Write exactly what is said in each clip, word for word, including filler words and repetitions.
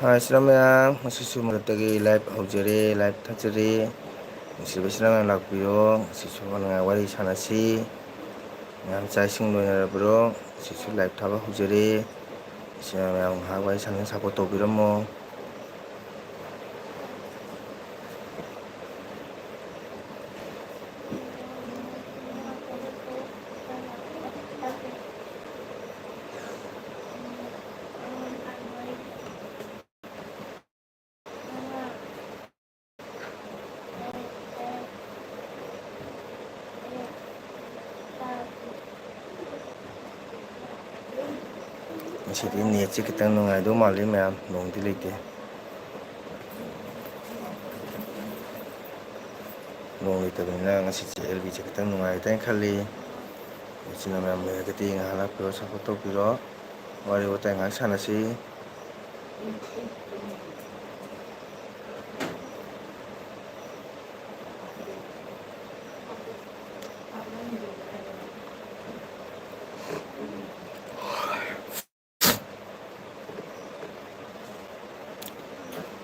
ꯍꯥꯏ, ꯏꯆꯤꯟ ꯏꯅꯥꯎ ꯃꯌꯥꯝ, ꯉꯁꯤꯁꯨ ꯃꯔꯨꯞꯇꯒꯤ live ꯍꯧꯖꯔꯦ, live ꯊꯥꯖꯔꯦ꯫ ꯅꯨꯡꯁꯤꯕ ꯏꯆꯤꯟ ꯏꯅꯥꯎ ꯃꯌꯥꯝ ꯂꯥꯛꯄꯤꯌꯣ, ꯉꯁꯤꯁꯨ ꯅꯨꯡꯉꯥꯏ ꯋꯥꯔꯤ ꯁꯥꯟꯅꯁꯤ꯫ ꯃꯌꯥꯝ ꯆꯥꯛ ꯏꯁꯤꯡ ꯂꯣꯏꯅꯔꯕ꯭ꯔꯣ? ꯉꯁꯤꯁꯨ live ꯊꯥꯕ ꯍꯧꯖꯔꯦ꯫ ꯏꯆꯤꯟ ꯏꯅꯥꯎ ꯃꯌꯥꯝ ꯉꯥꯏꯍꯥꯛ ꯋꯥꯔꯤ ꯁꯥꯟꯅ support ꯇꯧꯕꯤꯔꯝꯃꯣ꯫ ꯉꯁꯤꯗꯤ netꯁꯦ ꯈꯤꯇꯪ ꯅꯨꯡꯉꯥꯏꯗꯧ ꯃꯥꯜꯂꯤ ꯃꯌꯥꯝ, ꯅꯣꯡꯗꯤ ꯂꯩꯇꯦ꯫ ꯅꯣꯡ ꯂꯩꯇꯕꯅꯤꯅ ꯉꯁꯤꯁꯦ L B ꯁꯦ ꯈꯤꯇꯪ ꯅꯨꯡꯉꯥꯏꯒꯗ꯭ꯔꯥ ꯍꯥꯏꯅ ꯈꯜꯂꯤ꯫ ꯏꯆꯤꯟ ꯏꯅꯥꯎ ꯃꯌꯥꯝ ꯂꯩꯔꯒꯗꯤ ꯉꯥꯏꯍꯥꯛ ꯂꯥꯛꯄꯤꯔꯣ, support ꯇꯧꯕꯤꯔꯣ, ꯋꯥꯔꯤ ꯋꯥꯇꯥꯏ ꯉꯥꯏꯍꯥꯛ ꯁꯥꯟꯅꯁꯤ꯫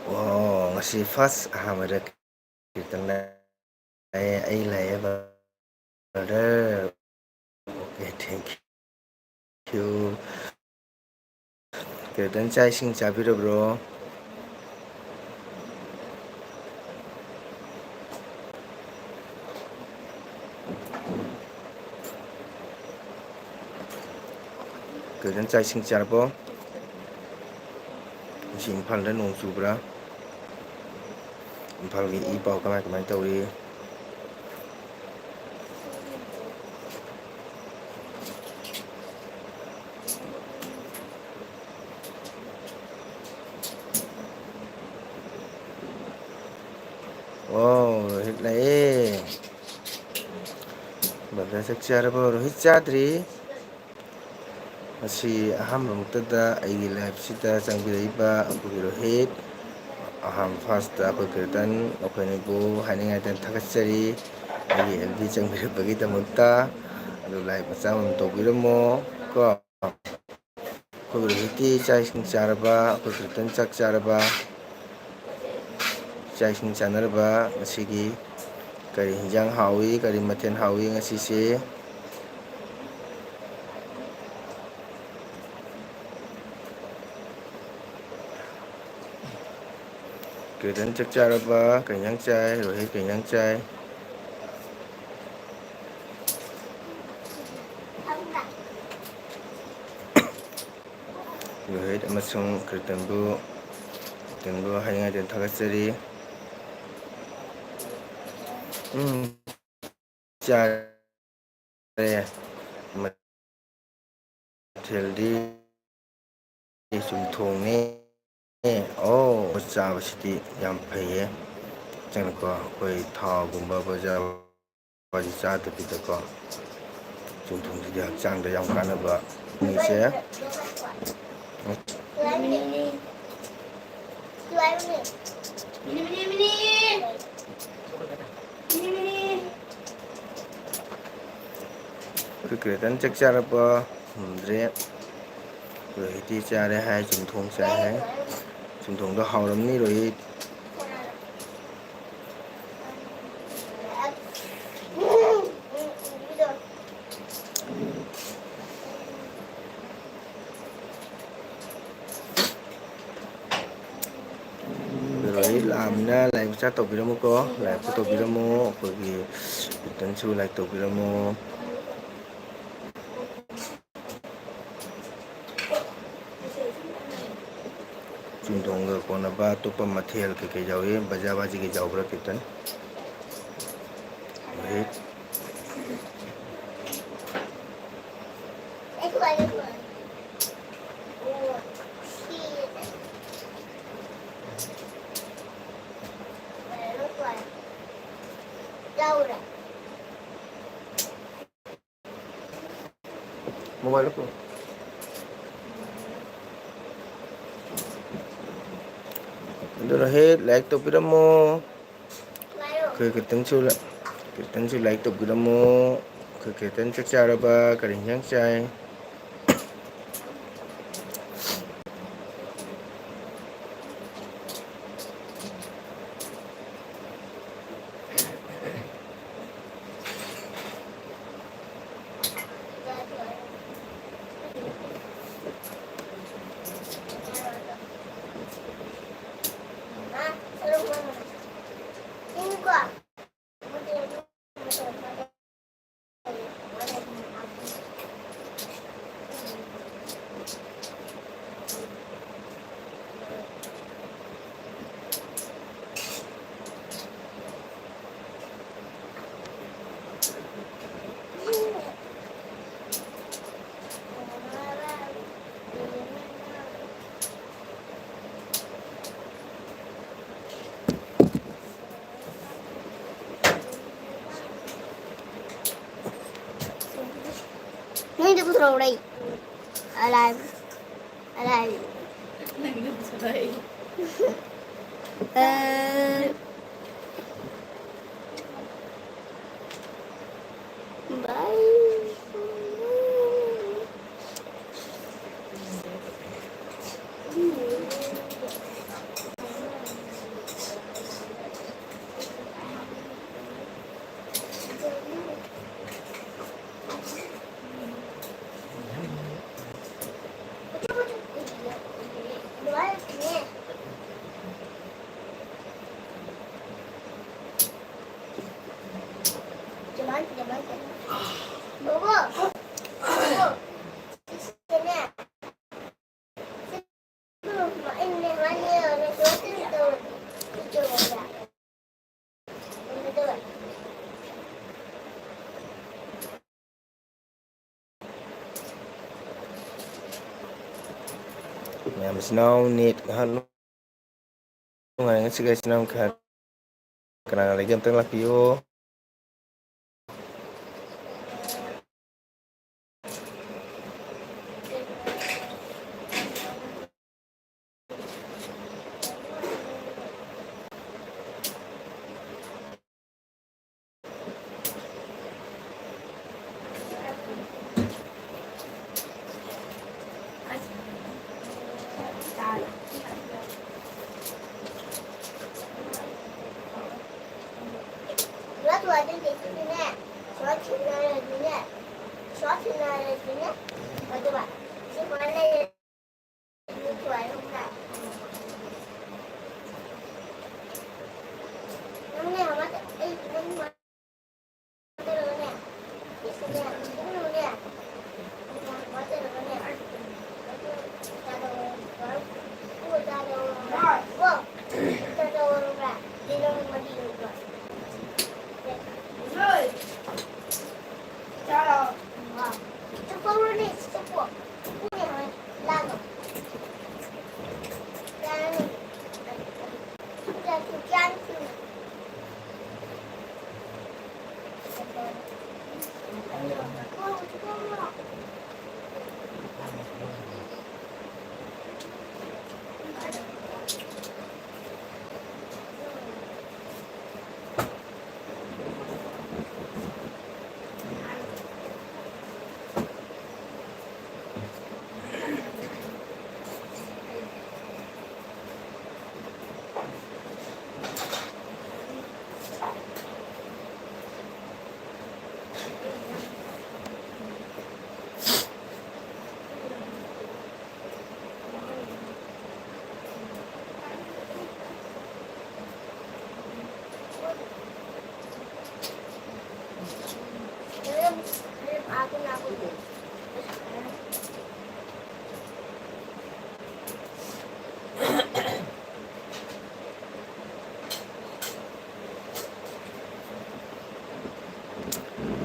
ꯑꯣ, ꯉꯁꯤ first ꯑꯍꯥꯟꯕꯗ ꯀꯤꯔꯇꯟ ꯂꯥꯛꯑꯦ, ꯑꯩ ꯂꯥꯛꯑꯦ brother꯫ Okay, thank you꯫ ꯀꯤꯔꯇꯟ, ꯆꯥꯛ ꯏꯁꯤꯡ ꯆꯥꯕꯤꯔꯕ꯭ꯔꯣ? ꯀꯤꯔꯇꯟ, ꯆꯥꯛ ꯏꯁꯤꯡ ꯆꯥꯔꯕꯣ? ꯉꯁꯤ ꯏꯝꯐꯥꯜꯗ ꯅꯣꯡ ꯆꯨꯕ꯭ꯔꯥ? ꯏꯝꯐꯥꯜꯒꯤ ꯏ ꯄꯥꯎ ꯀꯃꯥꯏ ꯀꯃꯥꯏ ꯇꯧꯔꯤ? ꯋꯥꯎ, ꯔꯣꯍꯤꯠ ꯂꯥꯛꯑꯦ꯫ ꯕ꯭ꯔꯗꯔ, ꯆꯥꯛ ꯆꯥꯔꯕꯣ? ꯔꯣꯍꯤꯠ ꯆꯥꯗ꯭ꯔꯤ꯫ ꯉꯁꯤ ꯑꯍꯥꯟꯕꯃꯛꯇꯗ ꯑꯩꯒꯤ liveꯁꯤꯗ ꯆꯪꯕꯤꯔꯛꯏꯕ ꯑꯩꯈꯣꯏꯒꯤ ꯔꯣꯍꯤꯠ, ꯑꯍꯥꯟꯕ firstꯇ ꯑꯩꯈꯣꯏ ꯀꯤꯔꯇꯟ, ꯑꯩꯈꯣꯏ ꯑꯅꯤꯕꯨ ꯍꯥꯏꯅꯤꯡꯉꯥꯏꯗ ꯊꯥꯒꯠꯆꯔꯤ꯫ ꯑꯩꯒꯤ L B ꯆꯪꯕꯤꯔꯛꯄꯒꯤꯗꯃꯛꯇ꯫ ꯑꯗꯨ like ꯃꯆꯥ ꯑꯃ ꯇꯧꯕꯤꯔꯝꯃꯣ ꯀꯣ꯫ ꯑꯩꯈꯣꯏ ꯍꯧꯖꯤꯛꯇꯤ ꯆꯥꯛ ꯏꯁꯤꯡ ꯆꯥꯔꯕ, ꯑꯩꯈꯣꯏ ꯈꯛꯇꯪ ꯆꯥꯛ ꯆꯥꯔꯕ, ꯆꯥꯛ ꯏꯁꯤꯡ ꯆꯥꯅꯔꯕ꯫ ꯉꯁꯤꯒꯤ ꯀꯔꯤ ꯍꯤꯟꯖꯥꯡ ꯍꯥꯎꯏ, ꯀꯔꯤ ꯃꯊꯦꯜ ꯍꯥꯎꯏ ꯉꯁꯤꯁꯦ? ꯀꯤꯔꯇꯟ ꯆꯥꯛ ꯆꯥꯔꯕ? ꯀꯩ ꯏꯟꯖꯥꯡ ꯆꯥꯏ? ꯔꯣꯍꯤꯠ ꯀꯩ ꯏꯟꯖꯥꯡ ꯆꯥꯏ? ꯔꯣꯍꯤꯠ ꯑꯃꯁꯨꯡ ꯀꯤꯔꯇꯟꯕꯨ, ꯀꯤꯔꯇꯟꯕꯨ ꯍꯥꯏꯅꯤꯡꯉꯥꯏꯗ ꯊꯥꯒꯠꯆꯔꯤ꯫ ꯎꯝ, ꯆꯥꯔꯦ꯫ ꯃꯊꯦꯜꯗꯤ ꯆꯨꯝꯊꯣꯡꯅꯦ꯫ ꯑꯣ, ꯆꯥꯕꯁꯤꯗꯤ ꯌꯥꯝ ꯐꯩꯌꯦ꯫ ꯆꯪꯉꯛꯄ ꯑꯩꯈꯣꯏ ꯊꯥꯎꯒꯨꯝꯕ ꯕꯖꯥꯔ ꯋꯥꯔꯤ ꯆꯥꯗꯕꯤꯗꯀꯣ, ꯆꯨꯝꯊꯣꯡꯁꯤꯗꯤ ꯍꯛꯆꯥꯡꯗ ꯌꯥꯝ ꯀꯥꯟꯅꯕ ꯃꯤꯁꯦ꯫ ꯑꯩꯈꯣꯏ ꯀ꯭ꯔꯦꯇꯟ ꯆꯥꯛ ꯆꯥꯔꯛꯄ ꯉꯝꯗ꯭ꯔꯦ꯫ ꯔꯣꯍꯤꯠꯇꯤ ꯆꯥꯔꯦ ꯍꯥꯏ, ꯆꯨꯝꯊꯣꯡ ꯆꯥꯏ ꯍꯥꯏ꯫ ꯆꯨꯝꯊꯣꯡꯗꯣ ꯍꯥꯎꯔꯝꯅꯤ, ꯔꯣꯍꯤꯠ꯫ ꯔꯣꯍꯤꯠ ꯂꯥꯛꯑꯃꯤꯅ ꯂꯥꯏꯛ ꯃꯆꯥ ꯇꯧꯕꯤꯔꯝꯃꯨꯀꯣ, ꯂꯥꯏꯛꯁꯨ ꯇꯧꯕꯤꯔꯝꯃꯨ, ꯑꯩꯈꯣꯏꯒꯤ ꯀꯤꯔꯇꯟꯁꯨ ꯂꯥꯏꯛ ꯇꯧꯕꯤꯔꯝꯃꯨ꯫ ꯆꯨꯝꯊꯣꯡꯒ ꯀꯣꯟꯅꯕ ꯑꯇꯣꯞꯄ ꯃꯊꯦꯜ ꯀꯩꯀꯩ ꯌꯥꯎꯏ? ꯕꯖꯤꯌꯥ ꯕꯥꯖꯤ ꯀꯩ ꯌꯥꯎꯕ꯭ꯔꯥ ꯀꯤꯔꯇꯟ? ꯔꯣꯍꯤꯠ꯫ ꯃꯣꯕꯥꯏꯜꯗ ꯄꯨꯔꯛꯑꯣ꯫ ꯑꯗꯨ ꯔꯣꯍꯤꯠ, ꯂꯥꯏꯛ ꯇꯧꯕꯤꯔꯝꯃꯣ꯫ ꯑꯩꯈꯣꯏ ꯀꯤꯔꯇꯟꯁꯨ ꯂꯥꯏ-, ꯀꯤꯔꯇꯟꯁꯨ ꯂꯥꯏꯛ ꯇꯧꯕꯤꯔꯝꯃꯣ꯫ ꯑꯩꯈꯣꯏ ꯀꯤꯔꯇꯟ ꯆꯥꯛ ꯆꯥꯔꯕ? ꯀꯔꯤ ꯏꯟꯖꯥꯡ ꯆꯥꯏ? ꯑꯩꯗꯤ ꯄꯨꯊꯣꯔꯛꯎꯔꯦ꯫ ꯑꯂꯥꯏ꯫ ꯑꯂꯥꯏ꯫ ꯑ꯫ ꯕꯥꯏ꯫ ꯃꯌꯥꯝ ꯃꯆꯤꯟ ꯃꯅꯥꯎ ꯅꯦꯠ ꯉꯥꯏꯍꯥꯛ ꯅꯨꯡꯉꯥꯏ꯫ ꯉꯁꯤ ꯒꯥꯏꯁ ꯅꯪ ꯈꯔ ꯀꯅꯥ ꯀꯅꯥ ꯂꯩꯒꯦ ꯑꯝꯇꯪ ꯂꯥꯛꯄꯤꯌꯨ꯫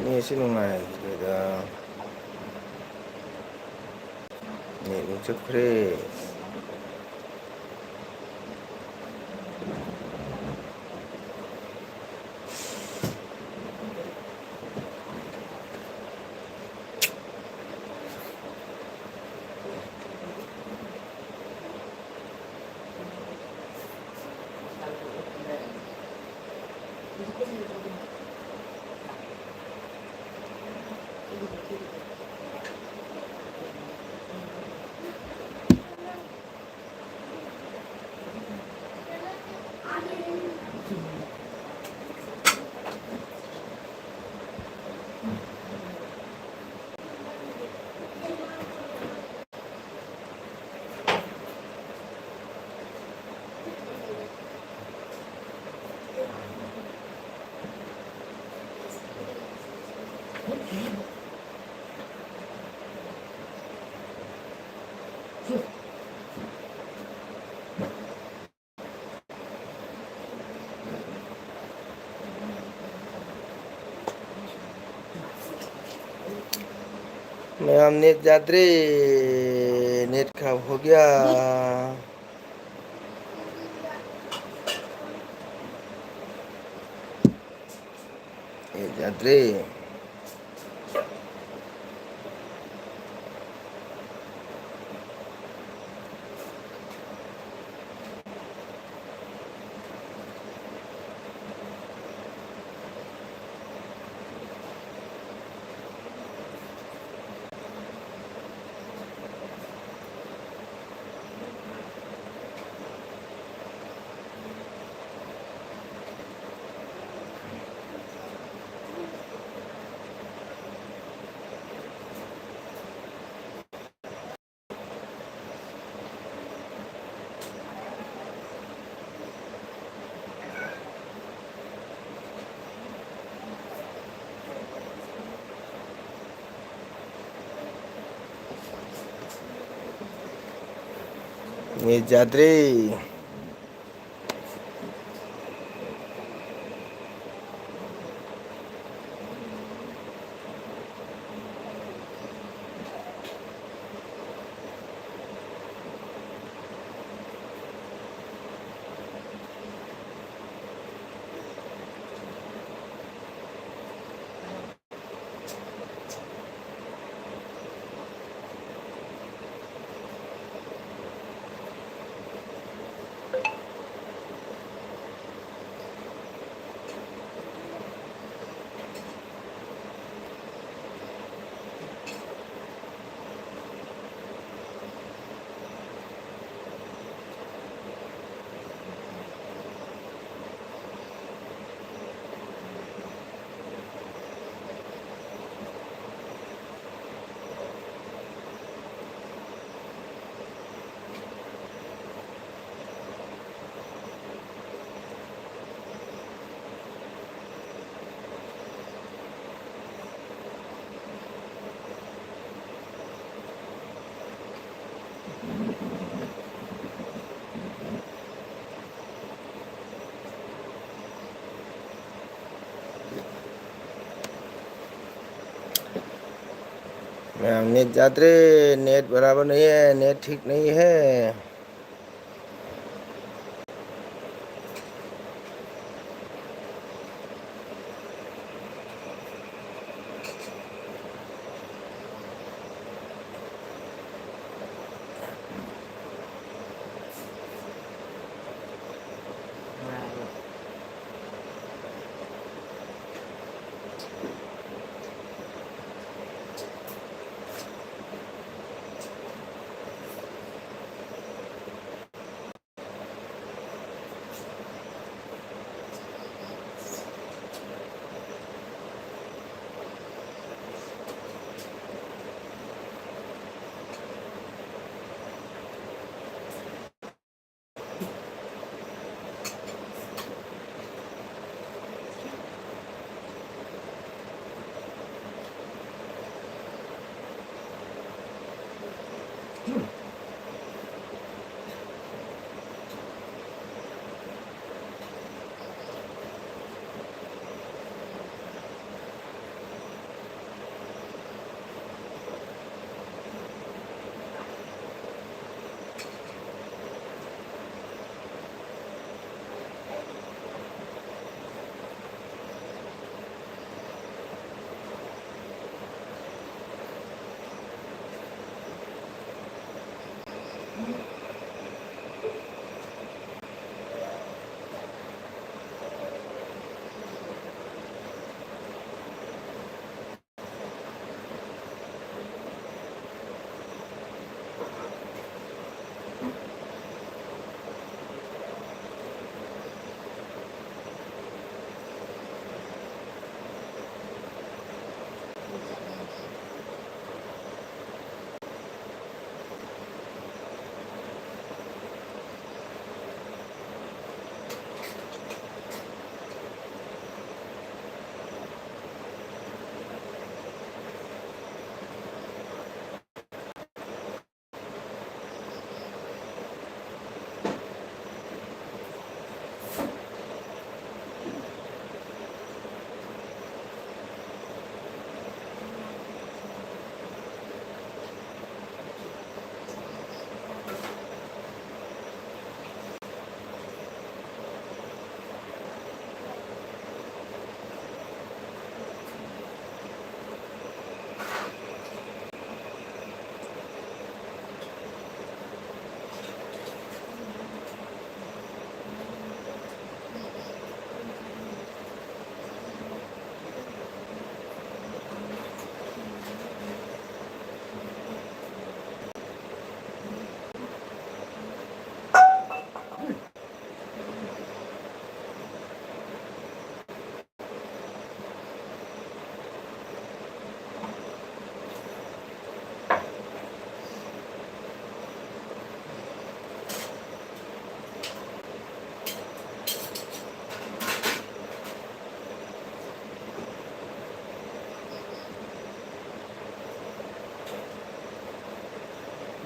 ꯅꯦꯠꯁꯤ ꯅꯨꯡꯉꯥꯏꯈꯤꯗ꯭ꯔꯦꯗ꯫ ꯅꯦꯠ ꯑꯃꯨꯛ ꯆꯠꯈ꯭ꯔꯦ꯫ ꯃꯌꯥꯝ ꯅꯦꯠ ꯌꯥꯗ꯭ꯔꯦ꯫ ꯅꯦꯠ ꯈꯔꯕ ꯍꯣ ꯒꯌꯥ꯫ ꯅꯦꯠ ꯌꯥꯗ꯭ꯔꯦ꯫ ꯅꯦꯠ ꯌꯥꯗ꯭ꯔꯦ꯫ ꯃꯌꯥꯝ, ꯅꯦꯠ ꯌꯥꯗ꯭ꯔꯦ꯫ ꯅꯦꯠ ꯕꯔꯥꯕꯔ ꯅꯍꯤ ꯍꯦ, ꯅꯦꯠ ꯊꯤꯛ ꯅꯍꯤ ꯍꯦ꯫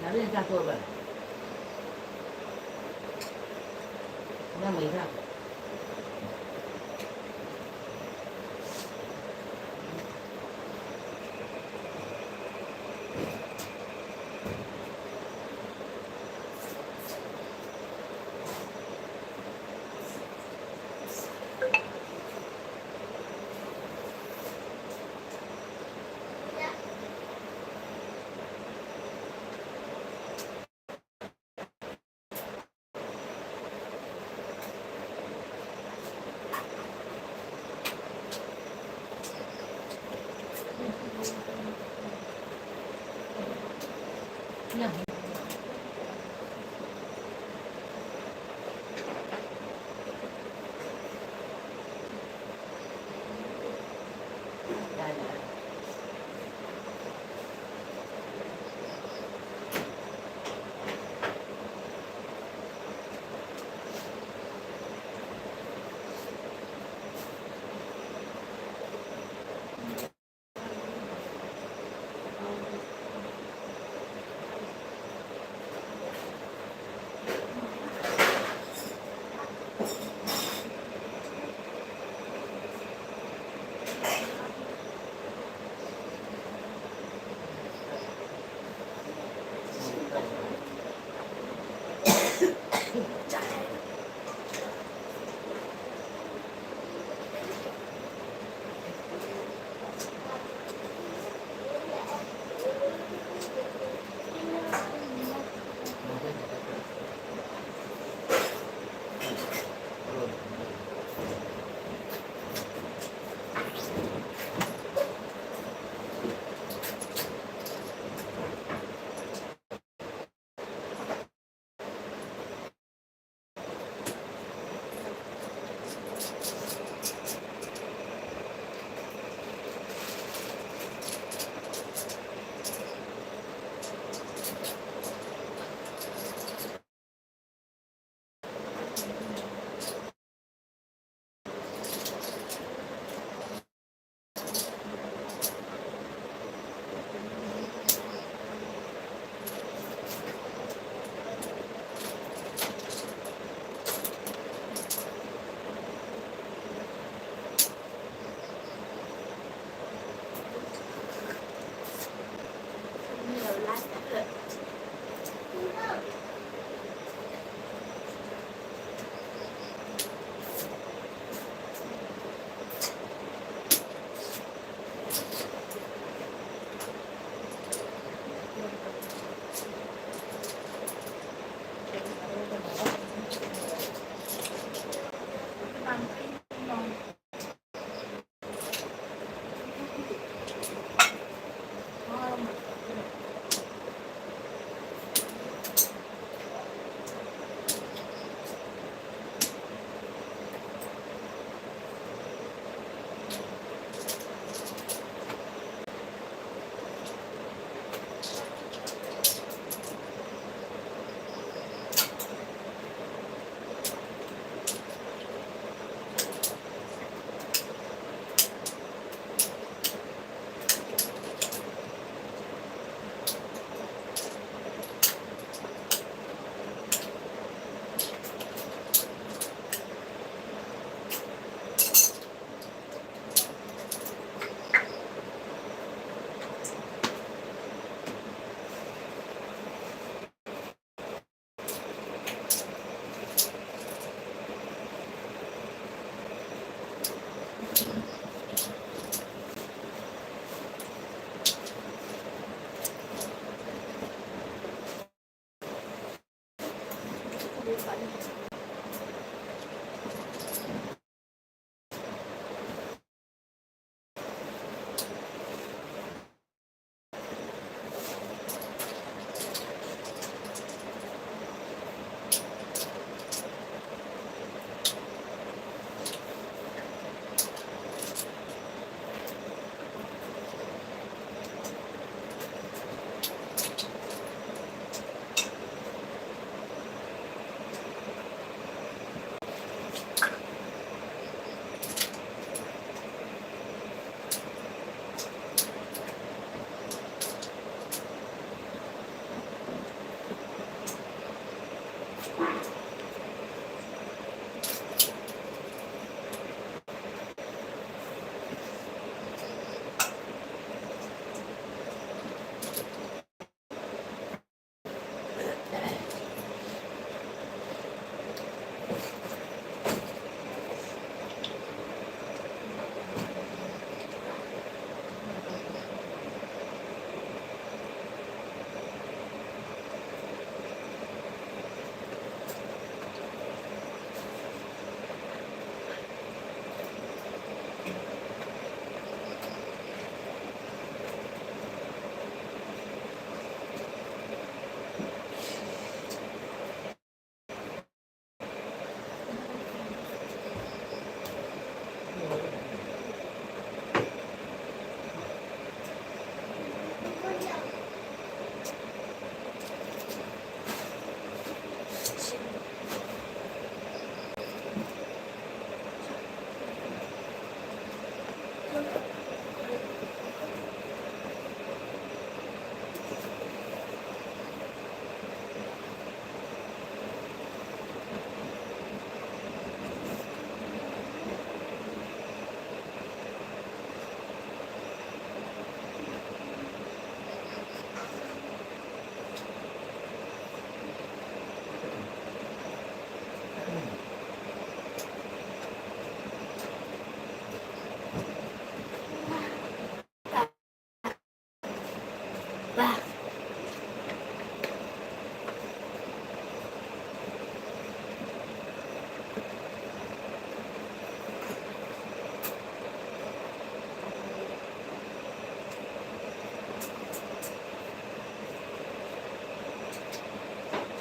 ꯌꯥꯔꯦ, ꯆꯥꯊꯣꯛꯑꯒ꯫ ꯅꯪ ꯃꯩ ꯊꯥ꯫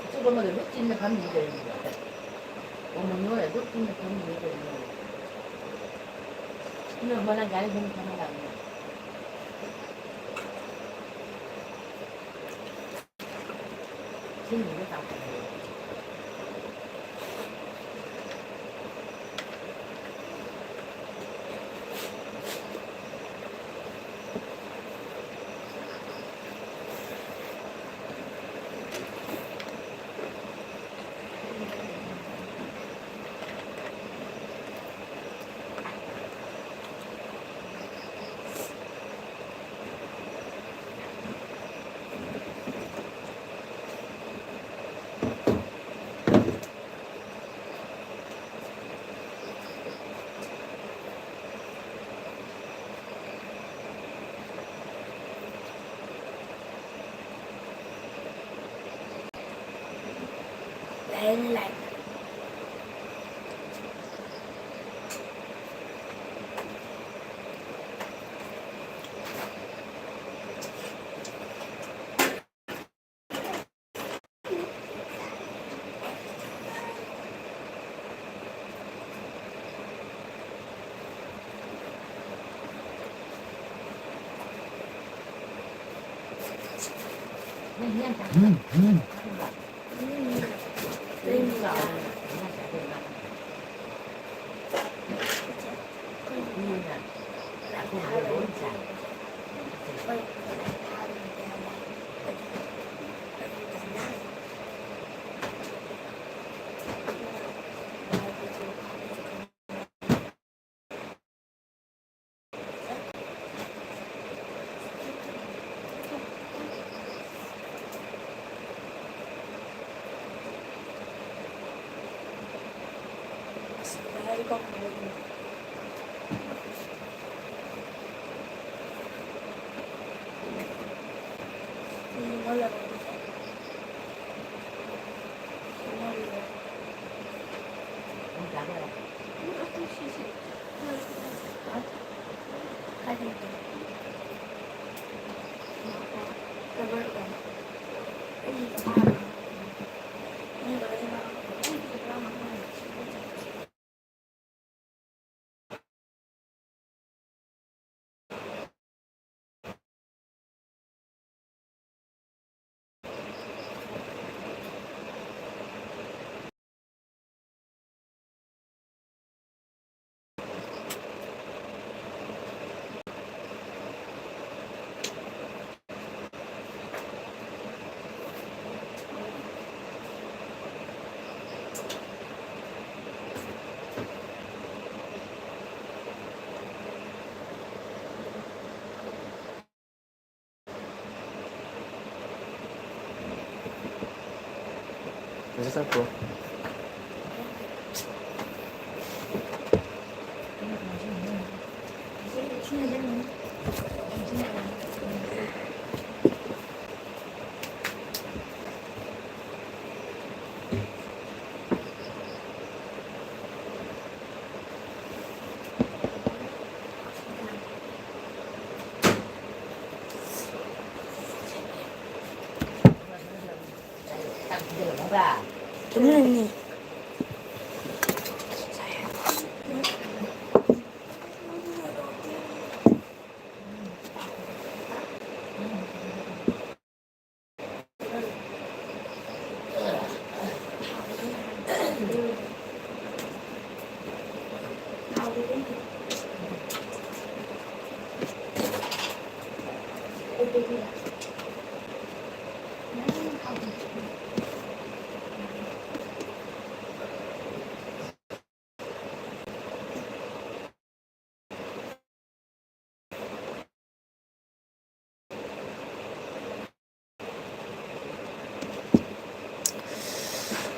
ꯑꯆꯧꯕ ꯑꯃꯗ ꯂꯣꯏ ꯆꯤꯟꯅ ꯐꯝꯃꯤꯅꯤ ꯀꯩꯅꯣ꯫ ꯑꯣ, ꯃꯣꯏ ꯑꯗꯨ ꯆꯤꯟꯅ ꯐꯝꯃꯤꯅꯤ ꯀꯩꯅꯣ꯫ ꯏꯅꯝꯃ, ꯅꯪ ꯒꯥꯔꯤ ꯃꯅꯨꯡ ꯐꯝꯍꯜꯂꯛꯑꯒꯦ꯫ ꯁꯤꯅꯤꯗ ꯇꯥꯛꯄꯅꯦ꯫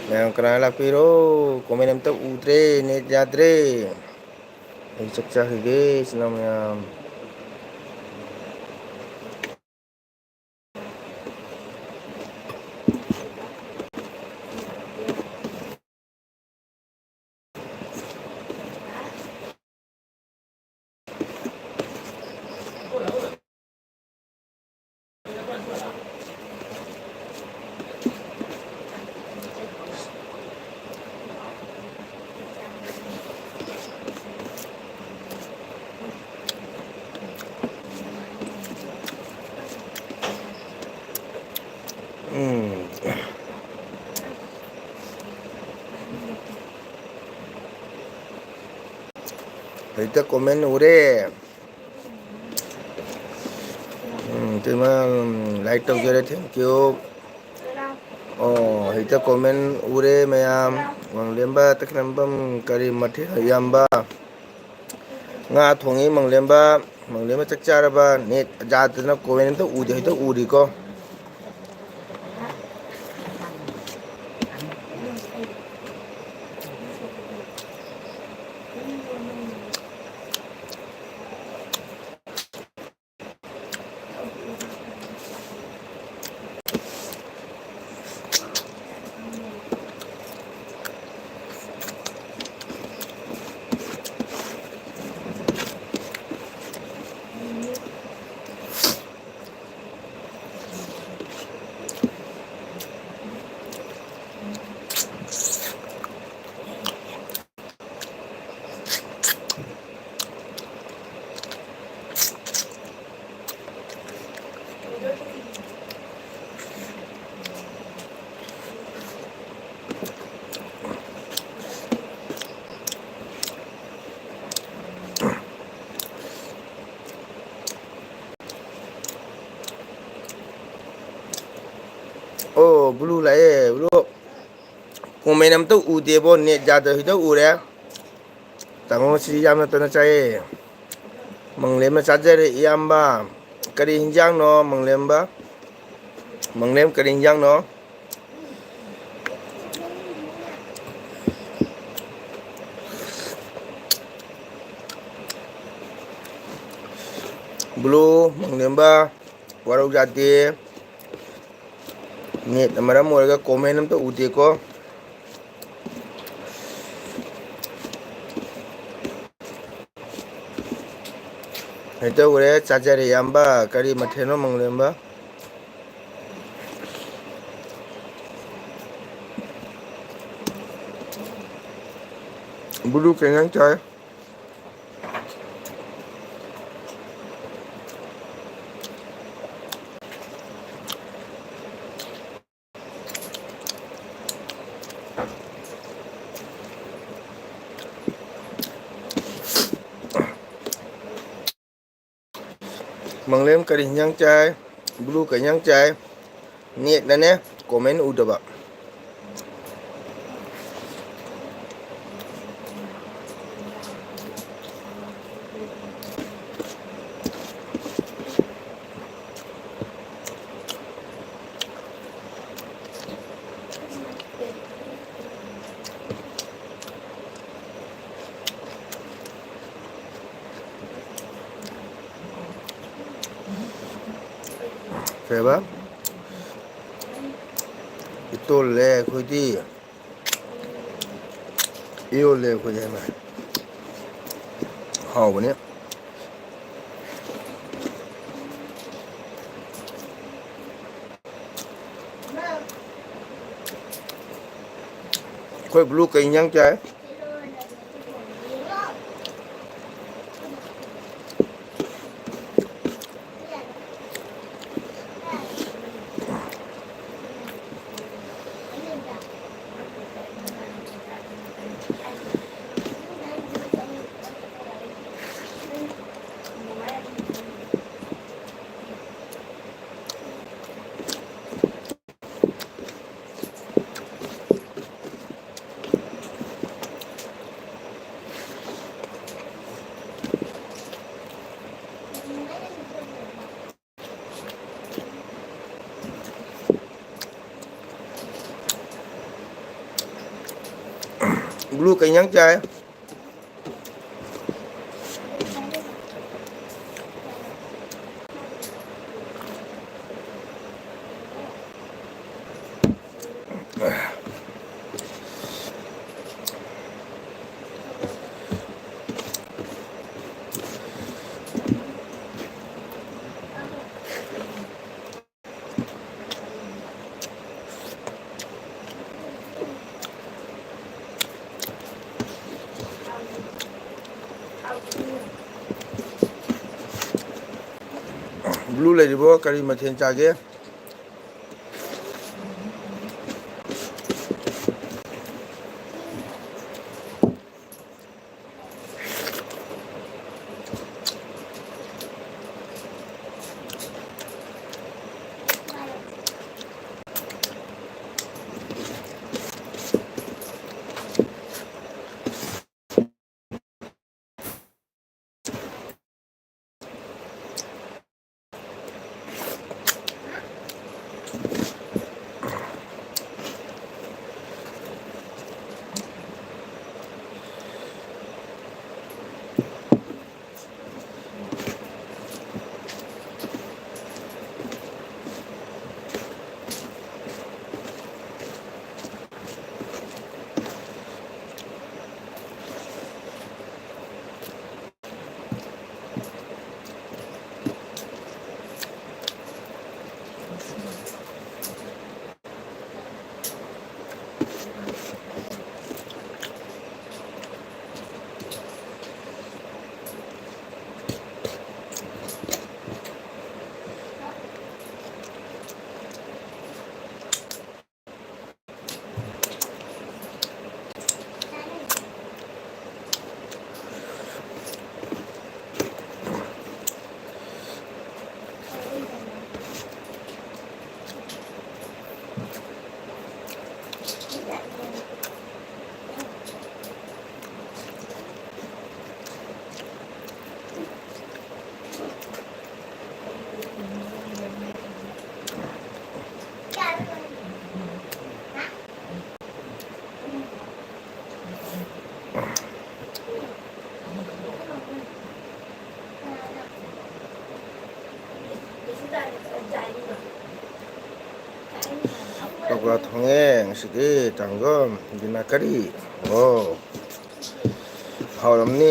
ꯃꯌꯥꯝ ꯀꯅꯥ ꯂꯥꯛꯄꯤꯔꯣ? ꯀꯣꯃꯦꯟ ꯑꯝꯇ ꯎꯗ꯭ꯔꯦ, ꯅꯦꯠ ꯌꯥꯗ꯭ꯔꯦ꯫ ꯑꯩ ꯆꯥꯛ ꯆꯥꯈꯤꯒꯦ, ꯏꯆꯤꯟ ꯏꯅꯥꯎ ꯃꯌꯥꯝ꯫ ꯎꯝ꯫ ꯍꯧꯖꯤꯛꯇ ꯀꯣꯃꯦꯟ ꯎꯔꯦ꯫ ꯎꯝ, ꯏꯇꯩꯃ, ꯎꯝ, ꯂꯥꯏꯛ ꯇꯧꯖꯔꯦ, thank you꯫ ꯑꯣ, ꯍꯧꯖꯤꯛꯇ ꯀꯣꯃꯦꯟ ꯎꯔꯦ ꯃꯌꯥꯝ꯫ ꯃꯪꯂꯦꯝꯕ ꯇꯈꯦꯂꯝꯕꯝ ꯀꯔꯤ ꯃꯊꯦꯜ ꯏꯌꯥꯝꯕ? ꯉꯥ ꯊꯣꯡꯉꯤ ꯃꯪꯂꯦꯝꯕ꯫ ꯃꯪꯂꯦꯝꯕ ꯆꯥꯛ ꯆꯥꯔꯕ? ꯅꯦꯠ ꯌꯥꯗꯗꯅ ꯀꯣꯃꯦꯟ ꯑꯝꯇ ꯎꯗꯦ, ꯍꯧꯖꯤꯛꯇ ꯎꯔꯤꯀꯣ꯫ ꯕ꯭ꯂꯨ ꯂꯥꯛꯑꯦ, ꯕ꯭ꯂꯨ꯫ ꯀꯣꯃꯦꯟ ꯑꯝꯇ ꯎꯗꯦꯕꯣ, ꯅꯦꯠ ꯌꯥꯗꯕꯤꯗ ꯎꯔꯦ꯫ ꯇꯥꯃꯣ, ꯁꯤ ꯌꯥꯝꯅ ꯇꯅ ꯆꯥꯏꯌꯦ꯫ ꯃꯪꯂꯦꯝꯅ ꯆꯥꯖꯔꯦ, ꯏꯌꯥꯝꯕ꯫ ꯀꯔꯤ ꯍꯤꯟꯖꯥꯡꯅꯣ, ꯃꯪꯂꯦꯝꯕ? ꯃꯪꯂꯦꯝ, ꯀꯔꯤ ꯍꯤꯟꯖꯥꯡꯅꯣ? ꯕ꯭ꯂꯨ, ꯃꯪꯂꯦꯝꯕ, ꯋꯥꯔꯧ ꯌꯥꯗꯦ꯫ ꯅꯦꯠꯅ ꯃꯔꯝ ꯑꯣꯏꯔꯒ ꯀꯣꯃꯦꯟ ꯑꯝꯇ ꯎꯗꯦꯀꯣ꯫ ꯍꯦꯛꯇ ꯎꯔꯦ, ꯆꯥꯖꯔꯦ ꯏꯌꯥꯝꯕ꯫ ꯀꯔꯤ ꯃꯊꯦꯜꯅꯣ, ꯃꯪꯂꯦꯝꯕ? ꯕ꯭ꯂꯨ ꯀꯩ ꯏꯟꯖꯥꯡ ꯆꯥꯏ? ꯃꯪꯂꯦꯝ ꯀꯔꯤ ꯍꯤꯟꯖꯥꯡ ꯆꯥꯏ? ꯕ꯭ꯂꯨ ꯀꯔꯤ ꯍꯤꯟꯖꯥꯡ ꯆꯥꯏ? ꯅꯦꯠꯅꯅꯦ, ꯀꯣꯃꯦꯟ ꯎꯗꯕ꯫ ꯀꯩꯕ? ꯏꯇꯣꯜꯂꯦ ꯑꯩꯈꯣꯏꯗꯤ꯫ ꯏꯔꯣꯜꯂꯦ ꯑꯩꯈꯣꯏꯗꯤ ꯍꯥꯏꯕ꯫ ꯍꯥꯎꯕꯅꯦ꯫ ꯑꯩꯈꯣꯏ ꯕ꯭ꯂꯨ ꯀꯩ ꯏꯟꯖꯥꯡ ꯆꯥꯏ? ꯕ꯭ꯂꯨ ꯀꯩ ꯏꯟꯖꯥꯡ ꯆꯥꯏ? ꯕ꯭ꯂꯨ ꯂꯩꯔꯤꯕꯣ? ꯀꯔꯤ ꯃꯊꯦꯜ ꯆꯥꯒꯦ? ꯄꯀꯣꯔꯥ ꯊꯣꯡꯉꯦ ꯉꯁꯤꯗꯤ, ꯇꯥꯡꯒꯣꯝ ꯕꯤꯅꯥ ꯀꯔꯤ꯫ ꯑꯣ, ꯍꯥꯎꯔꯝꯅꯤ꯫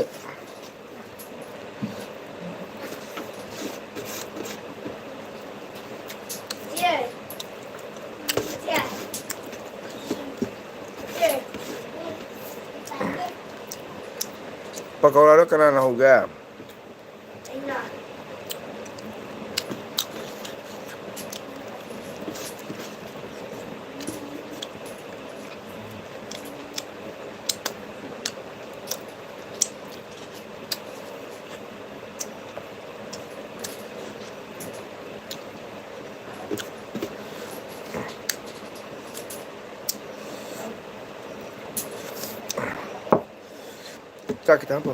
ꯄꯀꯧꯔꯥꯗꯣ ꯀꯅꯥꯅ ꯍꯧꯒꯦ? ꯆꯥꯛ ꯈꯤꯇꯪ ꯍꯥꯞꯄꯣ꯫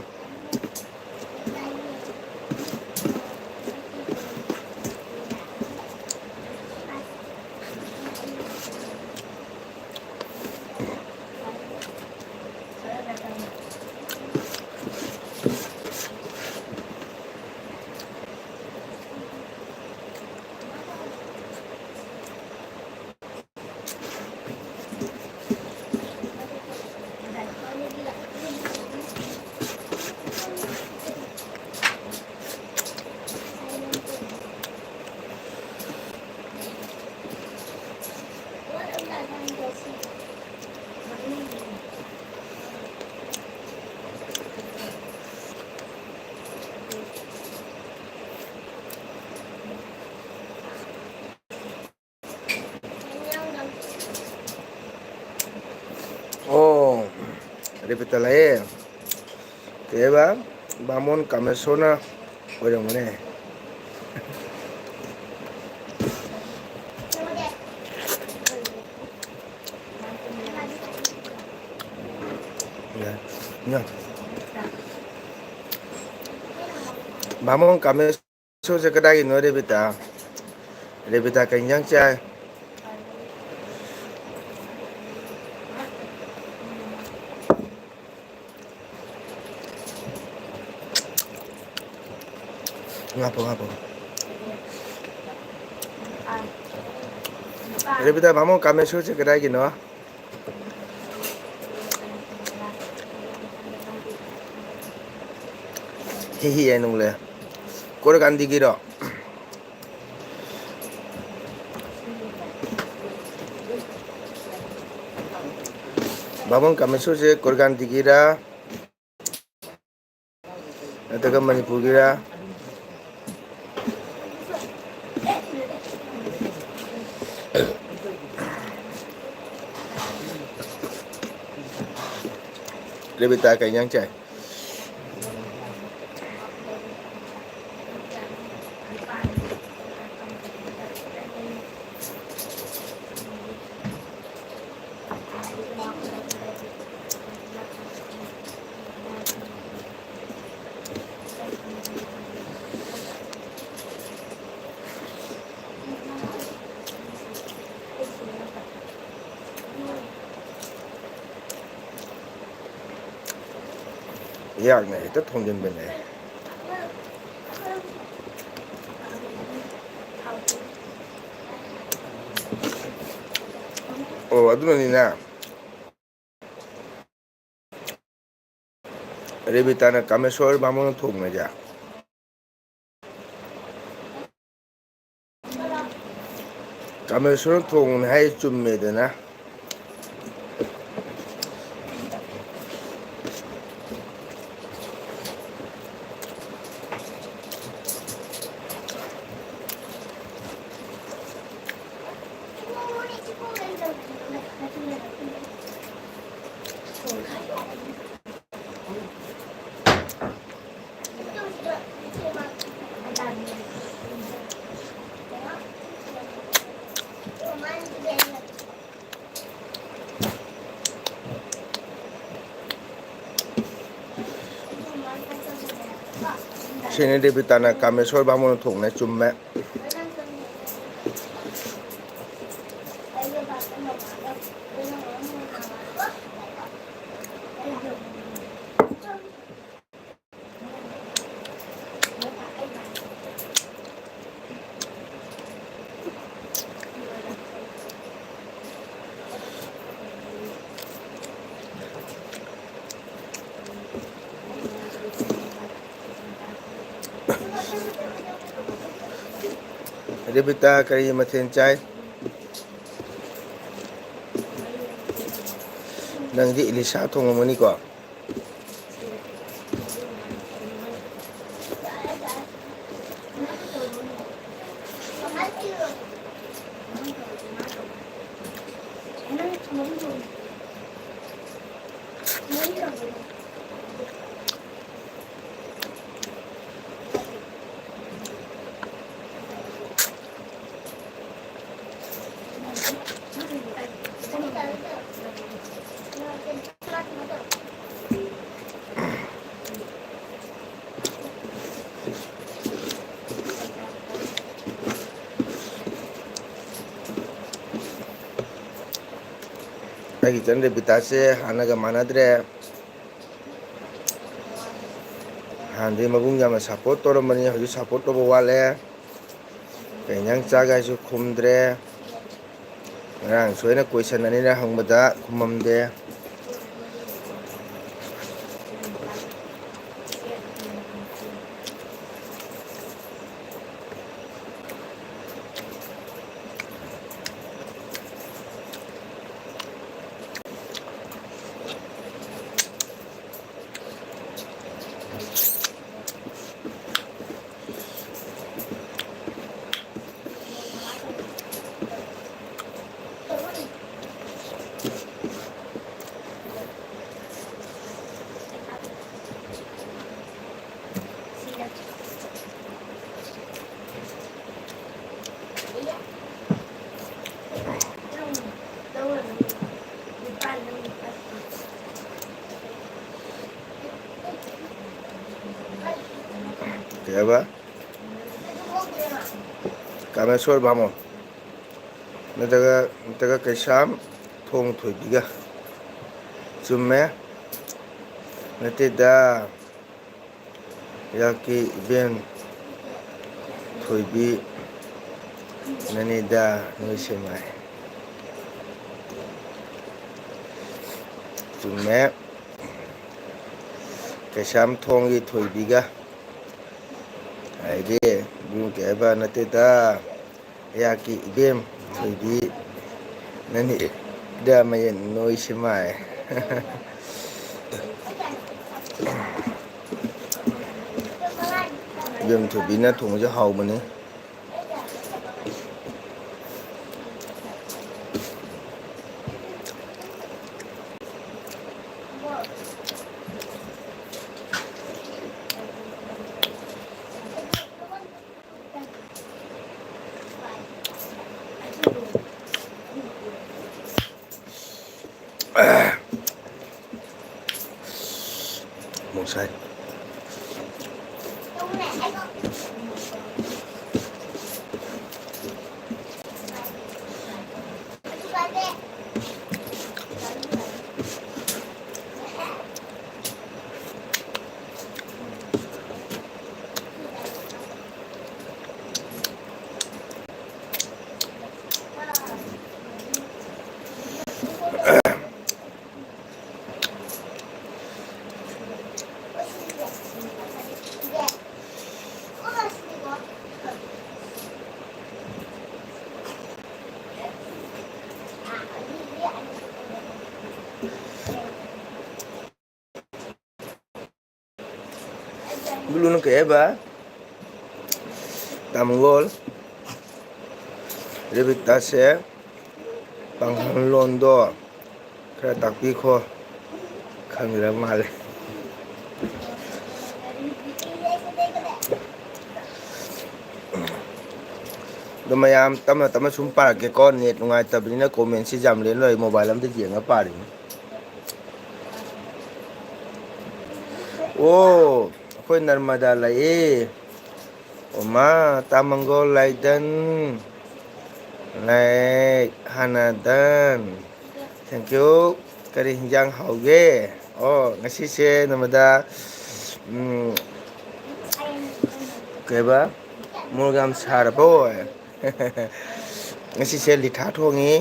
ꯑꯣ, ꯔꯦꯕꯤꯇꯥ ꯂꯥꯛꯑꯦ꯫ ꯀꯩ ꯍꯥꯏꯕ? ꯕꯥꯃꯣꯟ ꯀꯥꯃꯦꯁꯣꯔꯅ ꯑꯣꯏꯔꯝꯒꯅꯤ꯫ ꯌꯥ, ꯌꯥ꯫ ꯕꯥꯃꯣꯟ ꯀꯥꯃꯦꯁꯣꯔꯁꯦ ꯀꯗꯥꯏꯒꯤꯅꯣ, ꯔꯦꯕꯤꯇꯥ? ꯔꯦꯕꯤꯇꯥ, ꯀꯩ ꯏꯟꯖꯥꯡ ꯆꯥꯏ? ꯉꯥꯄꯣ, ꯉꯥꯄꯣ꯫ ꯔꯦꯕꯤꯇꯥ, ꯕꯥꯃꯣꯟ ꯀꯥꯃꯦꯁꯣꯔꯁꯦ ꯀꯗꯥꯏꯒꯤꯅꯣ? ꯍꯤ ꯍꯤ ꯍꯥꯏ ꯅꯨꯡꯂꯦ꯫ ꯀꯣꯔꯒꯥꯟꯗꯤꯒꯤꯔꯣ? ꯕꯥꯃꯣꯟ ꯀꯥꯃꯦꯁꯣꯔꯁꯦ ꯀꯣꯔꯒꯥꯟꯗꯤꯒꯤꯔ? ꯅꯠꯇ꯭ꯔꯒ ꯃꯅꯤꯄꯨꯔꯒꯤꯔ? ꯔꯦꯕꯤꯇꯥ, ꯀꯩ ꯏꯟꯖꯥꯡ ꯆꯥꯏ? ꯏꯌꯥꯛꯅ ꯍꯦꯛꯇ ꯊꯣꯡꯖꯤꯟꯕꯅꯦ꯫ ꯑꯣ, ꯑꯗꯨꯅꯅꯤꯅ꯫ ꯔꯦꯕꯤꯇꯥꯅ ꯀꯥꯃꯦꯁꯣꯔ ꯕꯥꯃꯣꯟꯅ ꯊꯣꯡꯕꯁꯦ꯫ ꯀꯥꯃꯦꯁꯣꯔ ꯊꯣꯡꯕꯅꯤ ꯍꯥꯏ ꯆꯨꯝꯃꯦꯗꯅ꯫ ꯁꯤꯅꯤ ꯗꯦꯕꯤꯇꯥꯅ ꯀꯥꯃꯦꯁꯣꯔ ꯕꯥꯃꯣꯟꯅ ꯊꯣꯡꯅ ꯆꯨꯝꯃꯦ꯫ ꯔꯦꯕꯤꯇꯥ, ꯀꯔꯤ ꯃꯊꯦꯜ ꯆꯥꯏ? ꯅꯪꯗꯤ ꯏꯂꯤꯁꯥ ꯊꯣꯡꯉꯝꯒꯅꯤꯀꯣ? ꯑꯩꯒꯤ ꯏꯆꯟ ꯔꯦꯕꯤꯇꯥꯁꯦ ꯍꯥꯟꯅꯒ ꯃꯥꯟꯅꯗ꯭ꯔꯦ꯫ ꯍꯥꯟꯅꯗꯤ ꯃꯕꯨꯡ ꯌꯥꯝꯅ ꯁꯞꯄꯣꯔꯠ ꯇꯧꯔꯝꯕꯅꯤ, ꯍꯧꯖꯤꯛ ꯁꯞꯄꯣꯔꯠ ꯇꯧꯕ ꯋꯥꯠꯂꯦ꯫ ꯀꯩ ꯏꯟꯖꯥꯡ ꯆꯥꯒꯦ ꯍꯥꯏꯁꯨ ꯈꯨꯝꯗ꯭ꯔꯦ꯫ ꯉꯔꯥꯡꯁꯨ ꯑꯩꯅ ꯀꯣꯏꯁꯟ ꯑꯅꯤꯔꯛ ꯍꯪꯕꯗ ꯈꯨꯝꯃꯝꯗꯦ꯫ ꯀꯩ ꯍꯥꯏꯕ? ꯀꯥꯃꯦꯁꯣꯔ ꯕꯥꯃꯣꯟ ꯅꯠꯇ꯭ꯔꯒ, ꯅꯠꯇ꯭ꯔꯒ ꯀꯩꯁꯥꯝ ꯊꯣꯡ ꯊꯣꯏꯕꯤꯒ꯫ ꯆꯨꯝꯃꯦ꯫ ꯅꯠꯇꯦꯗ꯫ ꯏꯔꯥꯛꯀꯤ ꯏꯕꯦꯝ ꯊꯣꯏꯕꯤ ꯅꯅꯤꯗ ꯅꯣꯏ ꯁꯦꯛꯃꯥꯏ꯫ ꯆꯨꯝꯃꯦ꯫ ꯀꯩꯁꯥꯝ ꯊꯣꯡꯒꯤ ꯊꯣꯏꯕꯤꯒ꯫ ꯍꯥꯏꯗꯤ, ꯏꯕꯨꯡ ꯀꯩ ꯍꯥꯏꯕ ꯅꯠꯇꯦꯗ꯫ ꯑꯩꯍꯥꯛꯀꯤ ꯏꯕꯦꯝ ꯊꯣꯏꯕꯤ ꯅꯅꯤꯗ ꯃꯌꯦꯟ ꯅꯣꯏꯁꯤ ꯃꯥꯏ꯫ ꯏꯕꯦꯝ ꯊꯣꯏꯕꯤꯅ ꯊꯣꯡꯕꯁꯦ ꯍꯥꯎꯕꯅꯤ꯫ ꯑꯃꯨꯛ ꯁꯥꯏ꯫ ꯕ꯭ꯂꯨꯅ ꯀꯩ ꯍꯥꯏꯕ? ꯇꯥꯃꯣꯒꯣꯜ ꯔꯦꯕꯤꯇꯥꯁꯦ ꯄꯥꯡꯒꯜ ꯂꯣꯟꯗꯣ ꯈꯔ ꯇꯥꯛꯄꯤꯈꯣ꯫ ꯈꯪꯗ꯭ꯔ ꯃꯥꯜꯂꯦ꯫ ꯑꯗꯣ ꯃꯌꯥꯝ ꯇꯞꯅ ꯇꯞꯅ ꯁꯨꯝ ꯄꯥꯔꯛꯀꯦꯀꯣ꯫ ꯅꯦꯠ ꯅꯨꯡꯉꯥꯏꯇꯕꯅꯤꯅ ꯀꯣꯃꯦꯟꯁꯤ ꯌꯥꯝ ꯂꯦꯟ ꯂꯣꯏ꯫ ꯃꯣꯕꯥꯏꯜ ꯑꯝꯗ ꯌꯦꯡꯉ ꯄꯥꯔꯤꯅꯤ꯫ ꯑꯣ, ꯑꯩꯈꯣꯏ ꯅꯔꯃꯗꯥ ꯂꯥꯛꯑꯦ꯫ ꯑꯣꯃꯥ, ꯇꯥꯃꯪꯒꯣꯜ ꯂꯥꯏꯗꯟ, ꯂꯥꯏꯛ ꯍꯥꯟꯅꯗꯟ꯫ Thank you꯫ ꯀꯔꯤ ꯍꯤꯟꯖꯥꯡ ꯍꯥꯎꯒꯦ? ꯑꯣ, ꯉꯁꯤꯁꯦ ꯅꯔꯃꯗꯥ, ꯎꯝ, ꯀꯩꯕ? ꯃꯣꯔꯣꯛ ꯌꯥꯝ ꯁꯥꯔꯕꯣ? ꯉꯁꯤꯁꯦ ꯂꯤꯊꯥ ꯊꯣꯡꯉꯤ꯫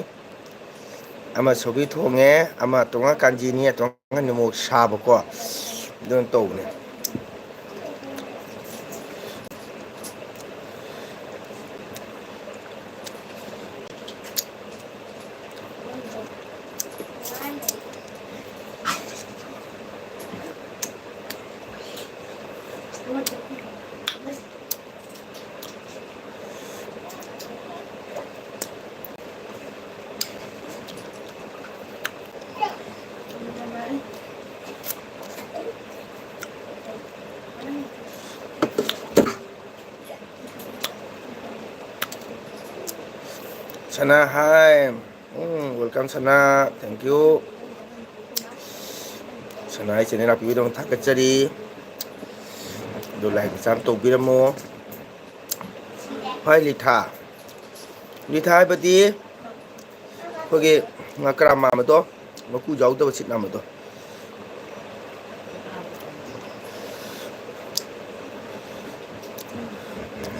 ꯑꯃ ꯁꯧꯒ꯭ꯔꯤ ꯊꯣꯡꯉꯦ, ꯑꯃ ꯇꯣꯉꯥꯟ ꯀꯥꯟꯖꯤꯅꯤ, ꯇꯣꯉꯥꯟ ꯃꯣꯔꯣꯛ ꯁꯥꯕꯀꯣ꯫ ꯑꯗꯨꯝ ꯇꯧꯕꯅꯦ꯫ ꯁꯅꯥ, ꯍꯥꯏ꯫ ꯎꯝ, welcome, ꯁꯅꯥ꯫ Thank you꯫ ꯁꯅꯥ ꯑꯩ channel ꯂꯥꯛꯄꯤꯕꯒꯤꯗꯃꯛ ꯊꯥꯒꯠꯆꯔꯤ꯫ ꯑꯗꯨ like ꯃꯆꯥ ꯑꯃ ꯇꯧꯕꯤꯔꯝꯃꯣ꯫ ꯍꯣꯏ, ꯂꯤꯊꯥ꯫ ꯂꯤꯊꯥ ꯍꯥꯏꯕꯗꯤ ꯑꯩꯈꯣꯏꯒꯤ ꯉꯀ꯭ꯔꯥ ꯃꯥꯟꯕꯗꯣ, ꯃꯀꯨ ꯌꯥꯎꯗꯕ ꯁꯤꯠ ꯅꯥꯟꯕꯗꯣ꯫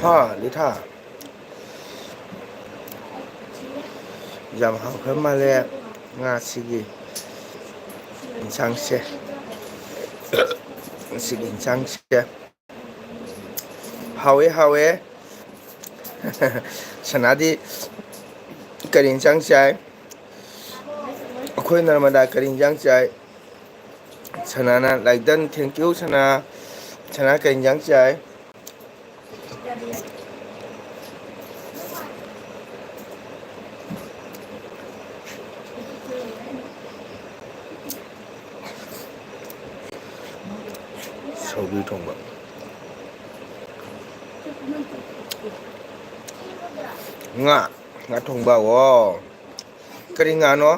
ꯍꯥ, ꯂꯤꯊꯥ? ꯌꯥꯝ ꯍꯥꯎꯈ꯭ꯔ ꯃꯥꯜꯂꯦ ꯉꯥꯁꯤꯒꯤ ꯏꯟꯁꯥꯡꯁꯦ꯫ ꯉꯁꯤꯒꯤ ꯏꯟꯁꯥꯡꯁꯦ ꯍꯥꯎꯋꯦ, ꯍꯥꯎꯋꯦ꯫ ꯁꯅꯥꯗꯤ ꯀꯔꯤ ꯏꯟꯁꯥꯡ ꯆꯥꯏ? ꯑꯩꯈꯣꯏ ꯅꯔꯃꯗꯥ ꯀꯔꯤ ꯏꯟꯁꯥꯡ ꯆꯥꯏ? ꯁꯅꯥꯅ like done, thank you, ꯁꯅꯥ꯫ ꯁꯅꯥ ꯀꯔꯤ ꯏꯟꯁꯥꯡ ꯆꯥꯏ? ꯁꯧꯒ꯭ꯔꯤ ꯊꯣꯡꯕ꯫ ꯉꯥ, ꯉꯥ ꯊꯣꯡꯕ, ꯋꯥꯎ꯫ ꯀꯔꯤ ꯉꯥꯅꯣ?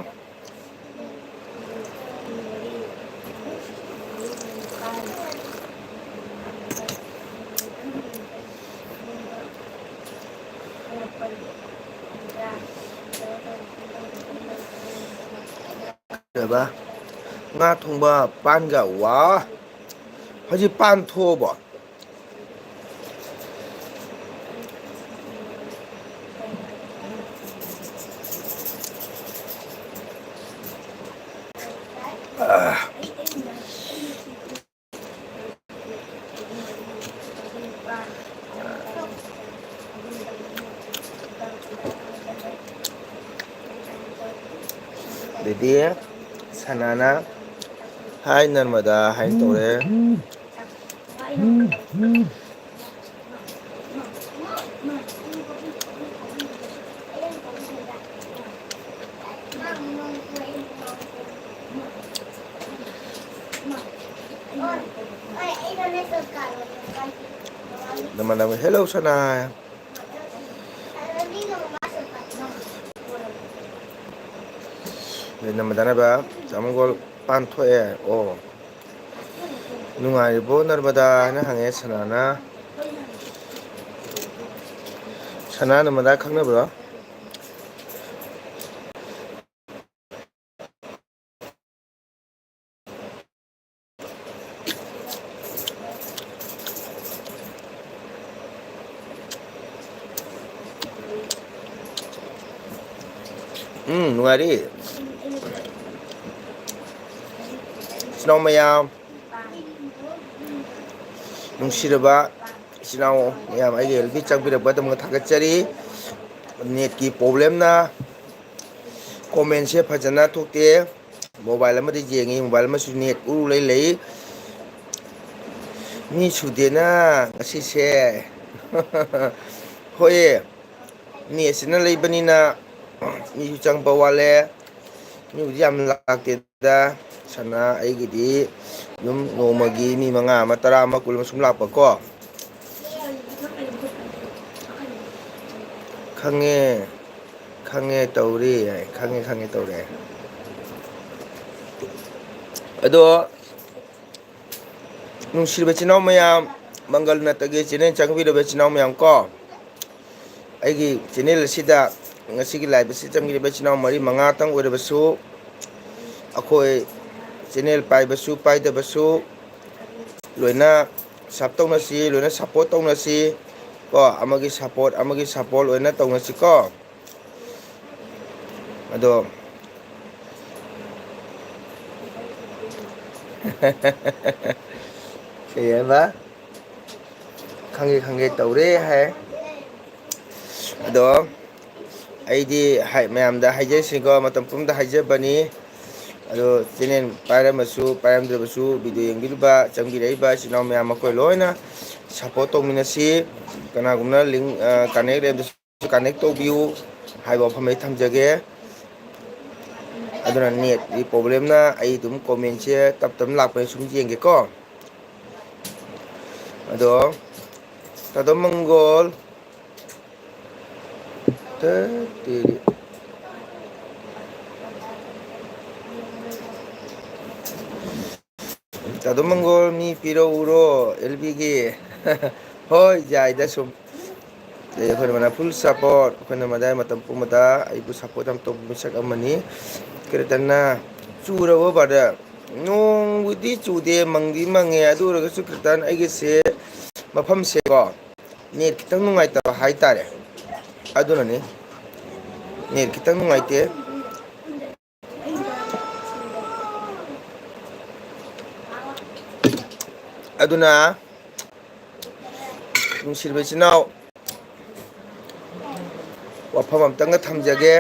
ꯀꯩꯕ? ꯉꯥ ꯊꯣꯡꯕ ꯄꯥꯟꯒ꯫ ꯋꯥ! ꯍꯧꯖꯤꯛ ꯄꯥꯟ ꯊꯣꯛꯑꯕꯣ? ꯑꯗꯩꯗꯤ ꯁꯅꯥꯅ "Hi ꯅꯔꯃꯗꯥ" ꯍꯥꯏꯅ ꯇꯧꯔꯦ꯫ ꯅꯃꯥꯟꯅꯕ, "Hello ꯁꯅꯥ"꯫ ꯅꯃꯗꯥꯅꯕ ꯆꯥꯃꯒꯣꯜ ꯄꯥꯟ ꯊꯣꯛꯑꯦ꯫ ꯑꯣ, "ꯅꯨꯡꯉꯥꯏꯔꯤꯕꯣ ꯅꯔꯃꯗꯥ?" ꯍꯥꯏꯅ ꯍꯪꯉꯦ ꯁꯅꯥꯅ꯫ ꯁꯅꯥ ꯅꯃꯗꯥ ꯈꯪꯅꯕ꯭ꯔꯣ? ꯎꯝ, ꯅꯨꯡꯉꯥꯏꯔꯤ꯫ ꯏꯆꯤꯟ ꯏꯅꯥꯎ ꯃꯌꯥꯝ, ꯅꯨꯡꯁꯤꯔꯕ ꯏꯆꯤꯟ ꯏꯅꯥꯎ ꯃꯌꯥꯝ, ꯑꯩꯒꯤ ꯑꯦꯜ ꯕꯤ ꯆꯪꯕꯤꯔꯛꯄ ꯑꯗꯨꯝ ꯊꯥꯒꯠꯆꯔꯤ꯫ ꯅꯦꯠꯀꯤ ꯄ꯭ꯔꯣꯕ꯭ꯂꯦꯝꯅ ꯀꯣꯃꯦꯟꯁꯦ ꯐꯖꯅ ꯊꯣꯛꯇꯦ꯫ ꯃꯣꯕꯥꯏꯜ ꯑꯃꯗ ꯌꯦꯡꯉꯤ, ꯃꯣꯕꯥꯏꯜ ꯑꯃꯁꯨ ꯅꯦꯠ ꯎꯔꯨ ꯂꯩ ꯂꯩ꯫ ꯃꯤ ꯁꯨꯗꯦꯅ ꯉꯁꯤꯁꯦ꯫ ꯍꯣꯏꯌꯦ, ꯅꯦꯠꯁꯤꯅ ꯂꯩꯕꯅꯤꯅ ꯃꯤꯁꯨ ꯆꯪꯕ ꯋꯥꯠꯂꯦ꯫ ꯃꯤꯕꯨꯗꯤ ꯌꯥꯝ ꯂꯥꯛꯇꯦꯗ꯫ ꯁꯅꯥ ꯑꯩꯒꯤꯗꯤ ꯑꯗꯨꯝ ꯅꯣꯡꯃꯒꯤ ꯃꯤ ꯃꯉꯥ ꯑꯃ, ꯇꯔꯥ ꯑꯃ, ꯀꯨꯟ ꯑꯃ ꯁꯨꯝ ꯂꯥꯛꯄꯀꯣ꯫ ꯈꯪꯉꯦ, ꯈꯪꯉꯦ ꯇꯧꯔꯤ ꯍꯥꯏ, ꯈꯪꯉꯦ, ꯈꯪꯉꯦ ꯇꯧꯔꯦ꯫ ꯑꯗꯣ ꯅꯨꯡꯁꯤꯔꯕ ꯏꯆꯤꯟ ꯏꯅꯥꯎ ꯃꯌꯥꯝ, ꯃꯪꯒꯜ ꯅꯠꯇꯒꯤ ꯆꯦꯅꯦꯜ ꯆꯪꯕꯤꯔꯕ ꯏꯆꯤꯟ ꯏꯅꯥꯎ ꯃꯌꯥꯝ ꯀꯣ, ꯑꯩꯒꯤ ꯆꯦꯅꯦꯜ ꯑꯁꯤꯗ ꯉꯁꯤꯒꯤ ꯂꯥꯏꯞ ꯑꯁꯤ ꯆꯪꯕꯤꯔꯤꯕ ꯏꯆꯤꯟ ꯏꯅꯥꯎ ꯃꯔꯤ ꯃꯉꯥꯇꯪ ꯑꯣꯏꯔꯕꯁꯨ, ꯑꯩꯈꯣꯏ ꯆꯦꯅꯦꯜ ꯄꯥꯏꯕꯁꯨ ꯄꯥꯏꯗꯕꯁꯨ ꯂꯣꯏꯅ ꯁꯞ ꯇꯧꯅꯁꯤ, ꯂꯣꯏꯅ ꯁꯞꯄꯣꯔꯠ ꯇꯧꯅꯁꯤ ꯀꯣ꯫ ꯑꯃꯒꯤ ꯁꯞꯄꯣꯔꯠ, ꯑꯃꯒꯤ ꯁꯞꯄꯣꯔꯠ ꯂꯣꯏꯅ ꯇꯧꯅꯁꯤꯀꯣ꯫ ꯑꯗꯣ ꯀꯩ ꯍꯥꯏꯕ? "ꯈꯪꯒꯦ ꯈꯪꯒꯦ ꯇꯧꯔꯦ" ꯍꯥꯏ꯫ ꯑꯗꯣ ꯑꯩꯗꯤ ꯍꯥꯏ-, ꯃꯌꯥꯝꯗ ꯍꯥꯏꯖꯔꯤꯁꯤꯀꯣ, ꯃꯇꯝ ꯄꯨꯝꯗ ꯍꯥꯏꯖꯕꯅꯤ꯫ ꯑꯗꯣ ꯆꯦꯅꯦꯜ ꯄꯥꯏꯔꯝꯃꯁꯨ ꯄꯥꯏꯔꯝꯗ꯭ꯔꯕꯁꯨ, ꯚꯤꯗꯤꯑꯣ ꯌꯦꯡꯕꯤꯔꯤꯕ, ꯆꯪꯕꯤꯔꯛꯏꯕ ꯏꯆꯤꯟ ꯏꯅꯥꯎ ꯃꯌꯥꯝ ꯃꯈꯣꯏ ꯂꯣꯏꯅ ꯁꯞꯄꯣꯔꯠ ꯇꯧꯃꯤꯟꯅꯁꯤ꯫ ꯀꯅꯥꯒꯨꯝꯕꯅ ꯂꯤꯡ, ꯑ, ꯀꯅꯦꯛ ꯂꯩꯔꯝꯗ꯭ꯔꯁꯨ ꯀꯅꯦꯛ ꯇꯧꯕꯤꯌꯨ ꯍꯥꯏꯕ ꯋꯥꯐꯝ ꯑꯩ ꯊꯝꯖꯒꯦ꯫ ꯑꯗꯨꯅ ꯅꯦꯠꯀꯤ ꯄ꯭ꯔꯣꯕ꯭ꯂꯦꯝꯅ ꯑꯩ ꯑꯗꯨꯝ ꯀꯣꯃꯦꯟꯁꯦ ꯇꯞ ꯇꯞꯅ ꯂꯥꯛꯄꯅ ꯁꯨꯝ ꯌꯦꯡꯒꯦꯀꯣ꯫ ꯑꯗꯣ ꯇꯥꯗꯣ ꯃꯪꯒꯣꯜ꯫ ꯇ-, ꯇꯦꯔꯤ꯫ ꯑꯗꯨꯝ ꯃꯪꯒꯣꯜ ꯃꯤ ꯄꯤꯔꯛꯎꯔꯣ ꯑꯦꯜ ꯕꯤꯒꯤ? ꯍꯣꯏ, ꯌꯥꯏꯗ ꯁꯨꯝ꯫ ꯑꯗꯩ ꯑꯩꯈꯣꯏꯅ ꯃꯗꯥ full support, ꯑꯩꯈꯣꯏꯅ ꯃꯗꯥ ꯃꯇꯝ ꯄꯨꯝꯕꯗ ꯑꯩꯕꯨ support ꯌꯥꯝ ꯇꯧꯕ ꯃꯤꯁꯛ ꯑꯃꯅꯤ꯫ ꯀꯤꯔꯇꯟꯅ ꯆꯨꯔꯕꯣ brother? ꯅꯣꯡꯕꯨꯗꯤ ꯆꯨꯗꯦ, ꯃꯪꯗꯤ ꯃꯪꯉꯦ, ꯑꯗꯨ ꯑꯣꯏꯔꯒꯁꯨ ꯀꯤꯔꯇꯟ ꯑꯩꯒꯤꯁꯦ ꯃꯐꯝꯁꯦꯀꯣ net ꯈꯤꯇꯪ ꯅꯨꯡꯉꯥꯏꯇꯕ ꯍꯥꯏꯇꯥꯔꯦ, ꯑꯗꯨꯅꯅꯤ꯫ Net ꯈꯤꯇꯪ ꯅꯨꯡꯉꯥꯏꯇꯦ꯫ ꯑꯗꯨꯅ ꯅꯨꯡꯁꯤꯔꯕ ꯏꯆꯤꯟ ꯏꯅꯥꯎ, ꯋꯥꯐꯝ ꯑꯝꯇꯪꯒ ꯊꯝꯖꯒꯦ꯫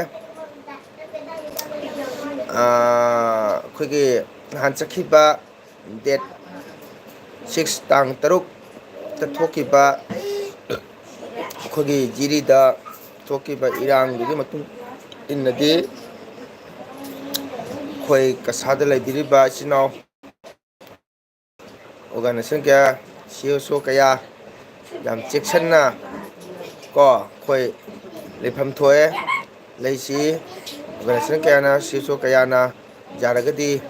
ꯑꯥ, ꯑꯩꯈꯣꯏꯒꯤ ꯅꯍꯥꯟ ꯆꯠꯈꯤꯕ date six, ꯇꯥꯡ ꯇꯔꯨꯛꯇ ꯊꯣꯛꯈꯤꯕ ꯑꯩꯈꯣꯏꯒꯤ ꯖꯤꯔꯤꯗ ꯊꯣꯛꯈꯤꯕ ꯏꯔꯥꯡꯗꯨꯒꯤ ꯃꯇꯨꯡ ꯏꯟꯅꯗꯤ ꯑꯩꯈꯣꯏ ꯀꯁꯥꯗ ꯂꯩꯕꯤꯔꯤꯕ ꯏꯆꯤꯟ ꯏꯅꯥꯎ organization ꯀꯌꯥ, ꯁꯤ ꯑꯦꯁ ꯑꯣ ꯀꯌꯥ ꯌꯥꯝ ꯆꯦꯛꯁꯤꯟꯅ ꯀꯣ ꯑꯩꯈꯣꯏ ꯂꯩꯐꯝ ꯊꯣꯛꯑꯦ꯫ ꯂꯩꯁꯤ organization ꯀꯌꯥꯅ, ꯁꯤ ꯑꯦꯁ ꯑꯣ ꯀꯌꯥꯅ ꯌꯥꯔꯒꯗꯤ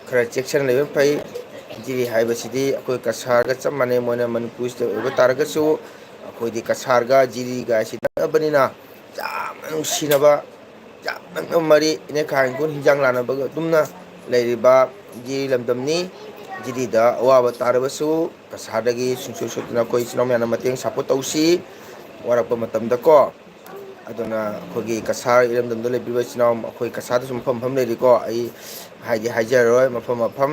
ꯈꯔ ꯆꯦꯛꯁꯤꯟꯅ ꯂꯩꯕꯅ ꯐꯩ꯫ ꯖꯤꯔꯤ ꯍꯥꯏꯕꯁꯤꯗꯤ ꯑꯩꯈꯣꯏ ꯀꯁꯥꯔꯒ ꯆꯞ ꯃꯥꯟꯅꯩ, ꯃꯣꯏꯅ ꯃꯅꯤꯄꯨꯔ state ꯑꯣꯏꯕ ꯇꯥꯔꯒꯁꯨ ꯑꯩꯈꯣꯏꯗꯤ ꯀꯁꯥꯔꯒ ꯖꯤꯔꯤꯒ ꯑꯁꯤ ꯅꯛꯅꯕꯅꯤꯅ ꯌꯥꯝꯅ ꯅꯨꯡꯁꯤꯅꯕ, ꯌꯥꯝ ꯅꯛꯅꯕ ꯃꯔꯤ, ꯏꯅꯦ ꯈꯥ ꯏꯪꯈꯣꯜ ꯍꯤꯟꯖꯥꯡ ꯂꯥꯟꯅꯕꯒ ꯑꯗꯨꯝꯅ ꯂꯩꯔꯤꯕ ꯖꯤꯔꯤ ꯂꯝꯗꯝꯅꯤ꯫ ꯖꯤꯔꯤꯗ ꯑꯋꯥꯕ ꯇꯥꯔꯕꯁꯨ ꯀꯁꯥꯔꯗꯒꯤ ꯁꯨꯡꯁꯣꯏ ꯁꯣꯏꯗꯅ ꯑꯩꯈꯣꯏ ꯏꯆꯤꯟ ꯏꯅꯥꯎ ꯃꯌꯥꯝꯅ ꯃꯇꯦꯡ support ꯇꯧꯁꯤ ꯋꯥꯔꯛꯄ ꯃꯇꯝꯗꯀꯣ꯫ ꯑꯗꯨꯅ ꯑꯩꯈꯣꯏꯒꯤ ꯀꯁꯥꯔ ꯏꯔꯝꯗꯝꯗ ꯂꯩꯕꯤꯔꯤꯕ ꯏꯆꯤꯟ ꯏꯅꯥꯎ ꯑꯩꯈꯣꯏ ꯀꯁꯥꯔꯗꯁꯨ ꯃꯐꯝ ꯃꯐꯝ ꯂꯩꯔꯤꯀꯣ, ꯑꯩ ꯍꯥꯏꯗꯤ ꯍꯥꯏꯖꯔꯔꯣꯏ, ꯃꯐꯝ ꯃꯐꯝ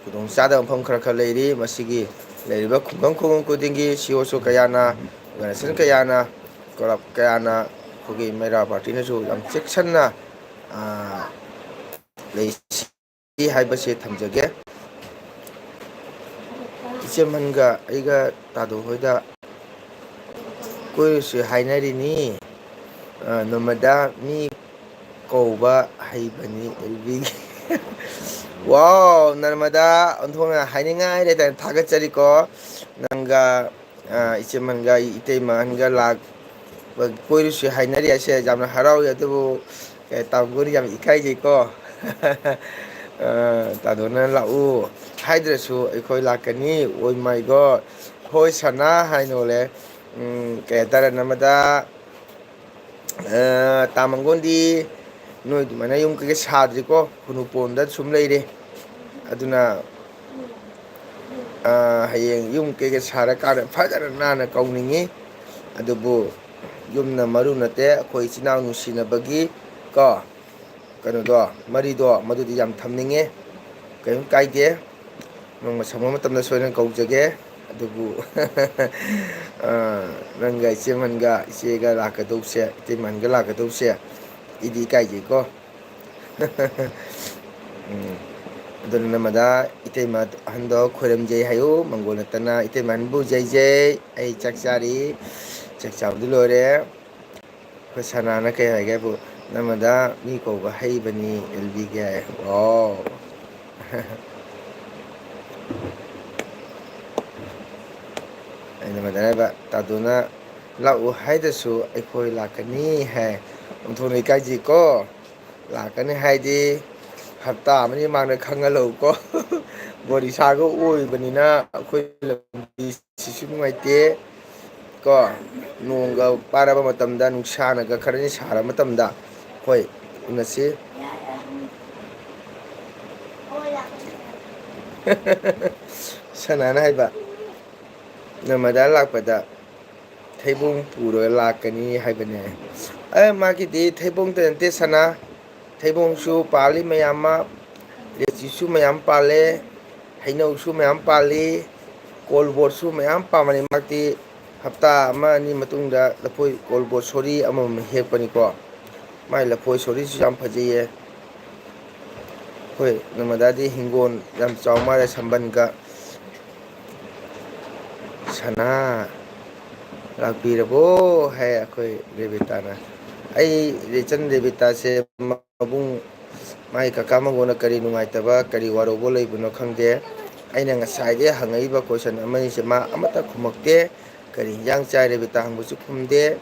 ꯈꯨꯗꯣꯡꯆꯥꯗꯕ ꯃꯐꯝ ꯈꯔ ꯈꯔ ꯂꯩꯔꯤ꯫ ꯃꯁꯤꯒꯤ ꯂꯩꯔꯤꯕ ꯈꯨꯡꯒꯪ ꯈꯨꯡꯒꯪ ꯈꯨꯗꯤꯡꯒꯤ ꯁꯤ ꯑꯣ ꯁꯣ ꯀꯌꯥꯅ, organization ꯀꯌꯥꯅ, club ꯀꯌꯥꯅ, ꯑꯩꯈꯣꯏꯒꯤ ꯃꯩꯔꯥ party ꯅꯁꯨ ꯌꯥꯝ ꯆꯦꯛꯁꯤꯟꯅ, ꯑꯥ, ꯂꯩꯁꯤ ꯍꯥꯏꯕꯁꯦ ꯊꯝꯖꯒꯦ꯫ ꯏꯆꯦꯃꯟꯒ ꯑꯩꯒ ꯇꯥꯗꯨ ꯍꯣꯏꯗ ꯀꯣꯏꯔꯨꯁꯤ ꯍꯥꯏꯅꯔꯤꯅꯤ꯫ ꯑ, ꯅꯣꯡꯃꯗ ꯃꯤ ꯀꯧꯕ ꯍꯩꯕꯅꯤ ꯑꯦꯜ ꯕꯤꯒꯤ꯫ Wow, ꯅꯔꯃꯗꯥ ꯑꯣꯟꯊꯣꯛꯅ ꯍꯥꯏꯅꯤꯡꯉꯥꯏ ꯂꯩꯇꯅ ꯊꯥꯒꯠꯆꯔꯤꯀꯣ꯫ ꯅꯪꯒ, ꯑ, ꯏꯆꯦꯃꯟꯒ, ꯏꯇꯩꯃ ꯑꯍꯟꯒ ꯂꯥꯛꯄ ꯀꯣꯏꯔꯨꯁꯤ ꯍꯥꯏꯅꯔꯤ ꯍꯥꯏꯁꯦ ꯌꯥꯝꯅ ꯍꯔꯥꯎꯏ, ꯑꯗꯨꯕꯨ, ꯑꯦ, ꯇꯥꯃꯣꯒꯗꯤ ꯌꯥꯝ ꯏꯀꯥꯏꯖꯩꯀꯣ꯫ ꯑ, ꯇꯥꯗꯣꯅ ꯂꯥꯛꯎ ꯍꯥꯏꯗ꯭ꯔꯁꯨ ꯑꯩꯈꯣꯏ ꯂꯥꯛꯀꯅꯤ꯫ Oh my God꯫ ꯍꯣꯏ ꯁꯅꯥ ꯍꯥꯏꯅꯣꯂꯦ꯫ ꯎꯝ, ꯀꯩ ꯍꯥꯏꯇꯥꯔꯦ, ꯅꯃꯗ, ꯑ, ꯇꯥ ꯃꯪꯒꯣꯟꯗꯤ ꯅꯣꯏ ꯑꯗꯨꯃꯥꯏꯅ ꯌꯨꯝ ꯀꯩꯀꯩ ꯁꯥꯗ꯭ꯔꯤꯀꯣ, ꯈꯨꯅꯨ ꯄꯣꯟꯗ ꯁꯨꯝ ꯂꯩꯔꯦ꯫ ꯑꯗꯨꯅ, ꯑ, ꯍꯌꯦꯡ ꯌꯨꯝ ꯀꯩꯀꯩ ꯁꯥꯔꯀꯥꯟꯗ ꯐꯖꯅ ꯅꯥꯟꯅ ꯀꯧꯅꯤꯡꯉꯤ꯫ ꯑꯗꯨꯕꯨ ꯌꯨꯝꯅ ꯃꯔꯨ ꯅꯠꯇꯦ, ꯑꯩꯈꯣꯏ ꯏꯆꯤꯟ ꯏꯅꯥꯎ ꯅꯨꯡꯁꯤꯅꯕꯒꯤ ꯀꯣ, ꯀꯩꯅꯣꯗꯣ, ꯃꯔꯤꯗꯣ, ꯃꯗꯨꯗꯤ ꯌꯥꯝ ꯊꯝꯅꯤꯡꯉꯦ꯫ ꯀꯔꯤꯝ ꯀꯥꯏꯗꯦ, ꯅꯣꯡꯃ ꯁꯪꯕ ꯃꯇꯝꯗ ꯁꯣꯏꯗꯅ ꯀꯧꯖꯒꯦ꯫ ꯑꯗꯨꯕꯨ, ꯑ, ꯅꯪꯒ ꯏꯆꯦꯃꯟꯒ, ꯏꯆꯦꯒ ꯂꯥꯛꯀꯗꯧꯁꯦ, ꯏꯇꯩꯃꯟꯒ ꯂꯥꯛꯀꯗꯧꯁꯦ, ꯑꯩꯗꯤ ꯏꯀꯥꯏꯖꯩꯀꯣ꯫ ꯎꯝ꯫ ꯑꯗꯨꯅ ꯅꯃꯗ ꯏꯇꯩꯃ ꯑꯍꯟꯗꯣ ꯈꯣꯏꯔꯝꯖꯩ ꯍꯥꯏꯌꯨ, ꯃꯪꯒꯣꯜ ꯅꯠꯇꯅ ꯏꯇꯩꯃ ꯑꯍꯟꯕꯨ ꯌꯩꯖꯩ꯫ ꯑꯩ ꯆꯥꯛ ꯆꯥꯔꯤ, ꯆꯥꯛ ꯆꯥꯕꯗꯤ ꯂꯣꯏꯔꯦ꯫ ꯑꯩꯈꯣꯏ ꯁꯅꯥꯅ ꯀꯩ ꯍꯥꯏꯒꯦꯕꯨ, "ꯅꯃꯗ ꯃꯤ ꯀꯧꯕ ꯍꯩꯕꯅꯤ ꯑꯦꯜꯕꯤꯒꯤ" ꯍꯥꯏ꯫ ꯋꯥꯎ꯫ ꯑꯩꯅ ꯃꯗ ꯍꯥꯏꯕ, "ꯇꯥꯗꯨꯅ ꯂꯥꯛꯎ ꯍꯥꯏꯗ꯭ꯔꯁꯨ ꯑꯩꯈꯣꯏ ꯂꯥꯛꯀꯅꯤ" ꯍꯥꯏ꯫ ꯑꯣꯟꯊꯣꯛꯅ ꯏꯀꯥꯏꯖꯩꯀꯣ꯫ ꯂꯥꯛꯀꯅꯤ ꯍꯥꯏꯗꯤ ꯍꯞꯇꯥ ꯑꯃꯒꯤ ꯃꯃꯥꯡꯗ ꯈꯪꯍꯜꯂꯛꯎꯀꯣ꯫ ꯕꯣꯔꯤꯁꯥꯒ ꯑꯣꯏꯕꯅꯤꯅ ꯑꯩꯈꯣꯏ ꯂꯝꯕꯤꯁꯤꯁꯨ ꯅꯨꯡꯉꯥꯏꯇꯦ꯫ ꯀꯣ, ꯅꯣꯡꯒ ꯄꯥꯔꯕ ꯃꯇꯝꯗ, ꯅꯨꯡꯁꯥꯅꯒ ꯈꯔꯅꯤ ꯁꯥꯔꯕ ꯃꯇꯝꯗ ꯑꯩꯈꯣꯏ ꯎꯅꯁꯤ꯫ ꯁꯅꯥꯅ ꯍꯥꯏꯕ, "ꯅꯃꯗ ꯂꯥꯛꯄꯗ ꯊꯩꯕꯣꯡ ꯄꯨꯔꯒ ꯂꯥꯛꯀꯅꯤ" ꯍꯥꯏꯕꯅꯦ꯫ ꯑꯦ, ꯃꯥꯒꯤꯗꯤ ꯊꯩꯕꯣꯡꯇ ꯅꯠꯇꯦ ꯁꯅꯥ, ꯊꯩꯕꯣꯡꯁꯨ ꯄꯥꯜꯂꯤ ꯃꯌꯥꯝ ꯑꯃ, ꯂꯤꯆꯤꯁꯨ ꯃꯌꯥꯝ ꯄꯥꯜꯂꯦ, ꯍꯩꯅꯧꯁꯨ ꯃꯌꯥꯝ ꯄꯥꯜꯂꯤ, ꯀꯣꯜꯕꯣꯠꯁꯨ ꯃꯌꯥꯝ ꯄꯥꯟꯕꯅꯤ꯫ ꯃꯍꯥꯛꯇꯤ ꯍꯞꯇꯥ ꯑꯃ ꯑꯅꯤ ꯃꯇꯨꯡꯗ ꯂꯐꯣꯏ ꯀꯣꯜꯕꯣꯠ ꯁꯣꯔꯤ ꯑꯃꯃꯝ ꯍꯦꯛꯄꯅꯤꯀꯣ꯫ ꯃꯥꯏ ꯂꯐꯣꯏ ꯁꯣꯔꯤꯁꯨ ꯌꯥꯝ ꯐꯖꯩꯌꯦ꯫ ꯑꯩꯈꯣꯏ ꯅꯃꯗꯥꯗꯤ ꯍꯤꯡꯒꯣꯜ ꯌꯥꯝ ꯆꯥꯎ ꯃꯥꯜꯂꯦ, ꯁꯝꯕꯟꯒ꯫ "ꯁꯅꯥ ꯂꯥꯛꯄꯤꯔꯕꯣ?" ꯍꯥꯏ ꯑꯩꯈꯣꯏ ꯔꯦꯕꯤꯇꯥꯅ꯫ ꯑꯩ ꯏꯆꯟ ꯔꯦꯕꯤꯇꯥꯁꯦ ꯃꯕꯨꯡ, ꯃꯥꯒꯤ ꯀꯀꯥ ꯃꯪꯒꯣꯟꯅ ꯀꯔꯤ ꯅꯨꯡꯉꯥꯏꯇꯕ, ꯀꯔꯤ ꯋꯥꯔꯧꯕ ꯂꯩꯕꯅꯣ ꯈꯪꯗꯦ꯫ ꯑꯩꯅ ꯉꯁꯥꯏꯗꯩ ꯍꯪꯉꯛꯏꯕ question ꯑꯃꯅꯤꯁꯦ ꯃꯥ ꯑꯃꯠꯇ ꯈꯨꯝꯃꯛꯇꯦ꯫ ꯀꯔꯤ ꯍꯤꯟꯖꯥꯡ ꯆꯥꯏ ꯔꯦꯕꯤꯇꯥ ꯍꯪꯕꯁꯨ ꯈꯨꯝꯗꯦ꯫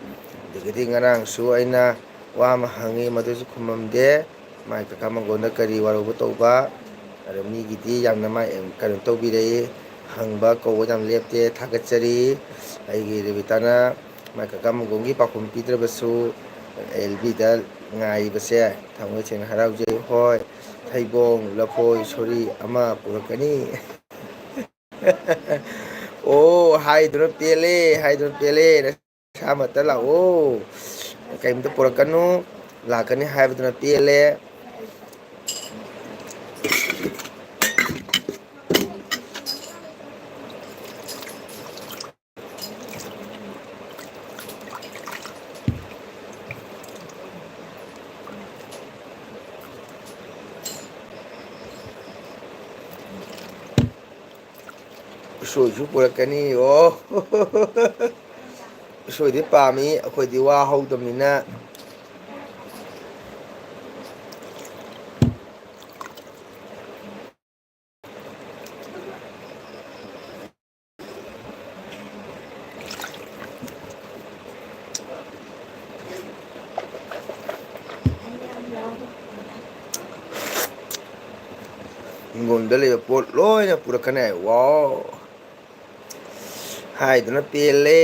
ꯑꯗꯒꯤꯗꯤ ꯉꯔꯥꯡꯁꯨ ꯑꯩꯅ ꯋꯥ ꯑꯃ ꯍꯪꯉꯤ, ꯃꯗꯨꯁꯨ ꯈꯨꯝꯃꯝꯗꯦ꯫ ꯃꯥꯏ ꯀꯀꯥ ꯃꯪꯒꯣꯟꯗ ꯀꯔꯤ ꯋꯥꯔꯧꯕ ꯇꯧꯕ? ꯑꯗꯣ ꯃꯤꯒꯤꯗꯤ ꯌꯥꯝꯅ ꯃꯥꯏ ꯀꯩꯅꯣ ꯇꯧꯕꯤꯔꯛꯏ, ꯍꯪꯕ ꯀꯧꯕ ꯌꯥꯝ ꯂꯦꯞꯇꯦ, ꯊꯥꯒꯠꯆꯔꯤ꯫ ꯑꯩꯒꯤ ꯔꯦꯕꯤꯇꯥꯅ ꯃꯥꯏ ꯀꯀꯥ ꯃꯪꯒꯣꯟꯒꯤ ꯄꯥꯎꯈꯨꯝ ꯄꯤꯗ꯭ꯔꯕꯁꯨ ꯑꯦꯜ ꯕꯤꯗ ꯉꯥꯏꯔꯤꯕꯁꯦ ꯊꯃꯣꯏ ꯁꯦꯡꯅ ꯍꯔꯥꯎꯖꯩ꯫ ꯍꯣꯏ, ꯊꯩꯕꯣꯡ, ꯂꯐꯣꯏ, ꯁꯣꯔꯤ ꯑꯃ ꯄꯨꯔꯛꯀꯅꯤ꯫ ꯑꯣ, ꯍꯥꯏꯗꯨꯅ ꯄꯦꯜꯂꯦ, ꯍꯥꯏꯗꯨꯅ ꯄꯦꯜꯂꯦ꯫ ꯅꯁꯥꯃꯛꯇ ꯂꯥꯛꯑꯣ, ꯀꯩꯝꯇ ꯄꯨꯔꯛꯀꯅꯨ, ꯂꯥꯛꯀꯅꯤ ꯍꯥꯏꯕꯗꯨꯅ ꯄꯦꯜꯂꯦ꯫ ꯎꯁꯣꯏꯁꯨ ꯄꯨꯔꯛꯀꯅꯤ꯫ ꯑꯣ, ꯎꯁꯣꯏꯗꯤ ꯄꯥꯝꯃꯤ, ꯑꯩꯈꯣꯏꯗꯤ ꯋꯥ ꯍꯧꯗꯕꯅꯤꯅ꯫ ꯍꯤꯡꯒꯣꯜꯗ ꯂꯩꯕ ꯄꯣꯠ ꯂꯣꯏꯅ ꯄꯨꯔꯛꯀꯅꯤ꯫ ꯋꯥꯎ! ꯍꯥꯏꯗꯨꯅ ꯄꯦꯜꯂꯦ꯫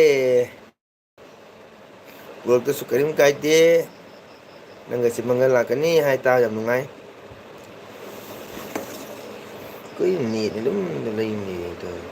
ꯄꯨꯔꯛꯇꯁꯨ ꯀꯔꯤꯝ ꯀꯥꯏꯗꯦ꯫ ꯅꯪꯒ ꯆꯦ ꯃꯪꯒꯜ ꯂꯥꯛꯀꯅꯤ ꯍꯥꯏ ꯇꯥ ꯌꯥꯝ ꯅꯨꯡꯉꯥꯏ꯫ ꯀꯩꯅꯣ ꯅꯦꯠ ꯑꯗꯨꯝ ꯂꯩꯅꯦ ꯇꯧꯔꯤ꯫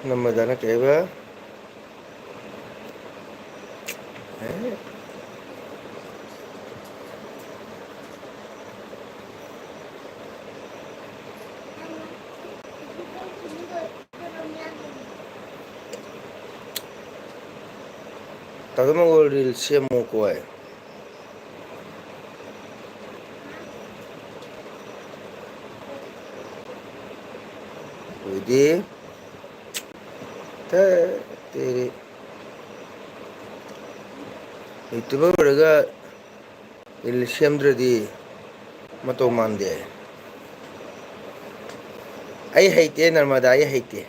ꯅꯝꯃꯗꯅ ꯀꯩꯕ? ꯑꯦ꯫ ꯇꯥꯗ ꯃꯪꯒꯣꯜ ꯔꯤꯜꯁ ꯁꯦꯝꯃꯨ ꯀꯣꯏ꯫ ꯑꯣꯏꯗꯦ꯫ ꯇ-, ꯇꯦꯔꯦ꯫ YouTuber ꯑꯣꯏꯔꯒ ꯔꯤꯜꯁ ꯁꯦꯝꯗ꯭ꯔꯗꯤ ꯃꯇꯧ ꯃꯥꯟꯗꯦ꯫ ꯑꯩ ꯍꯩꯇꯦ ꯅꯔꯃꯗꯥ, ꯑꯩ ꯍꯩꯇꯦ꯫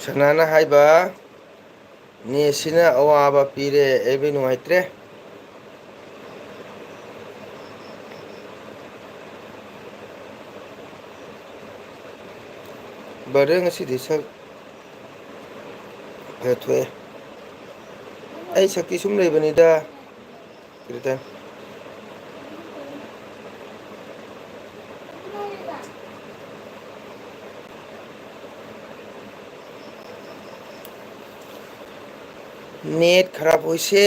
ꯁꯅꯥꯅ ꯍꯥꯏꯕ, "ꯅꯦꯠꯁꯤꯅ ꯑꯋꯥꯕ ꯄꯤꯔꯦ, ꯑꯦꯕꯤ ꯅꯨꯡꯉꯥꯏꯇ꯭ꯔꯦ"꯫ ꯕ꯭ꯔꯗꯔ, ꯉꯁꯤꯗꯤ ꯁꯛ ꯐꯖ ꯊꯣꯛꯑꯦ꯫ ꯑꯩ ꯁꯛꯇꯤ ꯁꯨꯝ ꯂꯩꯕꯅꯤꯗ꯫ ꯀꯤꯔꯇꯟ꯫ ꯅꯦꯠ ꯈꯔꯞ ꯑꯣꯏꯁꯦ꯫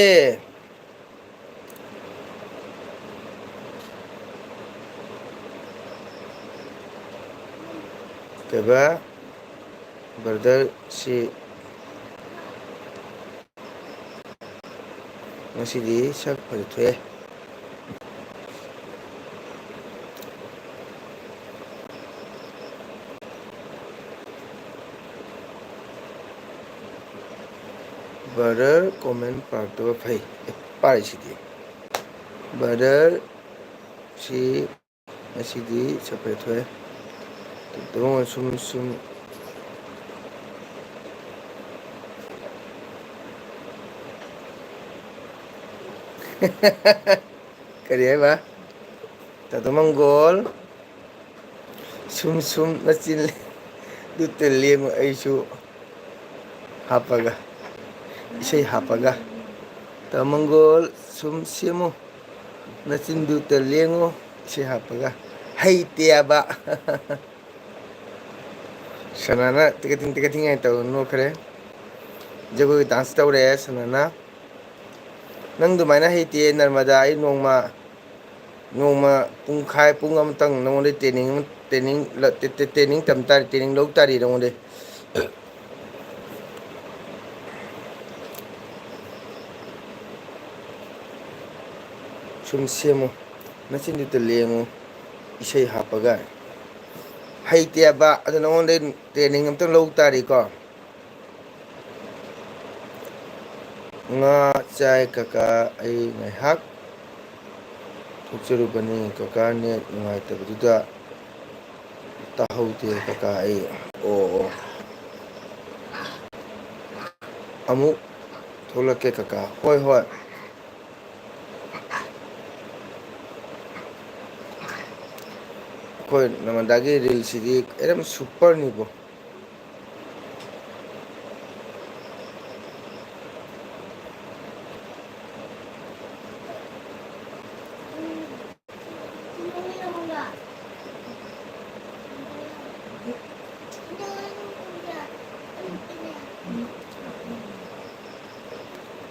ꯀꯩꯕ? ꯕ꯭ꯔꯗꯔ ꯁꯤ ꯉꯁꯤꯗꯤ ꯁꯛ ꯐꯖ ꯊꯣꯛꯑꯦ꯫ ꯕ꯭ꯔꯗꯔ, ꯀꯣꯃꯦꯟ ꯄꯥꯔꯛꯇꯕ ꯐꯩ꯫ ꯑꯦ, ꯄꯥꯔꯤꯁꯤꯗꯤ꯫ ꯕ꯭ꯔꯗꯔ ꯁꯤ ꯉꯁꯤꯗꯤ ꯁꯛ ꯐꯖ ꯊꯣꯛꯑꯦ꯫ ꯇꯨꯝ ꯇꯨꯝ ꯁꯨꯝ ꯁꯨꯝ꯫ ꯀꯔꯤ ꯍꯥꯏꯕ? ꯇꯥꯗ ꯃꯪꯒꯣꯜ꯫ ꯁꯨꯝ ꯁꯨꯝ ꯅꯆꯤꯜ ꯗꯨꯠꯇ ꯂꯦꯡꯉꯨ, ꯑꯩꯁꯨ ꯍꯥꯞꯄꯒ, ꯏꯁꯩ ꯍꯥꯞꯄꯒ꯫ ꯇꯥꯗ ꯃꯪꯒꯣꯜ ꯁꯨꯝ ꯁꯦꯝꯃꯨ꯫ ꯅꯆꯤꯟꯗꯨꯇ ꯂꯦꯡꯉꯨ, ꯏꯁꯩ ꯍꯥꯞꯄꯒ꯫ ꯍꯩꯇꯦꯕ꯫ ꯁꯅꯥꯅ ꯇꯤꯀꯠ ꯇꯤꯡ ꯇꯤꯀꯠ ꯇꯤꯡ ꯍꯥꯏꯅ ꯇꯧꯗꯅ ꯅꯣꯛꯈ꯭ꯔꯦ꯫ ꯖꯒꯣꯏ dance ꯇꯧꯔꯦ ꯁꯅꯥꯅ꯫ ꯅꯪ ꯑꯗꯨꯃꯥꯏꯅ ꯍꯩꯇꯦ ꯅꯔꯃꯗꯥ, ꯑꯩ ꯅꯣꯡꯃ, ꯅꯣꯡꯃ ꯄꯨꯡꯈꯥꯏ, ꯄꯨꯡ ꯑꯃꯇꯪ ꯅꯉꯣꯟꯗ training, training, training ꯇꯝ ꯇꯥꯔꯦ, training ꯂꯧ ꯇꯥꯔꯦ ꯅꯉꯣꯟꯗ꯫ ꯁꯨꯝ ꯁꯦꯝꯃꯨ, ꯅꯆꯤꯟꯗꯨꯇ ꯂꯦꯡꯉꯨ, ꯏꯁꯩ ꯍꯥꯞꯄꯒ꯫ ꯍꯩꯇꯦꯕ, ꯑꯗꯨ ꯅꯉꯣꯟꯗ training ꯑꯝꯇꯪ ꯂꯧ ꯇꯥꯔꯤꯀꯣ꯫ ꯉꯥ ꯆꯥꯏ ꯀꯀꯥ, ꯑꯩ ꯉꯥꯏꯍꯥꯛ ꯊꯣꯛꯆꯔꯨꯕꯅꯤ ꯀꯀꯥ, net ꯅꯨꯡꯉꯥꯏꯇꯕꯗꯨꯗ ꯇꯥꯍꯧꯗꯦ ꯀꯀꯥ ꯑꯩ꯫ ꯑꯣ, ꯑꯣ꯫ ꯑꯃꯨꯛ ꯊꯣꯛꯂꯛꯀꯦ ꯀꯀꯥ꯫ ꯍꯣꯏ, ꯍꯣꯏ꯫ ꯑꯩꯈꯣꯏ ꯅꯃꯟꯗꯥꯒꯤ reel ꯁꯤꯗꯤ ꯑꯗꯨꯝ super ꯅꯤꯕꯣ꯫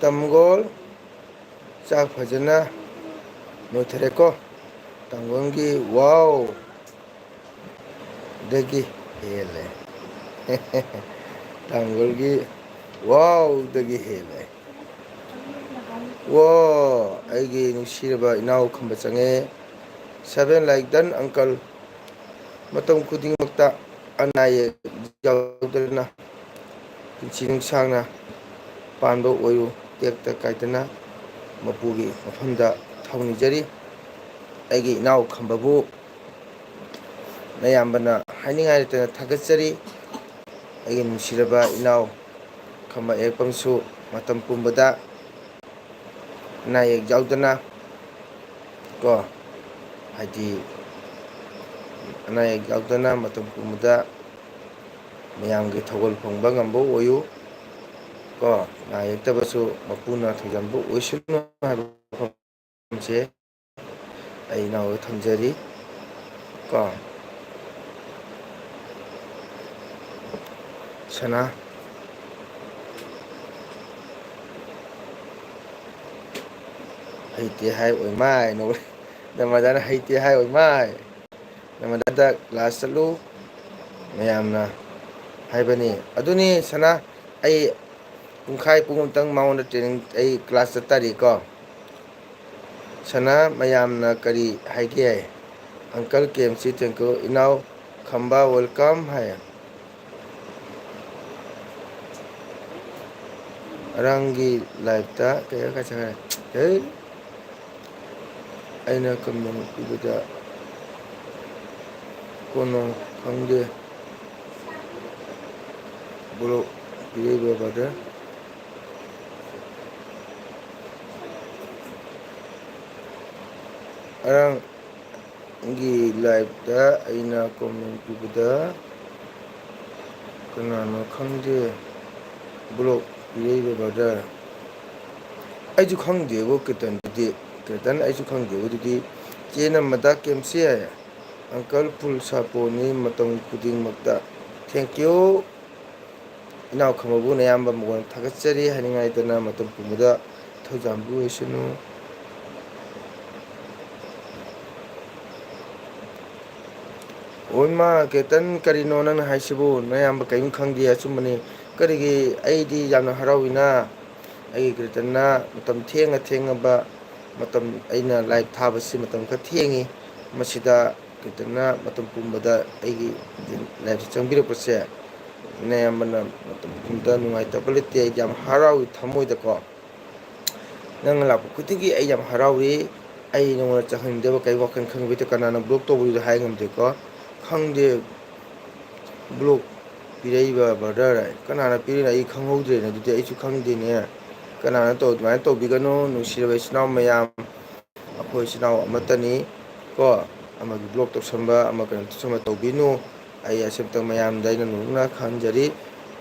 ꯇꯝꯒꯣꯜ, ꯆꯥꯛ ꯐꯖꯅ ꯅꯣꯏꯊꯔꯦꯀꯣ꯫ ꯇꯝꯒꯣꯜꯒꯤ wow ꯗꯒꯤ ꯍꯦꯜꯂꯦ꯫ ꯇꯥꯡꯒꯣꯜꯒꯤ wow ꯗꯒꯤ ꯍꯦꯜꯂꯦ꯫ ꯋꯥ, ꯑꯩꯒꯤ ꯅꯨꯡꯁꯤꯔꯕ ꯏꯅꯥꯎ ꯈꯝꯕ ꯆꯪꯉꯦ꯫ Seven like done, uncle꯫ ꯃꯇꯝ ꯈꯨꯗꯤꯡꯃꯛꯇ ꯑꯅꯥ ꯑꯌꯦꯛ ꯌꯥꯎꯗꯅ ꯄꯨꯟꯁꯤ ꯅꯨꯡꯁꯥꯡꯅ ꯄꯥꯟꯕ ꯑꯣꯏꯌꯨ, ꯇꯦꯛꯇ ꯀꯥꯏꯗꯅ꯫ ꯃꯄꯨꯒꯤ ꯃꯐꯝꯗ ꯊꯧꯅꯤꯖꯔꯤ꯫ ꯑꯩꯒꯤ ꯏꯅꯥꯎ ꯈꯝꯕꯕꯨ ꯅꯌꯥꯝꯕꯅ ꯍꯥꯏꯅꯤꯡꯉꯥꯏ ꯂꯩꯇꯅ ꯊꯥꯒꯠꯆꯔꯤ꯫ ꯑꯩꯒꯤ ꯅꯨꯡꯁꯤꯔꯕ ꯏꯅꯥꯎ ꯈꯝꯕ ꯏꯌꯦꯛꯄꯝꯁꯨ ꯃꯇꯝ ꯄꯨꯝꯕꯗ ꯑꯅꯥ ꯑꯌꯦꯛ ꯌꯥꯎꯗꯅ ꯀꯣ, ꯍꯥꯏꯗꯤ ꯑꯅꯥ ꯑꯌꯦꯛ ꯌꯥꯎꯗꯅ ꯃꯇꯝ ꯄꯨꯝꯕꯗ ꯃꯌꯥꯝꯒꯤ ꯊꯧꯒꯜ ꯐꯪꯕ ꯉꯝꯕ ꯑꯣꯏꯌꯨ ꯀꯣ꯫ ꯅꯥ ꯌꯦꯛꯇꯕꯁꯨ ꯃꯄꯨꯅ ꯊꯧꯖꯥꯟꯕ ꯑꯣꯏꯁꯅꯨ ꯍꯥꯏꯕ ꯋꯥꯐꯝꯁꯦ ꯑꯩ ꯏꯅꯥꯎꯗ ꯊꯝꯖꯔꯤ ꯀꯣ꯫ ꯁꯅꯥ, ꯍꯩꯇꯦ ꯍꯥꯏ ꯑꯣꯏ ꯃꯥꯏ꯫ ꯅꯃꯗꯥꯅ ꯍꯩꯇꯦ ꯍꯥꯏ ꯑꯣꯏ ꯃꯥꯏ꯫ ꯅꯃꯗꯥꯗ ꯀ꯭ꯂꯥꯁ ꯆꯠꯂꯨ, ꯃꯌꯥꯝꯅ ꯍꯥꯏꯕꯅꯤ꯫ ꯑꯗꯨꯅꯤ ꯁꯅꯥ, ꯑꯩ ꯄꯨꯡꯈꯥꯏ ꯄꯨꯡ ꯑꯃꯇꯪ ꯃꯉꯣꯟꯗ ꯇ꯭ꯔꯦꯅꯤꯡ, ꯑꯩ ꯀ꯭ꯂꯥꯁ ꯆꯠꯇꯥꯔꯤꯀꯣ꯫ ꯁꯅꯥ, ꯃꯌꯥꯝꯅ ꯀꯔꯤ ꯍꯥꯏꯒꯦ? ꯑꯪꯀꯜ ꯀꯦ ꯑꯦꯝ ꯁꯤ, ꯊꯦꯡꯀ꯭ꯌꯨ꯫ ꯏꯅꯥꯎ ꯈꯝꯕ, ꯋꯦꯜꯀꯝ ꯍꯥꯏ꯫ ꯑꯔꯥꯡꯒꯤ ꯂꯥꯏꯐꯇ ꯀꯩ ꯀꯥꯏ ꯆꯠꯈ꯭ꯔꯦ? ꯍꯦ? ꯑꯩꯅ ꯀꯃꯦꯟ ꯄꯤꯕꯗ ꯀꯣꯟꯅ ꯈꯪꯗꯦ꯫ Block ꯄꯤꯔꯛꯏꯕ brother. ꯑꯔꯥꯡꯒꯤ ꯂꯥꯏꯐꯇ ꯑꯩꯅ ꯀꯣꯃꯦꯟ ꯄꯤꯕꯗ ꯀꯅꯥꯅꯣ ꯈꯪꯗꯦ ꯕ꯭ꯂꯣꯛ ꯄꯤꯔꯛꯏꯕ ꯕ꯭ꯔꯗꯔ꯫ ꯑꯩꯁꯨ ꯈꯪꯗꯦꯕꯣ ꯀꯤꯔꯇꯟꯗꯨꯗꯤ꯫ ꯀꯤꯔꯇꯟ, ꯑꯩꯁꯨ ꯈꯪꯗꯦꯕꯣ ꯑꯗꯨꯗꯤ꯫ ꯆꯦ ꯅꯝꯃꯗ ꯀꯦꯝꯁꯦ꯫ ꯑꯪꯀꯜ ꯐꯨꯜ ꯁꯥꯄꯣꯔꯠꯅꯤ ꯃꯇꯝ ꯈꯨꯗꯤꯡꯃꯛꯇ꯫ Thank you꯫ ꯏꯅꯥꯎ ꯈꯝꯕꯕꯨ ꯅꯌꯥꯝꯕ ꯃꯉꯣꯟꯗ ꯊꯥꯒꯠꯆꯔꯤ ꯍꯥꯏꯅꯤꯡꯉꯥꯏꯗꯅ ꯃꯇꯝ ꯄꯨꯝꯕꯗ ꯊꯧꯖꯥꯟꯕꯨ ꯑꯣꯏꯁꯅꯨ꯫ ꯑꯣꯏꯃꯥ, ꯀꯦꯇꯟ, ꯀꯔꯤꯅꯣ ꯅꯪꯅ ꯍꯥꯏꯁꯤꯕꯨ? ꯅꯌꯥꯝꯕ ꯀꯔꯤꯝ ꯈꯪꯗꯦ꯫ ꯑꯆꯨꯝꯕꯅꯤ꯫ ꯀꯔꯤꯒꯤ? ꯑꯩꯗꯤ ꯌꯥꯝꯅ ꯍꯔꯥꯎꯏꯅ꯫ ꯑꯩꯒꯤ ꯀꯦꯇꯟꯅ ꯃꯇꯝ ꯊꯦꯡꯉ ꯊꯦꯡꯉꯕ ꯃꯇꯝ, ꯑꯩꯅ ꯂꯥꯏꯚ ꯊꯥꯕꯁꯤ ꯃꯇꯝ ꯈꯔ ꯊꯦꯡꯉꯤ꯫ ꯃꯁꯤꯗ ꯀꯦꯇꯟꯅ ꯃꯇꯝ ꯄꯨꯝꯕꯗ ꯑꯩꯒꯤ ꯂꯥꯏꯚꯁꯤ ꯆꯪꯕꯤꯔꯛꯄꯁꯦ ꯅꯌꯥꯝꯕꯅ ꯃꯇꯝ ꯄꯨꯝꯕꯗ ꯅꯨꯡꯉꯥꯏꯇꯕ ꯂꯩꯇꯦ꯫ ꯑꯩꯗꯤ ꯌꯥꯝ ꯍꯔꯥꯎꯏ ꯊꯃꯣꯏꯗꯀꯣ꯫ ꯅꯪꯅ ꯂꯥꯛꯄ ꯈꯨꯗꯤꯡꯒꯤ ꯑꯩ ꯌꯥꯝ ꯍꯔꯥꯎꯏ꯫ ꯑꯩ ꯅꯉꯣꯟꯗ ꯆꯪꯍꯟꯅꯤꯡꯗꯕ ꯀꯔꯤ ꯋꯥꯈꯜ ꯈꯟꯈꯤꯕ ꯂꯩꯇꯦ꯫ ꯀꯅꯥꯅ ꯕ꯭ꯂꯣꯛ ꯇꯧꯕꯗꯨꯗꯤ ꯍꯥꯏ ꯉꯝꯗꯦꯀꯣ꯫ ꯈꯪꯗꯦ꯫ ꯕ꯭ꯂꯣꯛ ꯄꯤꯔꯛꯏꯕ ꯕ꯭ꯔꯗꯔ ꯀꯅꯥꯅ ꯄꯤꯔꯤꯅꯣ ꯑꯩ ꯈꯪꯍꯧꯗ꯭ꯔꯦꯅꯦ꯫ ꯑꯗꯨꯗꯤ ꯑꯩꯁꯨ ꯈꯪꯗꯦꯅꯦ꯫ ꯀꯅꯥꯅ ꯇꯧ-, ꯑꯗꯨꯃꯥꯏꯅ ꯇꯧꯕꯤꯒꯅꯨ꯫ ꯅꯨꯡꯁꯤꯔꯕ ꯏꯆꯤꯟ ꯏꯅꯥꯎ ꯃꯌꯥꯝ, ꯑꯩꯈꯣꯏ ꯏꯆꯤꯟ ꯏꯅꯥꯎ ꯑꯃꯠꯇꯅꯤ ꯀꯣ꯫ ꯑꯃꯒꯤ ꯕ꯭ꯂꯣꯛ ꯇꯧꯁꯟꯕ, ꯑꯃ ꯀꯩꯅꯣ ꯇꯧꯁꯟꯕ ꯇꯧꯕꯤꯅꯨ꯫ ꯑꯩ ꯑꯁꯤꯝꯇꯪ ꯃꯌꯥꯝꯗ ꯑꯩꯅ ꯅꯣꯛꯅ ꯈꯪꯖꯔꯤ꯫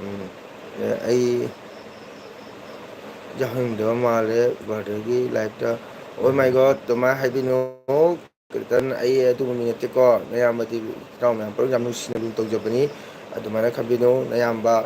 ꯎꯝ, ꯑꯩ ꯌꯥꯎꯍꯟꯅꯤꯡꯗꯕ ꯃꯥꯜꯂꯦ ꯕ꯭ꯔꯗꯔꯒꯤ ꯂꯥꯏꯐꯇ꯫ Oh my God, ꯑꯗꯨꯃꯥꯏꯅ ꯍꯥꯏꯕꯤꯅꯨ꯫ ꯀꯤꯔꯇꯟ, ꯑꯩ ꯑꯗꯨꯒꯨꯝꯕ ꯃꯤ ꯅꯠꯇꯦꯀꯣ꯫ ꯅꯌꯥꯝꯕꯗꯤ ꯏꯅꯥꯎ ꯃꯌꯥꯝ ꯄꯨꯂꯞ ꯌꯥꯝ ꯅꯨꯡꯁꯤꯅ ꯂꯨꯅ ꯇꯧꯖꯕꯅꯤ꯫ ꯑꯗꯨꯃꯥꯏꯅ ꯈꯟꯕꯤꯅꯨ꯫ ꯅꯌꯥꯝꯕ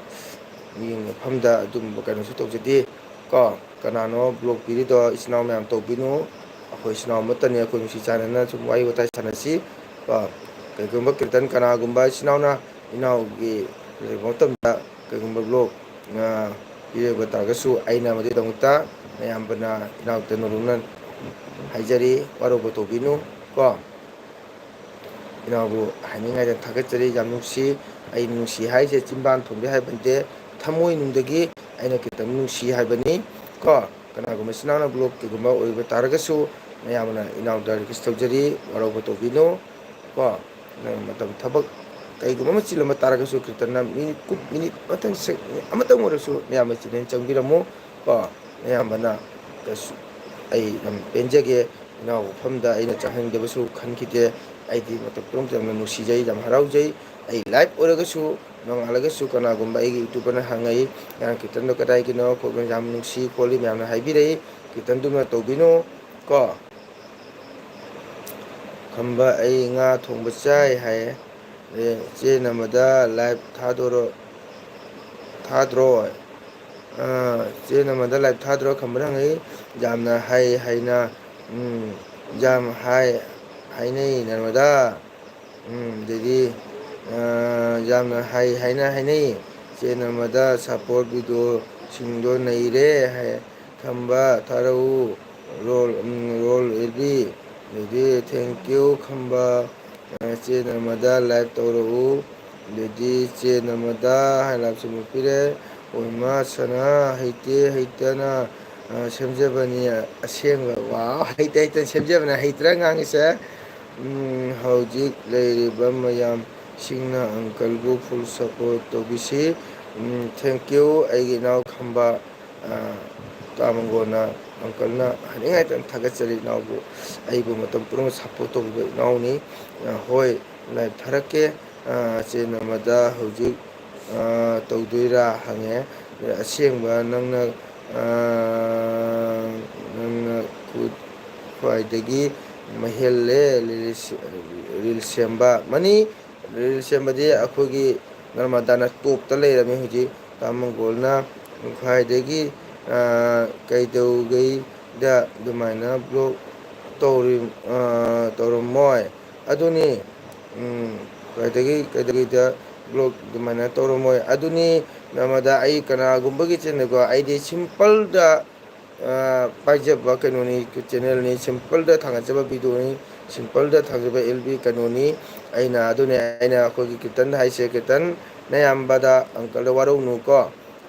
ꯃꯤ ꯃꯐꯝꯗ ꯑꯗꯨꯝꯕ ꯀꯩꯅꯣꯁꯨ ꯇꯧꯖꯗꯦ ꯀꯣ꯫ ꯀꯅꯥꯅꯣ ꯕ꯭ꯂꯣꯛ ꯄꯤꯔꯤꯗꯣ? ꯏꯆꯤꯟ ꯏꯅꯥꯎ ꯃꯌꯥꯝ ꯇꯧꯕꯤꯅꯨ꯫ ꯑꯩꯈꯣꯏ ꯏꯆꯤꯟ ꯏꯅꯥꯎ ꯑꯃꯠꯇꯅꯤ꯫ ꯑꯩꯈꯣꯏ ꯅꯨꯡꯁꯤ ꯆꯥꯟꯅꯅ ꯁꯨꯝ ꯋꯥꯔꯤ ꯋꯥꯇꯥꯏ ꯁꯥꯟꯅꯁꯤ ꯀꯣ꯫ ꯀꯩꯒꯨꯝꯕ ꯀꯤꯔꯇꯟ, ꯀꯅꯥꯒꯨꯝꯕ ꯏꯆꯤꯟ ꯏꯅꯥꯎꯅ ꯏꯅꯥꯎꯒꯤ ꯂꯩꯕ ꯃꯇꯝꯗ ꯀꯩꯒꯨꯝꯕ ꯕ꯭ꯂꯣꯛ, ꯑ, ꯄꯤꯔꯛꯄ ꯇꯥꯔꯒꯁꯨ, ꯑꯩꯅ ꯃꯗꯨꯒꯤꯗꯃꯛꯇ ꯅꯌꯥꯝꯕꯅ ꯏꯅꯥꯎꯗ ꯅꯣꯂꯨꯛꯅ ꯍꯥꯏꯖꯔꯤ, ꯋꯥꯔꯧꯕ ꯇꯧꯕꯤꯅꯨ ꯀꯣ꯫ ꯏꯅꯥꯎꯕꯨ ꯍꯥꯏꯅꯤꯡꯉꯥꯏꯗ ꯊꯥꯒꯠꯆꯔꯤ, ꯌꯥꯝ ꯅꯨꯡꯁꯤ꯫ ꯑꯩ ꯅꯨꯡꯁꯤ ꯍꯥꯏꯁꯦ ꯆꯤꯟꯕꯥꯟ ꯊꯣꯡꯗꯩ ꯍꯥꯏꯕ ꯅꯠꯇꯦ, ꯊꯃꯣꯏꯅꯨꯡꯗꯒꯤ ꯑꯩꯅ ꯈꯤꯇꯪ ꯅꯨꯡꯁꯤ ꯍꯥꯏꯕꯅꯤ ꯀꯣ꯫ ꯀꯅꯥꯒꯨꯝꯕ ꯏꯆꯤꯟ ꯏꯅꯥꯎꯅ ꯕ꯭ꯂꯣꯛ ꯀꯩꯒꯨꯝꯕ ꯑꯣꯏꯕ ꯇꯥꯔꯒꯁꯨ, ꯃꯌꯥꯝꯅ ꯏꯅꯥꯎꯗ ꯔꯤꯀ꯭ꯋꯦꯁ ꯇꯧꯖꯔꯤ, ꯋꯥꯔꯧꯕ ꯇꯧꯕꯤꯅꯨ ꯀꯣ꯫ ꯅꯪ ꯃꯇꯝ ꯊꯕꯛ ꯀꯩꯒꯨꯝꯕ ꯑꯃ ꯆꯤꯜꯂꯝꯕ ꯇꯥꯔꯒꯁꯨ, ꯀꯤꯔꯇꯟꯅ ꯃꯤꯅꯤꯠ ꯀꯨꯟ, ꯃꯤꯅꯤꯠ ꯑꯃꯇꯪ, ꯁꯦ-, ꯑꯃꯇꯪ ꯑꯣꯏꯔꯁꯨ ꯃꯌꯥꯝꯅ ꯆꯤꯟꯅ ꯆꯪꯕꯤꯔꯝꯃꯨ ꯀꯣ꯫ ꯑꯌꯥꯝꯕꯅ ꯀꯩꯁꯨ, ꯑꯩ ꯌꯥꯝ ꯄꯦꯟꯖꯒꯦ꯫ ꯏꯅꯥꯎ ꯃꯐꯝꯗ ꯑꯩꯅ ꯆꯪꯍꯟꯒꯗꯕꯁꯨ ꯈꯟꯈꯤꯗꯦ꯫ ꯑꯩꯗꯤ ꯃꯇꯝ ꯄꯨꯝꯅꯃꯛꯇ ꯌꯥꯝꯅ ꯅꯨꯡꯁꯤꯖꯩ, ꯌꯥꯝ ꯍꯔꯥꯎꯖꯩ꯫ ꯑꯩ ꯂꯥꯏꯚ ꯑꯣꯏꯔꯒꯁꯨ, ꯅꯣꯡꯉꯥꯜꯂꯒꯁꯨ ꯀꯅꯥꯒꯨꯝꯕ ꯑꯩꯒꯤ ꯌꯨꯇ꯭ꯌꯨꯕꯔꯅ ꯍꯪꯉꯛꯏ, "ꯅꯪ ꯀꯤꯔꯇꯟꯗꯣ ꯀꯗꯥꯏꯒꯤꯅꯣ?" ꯈꯣꯠꯄ ꯌꯥꯝ ꯅꯨꯡꯁꯤ ꯈꯣꯠꯂꯤ ꯃꯌꯥꯝꯅ ꯍꯥꯏꯕꯤꯔꯛꯏ꯫ ꯀꯤꯔꯇꯟꯗꯨꯃ ꯇꯧꯕꯤꯅꯨ ꯀꯣ꯫ ꯈꯝꯕ, ꯑꯩ ꯉꯥ ꯊꯣꯡꯕ ꯆꯥꯏ ꯍꯥꯏꯌꯦ꯫ ꯑꯦ, ꯆꯦ ꯅꯃꯗ ꯂꯥꯏꯚ ꯊꯥꯗꯣꯔꯣ-, ꯊꯥꯗ꯭ꯔꯣ? ꯑ, ꯆꯦ ꯅꯃꯗ ꯂꯥꯏꯚ ꯊꯥꯗ꯭ꯔꯣ? ꯈꯝꯕꯅ ꯍꯪꯉꯛꯏ꯫ ꯌꯥꯝꯅ ꯍꯥꯏ ꯍꯥꯏꯅ, ꯎꯝ, ꯌꯥꯝ ꯍꯥꯏ ꯍꯥꯏꯅꯩ ꯅꯔꯃꯗꯥ꯫ ꯎꯝ, ꯑꯗꯩꯗꯤ, ꯑ, ꯌꯥꯝꯅ ꯍꯥꯏ ꯍꯥꯏꯅ ꯍꯥꯏꯅꯩ꯫ ꯆꯦ ꯅꯔꯃꯗꯥ ꯁꯞꯄꯣꯔꯠ ꯚꯤꯗꯤꯑꯣꯁꯤꯡꯗꯣ ꯅꯩꯔꯦ ꯍꯥꯏ꯫ ꯈꯝꯕ ꯊꯥꯔꯛꯎ꯫ ꯔꯣꯜ, ꯎꯝ, ꯔꯣꯜ ꯑꯦꯜ ꯕꯤ꯫ ꯑꯗꯩꯗꯤ thank you ꯈꯝꯕ꯫ ꯑ, ꯆꯦ ꯅꯔꯃꯗꯥ ꯂꯥꯏꯚ ꯇꯧꯔꯛꯎ꯫ ꯑꯗꯩꯗꯤ ꯆꯦ ꯅꯔꯃꯗꯥ ꯍꯥꯏꯅ ꯂꯥꯏꯚꯁꯨ ꯑꯃꯨꯛ ꯄꯤꯔꯦ꯫ ꯑꯣꯏꯃꯥ ꯁꯅꯥ ꯍꯩꯇꯦ ꯍꯩꯇꯅ, ꯑ, ꯁꯦꯝꯖꯕꯅꯤ ꯑꯁꯦꯡꯕ꯫ ꯋꯥꯎ, ꯍꯩꯇꯦ ꯍꯩꯇꯅ ꯁꯦꯝꯖꯕꯅꯦ, ꯍꯩꯇ꯭ꯔꯥ ꯉꯥꯡꯉꯤꯁꯦ? ꯎꯝ, ꯍꯧꯖꯤꯛ ꯂꯩꯔꯤꯕ ꯃꯌꯥꯝꯁꯤꯡꯅ ꯑꯪꯀꯜꯕꯨ ꯐꯨꯜ ꯁꯄꯣꯔꯠ ꯇꯧꯕꯤꯁꯤ꯫ ꯎꯝ, thank you ꯑꯩꯒꯤ ꯏꯅꯥꯎ ꯈꯝꯕ꯫ ꯑ, ꯇꯥꯃꯪꯒꯣꯟꯅ, ꯑꯪꯀꯜꯅ ꯍꯥꯏꯅꯤꯡꯉꯥꯏꯇꯅ ꯊꯥꯒꯠꯆꯔꯤ ꯏꯅꯥꯎꯕꯨ꯫ ꯑꯩꯕꯨ ꯃꯇꯝ ꯄꯨꯝꯅꯃꯛ ꯁꯄꯣꯔꯠ ꯇꯧꯕꯤꯕ ꯏꯅꯥꯎꯅꯤ꯫ ꯑ, ꯍꯣꯏ, ꯂꯥꯏꯚ ꯊꯥꯔꯛꯀꯦ꯫ ꯑ, ꯆꯦ ꯅꯔꯃꯗꯥ ꯍꯧꯖꯤꯛ, ꯑ, ꯇꯧꯗꯣꯏꯔꯥ ꯍꯪꯉꯦ꯫ ꯑꯁꯦꯡꯕ ꯅꯪꯅ, ꯑ, ꯅꯪꯅ ꯈꯨꯠ ꯈ꯭ꯋꯥꯏꯗꯒꯤ ꯃꯍꯦꯜꯂꯦ ꯔꯤꯜꯁ ꯁꯦꯝꯕ꯫ ꯃꯅꯤ, ꯔꯤꯜꯁ ꯁꯦꯝꯕꯗꯤ ꯑꯩꯈꯣꯏꯒꯤ ꯅꯔꯃꯗꯥꯅ ꯇꯣꯞꯇ ꯂꯩꯔꯝꯃꯤ ꯍꯧꯖꯤꯛ꯫ ꯇꯥ ꯃꯪꯒꯣꯜꯅ ꯈ꯭ꯋꯥꯏꯗꯒꯤ, ꯑ, ꯀꯩꯗꯧꯉꯩꯗ ꯑꯗꯨꯃꯥꯏꯅ ꯕ꯭ꯂꯣꯛ ꯇꯧꯔꯤ-, ꯑ, ꯇꯧꯔꯝꯃꯣꯏ꯫ ꯑꯗꯨꯅꯤ, ꯎꯝ, ꯈ꯭ꯋꯥꯏꯗꯒꯤ ꯀꯩꯗꯧꯉꯩꯗ ꯕ꯭ꯂꯣꯛ ꯑꯗꯨꯃꯥꯏꯅ ꯇꯧꯔꯝꯃꯣꯏ꯫ ꯑꯗꯨꯅꯤ, ꯅꯔꯃꯗꯥ, ꯑꯩ ꯀꯅꯥꯒꯨꯝꯕꯒꯤ ꯆꯦꯟꯅꯀꯣ, ꯑꯩꯗꯤ ꯁꯤꯝꯄꯜꯗ ꯑ, ꯄꯥꯏꯖꯕ ꯀꯩꯅꯣꯅꯤ, ꯆꯦꯅꯦꯜꯅꯤ, ꯁꯤꯝꯄꯜꯗ ꯊꯥꯒꯠꯆꯕ ꯚꯤꯗꯤꯑꯣꯅꯤ, ꯁꯤꯝꯄꯜꯗ ꯊꯥꯒꯠꯆꯕ ꯑꯦꯜ ꯕꯤ ꯀꯩꯅꯣꯅꯤ꯫ ꯑꯩꯅ ꯑꯗꯨꯅꯦ ꯑꯩꯅ ꯑꯩꯈꯣꯏꯒꯤ ꯀꯤꯔꯇꯟ ꯍꯥꯏꯁꯦ, ꯀꯤꯔꯇꯟ ꯅꯌꯥꯝꯕꯗ ꯑꯪꯀꯜꯗ ꯋꯥꯔꯧꯅꯨꯀꯣ꯫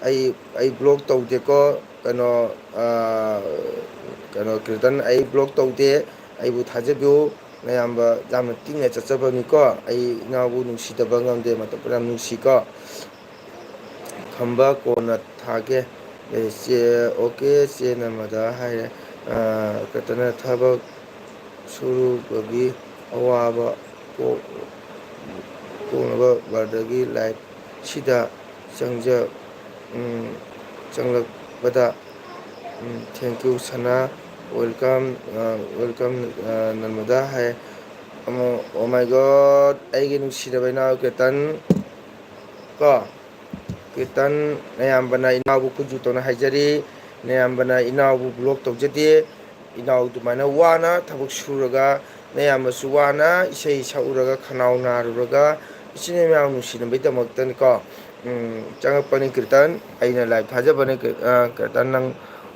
ꯑꯩ, ꯑꯩ ꯕ꯭ꯂꯣꯛ ꯇꯧꯗꯦꯀꯣ, ꯀꯩꯅꯣ, ꯑ, ꯀꯩꯅꯣ, ꯀꯤꯔꯇꯟ, ꯑꯩ ꯕ꯭ꯂꯣꯛ ꯇꯧꯗꯦ, ꯑꯩꯕꯨ ꯊꯥꯖꯕꯤꯌꯨ꯫ ꯅꯌꯥꯝꯕ ꯌꯥꯝꯅ ꯇꯤꯡꯅ ꯆꯠꯆꯕꯅꯤꯀꯣ, ꯑꯩ ꯏꯅꯥꯎꯕꯨ ꯅꯨꯡꯁꯤꯗꯕ ꯉꯝꯗꯦ, ꯃꯇꯝ ꯄꯨꯝꯅꯃꯛ ꯅꯨꯡꯁꯤꯀꯣ꯫ ꯈꯝꯕ ꯀꯣꯟꯅ ꯊꯥꯒꯦ꯫ ꯑꯦ, ꯆꯦ, ꯑꯣꯀꯦ, ꯆꯦ ꯅꯔꯃꯗꯥ ꯍꯥꯏꯔꯦ꯫ ꯑ, ꯀꯇꯅ ꯊꯕꯛ ꯁꯨꯔꯨꯕꯒꯤ ꯑꯋꯥꯕ ꯀꯣꯛ-, ꯀꯣꯛꯅꯕ ꯕ꯭ꯔꯗꯔꯒꯤ ꯂꯥꯏꯐꯁꯤꯗ ꯆꯪꯖ-, ꯎꯝ, ꯆꯪꯂꯛꯄꯗ, ꯎꯝ, thank you ꯁꯅꯥ, welcome, ꯑ, welcome, ꯑ, ꯅꯔꯃꯗꯥ ꯍꯥꯏ꯫ ꯑꯃ, oh my God, ꯑꯩꯒꯤ ꯅꯨꯡꯁꯤꯔꯕ ꯏꯅꯥꯎ ꯀꯦꯇꯟ꯫ ꯀꯣ, ꯀꯤꯔꯇꯟ, ꯅꯌꯥꯝꯕꯅ ꯏꯅꯥꯎꯕꯨ ꯈꯨꯖꯨ ꯇꯧꯅ ꯍꯥꯏꯖꯔꯤ꯫ ꯅꯌꯥꯝꯕꯅ ꯏꯅꯥꯎꯕꯨ ꯕ꯭ꯂꯣꯛ ꯇꯧꯖꯗꯦ꯫ ꯏꯅꯥꯎ ꯑꯗꯨꯃꯥꯏꯅ ꯋꯥꯅ ꯊꯕꯛ ꯁꯨꯔꯒ, ꯅꯌꯥꯝꯕꯁꯨ ꯋꯥꯅ ꯏꯁꯩ ꯁꯛꯎꯔꯒ, ꯈꯅꯥꯎ ꯅꯥꯔꯨꯔꯒ, ꯏꯆꯤꯟ ꯏꯅꯥꯎ ꯅꯨꯡꯁꯤꯅꯕꯒꯤꯗꯃꯛꯇꯅꯤꯀꯣ꯫ ꯎꯝ, ꯆꯪꯉꯛꯄꯅꯤ ꯀꯤꯔꯇꯟ꯫ ꯑꯩꯅ ꯂꯥꯏꯚ ꯊꯥꯖꯕꯅꯦ, ꯀꯤ-, ꯑ, ꯀꯤꯔꯇꯟ, ꯅꯪ,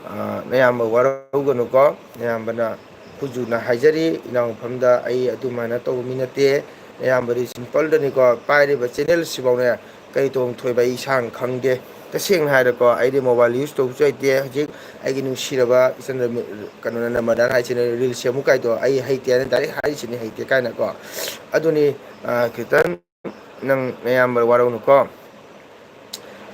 ꯑ, ꯅꯌꯥꯝꯕ ꯋꯥꯔꯧꯒꯅꯨꯀꯣ꯫ ꯅꯌꯥꯝꯕꯅ ꯈꯨꯖꯨꯅ ꯍꯥꯏꯖꯔꯤ, ꯏꯅꯥꯎ ꯃꯐꯝꯗ ꯑꯩ ꯑꯗꯨꯃꯥꯏꯅ ꯇꯧꯕ ꯃꯤ ꯅꯠꯇꯦ꯫ ꯅꯌꯥꯝꯕꯗꯤ ꯁꯤꯝꯄꯜꯗꯅꯤꯀꯣ, ꯄꯥꯏꯔꯤꯕ ꯆꯦꯅꯦꯜꯁꯤꯐꯥꯎꯅꯦ ꯀꯔꯤ ꯇꯧꯐꯝ ꯊꯣꯛꯏꯕ ꯑꯩ ꯏꯁꯥꯅ ꯈꯪꯗꯦ꯫ ꯇꯁꯦꯡꯅ ꯍꯥꯏꯔꯦꯀꯣ, ꯑꯩꯗꯤ ꯃꯣꯕꯥꯏꯜ ꯌꯨꯁ ꯇꯧꯕꯁꯨ ꯍꯩꯇꯦ꯫ ꯍꯧꯖꯤꯛ ꯑꯩꯒꯤ ꯅꯨꯡꯁꯤꯔꯕ ꯏꯆꯟ ꯔꯃꯤ-, ꯀꯩꯅꯣꯅ, ꯅꯔꯃꯗꯥꯅ ꯍꯥꯏꯁꯤꯅ ꯔꯤꯜꯁ ꯁꯦꯝꯃꯨ ꯀꯥꯏꯗꯣ ꯑꯩ ꯍꯩꯇꯦ ꯍꯥꯏꯅ ꯗꯥꯏꯔꯦꯛ ꯍꯥꯏꯔꯤꯁꯤꯅꯤ, ꯍꯩꯇꯦ ꯀꯥꯏꯅꯀꯣ꯫ ꯑꯗꯨꯅꯤ, ꯑ, ꯀꯤꯔꯇꯟ, ꯅꯪ ꯅꯌꯥꯝꯕ ꯋꯥꯔꯧꯅꯨꯀꯣ꯫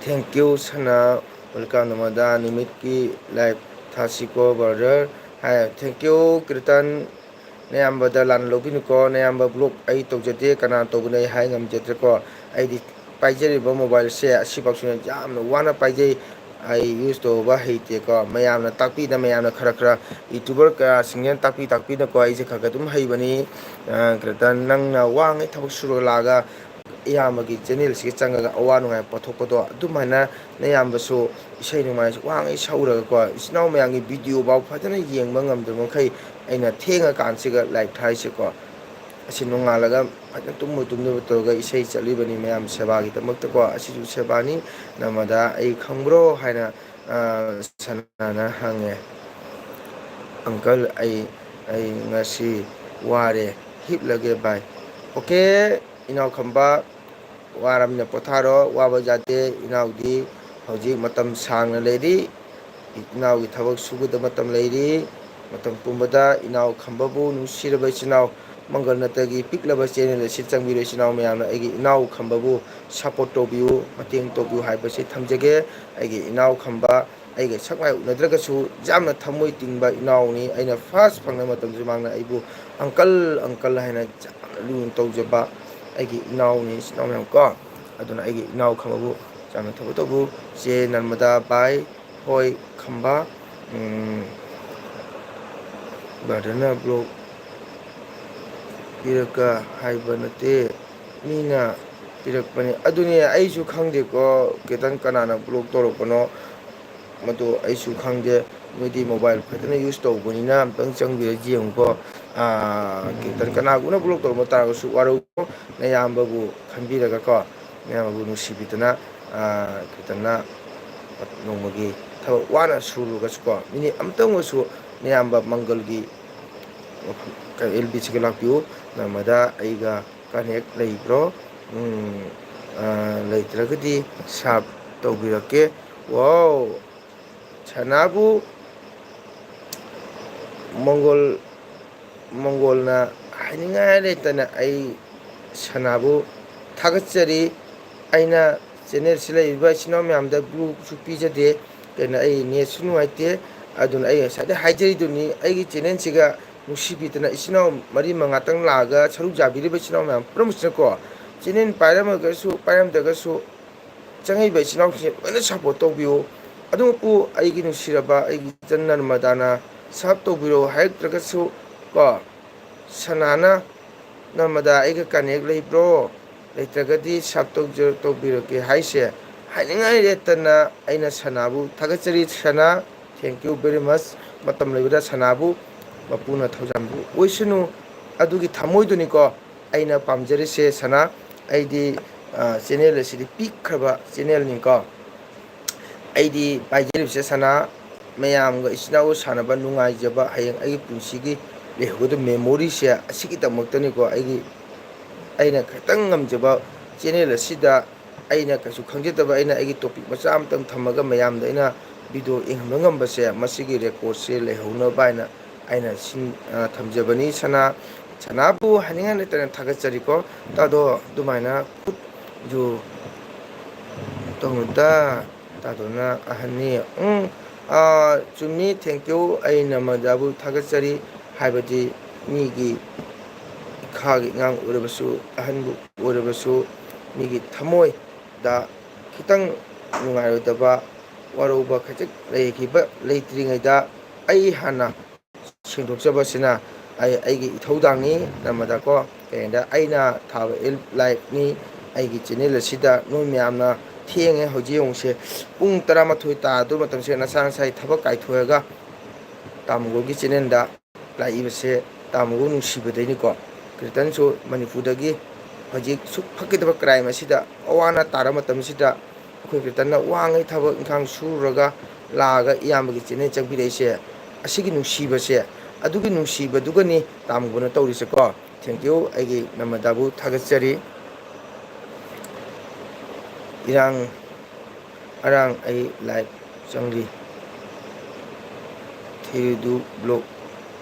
Thank you ꯁꯅꯥ, welcome ꯅꯔꯃꯗꯥ, ꯅꯨꯃꯤꯠꯀꯤ ꯂꯥꯏꯚ ꯊꯥꯁꯤꯀꯣ ꯕ꯭ꯔꯗꯔ ꯍꯥꯏ꯫ Thank you ꯀꯤꯔꯇꯟ, ꯅꯌꯥꯝꯕꯗ ꯂꯥꯟꯅ ꯂꯧꯕꯤꯅꯨꯀꯣ, ꯅꯌꯥꯝꯕ ꯕ꯭ꯂꯣꯛ ꯑꯩ ꯇꯧꯖꯗꯦ, ꯀꯅꯥ ꯇꯧꯕꯅꯣ ꯑꯩ ꯍꯥꯏ ꯉꯝꯖꯗ꯭ꯔꯦꯀꯣ꯫ ꯑꯩꯗꯤ ꯄꯥꯏꯖꯔꯤꯕ ꯃꯣꯕꯥꯏꯜꯁꯦ ꯑꯁꯤꯐꯥꯎꯁꯤꯅ ꯌꯥꯝꯅ ꯋꯥꯅ ꯄꯥꯏꯖꯩ꯫ ꯑꯩ ꯌꯨꯁ ꯇꯧꯕ ꯍꯩꯇꯦꯀꯣ꯫ ꯃꯌꯥꯝꯅ ꯇꯥꯛꯄꯤꯗ, ꯃꯌꯥꯝꯅ ꯈꯔ ꯈꯔ ꯌꯨꯇ꯭ꯌꯨꯕꯔ ꯀꯌꯥꯁꯤꯡꯁꯤꯅ ꯇꯥꯛꯄꯤ ꯇꯥꯛꯄꯤꯗꯀꯣ, ꯑꯩꯁꯦ ꯈꯔ ꯈꯔ ꯑꯗꯨꯝ ꯍꯩꯕꯅꯤ꯫ ꯑ, ꯀꯩꯅꯣ ꯇ-, ꯅꯪꯅ ꯋꯥꯉꯩ ꯊꯕꯛ ꯁꯨꯔꯒ ꯂꯥꯛꯑꯒ ꯏꯌꯥꯝꯕꯒꯤ ꯆꯦꯅꯦꯜꯁꯤꯒ ꯆꯪꯉꯒ ꯑꯋꯥ ꯅꯨꯡꯉꯥꯏ ꯄꯣꯊꯣꯛꯄꯗꯣ, ꯑꯗꯨꯃꯥꯏꯅ ꯅꯌꯥꯝꯕꯁꯨ ꯏꯁꯩ ꯅꯨꯡꯉꯥꯏꯁꯨ ꯋꯥꯉꯩ ꯁꯛꯎꯔꯒꯀꯣ, ꯏꯆꯤꯟ ꯏꯅꯥꯎ ꯃꯌꯥꯝꯒꯤ ꯚꯤꯗꯤꯑꯣ ꯐꯥꯎ ꯐꯖꯅ ꯌꯦꯡꯕ ꯉꯝꯗꯕ ꯃꯈꯩ ꯑꯩꯅ ꯊꯦꯡꯉꯀꯥꯟꯁꯤꯒ ꯂꯥꯏꯔꯤꯛ ꯊꯥꯔꯤꯁꯦꯀꯣ꯫ ꯑꯁꯤ ꯅꯣꯡꯉꯥꯜꯂꯒ ꯐꯖꯅ ꯇꯨꯝꯕ ꯇꯨꯝꯗꯕ ꯇꯧꯔꯒ ꯏꯁꯩ ꯆꯠꯂꯤꯕꯅꯤ ꯃꯌꯥꯝ ꯁꯦꯕꯥꯒꯤꯗꯃꯛꯇꯀꯣ꯫ ꯑꯁꯤꯁꯨ ꯁꯦꯕꯥꯅꯤ꯫ ꯅꯝꯃꯗ "ꯑꯩ ꯈꯪꯕ꯭ꯔꯣ?" ꯍꯥꯏꯅ, ꯑ, ꯁꯅꯥꯅ ꯍꯪꯉꯦ꯫ "ꯑꯪꯀꯜ, ꯑꯩ, ꯑꯩ ꯉꯁꯤ ꯋꯥꯔꯦ, ꯍꯤꯞꯂꯒꯦ ꯕꯥꯏ꯫" "ꯑꯣꯀꯦ, ꯏꯅꯥꯎ ꯈꯝꯕ, ꯋꯥꯔꯝꯅ ꯄꯣꯊꯥꯔꯣ, ꯋꯥꯕ ꯌꯥꯗꯦ꯫ ꯏꯅꯥꯎꯗꯤ ꯍꯧꯖꯤꯛ ꯃꯇꯝ ꯁꯥꯡꯅ ꯂꯩꯔꯤ꯫ ꯏꯅꯥꯎꯒꯤ ꯊꯕꯛ ꯁꯨꯒꯗꯕ ꯃꯇꯝ ꯂꯩꯔꯤ꯫ ꯃꯇꯝ ꯄꯨꯝꯕꯗ ꯏꯅꯥꯎ ꯈꯝꯕꯕꯨ ꯅꯨꯡꯁꯤꯔꯕ ꯏꯆꯤꯟ ꯏꯅꯥꯎ ꯃꯪꯒꯜ ꯅꯠꯇꯒꯤ ꯄꯤꯛꯂꯕ ꯆꯦꯅꯦꯜ ꯑꯁꯤ ꯆꯪꯕꯤꯔꯣ ꯏꯆꯤꯟ ꯏꯅꯥꯎ ꯃꯌꯥꯝꯅ ꯑꯩꯒꯤ ꯏꯅꯥꯎ ꯈꯝꯕꯕꯨ ꯁꯄꯣꯔꯠ ꯇꯧꯕꯤꯌꯨ, ꯃꯇꯦꯡ ꯇꯧꯕꯤꯌꯨ ꯍꯥꯏꯕꯁꯤ ꯊꯝꯖꯒꯦ꯫ ꯑꯩꯒꯤ ꯏꯅꯥꯎ ꯈꯝꯕ ꯑꯩꯒ ꯁꯛ ꯃꯥꯏ ꯎꯅꯗ꯭ꯔꯒꯁꯨ ꯌꯥꯝꯅ ꯊꯃꯣꯏ ꯇꯤꯡꯕ ꯏꯅꯥꯎꯅꯤ꯫ ꯑꯩꯅ ꯐꯥꯔꯁ ꯐꯪꯅꯕ ꯃꯇꯝꯗꯁꯨ ꯃꯍꯥꯛꯅ ꯑꯩꯕꯨ "ꯑꯪꯀꯜ, ꯑꯪꯀꯜ" ꯍꯥꯏꯅ ꯌꯥꯝꯅ ꯂꯨꯅ ꯇꯧꯖꯕ ꯑꯩꯒꯤ ꯏꯅꯥꯎꯅꯤ, ꯏꯆꯤꯟ ꯏꯅꯥꯎ ꯃꯌꯥꯝ ꯀꯣ꯫ ꯑꯗꯨꯅ ꯑꯩꯒꯤ ꯏꯅꯥꯎ ꯈꯝꯕꯕꯨ ꯌꯥꯝꯅ ꯊꯕꯛ ꯇꯧꯕꯤꯌꯨ꯫ ꯆꯦ ꯅꯔꯃꯗꯥ ꯕꯥꯏ, ꯍꯣꯏ ꯈꯝꯕ, ꯎꯝ, ꯕ꯭ꯔꯗꯔꯅ ꯕ꯭ꯂꯣꯛ ꯄꯤꯔꯛꯀ ꯍꯥꯏꯕ ꯅꯠꯇꯦ, ꯃꯤꯅ ꯄꯤꯔꯛꯄꯅꯤ꯫ ꯑꯗꯨꯅꯦ, ꯑꯩꯁꯨ ꯈꯪꯗꯦꯀꯣ, ꯀꯦꯇꯟ ꯀꯅꯥꯅ ꯕ꯭ꯂꯣꯛ ꯇꯧꯔꯛꯄꯅꯣ, ꯃꯗꯨ ꯑꯩꯁꯨ ꯈꯪꯗꯦ꯫ ꯅꯣꯏꯗꯤ ꯃꯣꯕꯥꯏꯜ ꯐꯖꯅ ꯌꯨꯁ ꯇꯧꯕꯅꯤꯅ ꯑꯝꯇꯪ ꯆꯪꯕꯤꯔ ꯌꯦꯡꯉꯨꯀꯣ꯫ ꯑꯥ, ꯀꯦꯇꯟ ꯀꯅꯥꯒꯨꯝꯕꯅ ꯕ꯭ꯂꯣꯛ ꯇꯧꯔꯝꯕ ꯇꯥꯔꯒꯁꯨ ꯋꯥꯔꯧ, ꯅꯌꯥꯝꯕꯕꯨ ꯈꯟꯕꯤꯔꯒꯀꯣ, ꯅꯌꯥꯝꯕꯕꯨ ꯅꯨꯡꯁꯤꯕꯤꯗꯅ, ꯑꯥ, ꯀꯦꯇꯟꯅ ꯅꯣꯡꯃꯒꯤ ꯊꯕꯛ ꯋꯥꯅ ꯁꯨꯔꯨꯔꯒꯁꯨꯀꯣ, ꯃꯤꯅꯤꯠ ꯑꯃꯇꯪ ꯑꯣꯏꯔꯁꯨ ꯅꯌꯥꯝꯕ ꯃꯪꯒꯜꯒꯤ ꯃꯐꯝ, ꯑꯦꯜ ꯕꯤ ꯁꯤꯒ ꯂꯥꯛꯄꯤꯌꯨ꯫ ꯅꯝꯃꯗ ꯑꯩꯒ ꯀꯅꯦꯛ ꯂꯩꯕ꯭ꯔꯣ? ꯎꯝ, ꯑ, ꯂꯩꯇ꯭ꯔꯒꯗꯤ ꯁꯥꯞ ꯇꯧꯕꯤꯔꯛꯀꯦ꯫ ꯋꯥꯎ! ꯁꯅꯥꯕꯨ ꯃꯪꯒꯣꯜ, ꯃꯪꯒꯣꯜꯅ ꯍꯥꯏꯅꯤꯡꯉꯥꯏ ꯂꯩꯇꯅ ꯑꯩ ꯁꯅꯥꯕꯨ ꯊꯥꯒꯠꯆꯔꯤ꯫ ꯑꯩꯅ ꯆꯦꯅꯦꯜꯁꯤ ꯂꯩꯔꯤꯕ ꯏꯆꯤꯟ ꯏꯅꯥꯎ ꯃꯌꯥꯝꯗ ꯕ꯭ꯂꯨꯁꯨ ꯄꯤꯖꯗꯦ, ꯀꯩꯅꯣ, ꯑꯩ ꯅꯦꯠꯁꯨ ꯅꯨꯡꯉꯥꯏꯇꯦ꯫ ꯑꯗꯨꯅ ꯑꯩ ꯉꯁꯥꯏꯗꯩ ꯍꯥꯏꯖꯔꯤꯗꯨꯅꯤ, ꯑꯩꯒꯤ ꯆꯦꯅꯦꯜꯁꯤꯒ ꯅꯨꯡꯁꯤꯕꯤꯗꯅ ꯏꯆꯤꯟ ꯏꯅꯥꯎ ꯃꯔꯤ ꯃꯉꯥꯇꯪ ꯂꯥꯛꯑꯒ ꯁꯔꯨꯛ ꯌꯥꯕꯤꯔꯤꯕ ꯏꯆꯤꯟ ꯏꯅꯥꯎ ꯃꯌꯥꯝ ꯄꯨꯝꯅꯃꯛꯁꯤꯅꯀꯣ, ꯆꯦꯅꯦꯜ ꯄꯥꯏꯔꯝꯃꯒꯁꯨ ꯄꯥꯏꯔꯝꯗ꯭ꯔꯒꯁꯨ ꯆꯪꯉꯛꯏꯕ ꯏꯆꯤꯟ ꯏꯅꯥꯎꯁꯤꯡꯁꯦ ꯂꯣꯏꯅ ꯁꯞꯄꯣꯔꯠ ꯇꯧꯕꯤꯌꯨ꯫ ꯑꯗꯨꯃꯛꯄꯨ ꯑꯩꯒꯤ ꯅꯨꯡꯁꯤꯔꯕ ꯑꯩꯒꯤ ꯏꯆꯟ ꯅꯔꯃꯗꯥꯅ ꯁꯥꯞ ꯇꯧꯕꯤꯔꯛꯎ ꯍꯥꯏꯔꯛꯇ꯭ꯔꯒꯁꯨ ꯀꯣ, ꯁꯅꯥꯅ "ꯅꯔꯃꯗꯥ, ꯑꯩꯒ ꯀꯅꯦꯛ ꯂꯩꯕ꯭ꯔꯣ? ꯂꯩꯇ꯭ꯔꯒꯗꯤ ꯁꯥꯞ ꯇꯧꯖ-, ꯇꯧꯕꯤꯔꯛꯀꯦ" ꯍꯥꯏꯁꯦ ꯍꯥꯏꯅꯤꯡꯉꯥꯏ ꯂꯩꯇꯅ ꯑꯩꯅ ꯁꯅꯥꯕꯨ ꯊꯥꯒꯠꯆꯔꯤ꯫ ꯁꯅꯥ, thank you very much꯫ ꯃꯇꯝ ꯂꯩꯕꯗ ꯁꯅꯥꯕꯨ ꯃꯄꯨꯅ ꯊꯧꯖꯥꯟꯕꯨ ꯑꯣꯏꯁꯅꯨ꯫ ꯑꯗꯨꯒꯤ ꯊꯃꯣꯏꯗꯨꯅꯤꯀꯣ ꯑꯩꯅ ꯄꯥꯝꯖꯔꯤꯁꯦ ꯁꯅꯥ꯫ ꯑꯩꯗꯤ, ꯑ, ꯆꯦꯅꯦꯜ ꯑꯁꯤꯗꯤ ꯄꯤꯛꯈ꯭ꯔꯕ ꯆꯦꯅꯦꯜꯅꯤꯀꯣ꯫ ꯑꯩꯗꯤ ꯄꯥꯏꯖꯔꯤꯕꯁꯦ ꯁꯅꯥ, ꯃꯌꯥꯝꯒ ꯏꯆꯤꯟ ꯏꯅꯥꯎ ꯁꯥꯟꯅꯕ ꯅꯨꯡꯉꯥꯏꯖꯕ, ꯍꯌꯦꯡ ꯑꯩꯒꯤ ꯄꯨꯟꯁꯤꯒꯤ ꯂꯩꯍꯧꯒꯗꯕ memoryꯁꯦ ꯑꯁꯤꯒꯤꯗꯃꯛꯇꯅꯤꯀꯣ꯫ ꯑꯩꯒꯤ, ꯑꯩꯅ ꯈꯤꯇꯪ ꯉꯝꯖꯕ ꯆꯦꯅꯦꯜ ꯑꯁꯤꯗ ꯑꯩꯅ ꯀꯩꯁꯨ ꯈꯪꯖꯗꯕ, ꯑꯩꯅ ꯑꯩꯒꯤ topic ꯃꯆꯥ ꯑꯃꯇꯪ ꯊꯝꯃꯒ ꯃꯌꯥꯝꯗ ꯑꯩꯅ video ꯌꯦꯡꯍꯟꯕ ꯉꯝꯕꯁꯦ, ꯃꯁꯤꯒꯤ recordꯁꯦ ꯂꯩꯍꯧꯅꯕ ꯍꯥꯏꯅ ꯑꯩꯅ ꯁꯤꯟ-, ꯑ, ꯊꯝꯖꯕꯅꯤ꯫ ꯁꯅꯥ, ꯁꯅꯥꯕꯨ ꯍꯥꯏꯅꯤꯡꯉꯥꯏ ꯂꯩꯇꯅ ꯊꯥꯒꯠꯆꯔꯤꯀꯣ꯫ ꯇꯥꯗꯣ, ꯑꯗꯨꯃꯥꯏꯅ ꯈꯨꯠ ꯌꯨ ꯇꯧꯅꯨꯗ꯫ ꯇꯥꯗꯣꯅ ꯑꯍꯟꯅꯤ꯫ ꯎꯝ, ꯑ, ꯆꯨꯝꯃꯤ, thank you꯫ ꯑꯩ ꯅꯔꯃꯗꯥꯕꯨ ꯊꯥꯒꯠꯆꯔꯤ꯫ ꯍꯥꯏꯕꯗꯤ ꯃꯤꯒꯤ ꯏꯈꯥꯒꯤ ꯑꯉꯥꯡ ꯑꯣꯏꯔꯕꯁꯨ, ꯑꯍꯟꯕꯨ ꯑꯣꯏꯔꯕꯁꯨ, ꯃꯤꯒꯤ ꯊꯃꯣꯏꯗ ꯈꯤꯇꯪ ꯅꯨꯡꯉꯥꯏꯔꯣꯏꯗꯕ, ꯋꯥꯔꯧꯕ ꯈꯖꯤꯛ ꯂꯩꯈꯤꯕ, ꯂꯩꯇ꯭ꯔꯤꯉꯩꯗ ꯑꯩ ꯍꯥꯟꯅ ꯁꯦꯡꯗꯣꯛꯆꯕꯁꯤꯅ ꯑꯩ, ꯑꯩꯒꯤ ꯏꯊꯧꯗꯥꯡꯅꯤ꯫ ꯅꯔꯃꯗꯥꯀꯣ, ꯀꯩꯒꯤꯅꯣꯗ ꯑꯩꯅ ꯊꯥꯕ ꯏꯜ ꯂꯥꯏꯐꯅꯤ꯫ ꯑꯩꯒꯤ ꯆꯦꯅꯦꯜ ꯑꯁꯤꯗ ꯅꯣꯏ ꯃꯌꯥꯝꯅ ꯊꯦꯡꯉꯦ, ꯍꯧꯖꯤꯛ ꯌꯦꯡꯉꯨꯁꯦ, ꯄꯨꯡ ꯇꯔꯥꯃꯥꯊꯣꯏ ꯇꯥꯗꯧ ꯃꯇꯝꯁꯤꯗ ꯅꯁꯥ ꯅꯁꯥꯒꯤ ꯊꯕꯛ ꯀꯥꯏꯊꯣꯛꯑꯒ ꯇꯥꯃꯣꯒꯤ ꯆꯦꯅꯦꯜꯗ ꯂꯥꯛꯏꯕꯁꯦ ꯇꯥꯃꯣꯕꯨ ꯅꯨꯡꯁꯤꯕꯗꯩꯅꯤꯀꯣ꯫ ꯀ꯭ꯔꯤꯇꯟꯁꯨ ꯃꯅꯤꯄꯨꯔꯗꯒꯤ ꯍꯧꯖꯤꯛ ꯁꯨꯛ ꯐꯠꯈꯤꯗꯕ crime ꯑꯁꯤꯗ ꯑꯋꯥ ꯑꯅꯥ ꯇꯥꯔ ꯃꯇꯝꯁꯤꯗ ꯑꯩꯈꯣꯏ ꯀ꯭ꯔꯤꯇꯟꯅ ꯋꯥꯉꯩ ꯊꯕꯛ ꯏꯪꯈꯥꯡ ꯁꯨꯔꯨꯔꯒ ꯂꯥꯛꯑꯒ ꯏꯌꯥꯝꯕꯒꯤ ꯆꯦꯅꯦꯜ ꯆꯪꯕꯤꯔꯛꯏꯁꯦ, ꯑꯁꯤꯒꯤ ꯅꯨꯡꯁꯤꯕꯁꯦ, ꯑꯗꯨꯒꯤ ꯅꯨꯡꯁꯤꯕꯗꯨꯒꯅꯤ ꯇꯥꯃꯣꯕꯅ ꯇꯧꯔꯤꯁꯦꯀꯣ꯫ Thank you꯫ ꯑꯩꯒꯤ ꯅꯔꯃꯗꯥꯕꯨ ꯊꯥꯒꯠꯆꯔꯤ꯫ ꯏꯔꯥꯡ ꯑꯔꯥꯡ ꯑꯩ ꯂꯥꯏꯚ ꯆꯪꯂꯤ꯫ ꯊꯤꯔꯤꯗꯨ ꯕ꯭ꯂꯣꯛ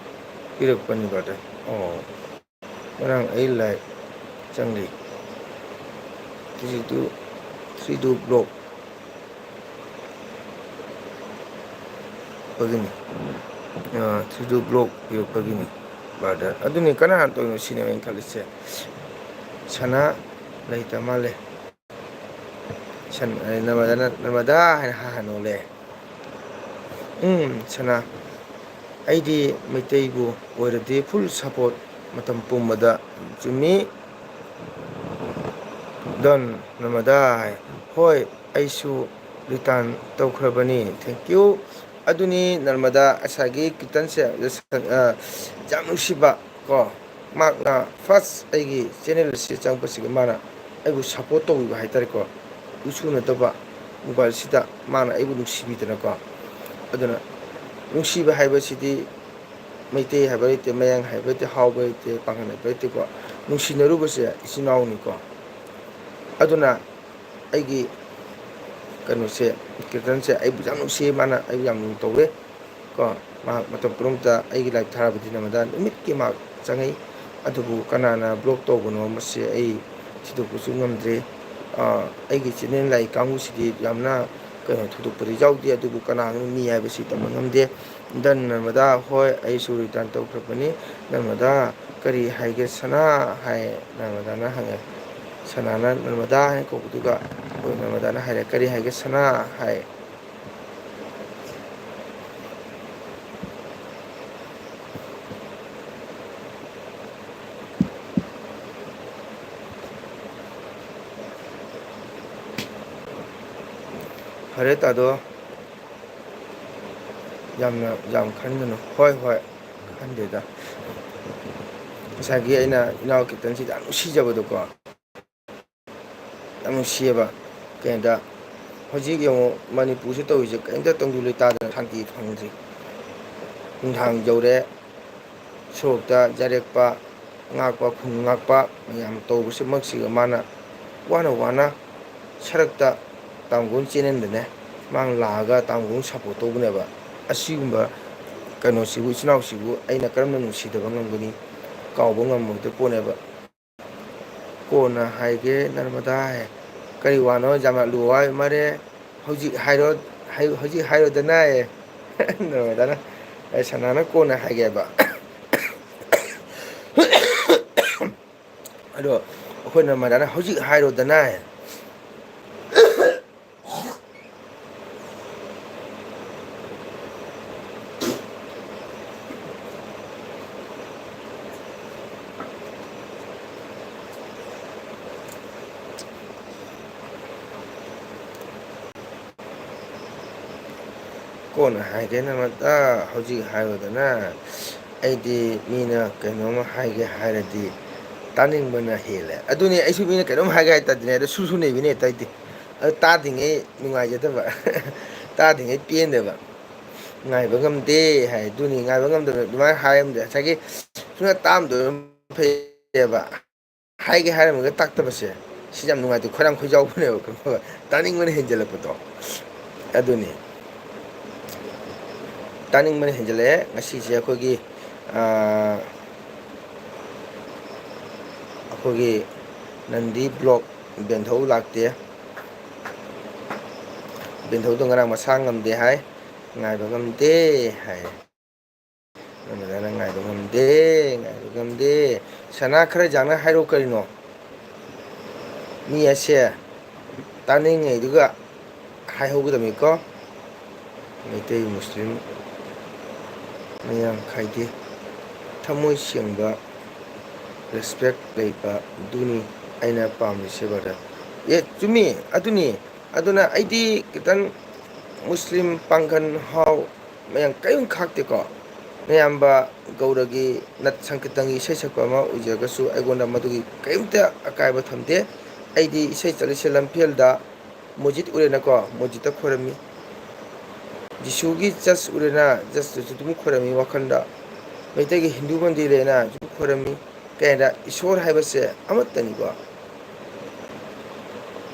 ꯄꯤꯔꯛꯄꯅꯤ brother꯫ ꯑꯣ, ꯉꯔꯥꯡ ꯑꯩ ꯂꯥꯏꯚ ꯆꯪꯂꯤ꯫ ꯊꯤꯔꯤꯗꯨ, ꯊꯤꯔꯤꯗꯨ ꯕ꯭ꯂꯣꯛ ꯄꯤꯔꯛꯄꯒꯤꯅꯤ꯫ ꯑ, ꯊꯤꯔꯤꯗꯨ ꯕ꯭ꯂꯣꯛ ꯄꯤꯔꯛꯄꯒꯤꯅꯤ brother꯫ ꯑꯗꯨꯅꯤ, ꯀꯅꯥꯅ ꯇꯧꯔꯤꯅꯣ ꯁꯤꯅꯦꯕ ꯑꯩꯅ ꯈꯜꯂꯤꯁꯦ꯫ ꯁꯅꯥ ꯂꯩꯇ ꯃꯥꯜꯂꯦ꯫ ꯁꯟ-, ꯑꯦ, ꯅꯔꯃꯗꯥꯅ, ꯅꯔꯃꯗꯥ ꯍꯥꯏꯅ ꯍꯥ ꯍꯥ ꯅꯣꯛꯂꯦ꯫ ꯎꯝ, ꯁꯅꯥ, ꯑꯩꯗꯤ ꯃꯩꯇꯩꯕꯨ ꯑꯣꯏꯔꯗꯤ full support ꯃꯇꯝ ꯄꯨꯝꯕꯗ꯫ ꯆꯨꯝꯃꯤ꯫ ꯗꯣꯟ ꯅꯔꯃꯗꯥ ꯍꯥꯏ꯫ ꯍꯣꯏ, ꯑꯩꯁꯨ return ꯇꯧꯈ꯭ꯔꯕꯅꯤ꯫ Thank you꯫ ꯑꯗꯨꯅꯤ ꯅꯔꯃꯗꯥ, ꯉꯁꯥꯏꯒꯤ ꯀꯤꯔꯇꯟꯁꯦ, ꯑ, ꯌꯥꯝ ꯅꯨꯡꯁꯤꯕ ꯀꯣ꯫ ꯃꯍꯥꯛꯅ first ꯑꯩꯒꯤ channel ꯑꯁꯤ ꯆꯪꯉꯛꯄꯁꯤꯒ ꯃꯥꯅ ꯑꯩꯕꯨ support ꯇꯧꯕꯤꯕ ꯍꯥꯏꯇꯥꯔꯦꯀꯣ꯫ ꯎꯁꯨ ꯅꯠꯇꯕ mobileꯁꯤꯗ ꯃꯥꯅ ꯑꯩꯕꯨ ꯅꯨꯡꯁꯤꯕꯤꯗꯅꯀꯣ꯫ ꯑꯗꯨꯅ ꯅꯨꯡꯁꯤꯕ ꯍꯥꯏꯕꯁꯤꯗꯤ ꯃꯩꯇꯩ ꯍꯥꯏꯕ ꯂꯩꯇꯦ, ꯃꯌꯥꯡ ꯍꯥꯏꯕ ꯂꯩꯇꯦ, ꯍꯥꯎꯕ ꯂꯩꯇꯦ, ꯄꯥꯡꯒꯜ ꯍꯥꯏꯕ ꯂꯩꯇꯦꯀꯣ꯫ ꯅꯨꯡꯁꯤꯅꯔꯨꯕꯁꯦ ꯏꯆꯤꯟ ꯏꯅꯥꯎꯅꯤꯀꯣ꯫ ꯑꯗꯨꯅ ꯑꯩꯒꯤ ꯀꯩꯅꯣꯁꯦ, ꯀꯤꯔꯇꯟꯁꯦ ꯑꯩꯕꯨ ꯌꯥꯝ ꯅꯨꯡꯁꯤꯌꯦ, ꯃꯥꯅ ꯑꯩꯕꯨ ꯌꯥꯝ ꯂꯨꯅ ꯇꯧꯋꯦ ꯀꯣ꯫ ꯃꯍꯥꯛ ꯃꯇꯝ ꯄꯨꯝꯅꯃꯛꯇ ꯑꯩꯒꯤ live ꯊꯥꯔꯕꯗꯤ ꯅꯔꯃꯗꯥ ꯅꯨꯃꯤꯠꯀꯤ ꯃꯍꯥꯛ ꯆꯪꯉꯛꯏ꯫ ꯑꯗꯨꯕꯨ ꯀꯅꯥꯅ block ꯇꯧꯕꯅꯣ, ꯃꯁꯤ ꯑꯩ ꯊꯤꯗꯣꯛꯄꯁꯨ ꯉꯝꯗ꯭ꯔꯦ꯫ ꯑ, ꯑꯩꯒꯤ channel ꯂꯥꯏꯛ ꯀꯥꯡꯕꯨꯁꯤꯗꯤ ꯌꯥꯝꯅ ꯀꯩꯅꯣ ꯊꯣꯏꯗꯣꯛꯄꯗꯤ ꯌꯥꯎꯗꯦ, ꯑꯗꯨꯕꯨ ꯀꯅꯥꯅꯣ ꯃꯤ ꯍꯥꯏꯕꯁꯤ ꯇꯝꯕ ꯉꯝꯗꯦ꯫ ꯗꯟ ꯅꯔꯃꯗꯥ, ꯍꯣꯏ, ꯑꯩꯁꯨ return ꯇꯧꯈ꯭ꯔꯕꯅꯤ꯫ ꯅꯔꯃꯗꯥ, ꯀꯔꯤ ꯍꯥꯏꯒꯦ ꯁꯅꯥ? ꯍꯥꯏ ꯅꯔꯃꯗꯥꯅ ꯍꯪꯉꯦ꯫ ꯁꯅꯥꯅ ꯅꯔꯃꯗꯥ ꯍꯥꯏꯅ ꯀꯧꯕꯗꯨꯗ, ꯍꯣꯏ, ꯅꯔꯃꯗꯥꯅ ꯍꯥꯏꯔꯦ, "ꯀꯔꯤ ꯍꯥꯏꯒꯦ ꯁꯅꯥ?" ꯍꯥꯏ꯫ ꯐꯔꯦ ꯇꯥꯗꯣ, ꯌꯥꯝꯅ, ꯌꯥꯝ ꯈꯟꯒꯅꯨ꯫ ꯍꯣꯏ, ꯍꯣꯏ, ꯈꯟꯗꯦꯗ꯫ ꯉꯁꯥꯏꯒꯤ ꯑꯩꯅ ꯏꯅꯥꯎ ꯀꯤꯔꯇꯟꯁꯤꯗ ꯌꯥꯝ ꯅꯨꯡꯁꯤꯖꯕꯗꯣꯀꯣ, ꯌꯥꯝ ꯅꯨꯡꯁꯤꯌꯦꯕ꯫ ꯀꯩꯅꯣꯗ, ꯍꯧꯖꯤꯛ ꯌꯦꯡꯉꯨ, ꯃꯅꯤꯄꯨꯔꯁꯤ ꯇꯧꯔꯤꯁꯦ ꯀꯔꯤꯝꯇ ꯇꯪꯗꯨ ꯂꯩꯇꯥꯗꯅ ꯁꯥꯟꯇꯤ ꯐꯪꯗ꯭ꯔꯤ꯫ ꯅꯨꯡꯗꯥꯡ ꯌꯧꯔꯦ, ꯁꯣꯔꯣꯛꯇ ꯌꯥꯔꯦꯛꯄ ꯉꯥꯛꯄ, ꯈꯨꯟ ꯉꯥꯛꯄ ꯃꯌꯥꯝ ꯇꯧꯕꯁꯤꯃꯛꯁꯤꯒ ꯃꯥꯅ ꯋꯥꯅ ꯋꯥꯅ ꯁꯔꯛꯇ ꯇꯥꯡꯒꯣꯜ ꯆꯦꯟꯍꯟꯗꯅꯦ, ꯃꯥꯅ ꯂꯥꯛꯑꯒ ꯇꯥꯡꯒꯣꯜ support ꯇꯧꯕꯅꯦꯕ꯫ ꯑꯁꯤꯒꯨꯝꯕ ꯀꯩꯅꯣꯁꯤꯕꯨ, ꯏꯆꯤꯟ ꯏꯅꯥꯎꯁꯤꯕꯨ ꯑꯩꯅ ꯀꯔꯝꯅ ꯅꯨꯡꯁꯤꯗꯕ ꯉꯝꯒꯅꯤ? ꯀꯥꯎꯕ ꯉꯝꯃꯣꯏꯗꯕ ꯄꯣꯠꯅꯦꯕ꯫ ꯀꯣꯟꯅ ꯍꯥꯏꯒꯦ ꯅꯔꯃꯗꯥ ꯍꯥꯏ꯫ ꯀꯔꯤ ꯋꯥꯅꯣ ꯌꯥꯝꯅ ꯂꯨꯕ ꯋꯥ ꯃꯔꯦ? ꯍꯧꯖꯤꯛ ꯍꯥꯏꯔꯣ, ꯍꯥꯏ-, ꯍꯧꯖꯤꯛ ꯍꯥꯏꯔꯣꯗꯅ ꯍꯥꯏꯌꯦ꯫ ꯅꯔꯃꯗꯥꯅ, ꯑꯦ, ꯁꯅꯥꯅ ꯀꯣꯟꯅ ꯍꯥꯏꯒꯦꯕ꯫ ꯑꯗꯣ ꯑꯩꯈꯣꯏ ꯅꯔꯃꯗꯥꯅ ꯍꯧꯖꯤꯛ ꯍꯥꯏꯔꯣꯗꯅ ꯍꯥꯏ꯫ ꯀꯣꯟꯅ ꯍꯥꯏꯒꯦ ꯅꯃꯇ, ꯍꯧꯖꯤꯛ ꯍꯥꯏꯔꯨꯗꯅ꯫ ꯑꯩꯗꯤ ꯃꯤꯅ ꯀꯩꯅꯣꯝꯃ ꯍꯥꯏꯒꯦ ꯍꯥꯏꯔꯗꯤ ꯇꯥꯅꯤꯡꯕꯅ ꯍꯦꯜꯂꯦ꯫ ꯑꯗꯨꯅꯤ, ꯑꯩꯁꯨ ꯃꯤꯅ ꯀꯩꯅꯣꯝ ꯍꯥꯏꯒꯦ ꯍꯥꯏ ꯇꯥꯗꯤꯅꯦ, ꯑꯗꯣ ꯁꯨꯔ ꯁꯨꯔ ꯅꯩꯕꯤꯅꯦ ꯍꯦꯛꯇ ꯑꯩꯗꯤ꯫ ꯑꯗꯨ ꯇꯥꯗ꯭ꯔꯤꯉꯩ ꯅꯨꯡꯉꯥꯏꯖꯗꯕ, ꯇꯥꯗ꯭ꯔꯤꯉꯩ ꯄꯦꯟꯗꯕ꯫ "ꯉꯥꯏꯕ ꯉꯝꯗꯦ" ꯍꯥꯏ꯫ ꯑꯗꯨꯅꯤ, ꯉꯥꯏꯕ ꯉꯝꯗꯕ ꯑꯗꯨꯃꯥꯏꯅ ꯍꯥꯏꯔꯝꯗꯦ꯫ ꯉꯁꯥꯏꯒꯤ ꯁꯨꯡꯇꯥ ꯇꯥꯔꯝꯗꯕ ꯐꯩꯌꯦꯕ꯫ ꯍꯥꯏꯒꯦ ꯍꯥꯏꯔꯝꯃꯒ ꯇꯥꯛꯇꯕꯁꯦ, ꯁꯤ ꯌꯥꯝ ꯅꯨꯡꯉꯥꯏꯇꯦ꯫ ꯈꯣꯏꯔꯥꯡ ꯈꯣꯏꯖꯥꯎꯕꯅꯦꯕ, ꯈꯪꯉꯕ? ꯇꯥꯅꯤꯡꯕꯅ ꯍꯦꯟꯖꯜꯂꯛꯄꯗꯣ꯫ ꯑꯗꯨꯅꯤ꯫ ꯇꯥꯅꯤꯡꯕꯅ ꯍꯦꯟꯖꯜꯂꯛꯑꯦ꯫ ꯉꯁꯤꯁꯦ ꯑꯩꯈꯣꯏꯒꯤ, ꯑꯥ, ꯑꯩꯈꯣꯏꯒꯤ ꯅꯟꯗꯤ ꯕ꯭ꯂꯣꯛ ꯕꯦꯟꯊꯧ ꯂꯥꯛꯇꯦ꯫ ꯕꯦꯟꯊꯧꯗꯣ ꯉꯔꯥꯡ ꯃꯁꯥ ꯉꯝꯗꯦ ꯍꯥꯏ, ꯉꯥꯏꯕ ꯉꯝꯗꯦ ꯍꯥꯏ꯫ ꯑꯗꯨꯗ ꯅꯪ ꯉꯥꯏꯕ ꯉꯝꯗꯦ, ꯉꯥꯏꯕ ꯉꯝꯗꯦ꯫ ꯁꯅꯥ, ꯈꯔ ꯌꯥꯡꯅ ꯍꯥꯏꯔꯣ ꯀꯔꯤꯅꯣ? ꯃꯤ ꯑꯁꯦ ꯇꯥꯅꯤꯡꯉꯤꯗꯨꯒ ꯍꯥꯏꯍꯧꯒꯗꯕꯅꯤꯀꯣ꯫ ꯃꯩꯇꯩ, ꯃꯨꯁꯂꯤꯝ, ꯃꯌꯥꯡ ꯈꯥꯏꯗꯦ꯫ ꯊꯃꯣꯏ ꯁꯦꯡꯕ, ꯔꯦꯁꯄꯦꯛ ꯂꯩꯕ, ꯑꯗꯨꯅꯤ ꯑꯩꯅ ꯄꯥꯝꯃꯤꯁꯦ, ꯕ꯭ꯔꯗꯔ꯫ ꯑꯦ, ꯆꯨꯝꯃꯤ, ꯑꯗꯨꯅꯤ꯫ ꯑꯗꯨꯅ ꯑꯩꯗꯤ ꯈꯤꯇꯪ ꯃꯨꯁꯂꯤꯝ, ꯄꯥꯡꯒꯟ, ꯍꯥꯎ, ꯃꯌꯥꯝ ꯀꯔꯤꯝ ꯈꯥꯛꯇꯦꯀꯣ꯫ ꯃꯌꯥꯝꯕ ꯒꯧꯔꯒꯤ ꯅꯠ ꯁꯪꯀꯤꯔꯇꯟꯒꯤ ꯏꯁꯩ ꯁꯛꯄ ꯑꯃ ꯑꯣꯏꯖꯔꯒꯁꯨ ꯑꯩꯉꯣꯟꯗ ꯃꯗꯨꯒꯤ ꯀꯔꯤꯝꯇ ꯑꯀꯥꯏꯕ ꯊꯝꯗꯦ꯫ ꯑꯩꯗꯤ ꯏꯁꯩ ꯆꯠꯂꯤꯁꯦ ꯂꯝꯐꯦꯜꯗ ꯃꯁꯖꯤꯗ ꯎꯔꯦꯅꯀꯣ, ꯃꯁꯖꯤꯗꯇ ꯈꯣꯏꯔꯝꯃꯤ꯫ ꯖꯤꯁꯨꯒꯤ ꯆꯔꯆ ꯎꯔꯦꯅ, ꯆꯔꯆꯇꯁꯨ ꯑꯗꯨꯝ ꯈꯣꯏꯔꯝꯃꯤ ꯋꯥꯈꯜꯗ꯫ ꯃꯩꯇꯩꯒꯤ ꯍꯤꯟꯗꯨ ꯃꯟꯗꯤꯔ ꯂꯩꯅ, ꯑꯗꯨꯝ ꯈꯣꯏꯔꯝꯃꯤ꯫ ꯀꯩ ꯍꯥꯏꯗ, ꯏꯁꯣꯔ ꯍꯥꯏꯕꯁꯦ ꯑꯃꯠꯇꯅꯤꯀꯣ꯫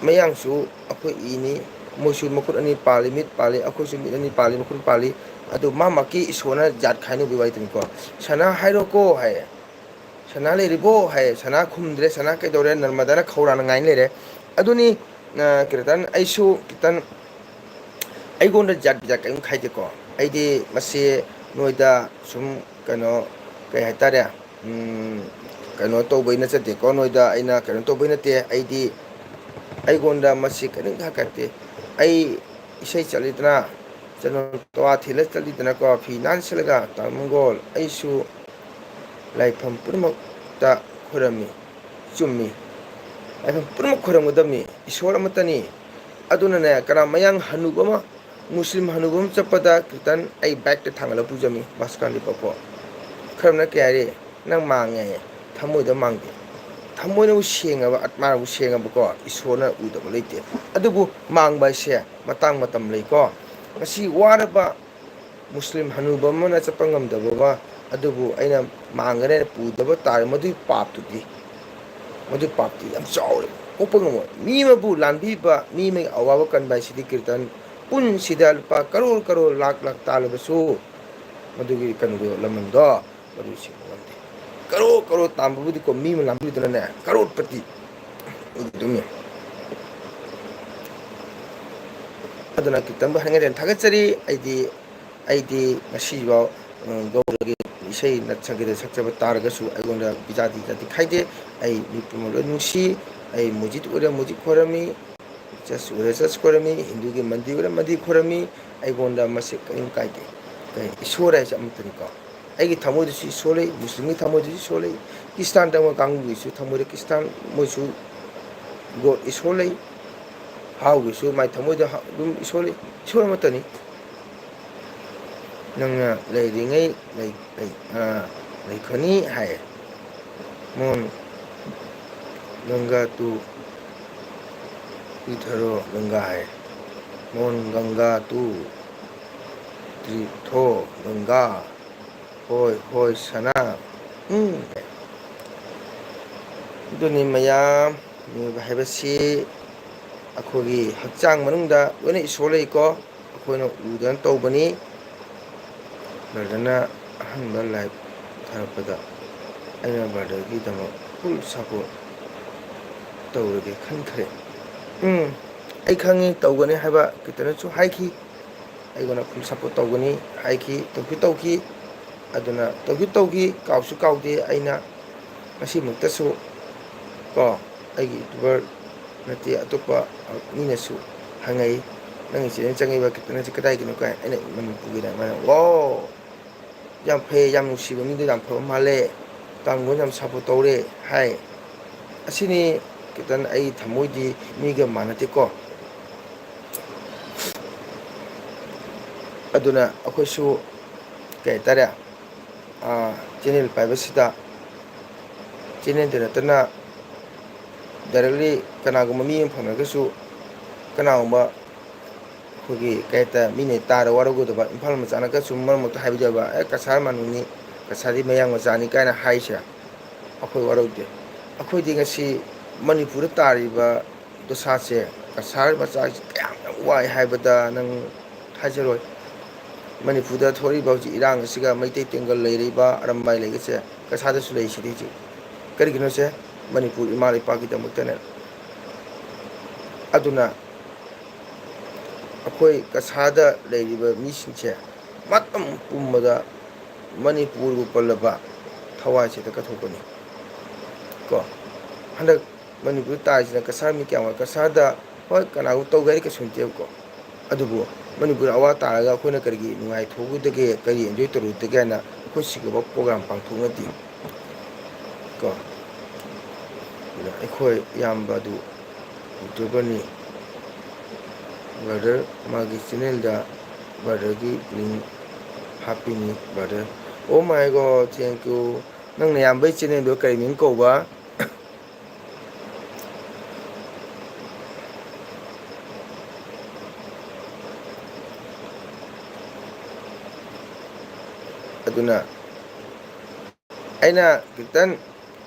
ꯃꯌꯥꯡꯁꯨ ꯑꯩꯈꯣꯏ ꯏꯅꯤ, ꯃꯣꯏꯁꯨ ꯃꯈꯨꯠ ꯑꯅꯤ ꯄꯥꯜꯂꯤ, ꯃꯤꯠ ꯄꯥꯜꯂꯤ, ꯑꯩꯈꯣꯏꯁꯨ ꯃꯤꯠ ꯑꯅꯤ ꯄꯥꯜꯂꯤ, ꯃꯈꯨꯠ ꯄꯥꯜꯂꯤ꯫ ꯑꯗꯨ ꯃꯥ ꯃꯥꯒꯤ ꯏꯁꯣꯔꯅ ꯖꯥꯠ ꯈꯥꯏꯅꯕꯒꯤ ꯋꯥꯔꯤꯗꯨꯅꯤꯀꯣ꯫ "ꯁꯅꯥ ꯍꯥꯏꯔꯣꯀꯣ" ꯍꯥꯏꯌꯦ꯫ "ꯁꯅꯥ ꯂꯩꯔꯤꯕꯣ?" ꯍꯥꯏꯌꯦ꯫ ꯁꯅꯥ ꯈꯨꯝꯗ꯭ꯔꯦ, ꯁꯅꯥ ꯀꯩꯗꯧꯔꯦ, ꯅꯔꯃꯗꯥꯅ ꯈꯧꯔꯥꯡꯅ ꯉꯥꯏ ꯂꯩꯔꯦ꯫ ꯑꯗꯨꯅꯤ, ꯑ, ꯀꯩꯅꯣ ꯇꯥꯅ-, ꯑꯩꯁꯨ ꯈꯤꯇꯪ, ꯑꯩꯉꯣꯟꯗ ꯖꯥꯠ ꯕꯤꯖꯥꯠ ꯀꯔꯤꯝ ꯈꯥꯏꯗꯦꯀꯣ꯫ ꯑꯩꯗꯤ ꯃꯁꯤ ꯅꯣꯏꯗ ꯁꯨꯝ ꯀꯩꯅꯣ, ꯀꯩ ꯍꯥꯏꯇꯥꯔꯦ, ꯎꯝ, ꯀꯩꯅꯣ ꯇꯧꯕꯩ ꯅꯠꯆꯗꯦꯀꯣ, ꯅꯣꯏꯗ ꯑꯩꯅ ꯀꯩꯅꯣ ꯇꯧꯕꯩ ꯅꯠꯇꯦ꯫ ꯑꯩꯗꯤ ꯑꯩꯉꯣꯟꯗ ꯃꯁꯤ ꯀꯔꯤꯝꯇ ꯍꯥꯏꯀꯠꯇꯦ꯫ ꯑꯩ ꯏꯁꯩ ꯆꯠꯂꯤꯗꯅ, ꯆꯠꯂꯣ, ꯇꯋꯥ ꯊꯤꯜꯂ ꯆꯠꯂꯤꯗꯅꯀꯣ, ꯐꯤ ꯅꯥꯟ ꯁꯦꯠꯂꯒ, ꯇꯥꯃꯣꯒꯣꯜ, ꯑꯩꯁꯨ ꯂꯥꯏꯐꯝ ꯄꯨꯝꯅꯃꯛꯇ ꯈꯣꯏꯔꯝꯃꯤ꯫ ꯆꯨꯝꯃꯤ꯫ ꯂꯥꯏꯐꯝ ꯄꯨꯝꯅꯃꯛ ꯈꯣꯏꯔꯝꯒꯗꯕꯅꯤ꯫ ꯏꯁꯣꯔ ꯑꯃꯠꯇꯅꯤ꯫ ꯑꯗꯨꯅꯅꯦ, ꯀꯅꯥ ꯃꯌꯥꯡ ꯍꯅꯨꯕ ꯑꯃ ꯃꯨꯁꯂꯤꯝ ꯍꯅꯨꯕ ꯑꯃ ꯆꯠꯄꯗ ꯀꯤꯔꯇꯟ ꯑꯩ ꯕꯥꯏꯛꯇ ꯊꯥꯡꯒꯠꯂ ꯄꯨꯖꯃꯤ ꯕꯁ ꯀꯥꯟꯗꯤ ꯄꯥꯛꯄꯣ꯫ ꯈꯔꯅ ꯀꯩ ꯍꯥꯏꯔꯦ, "ꯅꯪ ꯃꯥꯡꯉꯦ ꯍꯥꯏꯌꯦ, ꯊꯃꯣꯏꯗ ꯃꯥꯡꯗꯦ"꯫ ꯊꯃꯣꯏꯅꯕꯨ ꯁꯦꯡꯉꯕ, ꯑꯠꯃꯥꯅꯕꯨ ꯁꯦꯡꯉꯕꯀꯣ, ꯏꯁꯣꯔꯅ ꯎꯗꯕ ꯂꯩꯇꯦ꯫ ꯑꯗꯨꯕꯨ ꯃꯥꯡꯕ ꯍꯥꯏꯁꯦ ꯃꯇꯥꯡ ꯃꯇꯝ ꯂꯩꯀꯣ꯫ ꯉꯁꯤ ꯋꯥꯔꯕ ꯃꯨꯁꯂꯤꯝ ꯍꯅꯨꯕ ꯑꯃꯅ ꯆꯠꯄ ꯉꯝꯗꯕ ꯑꯃ, ꯑꯗꯨꯕꯨ ꯑꯩꯅ ꯃꯥꯡꯒꯅꯤ ꯍꯥꯏꯅ ꯄꯨꯗꯕ ꯇꯥꯔꯦ, ꯃꯗꯨꯒꯤ ꯄꯥꯞꯇꯨꯗꯤ, ꯃꯗꯨꯒꯤ ꯄꯥꯞꯇꯤ ꯌꯥꯝ ꯆꯥꯎꯔꯦ, ꯀꯣꯛꯄ ꯉꯝꯃꯣꯏ꯫ ꯃꯤ ꯑꯃꯕꯨ ꯂꯥꯟꯕꯤꯕ, ꯃꯤ ꯑꯃꯒꯤ ꯑꯋꯥꯕ ꯀꯟꯕ ꯍꯥꯏꯁꯤꯗꯤ ꯀꯤꯔꯇꯟ ꯄꯨꯟꯁꯤꯗ ꯂꯨꯄꯥ ꯀꯔꯣꯔ ꯀꯔꯣꯔ, ꯂꯥꯛ ꯂꯥꯛ ꯇꯥꯜꯂꯕꯁꯨ ꯃꯗꯨꯒꯤ ꯀꯩꯅꯣꯗꯣ, ꯂꯃꯟꯗꯣ ꯃꯗꯨ ꯁꯤꯡꯕ ꯉꯝꯗꯦ꯫ ꯀꯔꯣꯔ ꯀꯔꯣꯔ ꯇꯥꯟꯕꯕꯨꯗꯤꯀꯣ, ꯃꯤ ꯑꯃ ꯂꯥꯟꯕꯤꯗꯨꯅꯅꯦ, ꯀꯔꯣꯔꯄꯇꯤ ꯑꯗꯨꯝ ꯌꯥꯏ꯫ ꯑꯗꯨꯅ ꯀꯤꯔꯇꯟꯕꯨ ꯍꯥꯏꯅꯤꯡꯉꯥꯏ ꯊꯥꯒꯠꯆꯔꯤ꯫ ꯑꯩꯗꯤ, ꯑꯩꯗꯤ ꯉꯁꯤꯐꯥꯎ, ꯎꯝ, ꯒꯧꯔꯒꯤ ꯏꯁꯩ ꯅꯠ-, ꯁꯪꯒꯤꯠꯇ ꯁꯛꯆꯕ ꯇꯥꯔꯒꯁꯨ ꯑꯩꯉꯣꯟꯗ ꯕꯤꯖꯥꯇꯤ ꯖꯥꯇꯤ ꯈꯥꯏꯗꯦ꯫ ꯑꯩ ꯃꯤ ꯄꯨꯝꯕ ꯂꯣꯏ ꯅꯨꯡꯁꯤ꯫ ꯑꯩ ꯃꯨꯖꯤꯠ ꯑꯣꯏꯔꯦ, ꯃꯨꯖꯤꯠ ꯈꯣꯏꯔꯝꯃꯤ꯫ ꯆꯔꯆ ꯑꯣꯏꯔꯦ, ꯆꯔꯆ ꯈꯣꯏꯔꯝꯃꯤ꯫ ꯍꯤꯟꯗꯨꯒꯤ ꯃꯟꯗꯤꯔ ꯑꯣꯏꯔꯦ, ꯃꯟꯗꯤꯔ ꯈꯣꯏꯔꯝꯃꯤ꯫ ꯑꯩꯉꯣꯟꯗ ꯃꯁꯤ ꯀꯔꯤꯝ ꯀꯥꯏꯗꯦ꯫ ꯀꯩ, ꯏꯁꯣꯔ ꯍꯥꯏꯁꯦ ꯑꯃꯠꯇꯅꯤꯀꯣ꯫ ꯑꯩꯒꯤ ꯊꯃꯣꯏꯗꯁꯨ ꯏꯁꯣꯔ ꯂꯩ, ꯃꯨꯁꯂꯤꯝꯒꯤ ꯊꯃꯣꯏꯗꯁꯨ ꯏꯁꯣꯔ ꯂꯩ, ꯈ꯭ꯔꯤꯁꯇꯥꯟ ꯆꯪꯕ ꯀꯥꯡꯕꯨꯒꯤꯁꯨ ꯊꯃꯣꯏꯗ ꯈ꯭ꯔꯤꯁꯇꯥꯟ, ꯃꯣꯏꯁꯨ ꯒꯣꯗ ꯏꯁꯣꯔ ꯂꯩ, ꯍꯥꯎꯒꯤꯁꯨ ꯃꯥꯏ ꯊꯃꯣꯏꯗ ꯍꯥ-, ꯑꯗꯨꯝ ꯏꯁꯣꯔ ꯂꯩ, ꯏꯁꯣꯔ ꯑꯃꯠꯇꯅꯤ꯫ ꯅꯪꯅ ꯂꯩꯔꯤꯉꯩ ꯂꯩ-, ꯂꯩ-, ꯑ, ꯂꯩꯈꯅꯤ ꯍꯥꯏ꯫ ꯃꯣꯟ ꯒꯪꯒꯥ ꯇꯨ ꯄꯤꯊꯔꯣ ꯒꯪꯒꯥ ꯍꯥꯏ꯫ ꯃꯣꯟ ꯒꯪꯒꯥ ꯇꯨ ꯇ꯭ꯔꯤꯊꯣ ꯒꯪꯒꯥ꯫ ꯍꯣꯏ, ꯍꯣꯏ, ꯁꯅꯥ꯫ ꯎꯝ꯫ ꯑꯗꯨꯅꯤ ꯃꯌꯥꯝ, ꯃꯤꯑꯣꯏꯕ ꯍꯥꯏꯕꯁꯤ ꯑꯩꯈꯣꯏꯒꯤ ꯍꯛꯆꯥꯡ ꯃꯅꯨꯡꯗ ꯂꯣꯏꯅ ꯏꯁꯣꯔ ꯂꯩꯀꯣ꯫ ꯑꯩꯈꯣꯏꯅ ꯎꯗꯅ ꯇꯧꯕꯅꯤ꯫ ꯕ꯭ꯔꯗꯔꯅ ꯑꯍꯥꯟꯕ ꯂꯥꯏꯚ ꯊꯥꯔꯛꯄꯗ ꯑꯩꯅ ꯕ꯭ꯔꯗꯔꯒꯤꯗꯃꯛ ꯐꯨꯜ ꯁꯄꯣꯔꯠ ꯇꯧꯔꯒꯦ ꯈꯟꯈ꯭ꯔꯦ꯫ ꯎꯝ, ꯑꯩ ꯈꯪꯉꯤ ꯇꯧꯒꯅꯤ ꯍꯥꯏꯕ ꯀꯤꯇꯅꯁꯨ ꯍꯥꯏꯈꯤ꯫ ꯑꯩꯉꯣꯟꯗ ꯐꯨꯜ ꯁꯄꯣꯔꯠ ꯇꯧꯒꯅꯤ ꯍꯥꯏꯈꯤ, ꯇꯧꯁꯨ ꯇꯧꯈꯤ꯫ ꯑꯗꯨꯅ ꯇꯧꯁꯨ ꯇꯧꯈꯤ, ꯀꯥꯎꯁꯨ ꯀꯥꯎꯗꯦ꯫ ꯑꯩꯅ ꯉꯁꯤꯃꯛꯇꯁꯨ ꯀꯣ, ꯑꯩꯒꯤ ꯌꯨꯇ꯭ꯌꯨꯕꯔ ꯅꯠꯇꯦ, ꯑꯇꯣꯞꯄ ꯃꯤꯅꯁꯨ ꯍꯪꯉꯛꯏ, "ꯅꯪꯒꯤ ꯆꯦꯅꯦꯜ ꯆꯪꯉꯛꯏꯕ ꯀꯤꯇꯅꯁꯤ ꯀꯗꯥꯏꯒꯤꯅꯣ?" ꯀꯥꯏꯅ꯫ ꯑꯩꯅ ꯃꯅꯤꯄꯨꯔꯒꯤꯅꯦ꯫ ꯃꯥꯅ, "ꯋꯥꯎ, ꯌꯥꯝ ꯐꯩ, ꯌꯥꯝ ꯅꯨꯡꯁꯤꯕ ꯃꯤꯗꯣ ꯌꯥꯝ ꯐꯕ ꯃꯥꯜꯂꯦ, ꯇꯥꯡꯒꯣꯟ ꯌꯥꯝ ꯁꯞꯄꯣꯔꯠ ꯇꯧꯔꯦ" ꯍꯥꯏ꯫ ꯑꯁꯤꯅꯤ ꯀꯤꯇꯟ, ꯑꯩ ꯊꯃꯣꯏꯗꯤ ꯃꯤꯒ ꯃꯥꯟꯅꯗꯦꯀꯣ꯫ ꯑꯗꯨꯅ ꯑꯩꯈꯣꯏꯁꯨ, ꯀꯩ ꯍꯥꯏꯇꯥꯔꯦ, ꯑꯥ, ꯆꯦꯅꯦꯜ ꯄꯥꯏꯕꯁꯤꯗ, ꯆꯦꯅꯦꯜꯗ ꯅꯠꯇꯅ directly ꯀꯅꯥꯒꯨꯝꯕ ꯃꯤ ꯑꯃ ꯐꯪꯅꯔꯒꯁꯨ, ꯀꯅꯥꯒꯨꯝꯕ ꯑꯩꯈꯣꯏꯒꯤ, ꯀꯩ ꯍꯥꯏꯇꯥꯔꯦ, ꯃꯤꯅ ꯇꯥꯔ ꯋꯥꯔꯧꯒꯗꯕ, ꯏꯝꯐꯥꯜ ꯃꯆꯥꯅꯒꯁꯨ ꯃꯔꯛ ꯃꯔꯛꯇ ꯍꯥꯏꯕꯤꯗꯕ, "ꯑꯦ, ꯀꯁꯥꯔ ꯃꯥꯅꯨꯅꯤ, ꯀꯁꯥꯔꯗꯤ ꯃꯌꯥꯡ ꯃꯆꯥꯅꯤ" ꯀꯥꯏꯅ ꯍꯥꯏꯁꯦ ꯑꯩꯈꯣꯏ ꯋꯥꯔꯧꯗꯦ꯫ ꯑꯩꯈꯣꯏꯗꯤ ꯉꯁꯤ ꯃꯅꯤꯄꯨꯔꯗ ꯇꯥꯔꯤꯕ ꯗꯣꯁꯥꯁꯦ, ꯀꯁꯥꯔ ꯃꯆꯥꯁꯤ ꯀꯌꯥꯝ ꯌꯥꯝ ꯋꯥꯏ ꯍꯥꯏꯕꯗ ꯅꯪ ꯍꯥꯏꯖꯔꯣꯏ꯫ ꯃꯅꯤꯄꯨꯔꯗ ꯊꯣꯛꯂꯤꯕ ꯍꯧꯖꯤꯛ ꯏꯔꯥꯡ ꯑꯁꯤꯒ ꯃꯩꯇꯩ ꯇꯦꯡꯒꯜ ꯂꯩꯔꯤꯕ ꯑꯔꯝꯕꯥꯏ ꯂꯩꯒꯁꯦ ꯀꯁꯥꯗꯁꯨ ꯂꯩꯁꯤꯗꯤ ꯍꯧꯖꯤꯛ꯫ ꯀꯔꯤꯒꯤꯅꯣꯁꯦ? ꯃꯅꯤꯄꯨꯔ ꯏꯃꯥ ꯂꯩꯄꯥꯛꯀꯤꯗꯃꯛꯇꯅꯦ꯫ ꯑꯗꯨꯅ ꯑꯩꯈꯣꯏ ꯀꯁꯥꯗ ꯂꯩꯔꯤꯕ ꯃꯤꯁꯤꯡꯁꯦ ꯃꯇꯝ ꯄꯨꯝꯕꯗ ꯃꯅꯤꯄꯨꯔꯕꯨ ꯄꯜꯂꯕ ꯊꯋꯥꯏꯁꯤꯗ ꯀꯠꯊꯣꯛꯄꯅꯤ꯫ ꯀꯣ, ꯍꯟꯗꯛ ꯃꯅꯤꯄꯨꯔꯗ ꯇꯥꯔꯤꯁꯤꯅ ꯀꯁꯥꯔ ꯃꯤ ꯀꯌꯥꯝ ꯋꯥꯏ? ꯀꯁꯥꯔꯗ ꯍꯣꯏ ꯀꯅꯥꯒꯨꯝꯕ ꯇꯧꯒꯦ ꯍꯥꯏꯗꯤ ꯀꯩꯁꯨ ꯅꯠꯇꯦꯕꯀꯣ, ꯑꯗꯨꯕꯨ ꯃꯅꯤꯄꯨꯔ ꯑꯋꯥ ꯇꯥꯔꯒ ꯑꯩꯈꯣꯏꯅ ꯀꯔꯤꯒꯤ ꯅꯨꯡꯉꯥꯏꯊꯣꯛꯎꯗꯒꯦ, ꯀꯔꯤ enjoy ꯇꯧꯔꯨꯗꯒꯦ ꯍꯥꯏꯅ ꯑꯩꯈꯣꯏ ꯁꯤꯒꯨꯝꯕ program ꯄꯥꯡꯊꯣꯛꯅꯗꯦ꯫ ꯀꯣ, ꯑꯗꯨꯅ ꯑꯩꯈꯣꯏ ꯏꯌꯥꯝꯕ ꯑꯗꯨ YouTuberꯅꯤ꯫ Brother, ꯃꯥꯒꯤ channelꯗ brotherꯒꯤ link ꯍꯥꯞꯄꯤꯅꯤ, brother꯫ Oh my God, thank you꯫ ꯅꯪ ꯅꯌꯥꯝꯕꯩ channelꯗꯣ ꯀꯔꯤ ꯃꯤꯡ ꯀꯧꯕ? ꯑꯗꯨꯅ ꯑꯩꯅ ꯈꯤꯇꯪ,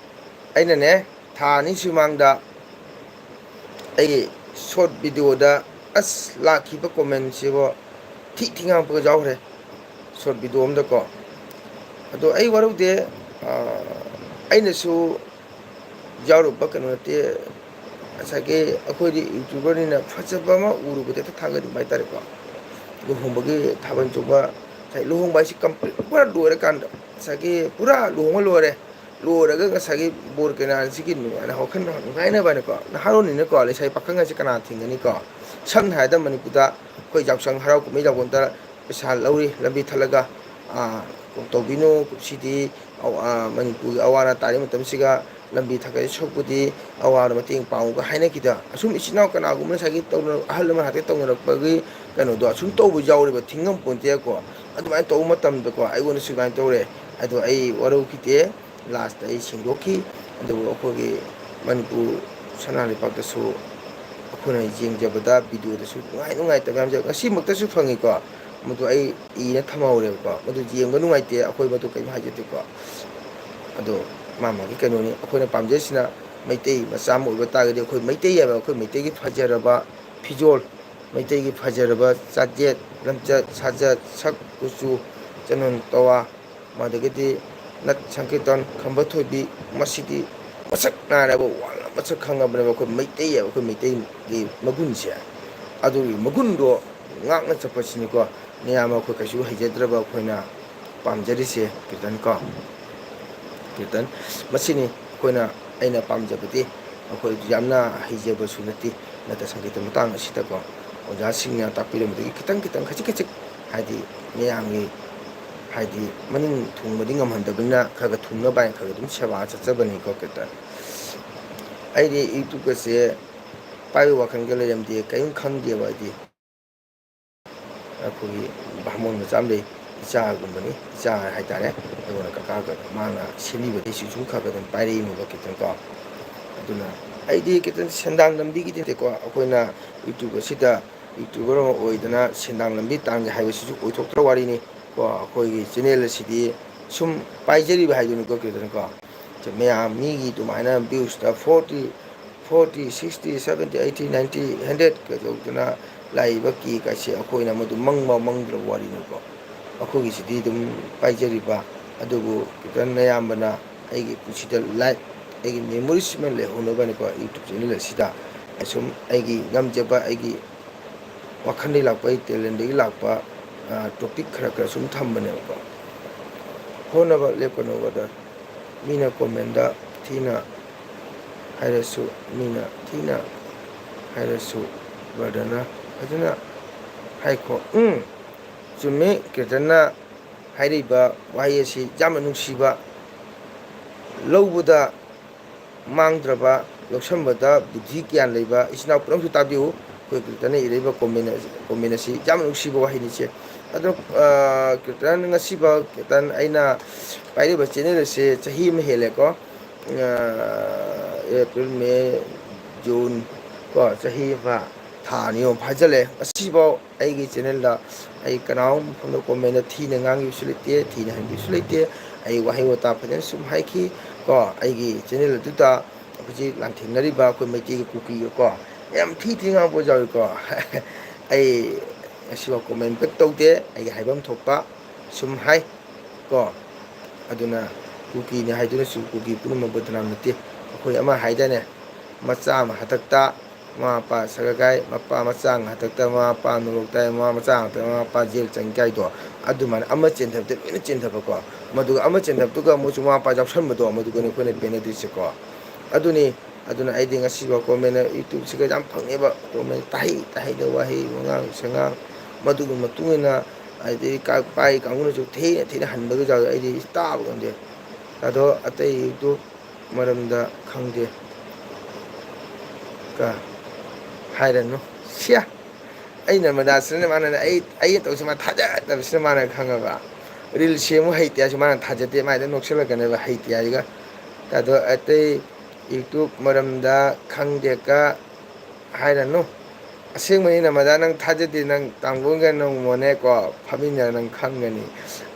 ꯑꯩꯅꯅꯦ, ꯊꯥ ꯑꯅꯤ ꯁꯨꯃꯥꯡꯗ ꯑꯩꯒꯤ short videoꯗ ꯑꯁ ꯂꯥꯛꯈꯤꯕ commentꯁꯤꯕꯣ, ꯊꯤ ꯊꯤ ꯉꯥꯡꯉꯛꯄꯒ ꯌꯥꯎꯈ꯭ꯔꯦ short video ꯑꯝꯗꯀꯣ꯫ ꯑꯗꯣ ꯑꯩ ꯋꯥꯔꯧꯗꯦ, ꯑꯥ, ꯑꯩꯅꯁꯨ ꯌꯥꯎꯔꯨꯕ ꯀꯩꯅꯣ ꯅꯠꯇꯦ꯫ ꯉꯁꯥꯏꯒꯤ ꯑꯩꯈꯣꯏꯗꯤ YouTuberꯅꯤꯅ ꯐꯖꯕ ꯑꯃ ꯎꯔꯨꯕꯗ ꯍꯦꯛꯇ ꯊꯥꯒꯠꯅꯤꯡꯕ ꯍꯥꯏꯇꯥꯔꯦꯀꯣ꯫ ꯂꯨꯍꯣꯡꯕꯒꯤ ꯊꯥꯕꯜ ꯆꯣꯡꯕ, ꯉꯁꯥꯏ ꯂꯨꯍꯣꯡꯕ ꯍꯥꯏꯁꯤ complete ꯄꯨꯔꯥ ꯂꯣꯏꯔꯀꯥꯟꯗ, ꯉꯁꯥꯏꯒꯤ ꯄꯨꯔꯥ ꯂꯨꯍꯣꯡꯕ ꯂꯣꯏꯔꯦ, ꯂꯣꯏꯔꯒ ꯉꯁꯥꯏꯒꯤ ꯕꯣꯔ ꯀꯩꯅꯥꯁꯤꯒꯤ ꯅꯨꯡꯉꯥꯏꯅ ꯋꯥꯈꯜ ꯅꯨꯡꯉꯥꯏꯅꯕ ꯍꯥꯏꯅꯀꯣ, ꯅꯍꯥꯔꯣꯟꯅꯤꯅꯀꯣ, ꯂꯩꯁꯥꯕꯤ ꯄꯥꯈꯪ ꯍꯥꯏꯁꯦ ꯀꯅꯥ ꯊꯤꯡꯒꯅꯤꯀꯣ? ꯁꯝꯅ ꯍꯥꯏꯔꯕꯗ ꯃꯅꯤꯄꯨꯔꯗ ꯑꯩꯈꯣꯏ ꯌꯥꯎꯁꯪ ꯍꯔꯥꯎ ꯀꯨꯝꯍꯩ ꯌꯥꯎꯕꯗ ꯄꯩꯁꯥ ꯂꯧꯔꯤ, ꯂꯝꯕꯤ ꯊꯠꯂꯒ, ꯑꯥ, ꯇꯧꯕꯤꯅꯨ, ꯀꯨꯝꯁꯤꯗꯤ ꯑꯧ, ꯑꯥ, ꯃꯅꯤꯄꯨꯔꯒꯤ ꯑꯋꯥ ꯑꯅꯥ ꯇꯥꯔꯤꯕ ꯃꯇꯝꯁꯤꯒ ꯂꯝꯕꯤ ꯊꯥꯒꯠꯂꯤ ꯁꯔꯨꯛꯄꯨꯗꯤ ꯑꯋꯥꯕꯗ ꯃꯇꯦꯡ ꯄꯥꯡꯉꯨꯒ ꯍꯥꯏꯅꯈꯤꯗ, ꯑꯁꯨꯝ ꯏꯆꯤꯟ ꯏꯅꯥꯎ ꯀꯅꯥꯒꯨꯝꯕ ꯉꯁꯥꯏꯒꯤ ꯇꯧꯅ-, ꯑꯍꯜ ꯂꯃꯟ ꯍꯥꯛꯇꯛ ꯇꯧꯅꯔꯛꯄꯒꯤ ꯀꯩꯅꯣꯗꯣ ꯑꯁꯨꯝ ꯇꯧꯕ ꯌꯥꯎꯔꯦꯕ, ꯊꯤꯡꯉꯝ ꯄꯣꯟꯇꯦꯀꯣ꯫ ꯑꯗꯨꯃꯥꯏꯅ ꯇꯧꯕ ꯃꯇꯝꯗꯀꯣ, ꯑꯩꯉꯣꯟꯗꯁꯨ ꯑꯗꯨꯃꯥꯏꯅ ꯇꯧꯔꯦ꯫ ꯑꯗꯣ ꯑꯩ ꯋꯥꯔꯧꯈꯤꯗꯦ, ꯂꯥꯁꯇ ꯑꯩ ꯁꯦꯡꯗꯣꯛꯈꯤ꯫ ꯑꯗꯨꯕꯨ ꯑꯩꯈꯣꯏꯒꯤ ꯃꯅꯤꯄꯨꯔ ꯁꯅꯥ ꯂꯩꯕꯥꯛꯇꯁꯨ ꯑꯩꯈꯣꯏꯅ ꯌꯦꯡꯖꯕꯗ ꯚꯤꯗꯤꯑꯣꯗꯁꯨ ꯅꯨꯡꯉꯥꯏ ꯅꯨꯡꯉꯥꯏꯇꯕ ꯌꯥꯝ ꯌꯥꯎ-, ꯉꯁꯤꯃꯛꯇꯁꯨ ꯐꯪꯉꯤꯀꯣ꯫ ꯃꯗꯨ ꯑꯩ ꯏꯅ ꯊꯝꯍꯧꯔꯦꯕꯀꯣ꯫ ꯃꯗꯨ ꯌꯦꯡꯕ ꯅꯨꯡꯉꯥꯏꯇꯦ, ꯑꯩꯈꯣꯏ ꯃꯗꯨ ꯀꯔꯤꯝ ꯍꯥꯏꯖꯗꯦꯀꯣ꯫ ꯑꯗꯣ ꯃꯥ ꯃꯥꯒꯤ ꯀꯩꯅꯣꯅꯤ꯫ ꯑꯩꯈꯣꯏꯅ ꯄꯥꯝꯖꯔꯤꯁꯤꯅ ꯃꯩꯇꯩ ꯃꯆꯥ ꯑꯃ ꯑꯣꯏꯕ ꯇꯥꯔꯒꯗꯤ ꯑꯩꯈꯣꯏ ꯃꯩꯇꯩ ꯍꯥꯏꯕ, ꯑꯩꯈꯣꯏ ꯃꯩꯇꯩꯒꯤ ꯐꯖꯔꯕ ꯐꯤꯖꯣꯜ, ꯃꯩꯇꯩꯒꯤ ꯐꯖꯔꯕ ꯆꯥꯛꯆꯦꯠ, ꯂꯝꯆꯠ, ꯁꯥꯖꯠ, ꯁꯛ, ꯀꯨꯆꯨ, ꯆꯅꯣꯟ ꯇꯋꯥ, ꯑꯗꯒꯤꯗꯤ ꯅꯠ ꯁꯪꯀꯤꯔꯇꯟ, ꯈꯝꯕ ꯊꯣꯏꯕꯤ, ꯃꯁꯤꯗꯤ ꯃꯁꯛ ꯅꯥꯏꯔꯕ ꯋꯥꯡꯅ ꯃꯁꯛ ꯈꯪꯉꯕꯅꯦꯕ ꯑꯩꯈꯣꯏ ꯃꯩꯇꯩ ꯍꯥꯏꯕ, ꯑꯩꯈꯣꯏ ꯃꯩꯇꯩꯒꯤ ꯃꯒꯨꯟꯁꯦ꯫ ꯑꯗꯨꯒꯤ ꯃꯒꯨꯟꯗꯣ ꯉꯥꯛꯅ ꯆꯠꯄꯁꯤꯅꯤꯀꯣ ꯅꯌꯥꯝꯕ ꯑꯩꯈꯣꯏ ꯀꯩꯁꯨ ꯍꯩꯖꯗ꯭ꯔꯕ ꯑꯩꯈꯣꯏꯅ ꯄꯥꯝꯖꯔꯤꯁꯦ, ꯀꯤꯔꯇꯟ ꯀꯣ꯫ ꯀꯤꯔꯇꯟ, ꯃꯁꯤꯅꯤ ꯑꯩꯈꯣꯏꯅ, ꯑꯩꯅ ꯄꯥꯝꯖꯕꯗꯤ꯫ ꯑꯩꯈꯣꯏ ꯌꯥꯝꯅ ꯍꯩꯖꯕꯁꯨ ꯅꯠꯇꯦ, ꯅꯠꯇ ꯁꯪꯒꯤꯠꯇ ꯃꯇꯥꯡ ꯑꯁꯤꯗꯀꯣ꯫ ꯑꯣꯖꯥꯁꯤꯡꯅ ꯇꯥꯛꯄꯤꯔꯝꯕꯗꯒꯤ ꯈꯤꯇꯪ ꯈꯤꯇꯪ, ꯈꯖꯤꯛ ꯈꯖꯤꯛ, ꯍꯥꯏꯗꯤ ꯃꯌꯥꯝꯒꯤ, ꯍꯥꯏꯗꯤ ꯃꯅꯤꯡ ꯊꯨꯡꯕꯗꯤ ꯉꯝꯍꯟꯗꯕꯅꯤꯅ, ꯈꯔ ꯈꯔ ꯊꯨꯡꯅꯕ ꯍꯥꯏꯅ ꯈꯔ ꯈꯔ ꯑꯗꯨꯝ ꯁꯦꯕꯥ ꯆꯠꯆꯕꯅꯤꯀꯣ, ꯀꯤꯔꯇꯟ꯫ ꯑꯩꯗꯤ YouTube-ꯀꯁꯦ ꯄꯥꯏꯕ ꯋꯥꯈꯜꯒ ꯂꯩꯔꯝꯗꯦ, ꯀꯔꯤꯝ ꯈꯪꯗꯦꯕ ꯑꯩꯗꯤ꯫ ꯑꯩꯈꯣꯏꯒꯤ ꯕꯥꯃꯣꯟ ꯃꯆꯥ ꯑꯃ ꯂꯩ, ꯏꯆꯥꯒꯨꯝꯕꯅꯤ, ꯏꯆꯥ ꯍꯥꯏꯇꯥꯔꯦ꯫ ꯑꯩꯉꯣꯟꯗ ꯀꯀꯥꯒ ꯃꯥꯅ ꯁꯦꯝꯕꯤꯕꯗꯒꯤ ꯁꯤ ꯁꯨꯝ ꯈꯔ ꯈꯔ ꯑꯗꯨꯝ ꯄꯥꯏꯔꯛꯏꯅꯦꯕ, ꯀꯤꯔꯇꯟ ꯀꯣ꯫ ꯑꯗꯨꯅ ꯑꯩꯗꯤ ꯀꯤꯔꯇꯟ ꯁꯦꯟꯗꯥꯡ ꯂꯝꯕꯤꯒꯤꯗꯤ ꯅꯠꯇꯦꯀꯣ, ꯑꯩꯈꯣꯏꯅ YouTube ꯑꯁꯤꯗ YouTuber ꯑꯃ ꯑꯣꯏꯗꯅ ꯁꯦꯟꯗꯥꯡ ꯂꯝꯕꯤ ꯇꯥꯟꯒꯦ ꯍꯥꯏꯕꯁꯤꯁꯨ ꯑꯣꯏꯊꯣꯛꯇ꯭ꯔ ꯋꯥꯔꯤꯅꯤ ꯀꯣ꯫ ꯑꯩꯈꯣꯏꯒꯤ channel ꯑꯁꯤꯗꯤ ꯁꯨꯝ ꯄꯥꯏꯖꯔꯤꯕ ꯍꯥꯏꯗꯨꯅꯤꯀꯣ, ꯀꯤꯔꯇꯟ ꯀꯣ꯫ ꯃꯌꯥꯝ ꯃꯤꯒꯤ ꯑꯗꯨꯃꯥꯏꯅ views-ꯇ forty, forty, sixty, seventy, eighty, ninety, hundred ꯀꯩꯗꯧꯗꯅ ꯂꯥꯛꯏꯕ ꯀꯦ ꯀꯥꯏꯁꯦ ꯑꯩꯈꯣꯏꯅ ꯃꯗꯨ ꯃꯪꯕ ꯃꯪꯗ꯭ꯔꯕ ꯋꯥꯔꯤꯅꯤꯀꯣ꯫ ꯑꯩꯈꯣꯏꯒꯤꯁꯤꯗꯤ ꯑꯗꯨꯝ ꯄꯥꯏꯖꯔꯤꯕ, ꯑꯗꯨꯕꯨ ꯀꯤꯔꯇꯟ ꯑꯌꯥꯝꯕꯅ ꯑꯩꯒꯤ ꯄꯨꯟꯁꯤꯗ life, ꯑꯩꯒꯤ memories ꯑꯃ ꯂꯩꯍꯧꯅꯕꯅꯤꯀꯣ, YouTube channel ꯑꯁꯤꯗ ꯑꯁꯨꯝ ꯑꯩꯒꯤ ꯉꯝꯖꯕ, ꯑꯩꯒꯤ ꯋꯥꯈꯜꯗꯒꯤ ꯂꯥꯛꯄ, ꯑꯩ talent-ꯗꯒꯤ ꯂꯥꯛꯄ, ꯑ, topic ꯈꯔ ꯈꯔ ꯁꯨꯝ ꯊꯝꯕꯅꯦꯕꯀꯣ꯫ ꯍꯣꯠꯅꯕ ꯂꯦꯞꯀꯅꯨ brother꯫ ꯃꯤꯅ comment-ꯇ ꯊꯤꯅ ꯍꯥꯏꯔꯁꯨ, ꯃꯤꯅ ꯊꯤꯅ ꯍꯥꯏꯔꯁꯨ, brother-ꯅ ꯐꯖꯅ ꯍꯥꯏꯈꯣ꯫ ꯎꯝ, ꯆꯨꯝꯃꯤ, ꯀꯤꯔꯇꯟꯅ ꯍꯥꯏꯔꯤꯕ ꯋꯥꯍꯩ ꯑꯁꯤ ꯌꯥꯝꯅ ꯅꯨꯡꯁꯤꯕ꯫ ꯂꯧꯕꯗ ꯃꯥꯡꯗ꯭ꯔꯕ, ꯂꯧꯁꯟꯕꯗ ꯕꯨꯙꯤ ꯒ꯭ꯌꯥꯟ ꯂꯩꯕ ꯏꯆꯤꯟ ꯏꯅꯥꯎ ꯄꯨꯝꯅꯃꯛꯁꯨ ꯇꯥꯕꯤꯌꯨ꯫ ꯑꯩꯈꯣꯏ ꯀꯤꯔꯇꯟꯅ ꯏꯔꯛꯏꯕ comment ꯑꯁꯤ, comment ꯑꯁꯤ ꯌꯥꯝꯅ ꯅꯨꯡꯁꯤꯕ ꯋꯥꯍꯩꯅꯤ ꯏꯆꯦ꯫ ꯑꯗꯣ, ꯑ, ꯀꯤꯔꯇꯟ ꯉꯁꯤꯐꯥꯎ, ꯀꯤꯔꯇꯟ ꯑꯩꯅ ꯄꯥꯏꯔꯤꯕ channel ꯑꯁꯦ ꯆꯍꯤ ꯑꯃ ꯍꯦꯜꯂꯦꯀꯣ꯫ ꯑ, April, May, June ꯀꯣ, ꯆꯍꯤ ꯑꯃ ꯊꯥ ꯑꯅꯤ ꯑꯍꯨꯝ ꯐꯥꯖꯤꯜꯂꯛꯑꯦ꯫ ꯉꯁꯤꯐꯥꯎ ꯑꯩꯒꯤ channelꯗ ꯑꯩ ꯀꯅꯥꯒꯨꯝꯕ ꯃꯐꯝꯗ commentꯗ ꯊꯤꯅ ꯉꯥꯡꯈꯤꯕꯁꯨ ꯂꯩꯇꯦ, ꯊꯤꯅ ꯍꯟꯈꯤꯕꯁꯨ ꯂꯩꯇꯦ꯫ ꯑꯩ ꯋꯥꯍꯩ ꯋꯥꯇꯥ ꯐꯖꯅ ꯁꯨꯝ ꯍꯥꯏꯈꯤ ꯀꯣ꯫ ꯑꯩꯒꯤ channel ꯑꯗꯨꯗ ꯍꯧꯖꯤꯛ ꯂꯥꯟꯊꯦꯡꯅꯔꯤꯕ ꯑꯩꯈꯣꯏ ꯃꯩꯇꯩꯒ ꯀꯨꯀꯤꯒ ꯀꯣ, ꯌꯥꯝ ꯊꯤ ꯊꯤ ꯉꯥꯡꯕ ꯌꯥꯎꯏꯀꯣ꯫ ꯑꯩ ꯉꯁꯤꯐꯥꯎ comment back ꯇꯧꯗꯦ, ꯑꯩꯒꯤ ꯍꯥꯏꯐꯝ ꯊꯣꯛꯄ ꯁꯨꯝ ꯍꯥꯏ ꯀꯣ꯫ ꯑꯗꯨꯅ ꯀꯨꯀꯤꯅꯤ ꯍꯥꯏꯗꯨꯅꯁꯨ ꯀꯨꯀꯤ ꯄꯨꯝꯅꯃꯛ ꯕꯗꯅꯥꯝ ꯅꯠꯇꯦ꯫ ꯑꯩꯈꯣꯏ ꯑꯃ ꯍꯥꯏꯗꯥꯏꯅꯦ, "ꯃꯆꯥ ꯑꯃ ꯍꯥꯇꯛꯇ ꯃꯃꯥ ꯃꯄꯥ ꯁꯒꯥꯏ, ꯃꯄꯥ ꯃꯆꯥ ꯍꯥꯇꯛꯇ ꯃꯃꯥ ꯃꯄꯥ ꯅꯣꯂꯣꯛ ꯇꯥꯏ, ꯃꯃꯥ ꯃꯆꯥ ꯉꯥꯛꯇ ꯃꯃꯥ ꯃꯄꯥ ꯖꯦꯜ ꯆꯪꯉꯤ" ꯀꯥꯏꯗꯣ, ꯑꯗꯨꯃꯥꯏꯅ ꯑꯃ ꯆꯦꯟꯊꯕꯗ ꯂꯣꯏꯅ ꯆꯦꯟꯊꯕꯀꯣ꯫ ꯃꯗꯨꯒ ꯑꯃ ꯆꯦꯟꯊꯕꯗꯨꯒ ꯑꯃꯨꯛꯁꯨ ꯃꯃꯥ ꯃꯄꯥ ꯌꯥꯎꯁꯟꯕꯗꯣ, ꯃꯗꯨꯒꯅꯤ ꯑꯩꯈꯣꯏꯅ ꯄꯦꯟꯅꯗ꯭ꯔꯤꯁꯦꯀꯣ꯫ ꯑꯗꯨꯅꯤ, ꯑꯗꯨꯅ ꯑꯩꯗꯤ ꯉꯁꯤꯐꯥꯎ comment, YouTubeꯁꯤꯒ ꯌꯥꯝ ꯐꯪꯉꯦꯕ comment, ꯇꯥꯍꯩ ꯇꯥꯍꯩꯗꯕ ꯋꯥꯍꯩ, ꯋꯥꯉꯥꯡ ꯁꯉꯥꯡ, ꯃꯗꯨꯒꯤ ꯃꯇꯨꯡ ꯏꯟꯅ ꯍꯥꯏꯗꯤ ꯀꯥ-, ꯄꯥꯏ ꯀꯥꯡꯕꯨꯅꯁꯨ ꯊꯤꯅ ꯊꯤꯅ ꯍꯟꯕꯒ ꯌꯥꯎꯋꯦ꯫ ꯑꯩꯗꯤ ꯇꯥꯕ ꯉꯝꯗꯦ꯫ ꯑꯗꯣ ꯑꯇꯩ YouTube ꯃꯔꯝꯗ ꯈꯪꯗꯦ꯫ ꯀ-, ꯍꯥꯏꯔꯅꯨ꯫ ꯁꯤꯌꯥ! ꯑꯩ ꯅꯔꯃꯗꯥꯁꯤꯅ ꯃꯥꯅꯅꯦ, ꯑꯩ, ꯑꯩ ꯇꯧꯁꯤ ꯃꯥ ꯊꯥꯖꯗꯕꯁꯤꯅ ꯃꯥꯅ ꯈꯪꯉꯕ꯫ Reel ꯁꯦꯝꯃꯨ ꯍꯩꯇꯦ ꯍꯥꯏꯁꯨ ꯃꯥꯅ ꯊꯥꯖꯗꯦ, ꯃꯥ ꯍꯦꯛꯇ ꯅꯣꯛꯁꯜꯂꯛꯀꯅꯦꯕ ꯍꯩꯇꯦ ꯍꯥꯏꯁꯤꯒ꯫ ꯑꯗꯣ ꯑꯇꯩ YouTube ꯃꯔꯝꯗ ꯈꯪꯗꯦꯀ ꯍꯥꯏꯔꯅꯨ꯫ ꯑꯁꯦꯡꯕꯅꯤ ꯅꯔꯃꯗꯥ, ꯅꯪ ꯊꯥꯖꯗꯦ, ꯅꯪ ꯇꯥꯡꯒꯣꯟꯒ ꯅꯣꯡꯃꯣꯅꯦꯀꯣ ꯐꯝꯃꯤꯟꯅꯔ ꯅꯪ ꯈꯪꯒꯅꯤ꯫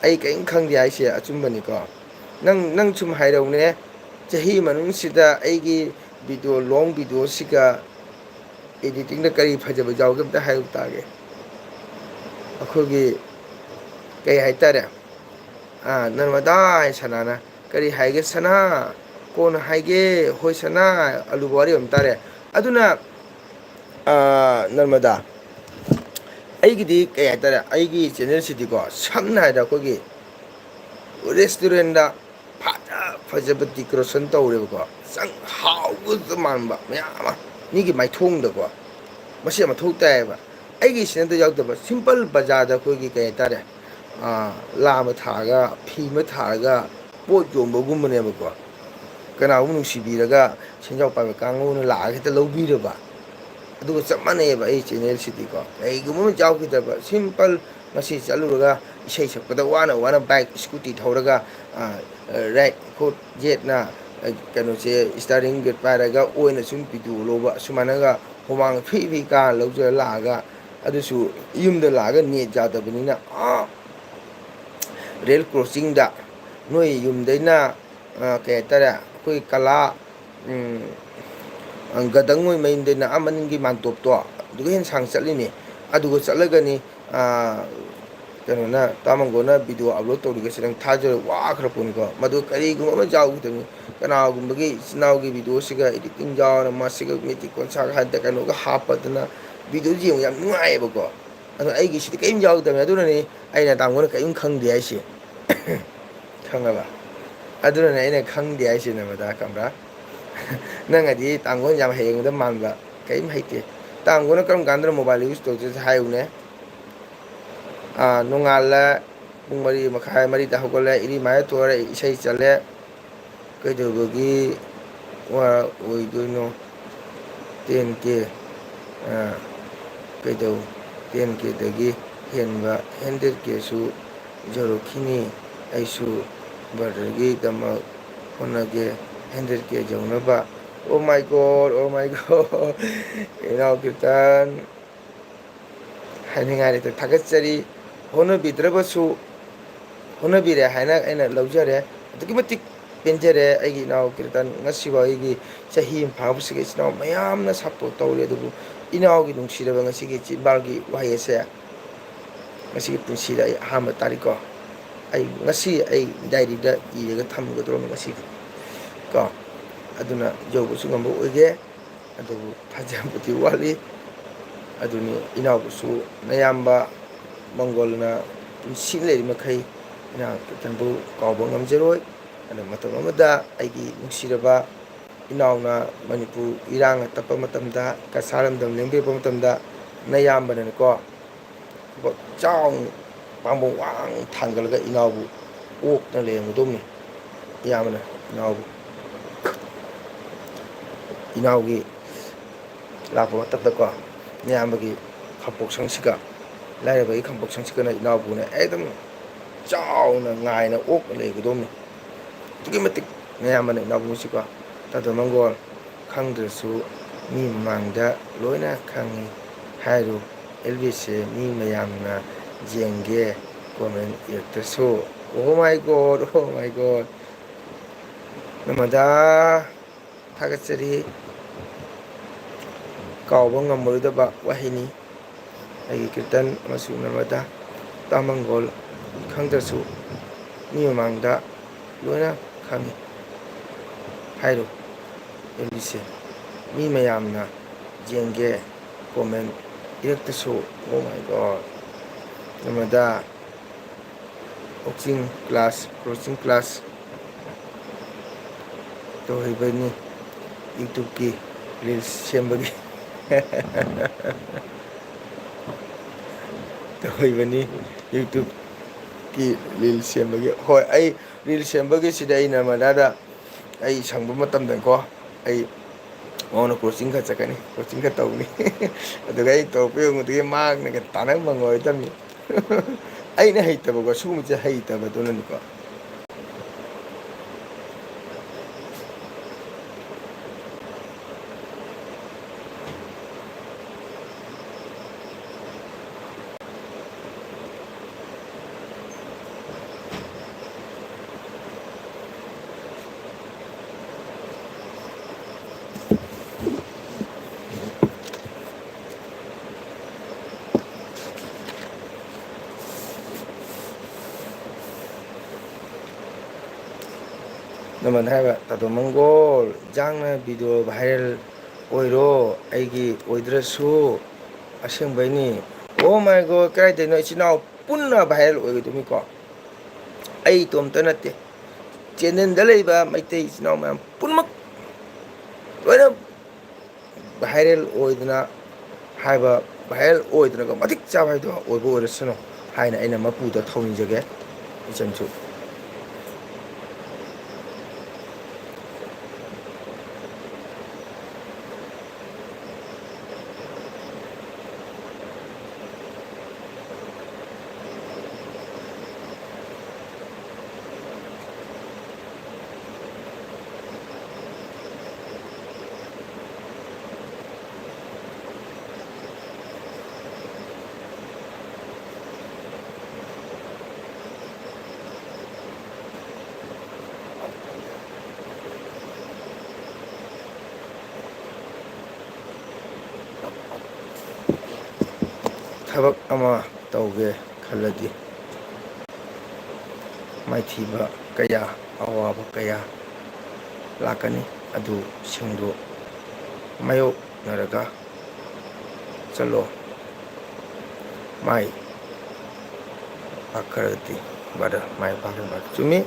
ꯑꯩ ꯀꯔꯤꯝ ꯈꯪꯗꯦ ꯍꯥꯏꯁꯦ ꯑꯆꯨꯝꯕꯅꯤꯀꯣ꯫ ꯅꯪ, ꯅꯪ ꯁꯨꯝ ꯍꯥꯏꯔꯛꯎꯅꯦ, ꯆꯍꯤ ꯃꯅꯨꯡꯁꯤꯗ ꯑꯩꯒꯤ video, long videoꯁꯤꯒ editingꯗ ꯀꯔꯤ ꯐꯖꯕ ꯌꯥꯎꯒꯦ ꯑꯝꯇ ꯍꯥꯏꯔꯨ ꯇꯥꯒꯦ꯫ ꯑꯩꯈꯣꯏꯒꯤ ꯀꯩ ꯍꯥꯏꯇꯥꯔꯦ, ꯑꯥ, ꯅꯔꯃꯗꯥ ꯍꯥꯏ ꯁꯅꯥꯅ꯫ ꯀꯔꯤ ꯍꯥꯏꯒꯦ ꯁꯅꯥ? ꯀꯣꯟꯅ ꯍꯥꯏꯒꯦ꯫ ꯍꯣꯏ ꯁꯅꯥ꯫ ꯑꯂꯨꯕ ꯋꯥꯔꯤ ꯑꯣꯏꯔꯝ ꯇꯥꯔꯦ꯫ ꯑꯗꯨꯅ, ꯑꯥ, ꯅꯔꯃꯗꯥ, ꯑꯩꯒꯤꯗꯤ ꯀꯩ ꯍꯥꯏꯇꯥꯔꯦ, ꯑꯩꯒꯤ channelꯁꯤꯗꯤꯀꯣ, ꯁꯝꯅ ꯍꯥꯏꯔꯕꯗ ꯑꯩꯈꯣꯏꯒꯤ restaurantꯗ ꯐꯖ ꯐꯖꯕ decoration ꯇꯧꯔꯦꯕꯀꯣ, ꯆꯪ ꯍꯥꯎꯒꯗ ꯃꯥꯟꯕ ꯃꯌꯥꯝ ꯑꯃ, ꯃꯤꯒꯤ ꯃꯥꯏꯊꯣꯡꯗꯀꯣ, ꯃꯁꯤ ꯌꯥꯝ ꯃꯊꯧ ꯇꯥꯏꯌꯦꯕ꯫ ꯑꯩꯒꯤ channelꯗ ꯌꯥꯎꯗꯕ simple ꯕꯖꯥꯔꯗ ꯑꯩꯈꯣꯏꯒꯤ ꯀꯩ ꯍꯥꯏꯇꯥꯔꯦ, ꯑꯥ, ꯂꯥ ꯑꯃ ꯊꯥꯔꯒ, ꯐꯤ ꯑꯃ ꯊꯥꯔꯒ ꯄꯣꯠ ꯌꯣꯟꯕꯒꯨꯝꯕꯅꯦꯕꯀꯣ꯫ ꯀꯅꯥꯒꯨꯝꯕ ꯅꯨꯡꯁꯤꯕꯤꯔꯒ ꯁꯦꯟꯖꯥꯎ ꯄꯥꯏꯕ ꯀꯥꯡꯕꯨꯅ ꯂꯥꯛꯑꯒ ꯍꯦꯛꯇ ꯂꯧꯕꯤꯔꯕ꯫ ꯑꯗꯨꯒ ꯆꯞ ꯃꯥꯟꯅꯩꯑꯕ ꯑꯩ ꯆꯦꯅꯦꯜꯁꯤꯗꯤꯀꯣ, ꯀꯩꯒꯨꯝꯕ ꯑꯃ ꯌꯥꯎꯈꯤꯗꯕ, ꯁꯤꯝꯄꯜ꯫ ꯉꯁꯤ ꯆꯠꯂꯨꯔꯒ ꯏꯁꯩ ꯁꯛꯄꯗ ꯋꯥꯅ ꯋꯥꯅ ꯕꯥꯏꯛ ꯁ꯭ꯀꯨꯇꯤ ꯊꯧꯔꯒ, ꯑ, ꯔꯥꯏꯠ ꯈꯨꯠ ꯌꯦꯠꯅ, ꯑ, ꯀꯩꯅꯣꯁꯦ, ꯏꯁꯇꯥꯔꯤꯡꯒ ꯄꯥꯏꯔꯒ ꯑꯣꯏꯅ ꯁꯨꯝ ꯚꯤꯗꯤꯑꯣ ꯂꯧꯕ, ꯑꯁꯨꯃꯥꯏꯅꯒ ꯍꯨꯃꯥꯡ ꯐ꯭ꯔꯤ ꯐ꯭ꯔꯤ ꯀꯥ ꯂꯧꯖꯔ ꯂꯥꯛꯑꯒ, ꯑꯗꯨꯁꯨ ꯌꯨꯝꯗ ꯂꯥꯛꯑꯒ ꯅꯦꯠ ꯌꯥꯗꯕꯅꯤꯅ, ꯑꯥ, ꯔꯦꯜ ꯀ꯭ꯔꯣꯁꯤꯡꯗ ꯅꯣꯏ ꯌꯨꯝꯗꯩꯅ, ꯑ, ꯀꯩ ꯍꯥꯏꯇꯥꯔꯦ, ꯑꯩꯈꯣꯏ ꯀꯂꯥ, ꯎꯝ, ꯑ, ꯒꯗꯪ ꯍꯣꯏ ꯃꯌꯨꯝꯗꯩꯅ ꯑꯥ ꯃꯅꯤꯡꯒꯤ ꯃꯥꯟꯇꯣꯞꯇꯣ, ꯑꯗꯨꯒ ꯍꯦꯟꯅ ꯁꯥꯡ ꯆꯠꯂꯤꯅꯤ꯫ ꯑꯗꯨꯒ ꯆꯠꯂꯒꯅꯤ, ꯑ, ꯀꯩꯅꯣꯅ, ꯇꯥ ꯃꯪꯒꯣꯟꯅ ꯚꯤꯗꯤꯑꯣ ꯑꯞꯂꯣꯗ ꯇꯧꯔꯤꯒꯁꯤ ꯅꯪ ꯊꯥꯖꯔꯣꯏ, ꯋꯥꯈ꯭ꯔ ꯄꯣꯠꯅꯤꯀꯣ꯫ ꯃꯗꯨ ꯀꯔꯤꯒꯨꯝꯕ ꯑꯃ ꯌꯥꯎꯈꯤꯗꯕꯅꯤ꯫ ꯀꯅꯥꯒꯨꯝꯕꯒꯤ ꯏꯆꯤꯟ ꯏꯅꯥꯎꯒꯤ ꯚꯤꯗꯤꯑꯣꯁꯤꯒ ꯏꯗꯤꯇꯤꯡ ꯌꯥꯎꯅ ꯃꯁꯤꯒ ꯃꯤꯇꯤꯛ ꯀꯣꯟꯁꯥꯒ ꯍꯥꯏꯗ ꯀꯩꯅꯣꯒ ꯍꯥꯞꯄꯗꯅ ꯚꯤꯗꯤꯑꯣꯁꯤ ꯌꯦꯡꯕ ꯌꯥꯝ ꯅꯨꯡꯉꯥꯏꯌꯦꯕꯀꯣ꯫ ꯑꯗꯣ ꯑꯩꯒꯤꯁꯤꯗꯤ ꯀꯔꯤꯝ ꯌꯥꯎꯗꯕꯅꯤ꯫ ꯑꯗꯨꯅꯅꯤ ꯑꯩꯅ ꯇꯥꯃꯣꯅ ꯀꯔꯤꯝ ꯈꯪꯗꯦ ꯍꯥꯏꯁꯦ꯫ ꯈꯪꯉꯕ? ꯑꯗꯨꯅꯅꯦ ꯑꯩꯅ ꯈꯪꯗꯦ ꯍꯥꯏꯁꯦ, ꯅꯃꯗꯥ ꯈꯪꯕ꯭ꯔꯥ? ꯅꯪ ꯑꯗꯤ ꯇꯥꯡꯒꯣꯜ ꯌꯥꯝ ꯍꯩꯕꯗ ꯃꯥꯟꯕ꯫ ꯀꯔꯤꯝ ꯍꯩꯇꯦ꯫ ꯇꯥꯡꯒꯣꯜꯅ ꯀꯔꯝ ꯀꯥꯟꯗꯅ ꯃꯣꯕꯥꯏꯜ ꯌꯨꯁ ꯇꯧꯗꯣꯏꯁꯦ ꯍꯥꯏꯌꯨꯅꯦ? ꯑꯥ, ꯅꯣꯡꯉꯥꯜꯂ ꯄꯨꯡ ꯃꯔꯤ ꯃꯈꯥꯏ, ꯃꯔꯤꯗ ꯍꯧꯒꯠꯂꯦ, ꯏꯔꯤ ꯃꯥꯏ ꯊꯣꯛꯑꯦ, ꯏꯁꯩ ꯆꯠꯂꯦ꯫ ꯀꯩꯗꯧꯕꯒꯤ ꯋꯥ ꯑꯣꯏꯗꯣꯏꯅꯣ? ꯇꯦꯟ ꯀꯦ, ꯑꯥ, ꯀꯩꯗꯧ, ꯇꯦꯟ ꯀꯦꯗꯒꯤ ꯍꯦꯟꯕ ꯍꯟꯗ꯭ꯔꯦꯠ ꯀꯦꯁꯨ ꯌꯧꯔꯛꯈꯤꯅꯤ꯫ ꯑꯩꯁꯨ ꯕ꯭ꯔꯗꯔꯒꯤꯗꯃꯛ ꯍꯣꯠꯅꯒꯦ, ꯍꯟꯗ꯭ꯔꯦꯠ ꯀꯦ ꯌꯧꯅꯕ꯫ Oh my God, oh my God, ꯏꯅꯥꯎ ꯀꯤꯔꯇꯟ꯫ ꯍꯥꯏꯅꯤꯡꯉꯥꯏ ꯂꯩꯇꯦ꯫ ꯊꯥꯒꯠꯆꯔꯤ꯫ ꯍꯣꯠꯅꯕꯤꯗ꯭ꯔꯕꯁꯨ ꯍꯣꯠꯅꯕꯤꯔꯦ ꯍꯥꯏꯅ ꯑꯩꯅ ꯂꯧꯖꯔꯦ꯫ ꯑꯗꯨꯛꯀꯤ ꯃꯇꯤꯛ ꯄꯦꯟꯖꯔꯦ꯫ ꯑꯩꯒꯤ ꯏꯅꯥꯎ ꯀꯤꯔꯇꯟ ꯉꯁꯤꯐꯥꯎ ꯑꯩꯒꯤ ꯆꯍꯤ ꯑꯃ ꯐꯥꯕꯁꯤꯒ ꯏꯆꯤꯟ ꯏꯅꯥꯎ ꯃꯌꯥꯝꯅ ꯁꯞꯄꯣꯔꯠ ꯇꯧꯔꯤ, ꯑꯗꯨꯕꯨ ꯏꯅꯥꯎꯒꯤ ꯅꯨꯡꯁꯤꯔꯕ ꯉꯁꯤꯒꯤ ꯆꯤꯟꯕꯥꯜꯒꯤ ꯋꯥꯍꯩ ꯑꯁꯦ ꯉꯁꯤꯒꯤ ꯄꯨꯟꯁꯤꯗ ꯑꯩ ꯑꯍꯥꯟꯕ ꯇꯥꯔꯤꯀꯣ꯫ ꯑꯩ ꯉꯁꯤ ꯑꯩ ꯗꯥꯏꯔꯤꯗ ꯏꯔꯒ ꯊꯝꯒꯗꯧꯔꯕꯅꯤ ꯉꯁꯤꯗꯤ ꯀꯣ꯫ ꯑꯗꯨꯅ ꯌꯧꯕꯁꯨ ꯉꯝꯕ ꯑꯣꯏꯒꯦ꯫ ꯑꯗꯨꯕꯨ ꯊꯥꯖꯕꯗꯤ ꯋꯥꯠꯂꯤ꯫ ꯑꯗꯨꯅꯤ, ꯏꯅꯥꯎꯕꯨꯁꯨ ꯅꯌꯥꯝꯕ ꯃꯪꯒꯣꯜꯅ ꯄꯨꯟꯁꯤ ꯂꯩꯔꯤ ꯃꯈꯩ ꯏꯅꯥꯎ ꯀꯤꯔꯇꯟꯕꯨ ꯀꯥꯎꯕ ꯉꯝꯖꯔꯣꯏ꯫ ꯑꯗꯨ ꯃꯇꯝ ꯑꯃꯗ ꯑꯩꯒꯤ ꯅꯨꯡꯁꯤꯔꯕ ꯏꯅꯥꯎꯅ ꯃꯅꯤꯄꯨꯔ ꯏꯔꯥꯡꯅ ꯇꯞꯄ ꯃꯇꯝꯗ, ꯀꯁꯥꯔ ꯂꯝꯗꯝ ꯂꯦꯡꯕꯤꯔꯛꯄ ꯃꯇꯝꯗ, ꯅꯌꯥꯝꯕꯅꯅꯦꯀꯣ, ꯊꯕꯛ ꯆꯥꯎꯅ, ꯄꯥꯝꯕꯣꯝ ꯋꯥꯡ ꯊꯥꯡꯒꯠꯂꯒ ꯏꯅꯥꯎꯕꯨ ꯑꯣꯛꯅ ꯂꯩꯔꯝꯒꯗꯧꯅꯤ꯫ ꯏꯌꯥꯝꯕꯅ ꯏꯅꯥꯎꯕꯨ ꯏꯅꯥꯎꯒꯤ ꯂꯥꯛꯄ ꯃꯇꯝꯗꯀꯣ, ꯅꯌꯥꯝꯕꯒꯤ ꯈꯥꯡꯄꯣꯛꯁꯪꯁꯤꯒ, ꯂꯥꯏꯔꯕꯒꯤ ꯈꯥꯡꯄꯣꯛꯁꯪꯁꯤꯒꯅ ꯏꯅꯥꯎꯕꯨꯅ ꯑꯦꯛꯗꯝ ꯆꯥꯎꯅ ꯉꯥꯏꯅ ꯑꯣꯛꯅ ꯂꯩꯒꯗꯧꯅꯤ꯫ ꯑꯗꯨꯛꯀꯤ ꯃꯇꯤꯛ ꯅꯌꯥꯝꯕꯅ ꯏꯅꯥꯎꯕꯨꯁꯤꯀꯣ, ꯇꯥꯗꯣ ꯃꯪꯒꯣꯜ, ꯈꯪꯗ꯭ꯔꯁꯨ ꯃꯤ ꯃꯃꯥꯡꯗ ꯂꯣꯏꯅ ꯈꯪꯉꯤ ꯍꯥꯏꯔꯨ꯫ ꯑꯦꯜ ꯕꯤꯁꯦ ꯃꯤ ꯃꯌꯥꯝꯅ ꯌꯦꯡꯒꯦ, ꯀꯣꯃꯦꯟ ꯏꯔꯛꯇ꯭ꯔꯁꯨ꯫ Oh my God, oh my God꯫ ꯅꯃꯗꯥ ꯊꯥꯒꯠꯆꯔꯤ꯫ ꯀꯥꯎꯕ ꯉꯝꯃꯔꯣꯏꯗꯕ ꯋꯥꯍꯩꯅꯤ꯫ ꯑꯩꯒꯤ ꯀꯤꯔꯇꯟ ꯑꯃꯁꯨꯡ ꯅꯔꯃꯗꯥ ꯇꯥꯃꯪꯒꯣꯜ ꯈꯪꯗ꯭ꯔꯁꯨ ꯃꯤ ꯃꯃꯥꯡꯗ ꯂꯣꯏꯅ ꯈꯪꯉꯤ ꯍꯥꯏꯔꯨ꯫ ꯑꯦꯝ ꯕꯤꯁꯦ ꯃꯤ ꯃꯌꯥꯝꯅ ꯌꯦꯡꯒꯦ, ꯀꯣꯃꯦꯟ ꯏꯔꯛꯇꯁꯨ꯫ Oh my God꯫ ꯅꯔꯃꯗꯥ ꯀꯣꯆꯤꯡ ꯀ꯭ꯂꯥꯁ, ꯀꯣꯆꯤꯡ ꯀ꯭ꯂꯥꯁ ꯇꯧꯍꯩꯕꯅꯤ YouTube-ꯀꯤ reels ꯁꯦꯝꯕꯒꯤ꯫ ꯇꯧꯍꯩꯕꯅꯤ YouTube-ꯀꯤ reels ꯁꯦꯝꯕꯒꯤ꯫ ꯍꯣꯏ, ꯑꯩ reels ꯁꯦꯝꯕꯒꯤꯁꯤꯗꯤ ꯑꯩ ꯅꯔꯃꯗꯥꯗ ꯑꯩ ꯁꯪꯕ ꯃꯇꯝꯗꯀꯣ, ꯑꯩ ꯃꯉꯣꯟꯗ coaching ꯈꯔ ꯆꯠꯀꯅꯤ, coaching ꯈꯔ ꯇꯧꯅꯤ꯫ ꯑꯗꯨꯒ ꯑꯩ ꯇꯧꯔꯛꯄ ꯌꯦꯡꯕꯗꯒꯤ ꯃꯥꯅꯒ ꯇꯥꯟꯅ ꯉꯝꯃꯣꯏꯗꯕꯅꯤ꯫ ꯑꯩꯅ ꯍꯩꯇꯕꯀꯣ, ꯁꯤꯒꯨꯝꯕꯁꯦ ꯍꯩꯇꯕꯗꯨꯅꯅꯤꯀꯣ꯫ ꯅꯃꯟ ꯍꯥꯏꯕ, "ꯇꯥꯗꯣ ꯃꯪꯒꯣꯜ, ꯏꯟꯖꯥꯡꯅ video viral ꯑꯣꯏꯔꯣ, ꯑꯩꯒꯤ ꯑꯣꯏꯗ꯭ꯔꯁꯨ꯫ ꯑꯁꯦꯡꯕꯩꯅꯤ꯫ Oh my God, ꯀꯗꯥꯏꯗꯩꯅꯣ? ꯏꯆꯤꯟ ꯏꯅꯥꯎ ꯄꯨꯟꯅ viral ꯑꯣꯏꯒꯗꯕꯅꯤꯀꯣ꯫ ꯑꯩ ꯏꯇꯣꯝꯇ ꯅꯠꯇꯦ, channel-ꯗ ꯂꯩꯕ ꯃꯩꯇꯩ ꯏꯆꯤꯟ ꯏꯅꯥꯎ ꯃꯌꯥꯝ ꯄꯨꯝꯅꯃꯛ ꯂꯣꯏꯅ viral ꯑꯣꯏꯗꯅ ꯍꯥꯏꯕ, viral ꯑꯣꯏꯗꯅꯒ ꯃꯇꯤꯛ ꯆꯥꯕ ꯍꯥꯏꯗꯣ ꯑꯣꯏꯕ ꯑꯣꯏꯔꯁꯅꯨ" ꯍꯥꯏꯅ ꯑꯩꯅ ꯃꯄꯨꯗ ꯊꯧꯅꯤꯖꯒꯦ꯫ ꯏꯆꯟꯁꯨ꯫ ꯊꯕꯛ ꯑꯃ ꯇꯧꯒꯦ ꯈꯜꯂꯗꯤ ꯃꯥꯏꯊꯤꯕ ꯀꯌꯥ, ꯑꯋꯥꯕ ꯀꯌꯥ ꯂꯥꯛꯀꯅꯤ꯫ ꯑꯗꯨꯁꯤꯡꯗꯨ ꯃꯥꯌꯣꯛꯅꯔꯒ ꯆꯠꯂꯣ꯫ ꯃꯥꯏ ꯄꯥꯛꯈ꯭ꯔꯗꯤ brother, ꯃꯥꯏ ꯄꯥꯛꯈ꯭ꯔꯗꯤ brother꯫ ꯆꯨꯝꯃꯤ꯫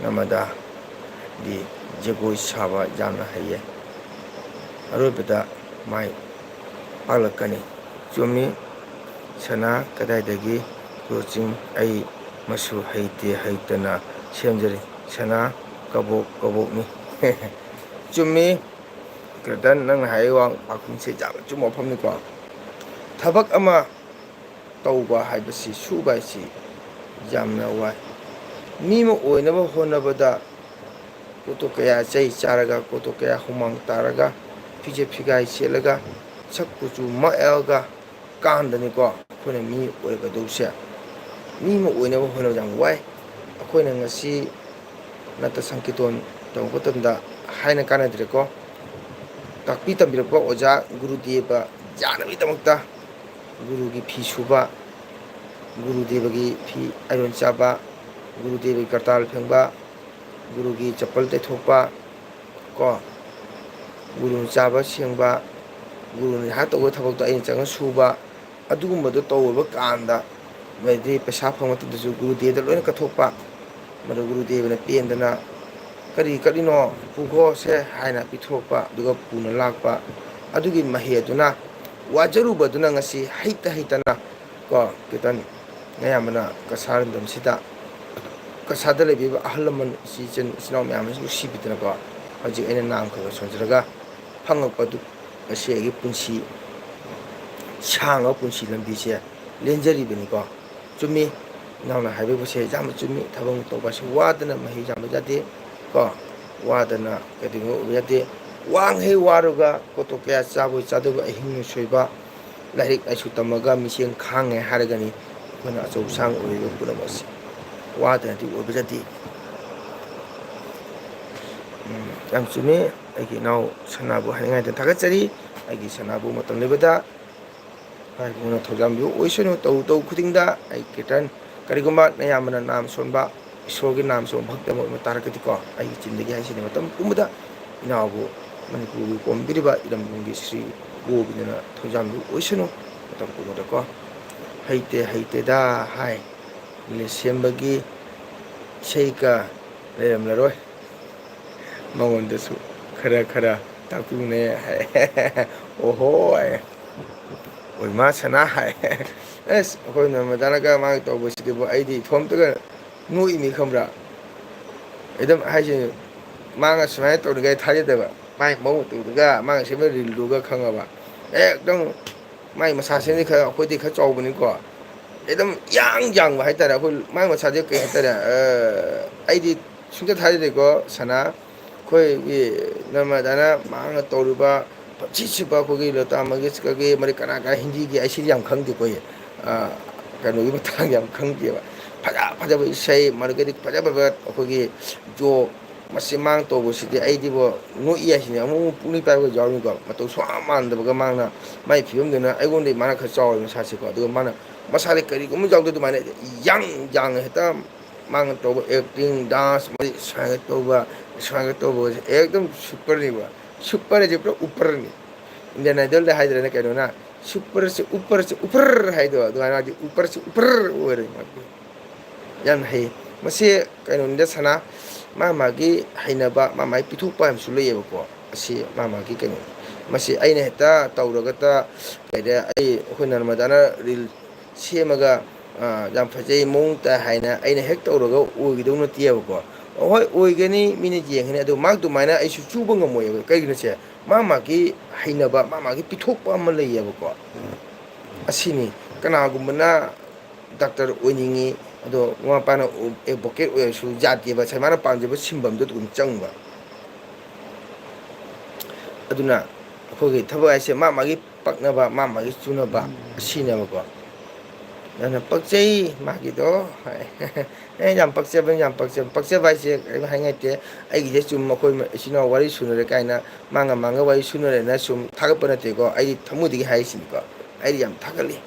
ꯅꯃꯗꯥꯗꯤ ꯖꯒꯣꯏ ꯁꯥꯕ ꯌꯥꯝꯅ ꯍꯩꯌꯦ꯫ ꯑꯔꯣꯏꯕꯗ ꯃꯥꯏ ꯄꯥꯛꯂꯛꯀꯅꯤ꯫ ꯆꯨꯝꯃꯤ꯫ ꯁꯅꯥ ꯀꯗꯥꯏꯗꯒꯤ ꯀꯣꯆꯤꯡ? ꯑꯩ ꯃꯁꯨ ꯍꯩꯇꯦ, ꯍꯩꯇꯅ ꯁꯦꯝꯖꯔꯤ꯫ ꯁꯅꯥ ꯀꯕꯣꯛ ꯀꯕꯣꯛꯅꯤ꯫ ꯆꯨꯝꯃꯤ꯫ ꯀ꯭ꯔꯤꯇꯟ, ꯅꯪꯅ ꯍꯥꯏꯔꯤꯕ ꯋꯥ ꯄꯥꯎꯈꯨꯝꯁꯦ ꯌꯥꯝꯅ ꯆꯨꯝꯕ ꯋꯥꯐꯝꯅꯤꯀꯣ꯫ ꯊꯕꯛ ꯑꯃ ꯇꯧꯕ ꯍꯥꯏꯕꯁꯤ, ꯁꯨꯕ ꯍꯥꯏꯁꯤ ꯌꯥꯝꯅ ꯋꯥꯏ꯫ ꯃꯤ ꯑꯃ ꯑꯣꯏꯅꯕ ꯍꯣꯠꯅꯕꯗ ꯀꯣꯇꯣꯛ ꯀꯌꯥ ꯆꯩ ꯆꯥꯔꯒ, ꯀꯣꯇꯣꯛ ꯀꯌꯥ ꯍꯨꯃꯥꯡ ꯇꯥꯔꯒ, ꯐꯤꯖꯦꯠ ꯐꯤꯒꯥꯏ ꯁꯦꯠꯂꯒ, ꯁꯛ ꯀꯨꯆꯨ ꯃꯛꯑꯒ ꯀꯥꯟꯗꯅꯤꯀꯣ ꯑꯩꯈꯣꯏꯅ ꯃꯤ ꯑꯣꯏꯒꯗꯧꯁꯦ꯫ ꯃꯤ ꯑꯃ ꯑꯣꯏꯅꯕ ꯍꯣꯠꯅꯕꯗ ꯌꯥꯝ ꯋꯥꯏ꯫ ꯑꯩꯈꯣꯏꯅ ꯉꯁꯤ ꯅꯠꯇ ꯁꯪꯀꯤꯔꯇꯣꯟ ꯇꯧꯕ ꯃꯇꯝꯗ ꯍꯥꯏꯅ ꯀꯥꯟꯅꯗ꯭ꯔꯦꯀꯣ꯫ ꯇꯥꯛꯄꯤ ꯇꯝꯕꯤꯔꯛꯄ ꯑꯣꯖꯥ ꯒꯨꯔꯨꯗꯦꯕ ꯌꯥꯅꯕꯒꯤꯗꯃꯛꯇ ꯒꯨꯔꯨꯒꯤ ꯐꯤ ꯁꯨꯕ, ꯒꯨꯔꯨꯗꯦꯕꯒꯤ ꯐꯤ ꯑꯥꯏꯔꯣꯟ ꯆꯥꯕ, ꯒꯨꯔꯨꯗꯦꯕꯒꯤ ꯀꯔꯇꯥꯜ ꯐꯦꯡꯕ, ꯒꯨꯔꯨꯒꯤ ꯆꯄꯜ ꯇꯩꯊꯣꯛꯄ, ꯀꯣ, ꯒꯨꯔꯨꯅ ꯆꯥꯕ ꯁꯦꯡꯕ, ꯒꯨꯔꯨꯅ ꯉꯥꯏꯍꯥꯛ ꯇꯧꯕ ꯊꯕꯛꯇꯣ ꯑꯩꯅ ꯆꯪꯉ ꯁꯨꯕ, ꯑꯗꯨꯒꯨꯝꯕꯗꯣ ꯇꯧꯔꯕ ꯀꯥꯟꯗ, ꯃꯗꯤ ꯄꯩꯁꯥ ꯐꯪꯕ ꯃꯇꯝꯗꯁꯨ ꯒꯨꯔꯨꯗꯦꯕꯗ ꯂꯣꯏꯅ ꯀꯠꯊꯣꯛꯄ꯫ ꯃꯗꯨ ꯒꯨꯔꯨꯗꯦꯕꯅ ꯄꯦꯟꯗꯅ, "ꯀꯔꯤ ꯀꯠꯂꯤꯅꯣ? ꯄꯨꯈꯣꯁꯦ" ꯍꯥꯏꯅ ꯄꯤꯊꯣꯔꯛꯄ, ꯑꯗꯨꯒ ꯄꯨꯅ ꯂꯥꯛꯄ꯫ ꯑꯗꯨꯒꯤ ꯃꯍꯩ ꯑꯗꯨꯅ, ꯋꯥꯖꯔꯨꯕꯗꯨꯅ ꯉꯁꯤ ꯍꯩꯇ ꯍꯩꯇꯅ, ꯀꯣ, ꯀꯤꯔꯇꯟ, ꯑꯌꯥꯝꯕꯅ ꯀꯁꯥꯔ ꯂꯝꯗꯝꯁꯤꯗ, ꯀꯁꯥꯔꯗ ꯂꯩꯕꯤꯕ ꯑꯍꯜ ꯂꯃꯟ, ꯏꯆꯦ ꯏꯆꯟ, ꯏꯆꯤꯟ ꯏꯅꯥꯎ ꯃꯌꯥꯝ ꯑꯁꯤ ꯅꯨꯡꯁꯤꯕꯤꯗꯅꯀꯣ, ꯍꯧꯖꯤꯛ ꯑꯩꯅ ꯅꯥꯝ ꯈꯔ ꯈꯔ ꯁꯣꯟꯖꯔꯒ ꯐꯪꯉꯛꯄꯗꯨ, ꯃꯁꯤ ꯑꯩꯒꯤ ꯄꯨꯟꯁꯤ, ꯁꯥꯡꯉꯕ ꯄꯨꯟꯁꯤ ꯂꯝꯕꯤꯁꯦ ꯂꯦꯟꯖꯔꯤꯕꯅꯤꯀꯣ꯫ ꯆꯨꯝꯃꯤ, ꯏꯅꯥꯎꯅ ꯍꯥꯏꯕꯤꯕꯁꯦ ꯌꯥꯝꯅ ꯆꯨꯝꯃꯤ꯫ ꯊꯕꯛ ꯇꯧꯕ ꯑꯁꯤ ꯋꯥꯗꯅ ꯃꯍꯩ ꯌꯥꯝꯕ ꯌꯥꯗꯦ ꯀꯣ, ꯋꯥꯗꯅ ꯀꯩꯗꯧꯅꯨꯡꯗ ꯑꯣꯏꯕ ꯌꯥꯗꯦ꯫ ꯋꯥꯡꯈꯩ ꯋꯥꯔꯒ ꯀꯣꯇꯣꯛ ꯀꯌꯥ ꯆꯥꯕꯣꯏ ꯆꯥꯗꯕꯣꯏ ꯑꯍꯤꯡ ꯁꯣꯏꯕ, ꯂꯥꯏꯔꯤꯛ ꯂꯥꯏꯁꯨ ꯇꯝꯃꯒ ꯃꯤꯆꯦꯡ ꯈꯥꯡꯉꯦ ꯍꯥꯏꯔꯒꯅꯤ ꯑꯩꯈꯣꯏꯅ ꯑꯆꯧ ꯑꯁꯥꯡ ꯑꯣꯏꯔꯤꯕ ꯄꯨꯝꯅꯃꯛ ꯑꯁꯤ꯫ ꯋꯥꯗꯅꯗꯤ ꯑꯣꯏꯕ ꯌꯥꯗꯦ꯫ ꯎꯝ, ꯌꯥꯝ ꯆꯨꯝꯃꯤ꯫ ꯑꯩꯒꯤ ꯏꯅꯥꯎ ꯁꯅꯥꯕꯨ ꯍꯥꯏꯅꯤꯡꯉꯥꯏꯗ ꯊꯥꯒꯠꯆꯔꯤ꯫ ꯑꯩꯒꯤ ꯁꯅꯥꯕꯨ ꯃꯇꯝ ꯂꯩꯕꯗ ꯏꯕꯨꯡꯉꯣꯅ ꯊꯧꯖꯥꯟꯕꯤꯕ ꯑꯣꯏꯁꯅꯨ꯫ ꯇꯧ ꯇꯧ ꯈꯨꯗꯤꯡꯗ ꯑꯩ ꯀꯤꯔꯇꯟ, ꯀꯔꯤꯒꯨꯝꯕ ꯅꯌꯥꯝꯕꯅ ꯅꯥꯝ ꯁꯣꯟꯕ, ꯏꯁꯣꯔꯒꯤ ꯅꯥꯝ ꯁꯣꯟꯕ ꯚꯛꯇ ꯑꯃ ꯑꯣꯏꯕ ꯇꯥꯔꯒꯗꯤꯀꯣ, ꯑꯩꯒꯤ ꯆꯤꯟꯗꯒꯤ ꯍꯥꯏꯁꯤꯅꯤ, ꯃꯇꯝ ꯄꯨꯝꯕꯗ ꯏꯅꯥꯎꯕꯨ ꯃꯅꯤꯄꯨꯔꯕꯨ ꯀꯣꯝꯕꯤꯔꯤꯕ ꯏꯔꯝꯗꯝꯒꯤ ꯁ꯭ꯔꯤ ꯒꯣꯕꯤꯟꯗꯅ ꯊꯧꯖꯥꯟꯕꯤꯕ ꯑꯣꯏꯁꯅꯨ꯫ ꯃꯇꯝ ꯄꯨꯝꯕꯗꯀꯣ, "ꯍꯩꯇꯦ ꯍꯩꯇꯦꯗ" ꯍꯥꯏ, ꯃꯤꯂꯦꯠ ꯁꯦꯝꯕꯒꯤ ꯏꯁꯩꯒ ꯂꯩꯔꯝꯂꯔꯣꯏ꯫ ꯃꯉꯣꯟꯗꯁꯨ ꯈꯔ ꯈꯔ ꯇꯥꯛꯄꯤꯌꯨꯅꯦ ꯍꯥꯏ꯫ "ꯑꯣꯍꯣ" ꯍꯥꯏ꯫ "ꯑꯣꯏꯃꯥ ꯁꯅꯥ" ꯍꯥꯏ꯫ ꯑꯁ, ꯑꯩꯈꯣꯏ ꯅꯔꯃꯗꯥꯅꯒ ꯃꯥꯒ ꯇꯧꯕꯁꯤꯗꯤꯕꯨ ꯑꯩꯗꯤ ꯏꯊꯣꯝꯇꯒ ꯅꯣꯛꯏꯅꯤ ꯈꯪꯕ꯭ꯔꯥ? ꯑꯗꯨꯝ ꯍꯥꯏꯁꯦ, ꯃꯥꯒ ꯁꯨꯃꯥꯏꯅ ꯇꯧꯔꯤꯉꯩ ꯊꯥꯖꯗꯕ꯫ ꯃꯥꯏ ꯃꯑꯣꯡ ꯃꯇꯧꯗꯨꯒ ꯃꯥꯒ ꯁꯦꯝꯕ ꯔꯤꯜꯗꯨꯒ ꯈꯪꯉꯕ꯫ ꯑꯦꯛꯗꯝ ꯃꯥꯏ ꯃꯁꯥꯁꯤꯅꯗꯤ ꯈꯔ, ꯑꯩꯈꯣꯏꯗꯤ ꯈꯔ ꯆꯥꯎꯕꯅꯤꯀꯣ꯫ ꯑꯗꯨꯝ ꯌꯥꯡ ꯌꯥꯡꯕ ꯍꯥꯏꯇꯥꯔꯦ꯫ ꯑꯩꯈꯣꯏ ꯃꯥꯏ ꯃꯁꯥꯁꯦ ꯀꯩ ꯍꯥꯏꯇꯥꯔꯦ, ꯑ, ꯑꯩꯗꯤ ꯁꯨꯡꯊꯥ ꯊꯥꯖꯗꯦꯀꯣ, ꯁꯅꯥ꯫ ꯑꯩꯈꯣꯏꯒꯤ ꯅꯔꯃꯗꯥꯅ ꯃꯥꯅ ꯇꯧꯔꯤꯕ ꯄꯪꯁꯤ ꯁꯤꯕ ꯑꯩꯈꯣꯏꯒꯤ ꯂꯇꯥ ꯃꯪꯒꯦꯁꯀꯔꯒꯤ ꯃꯔꯤ ꯀꯅꯥ ꯀꯅꯥ ꯍꯤꯟꯗꯤꯒꯤ ꯑꯩ ꯁꯤꯗꯤ ꯌꯥꯝ ꯈꯪꯗꯦꯀꯣ ꯑꯩ꯫ ꯑ, ꯀꯩꯅꯣꯒꯤ ꯃꯇꯥꯡꯗ ꯌꯥꯝ ꯈꯪꯗꯦꯕ꯫ ꯐꯖ ꯐꯖꯕ ꯏꯁꯩ, ꯃꯔꯛꯇꯗꯤ ꯐꯖ ꯐꯖꯕ ꯑꯩꯈꯣꯏꯒꯤ ꯖꯣꯛ, ꯃꯁꯤ ꯃꯥꯅ ꯇꯧꯕꯁꯤꯗꯤ ꯑꯩꯗꯤꯕꯣ ꯅꯣꯛꯏ ꯍꯥꯏꯁꯤꯅꯤ꯫ ꯑꯃꯨꯛ ꯑꯃꯨꯛ ꯄꯨꯛꯅꯤꯡ ꯄꯥꯏꯕꯒ ꯌꯥꯎꯔꯤꯀꯣ꯫ ꯃꯇꯧ ꯁꯨꯃꯥꯟ ꯃꯥꯟꯗꯕꯒ ꯃꯥꯅ, ꯃꯥꯏ ꯐꯤꯕꯝꯗꯨꯅ ꯑꯩꯉꯣꯟꯗꯒꯤ ꯃꯥꯅ ꯈꯔ ꯆꯥꯎꯔꯦ ꯃꯁꯥꯁꯦꯀꯣ꯫ ꯑꯗꯨꯒ ꯃꯥꯅ ꯃꯁꯥꯗꯤ ꯀꯔꯤꯒꯨꯝꯕ ꯌꯥꯎꯗ ꯑꯗꯨꯃꯥꯏꯅ ꯌꯥꯡ ꯌꯥꯡꯅ ꯍꯦꯛꯇ ꯃꯥꯅ ꯇꯧꯕ ꯑꯦꯛꯇꯤꯡ, ꯗꯥꯟꯁ, ꯃꯣꯏ ꯁꯨꯃꯥꯏꯅ ꯇꯧꯕ, ꯁꯨꯃꯥꯏꯅ ꯇꯧꯕꯁꯦ ꯑꯦꯛꯗꯝ ꯁꯨꯄꯔꯅꯦꯕ꯫ ꯁꯨꯄꯔ ꯍꯥꯏꯁꯦ ꯄꯨꯔꯥ ꯎꯄꯔꯅꯤ꯫ ꯏꯟꯗꯤꯌꯟ ꯑꯥꯏꯗꯜꯗ ꯍꯥꯏꯗ꯭ꯔꯅ ꯀꯩꯅꯣꯅ, "ꯁꯨꯄꯔꯁꯦ ꯎꯄꯔꯁꯦ ꯎꯄꯔ" ꯍꯥꯏꯗꯣ, ꯑꯗꯨꯃꯥꯏꯅ ꯃꯥꯗꯤ ꯎꯄꯔꯁꯦ ꯎꯄꯔ ꯑꯣꯏꯔꯦ ꯃꯥꯗꯤ꯫ ꯌꯥꯝ ꯍꯩ꯫ ꯃꯁꯤ ꯀꯩꯅꯣꯅꯤꯗ ꯁꯅꯥ, ꯃꯥ ꯃꯥꯒꯤ ꯍꯩꯅꯕ, ꯃꯥ ꯃꯥꯒꯤ ꯄꯤꯊꯣꯛꯄ ꯍꯥꯏꯕꯁꯨ ꯂꯩꯌꯦꯕꯀꯣ꯫ ꯑꯁꯤ ꯃꯥ ꯃꯥꯒꯤ ꯀꯩꯅꯣꯅꯤ꯫ ꯃꯁꯤ ꯑꯩꯅ ꯍꯦꯛꯇ ꯇꯧꯔꯒꯇ ꯀꯩꯗ ꯑꯩ, ꯑꯩꯈꯣꯏ ꯅꯔꯃꯗꯥꯅ ꯔꯤꯜ ꯁꯦꯝꯃꯒ, ꯑ, "ꯌꯥꯝ ꯐꯖꯩ, ꯃꯑꯣꯡ ꯇꯥꯏ" ꯍꯥꯏꯅ ꯑꯩꯅ ꯍꯦꯛ ꯇꯧꯔꯒ ꯑꯣꯏꯒꯗꯧ ꯅꯠꯇꯦꯕꯀꯣ꯫ ꯍꯣꯏ, ꯑꯣꯏꯒꯅꯤ, ꯃꯤꯅ ꯌꯦꯡꯒꯅꯤ, ꯑꯗꯨ ꯃꯥ ꯑꯗꯨꯃꯥꯏꯅ ꯑꯩꯁꯨ ꯆꯨꯕ ꯉꯝꯃꯣꯏꯕ꯫ ꯀꯩꯒꯤꯅꯣꯁꯦ, ꯃꯥ ꯃꯥꯒꯤ ꯍꯩꯅꯕ, ꯃꯥ ꯃꯥꯒꯤ ꯄꯤꯊꯣꯛꯄ ꯑꯃ ꯂꯩꯌꯦꯕꯀꯣ꯫ ꯑꯁꯤꯅꯤ, ꯀꯅꯥꯒꯨꯝꯕꯅ ꯗꯥꯛꯇꯔ ꯑꯣꯏꯅꯤꯡꯉꯤ, ꯑꯗꯣ ꯃꯃꯥ ꯃꯄꯥꯅ ꯑꯦꯗꯚꯣꯀꯦꯠ ꯑꯣꯏꯔꯁꯨ ꯌꯥꯗꯦꯕ, ꯉꯁꯥꯏ ꯃꯥꯅ ꯄꯥꯝꯖꯕ ꯁꯤꯟꯐꯝꯗꯣ ꯑꯗꯨꯝ ꯆꯪꯕ꯫ ꯑꯗꯨꯅ ꯑꯩꯈꯣꯏꯒꯤ ꯊꯕꯛ ꯍꯥꯏꯁꯦ ꯃꯥ ꯃꯥꯒꯤ ꯄꯛꯅꯕ, ꯃꯥ ꯃꯥꯒꯤ ꯆꯨꯅꯕ, ꯑꯁꯤꯅꯦꯕꯀꯣ꯫ ꯑꯗꯨꯅ ꯄꯛꯆꯩ ꯃꯥꯒꯤꯗꯣ ꯍꯥꯏ꯫ "ꯑꯦ, ꯌꯥꯝ ꯄꯛꯆꯕꯅꯤ, ꯌꯥꯝ ꯄꯛꯆꯕ"꯫ ꯄꯛꯆꯕ ꯍꯥꯏꯁꯦ ꯀꯔꯤꯝ ꯍꯥꯏꯅꯤꯡꯉꯥꯏ ꯂꯩꯇꯦ꯫ ꯑꯩꯒꯤꯁꯦ ꯆꯨꯝ ꯑꯩꯈꯣꯏ ꯏꯆꯤꯟ ꯏꯅꯥꯎ ꯋꯥꯔꯤ ꯁꯨꯅꯔꯦ ꯀꯥꯏꯅ, ꯃꯥꯡꯉ ꯃꯥꯡꯉ ꯋꯥꯔꯤ ꯁꯨꯅꯔꯦꯅ ꯁꯨꯝ ꯊꯥꯒꯠꯄ ꯅꯠꯇꯦꯀꯣ꯫ ꯑꯩ ꯊꯃꯣꯏꯗꯒꯤ ꯍꯥꯏꯔꯤꯁꯤꯅꯤꯀꯣ꯫ ꯑꯩꯗꯤ ꯌꯥꯝ ꯊꯥꯒꯠꯂꯤ꯫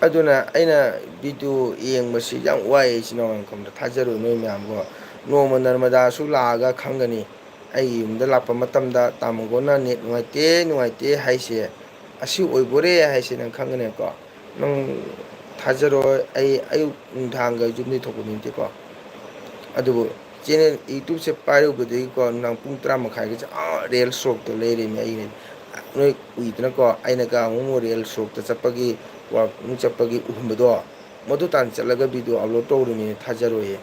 ꯑꯗꯨꯅ ꯑꯩꯅ video ꯌꯦꯡꯕꯁꯤ ꯌꯥꯝ ꯋꯥꯏ, ꯏꯆꯤꯟ ꯏꯅꯥꯎ ꯃꯌꯥꯝ, ꯀꯝꯗ ꯊꯥꯖꯔꯣꯏ ꯅꯣꯏ ꯃꯌꯥꯝꯕꯨ꯫ ꯅꯣꯡꯃ ꯅꯔꯃꯗꯥꯁꯨ ꯂꯥꯛꯑꯒ ꯈꯪꯒꯅꯤ꯫ ꯑꯩꯒꯤ ꯌꯨꯝꯗ ꯂꯥꯛꯄ ꯃꯇꯝꯗ ꯇꯥꯃꯣꯒꯣꯟꯅ net ꯅꯨꯡꯉꯥꯏꯇꯦ, ꯅꯨꯡꯉꯥꯏꯇꯦ ꯍꯥꯏꯁꯦ꯫ ꯑꯁꯤ ꯑꯣꯏꯕꯣꯔꯦ ꯍꯥꯏꯁꯦ ꯅꯪ ꯈꯪꯒꯅꯦꯕꯀꯣ꯫ ꯅꯪ ꯊꯥꯖꯔꯣꯏ, ꯑꯩ ꯑꯌꯨꯛ ꯅꯨꯡꯗꯥꯡꯒ ꯌꯨꯝꯗꯩ ꯊꯣꯛꯄ ꯃꯤ ꯅꯠꯇꯦꯀꯣ꯫ ꯑꯗꯨꯕꯨ channel, YouTube-ꯁꯦ ꯄꯥꯏꯔꯨꯕꯗꯒꯤꯀꯣ, ꯅꯨꯡꯗꯥꯡ ꯄꯨꯡ ꯇꯔꯥ ꯃꯈꯥꯏꯒꯁꯦ, ꯑꯥ, rail ꯁꯣꯔꯣꯛꯇ ꯂꯩꯔꯤꯅꯦ ꯑꯩꯅ꯫ ꯅꯣꯏ ꯎꯏꯗꯅꯀꯣ, ꯑꯩꯅꯒ ꯑꯃꯨꯛ ꯑꯃꯨꯛ rail ꯁꯣꯔꯣꯛꯇ ꯆꯠꯄꯒꯤ, walking ꯆꯠꯄꯒꯤ ꯎꯍꯨꯝꯕꯗꯣ, ꯃꯗꯨ ꯇꯥꯟ ꯆꯠꯂꯒ video upload ꯇꯧꯔꯤꯅꯦ, ꯊꯥꯖꯔꯣꯏꯌꯦ꯫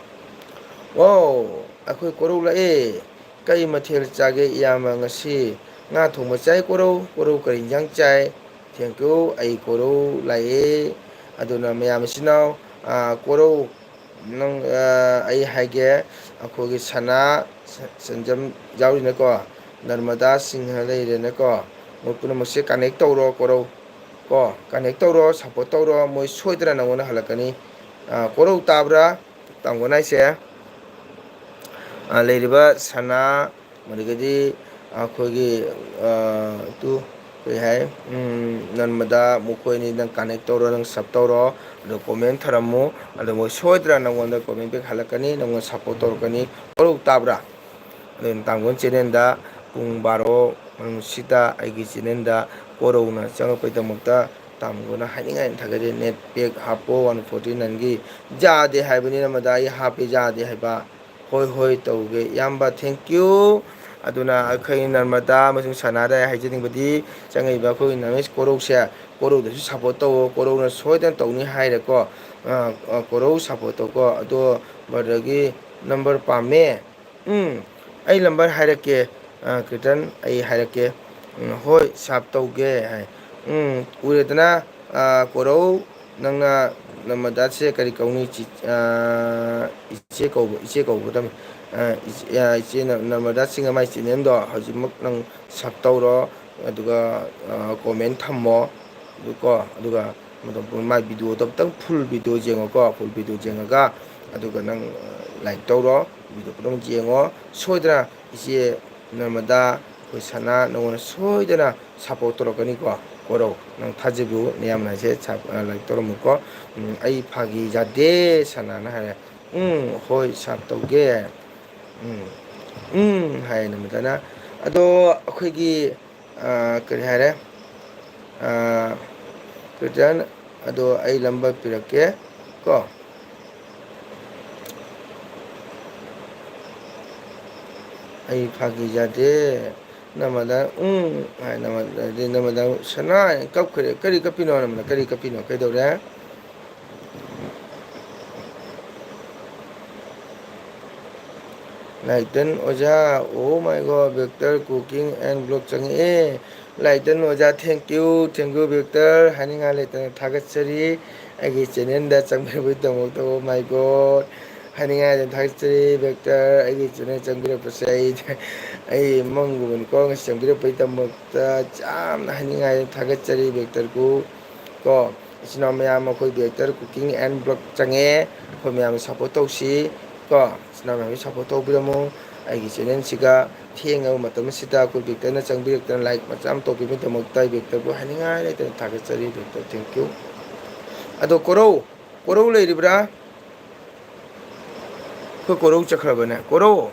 ꯋꯥꯎ, ꯑꯩꯈꯣꯏ ꯀꯣꯔꯧ ꯂꯥꯛꯑꯦ꯫ ꯀꯩ ꯃꯊꯦꯜ ꯆꯥꯒꯦ ꯏꯌꯥꯝꯕ ꯉꯁꯤ? ꯉꯥ ꯊꯣꯡꯕ ꯆꯥꯏ ꯀꯣꯔꯧ꯫ ꯀꯣꯔꯧ ꯀꯔꯤ ꯏꯟꯖꯥꯡ ꯆꯥꯏ? Thank you, ꯑꯩ ꯀꯣꯔꯧ ꯂꯥꯛꯑꯦ꯫ ꯑꯗꯨꯅ ꯃꯌꯥꯝ ꯏꯆꯤꯟ ꯏꯅꯥꯎ, ꯑꯥ, ꯀꯣꯔꯧ, ꯅꯪ, ꯑꯥ, ꯑꯩ ꯍꯥꯏꯒꯦ, ꯑꯩꯈꯣꯏꯒꯤ ꯁꯅꯥ, ꯁ-, ꯁꯟꯖꯝ ꯌꯥꯎꯔꯤꯅꯀꯣ, ꯅꯔꯃꯗꯥ ꯁꯤꯡꯍ ꯂꯩꯔꯦꯅꯀꯣ, ꯃꯣꯏ ꯄꯨꯝꯅꯃꯛꯁꯦ connect ꯇꯧꯔꯣ ꯀꯣꯔꯧ꯫ ꯀꯣ, connect ꯇꯧꯔꯣ, support ꯇꯧꯔꯣ, ꯃꯣꯏ ꯁꯣꯏꯗꯅ ꯅꯪꯉꯣꯟꯗ ꯍꯜꯂꯛꯀꯅꯤ꯫ ꯑꯥ, ꯀꯣꯔꯧ ꯇꯥꯕ꯭ꯔꯥ? ꯇꯥꯡꯒꯣꯟ ꯍꯥꯏꯁꯦ꯫ ꯑꯥ, ꯂꯩꯔꯤꯕ ꯁꯅꯥ, ꯑꯗꯒꯤꯗꯤ ꯑꯩꯈꯣꯏꯒꯤ, ꯑꯥ, ꯇꯨ, ꯀꯔꯤ ꯍꯥꯏ? ꯎꯝ, ꯅꯔꯃꯗꯥ, ꯃꯈꯣꯏ ꯑꯅꯤ ꯅꯪ connect ꯇꯧꯔꯣ, ꯅꯪ sub ꯇꯧꯔꯣ, ꯑꯗꯣ comment ꯊꯥꯔꯝꯃꯨ꯫ ꯑꯗꯣ ꯃꯣꯏ ꯁꯣꯏꯗꯅ ꯅꯪꯉꯣꯟꯗ comment back ꯍꯜꯂꯛꯀꯅꯤ, ꯅꯪꯉꯣꯟꯗ support ꯇꯧꯔꯛꯀꯅꯤ꯫ ꯀꯣꯔꯧ ꯇꯥꯕ꯭ꯔꯥ? ꯑꯗꯨꯅ ꯇꯥꯡꯒꯣꯟ channel-ꯗ ꯄꯨꯡ ꯕꯥꯔꯣ ꯃꯅꯨꯡꯁꯤꯗ ꯑꯩꯒꯤ channel-ꯗ ꯀꯣꯔꯧꯅ ꯆꯪꯉꯛꯄꯒꯤꯗꯃꯛꯇ ꯇꯥꯡꯒꯣꯟꯅ ꯍꯥꯏꯅꯤꯡꯉꯥꯏ ꯊꯥꯒꯠꯆꯔꯤ꯫ Net pack ꯍꯥꯞꯄꯣ, one forty nine-ꯒꯤ꯫ ꯌꯥꯗꯦ ꯍꯥꯏꯕꯅꯤꯅ ꯃꯗꯥ ꯑꯩ ꯍꯥꯞꯄꯦ, ꯌꯥꯗꯦ ꯍꯥꯏꯕ꯫ ꯍꯣꯏ, ꯍꯣꯏ, ꯇꯧꯒꯦ ꯏꯌꯥꯝꯕ, thank you꯫ ꯑꯗꯨꯅ ꯑꯩꯈꯣꯏ ꯅꯔꯃꯗꯥ ꯑꯃꯁꯨꯡ ꯁꯅꯥꯗ ꯑꯩ ꯍꯥꯏꯖꯅꯤꯡꯕꯗꯤ, ꯆꯪꯉꯛꯏꯕ ꯑꯩꯈꯣꯏꯒꯤ ꯅꯔꯃꯦꯁ ꯀꯣꯔꯧꯁꯦ, ꯀꯣꯔꯧꯗꯁꯨ support ꯇꯧꯋꯣ, ꯀꯣꯔꯧꯅ ꯁꯣꯏꯗꯅ ꯇꯧꯅꯤ ꯍꯥꯏꯔꯦꯀꯣ꯫ ꯑ, ꯑ, ꯀꯣꯔꯧ support ꯇꯧꯀꯣ꯫ ꯑꯗꯣ brother-ꯒꯤ number ꯄꯥꯝꯃꯦ꯫ ꯎꯝ, ꯑꯩ number ꯍꯥꯏꯔꯛꯀꯦ, ꯑ, ꯀꯤꯔꯇꯟ, ꯑꯩ ꯍꯥꯏꯔꯛꯀꯦ꯫ ꯎꯝ, ꯍꯣꯏ, sub ꯇꯧꯒꯦ ꯍꯥꯏ꯫ ꯎꯝ, ꯎꯔꯦꯗꯅ, ꯑ, ꯀꯣꯔꯧ, ꯅꯪꯅ ꯅꯔꯃꯗꯥꯁꯦ ꯀꯔꯤ ꯀꯧꯅꯤ? ꯆꯤ-, ꯑ, ꯏꯆꯦ ꯀꯧꯕ, ꯏꯆꯦ ꯀꯧꯒꯗꯕꯅꯤ꯫ ꯑ, ꯏꯆꯦ, ꯑ, ꯏꯆꯦ ꯅ-, ꯅꯔꯃꯗꯥ ꯆꯤꯡꯉꯝ ꯍꯥꯏ channel-ꯗꯣ ꯍꯧꯖꯤꯛꯃꯛ ꯅꯪ sub ꯇꯧꯔꯣ, ꯑꯗꯨꯒ, ꯑ, comment ꯊꯝꯃꯣ꯫ ꯑꯗꯨ ꯀꯣ, ꯑꯗꯨꯒ ꯃꯇꯝ ꯄꯨꯝ-, ꯃꯥꯏ video-ꯗꯣ ꯑꯝꯇꯪ full video ꯌꯦꯡꯉꯣꯀꯣ, full video ꯌꯦꯡꯉꯒ, ꯑꯗꯨꯒ ꯅꯪ, ꯑ, like ꯇꯧꯔꯣ, video ꯄꯨꯝꯅꯃꯛ ꯌꯦꯡꯉꯣ꯫ ꯁꯣꯏꯗꯅ ꯏꯆꯦ ꯅꯔꯃꯗꯥ, ꯑꯩꯈꯣꯏ ꯁꯅꯥ ꯅꯉꯣꯟꯗ ꯁꯣꯏꯗꯅ support ꯇꯧꯔꯛꯀꯅꯤꯀꯣ꯫ ꯀꯣꯔꯧ, ꯅꯪ ꯊꯥꯖꯕꯤꯌꯨ, ꯅꯌꯥꯝꯕꯅ ꯍꯥꯏꯁꯦ ꯁꯞ-, ꯑ, like ꯇꯧꯔꯝꯃꯨꯀꯣ꯫ ꯎꯝ, "ꯑꯩ ꯐꯥꯒꯤ ꯌꯥꯗꯦ", ꯁꯅꯥꯅ ꯍꯥꯏꯔꯦ꯫ "ꯎꯝ, ꯍꯣꯏ, ꯁꯥꯞ ꯇꯧꯒꯦ꯫ ꯎꯝ, ꯎꯝ", ꯍꯥꯏꯌꯦ ꯅꯔꯃꯗꯥꯅ꯫ ꯑꯗꯣ ꯑꯩꯈꯣꯏꯒꯤ, ꯑ, ꯀꯔꯤ ꯍꯥꯏꯔꯦ? ꯑ, ꯀ꯭ꯔꯤꯇꯟ, ꯑꯗꯣ ꯑꯩ ꯂꯝꯕ ꯄꯤꯔꯛꯀꯦ ꯀꯣ꯫ "ꯑꯩ ꯐꯥꯒꯤ ꯌꯥꯗꯦ꯫ ꯅꯔꯃꯗꯥ, ꯎꯝ", ꯍꯥꯏ, ꯅꯔꯃꯗꯥ, ꯅꯔꯃꯗꯥ, "ꯁꯅꯥ", ꯀꯞꯈ꯭ꯔꯦ꯫ "ꯀꯔꯤ ꯀꯞꯄꯤꯅꯣ, ꯅꯔꯃꯗꯥ? ꯀꯔꯤ ꯀꯞꯄꯤꯅꯣ? ꯀꯩꯗꯧꯔꯦ?" ꯂꯥꯏꯇꯟ ꯑꯣꯖꯥ, "Oh my God, Victor cooking and vlog ꯆꯪꯉꯛꯑꯦ꯫" ꯂꯥꯏꯇꯟ ꯑꯣꯖꯥ, thank you, thank you, Victor꯫ ꯍꯥꯏꯅꯤꯡꯉꯥꯏ ꯂꯩꯇꯅ ꯊꯥꯒꯠꯆꯔꯤ꯫ ꯑꯩꯒꯤ channelꯗ ꯆꯪꯕꯤꯔꯛꯄꯒꯤꯗꯃꯛꯇ, oh my God꯫ ꯍꯥꯏꯅꯤꯡꯉꯥꯏ ꯂꯩꯇꯅ ꯊꯥꯒꯠꯆꯔꯤ, Victor꯫ ꯑꯩꯒꯤ channel ꯆꯪꯕꯤꯔꯛꯄꯁꯦ ꯑꯩ, ꯑꯩ ꯃꯪꯒꯨꯝꯕꯅꯤꯀꯣ꯫ ꯉꯁꯤ ꯆꯪꯕꯤꯔꯛꯄꯒꯤꯗꯃꯛꯇ ꯌꯥꯝꯅ ꯍꯥꯏꯅꯤꯡꯉꯥꯏ ꯊꯥꯒꯠꯆꯔꯤ, Victor ꯀꯨ꯫ ꯀꯣ, ꯏꯆꯤꯟ ꯏꯅꯥꯎ ꯃꯌꯥꯝ, ꯑꯩꯈꯣꯏ Victor cooking and vlog ꯆꯪꯉꯦ꯫ ꯑꯩꯈꯣꯏ ꯃꯌꯥꯝꯅ support ꯇꯧꯁꯤ꯫ ꯀꯣ, ꯏꯆꯤꯟ ꯏꯅꯥꯎ ꯃꯌꯥꯝꯒꯤ support ꯇꯧꯕꯤꯔꯝꯃꯨ꯫ ꯑꯩꯒꯤ channelꯁꯤꯒ ꯊꯦꯡꯉꯕ ꯃꯇꯝ ꯑꯁꯤꯗ ꯑꯩꯈꯣꯏ Victorꯅ ꯆꯪꯕꯤꯔꯛꯇꯅ like ꯃꯆꯥ ꯑꯃ ꯇꯧꯕꯤꯕꯒꯤꯗꯃꯛꯇ ꯑꯩ Victorꯕꯨ ꯍꯥꯏꯅꯤꯡꯉꯥꯏ ꯂꯩꯇꯅ ꯊꯥꯒꯠꯆꯔꯤ꯫ Victor, thank you꯫ ꯑꯗꯣ ꯀꯣꯔꯧ, ꯀꯣꯔꯧ ꯂꯩꯔꯤꯕ꯭ꯔꯥ? ꯑꯩꯈꯣꯏ ꯀꯣꯔꯧ ꯆꯠꯈ꯭ꯔꯕꯅꯦ꯫ ꯀꯣꯔꯧ,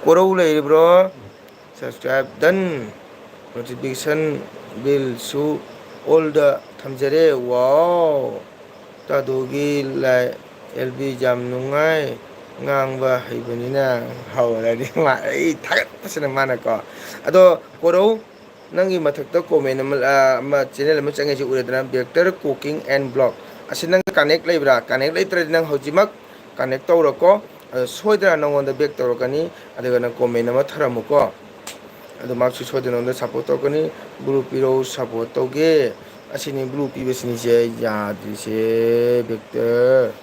ꯀꯣꯔꯧ ꯂꯩꯔꯤꯕ꯭ꯔꯣ? Subscribe done, notification bellꯁꯨ allꯗ ꯊꯝꯖꯔꯦ꯫ Wow! ꯇꯥꯗꯣꯒꯤ ꯂꯥꯏ ꯑꯦꯜ ꯕꯤ ꯌꯥꯝ ꯅꯨꯡꯉꯥꯏ, ꯉꯥꯡꯕ ꯍꯩꯕꯅꯤꯅ꯫ ꯍꯧꯔꯅꯤ ꯃꯥ, ꯑꯩ ꯊꯥꯒꯠꯄꯁꯤꯅ ꯃꯥꯅꯀꯣ꯫ ꯑꯗꯣ ꯀꯣꯔꯧ, ꯅꯪꯒꯤ ꯃꯊꯛꯇ comment ꯑꯃ, ꯑ, ꯑꯃ channel ꯑꯃ ꯆꯪꯉꯦꯁꯤ ꯎꯔꯦꯗꯅ, Victor cooking and vlog꯫ ꯑꯁꯤ ꯅꯪ connect ꯂꯩꯕ꯭ꯔꯥ? Connect ꯂꯩꯇ꯭ꯔꯗꯤ ꯅꯪ ꯍꯧꯖꯤꯛꯃꯛ connect ꯇꯧꯔꯣꯀꯣ꯫ ꯑꯗꯣ ꯁꯣꯏꯗꯅ ꯅꯪꯉꯣꯟꯗ back ꯇꯧꯔꯛꯀꯅꯤ꯫ ꯑꯗꯨꯒ ꯅꯪ comment ꯑꯃ ꯊꯔꯝꯃꯨꯀꯣ꯫ ꯑꯗꯣ ꯃꯍꯥꯛꯁꯨ ꯁꯣꯏꯗꯅ ꯅꯉꯣꯟꯗ support ꯇꯧꯔꯛꯀꯅꯤ꯫ Blue ꯄꯤꯔꯛꯎ, support ꯇꯧꯒꯦ꯫ ꯑꯁꯤꯅꯤ blue ꯄꯤꯕꯁꯤꯅꯤꯁꯦ ꯌꯥꯗ꯭ꯔꯤꯁꯦ, Victor꯫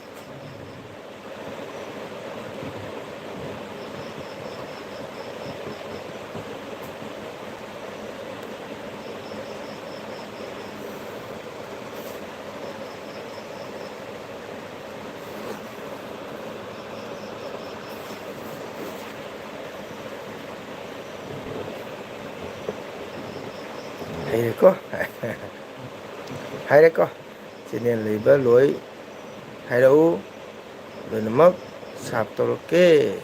ꯍꯥꯏꯔꯦꯀꯣ꯫ ꯍꯥꯏꯔꯦꯀꯣ꯫ Channel ꯂꯩꯕ ꯂꯣꯏ ꯍꯥꯏꯔꯛꯎ꯫ ꯂꯣꯏꯅꯃꯛ sub ꯇꯧꯔꯛꯀꯦ꯫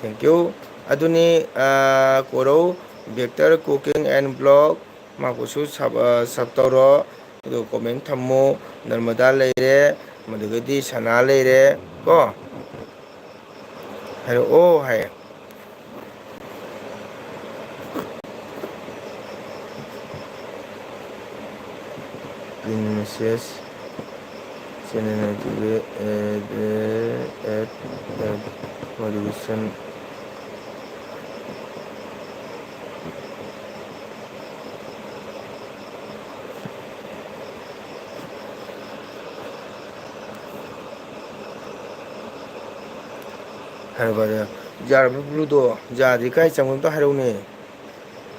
Thank you꯫ ꯑꯗꯨꯅꯤ, ꯑ, ꯀꯣꯔꯧ Vector Cooking and Vlog꯫ ꯃꯥꯕꯨꯁꯨ sub, ꯑ, sub ꯇꯧꯔꯣ꯫ ꯑꯗꯨꯒ comment ꯊꯝꯃꯨ꯫ ꯅꯔꯃꯗꯥ ꯂꯩꯔꯦ, ꯃꯗꯨꯒꯗꯤ ꯁꯅꯥ ꯂꯩꯔꯦ ꯀꯣ꯫ ꯍꯥꯏꯔꯛꯑꯣ ꯍꯥꯏ꯫ Pin message, channel activate, add, add, add, notification꯫ ꯍꯥꯏꯔꯕ ꯑꯗ, ꯌꯥꯔꯕ blue ꯗꯣ? ꯌꯥꯗ꯭ꯔꯤ, ꯀꯥꯏ ꯆꯪꯕꯅꯣ ꯑꯝꯇ ꯍꯥꯏꯔꯛꯎꯅꯦ꯫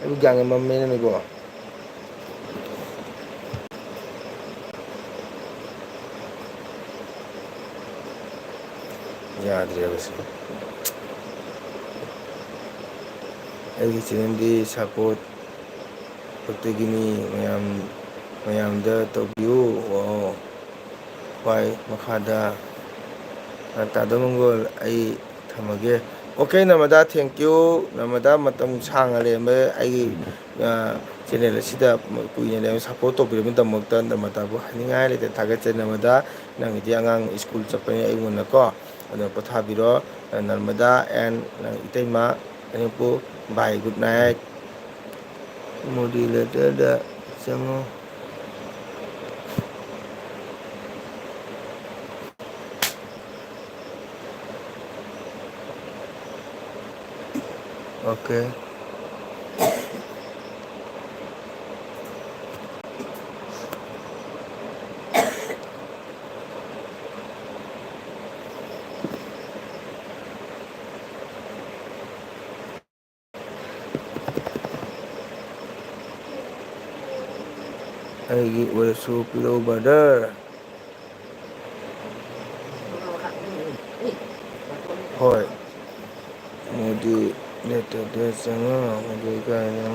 ꯑꯩꯕꯨ ꯒ꯭ꯌꯥꯟꯒ ꯃꯝꯃꯦꯅꯦꯀꯣ꯫ ꯌꯥꯗ꯭ꯔꯦꯕ ꯁꯤ꯫ ꯑꯩꯒꯤ channel ꯗꯤ support ꯈꯛꯇꯒꯤꯅꯤ, ꯃꯌꯥꯝ, ꯃꯌꯥꯝꯗ ꯇꯧꯕꯤꯌꯨ꯫ ꯑꯣ꯫ ꯈ꯭ꯋꯥꯏ ꯃꯈꯥꯗ, ꯑ, ꯇꯥꯗ ꯃꯪꯒꯣꯜ, ꯑꯩ ꯊꯝꯃꯒꯦ꯫ OK, Narmada, thank you꯫ ꯅꯔꯃꯗꯥ, ꯃꯇꯝ ꯁꯥꯡꯅ ꯂꯩꯔꯝꯕ ꯑꯩꯒꯤ, ꯑ, channel ꯑꯁꯤꯗ ꯀꯨꯏꯅ ꯂꯩꯔꯝꯕ support ꯇꯧꯕꯤꯔꯝꯕꯒꯤꯗꯃꯛꯇ ꯅꯔꯃꯗꯥꯕꯨ ꯍꯥꯏꯅꯤꯡꯉꯥꯏ ꯂꯩꯇꯦ, ꯊꯥꯒꯠꯆꯔꯤ ꯅꯔꯃꯗꯥ꯫ ꯅꯪꯒꯤꯗꯤ ꯑꯉꯥꯡ ꯁ꯭ꯀꯨꯜ ꯆꯠꯄꯅꯤꯅ ꯑꯩꯉꯣꯟꯗꯀꯣ, ꯑꯗꯨꯅ ꯄꯣꯊꯥꯕꯤꯔꯣ꯫ ꯅꯔꯃꯗꯥ and ꯅꯪ ꯏꯇꯩꯃ ꯑꯅꯤꯄꯨ, bye, good night꯫ Moderator ꯗ ꯆꯪꯉꯣ꯫ OK꯫ ꯑꯩꯒꯤ ꯑꯣꯏꯔꯁꯨ ꯄꯤꯔꯛꯎ brother꯫ ꯍꯣꯏ꯫ Moderator ꯗ ꯆꯪꯉꯣ꯫ Moderator ꯀꯥꯏꯅ꯫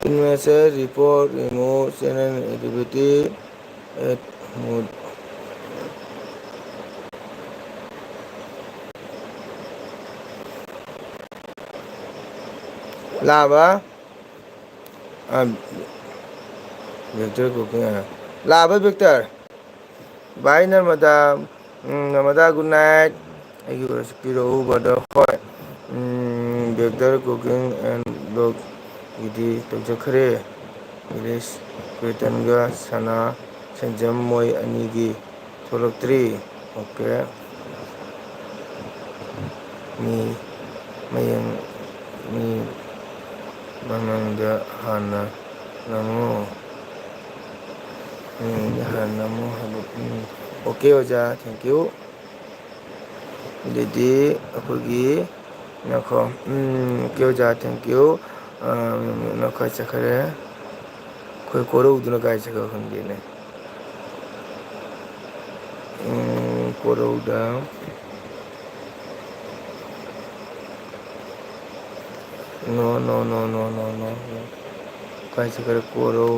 Message, report, remove, channel activity, add mode. ꯂꯥꯛꯑꯕ? ꯑ, Victor cooking, ꯑ, ꯂꯥꯛꯑꯕ Victor? Bye ꯅꯔꯃꯗꯥ꯫ ꯎꯝ, ꯅꯔꯃꯗꯥ, good night꯫ ꯑꯩꯒꯤ ꯑꯣꯏꯔꯁꯨ ꯄꯤꯔꯛꯎ, brother꯫ ꯍꯣꯏ꯫ ꯎꯝ, Victor cooking and vlog ꯒꯤꯗꯤ ꯇꯧꯖꯈ꯭ꯔꯦ꯫ ꯏꯂꯤꯁ ꯀ꯭ꯔꯤꯇꯟꯒ ꯁꯅꯥ ꯁꯦꯟꯖꯝ ꯃꯣꯏ ꯑꯅꯤꯒꯤ ꯊꯣꯛꯂꯛꯇ꯭ꯔꯤ꯫ ꯑꯣꯀꯦ꯫ ꯃꯤ ꯃꯌꯦꯡ ꯃꯤ ꯃꯃꯥꯡꯗ ꯍꯥꯟꯅ ꯅꯝꯃꯨ꯫ ꯃꯃꯥꯡꯗ ꯍꯥꯟꯅ ꯅꯝꯃꯨ ꯍꯥꯏꯕ꯫ ꯎꯝ꯫ ꯑꯣꯀꯦ ꯑꯣꯖꯥ, thank you꯫ ꯑꯗꯨꯗꯤ ꯑꯩꯈꯣꯏꯒꯤ, ꯉꯥꯏꯈꯣ꯫ ꯎꯝ, ꯑꯣꯀꯦ ꯑꯣꯖꯥ, thank you꯫ ꯑ, ꯅꯈꯣꯏ ꯆꯠꯈ꯭ꯔꯦ꯫ ꯑꯩꯈꯣꯏ ꯀꯣꯔꯧꯗꯨꯅ ꯀꯥꯏ ꯆꯠꯈ꯭ꯔ ꯈꯪꯗꯦꯅꯦ꯫ ꯎꯝ, ꯀꯣꯔꯧꯗ꯫ No, no, no, no, no, no, no. ꯀꯥꯏ ꯆꯠꯈ꯭ꯔꯦ ꯀꯣꯔꯧ?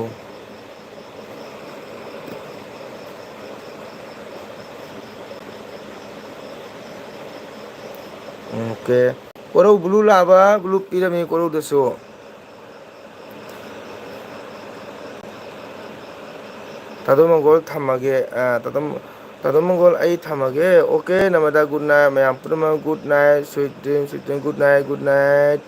ꯑꯣꯀꯦ꯫ ꯀꯣꯔꯧ blue ꯂꯥꯛꯑꯕ? Blue ꯄꯤꯔꯝꯃꯤ ꯀꯣꯔꯧꯗꯁꯨ꯫ ꯇꯥꯗꯣ ꯃꯪꯒꯣꯜ ꯊꯝꯃꯒꯦ꯫ ꯑ, ꯇꯥꯗꯣ, ꯇꯥꯗꯣ ꯃꯪꯒꯣꯜ ꯑꯩ ꯊꯝꯃꯒꯦ꯫ ꯑꯣꯀꯦ, ꯅꯔꯃꯗꯥ, good night꯫ ꯃꯌꯥꯝ ꯄꯨꯝꯅꯃꯛ good night꯫ Sweet dream, sweet dream, good night, good night꯫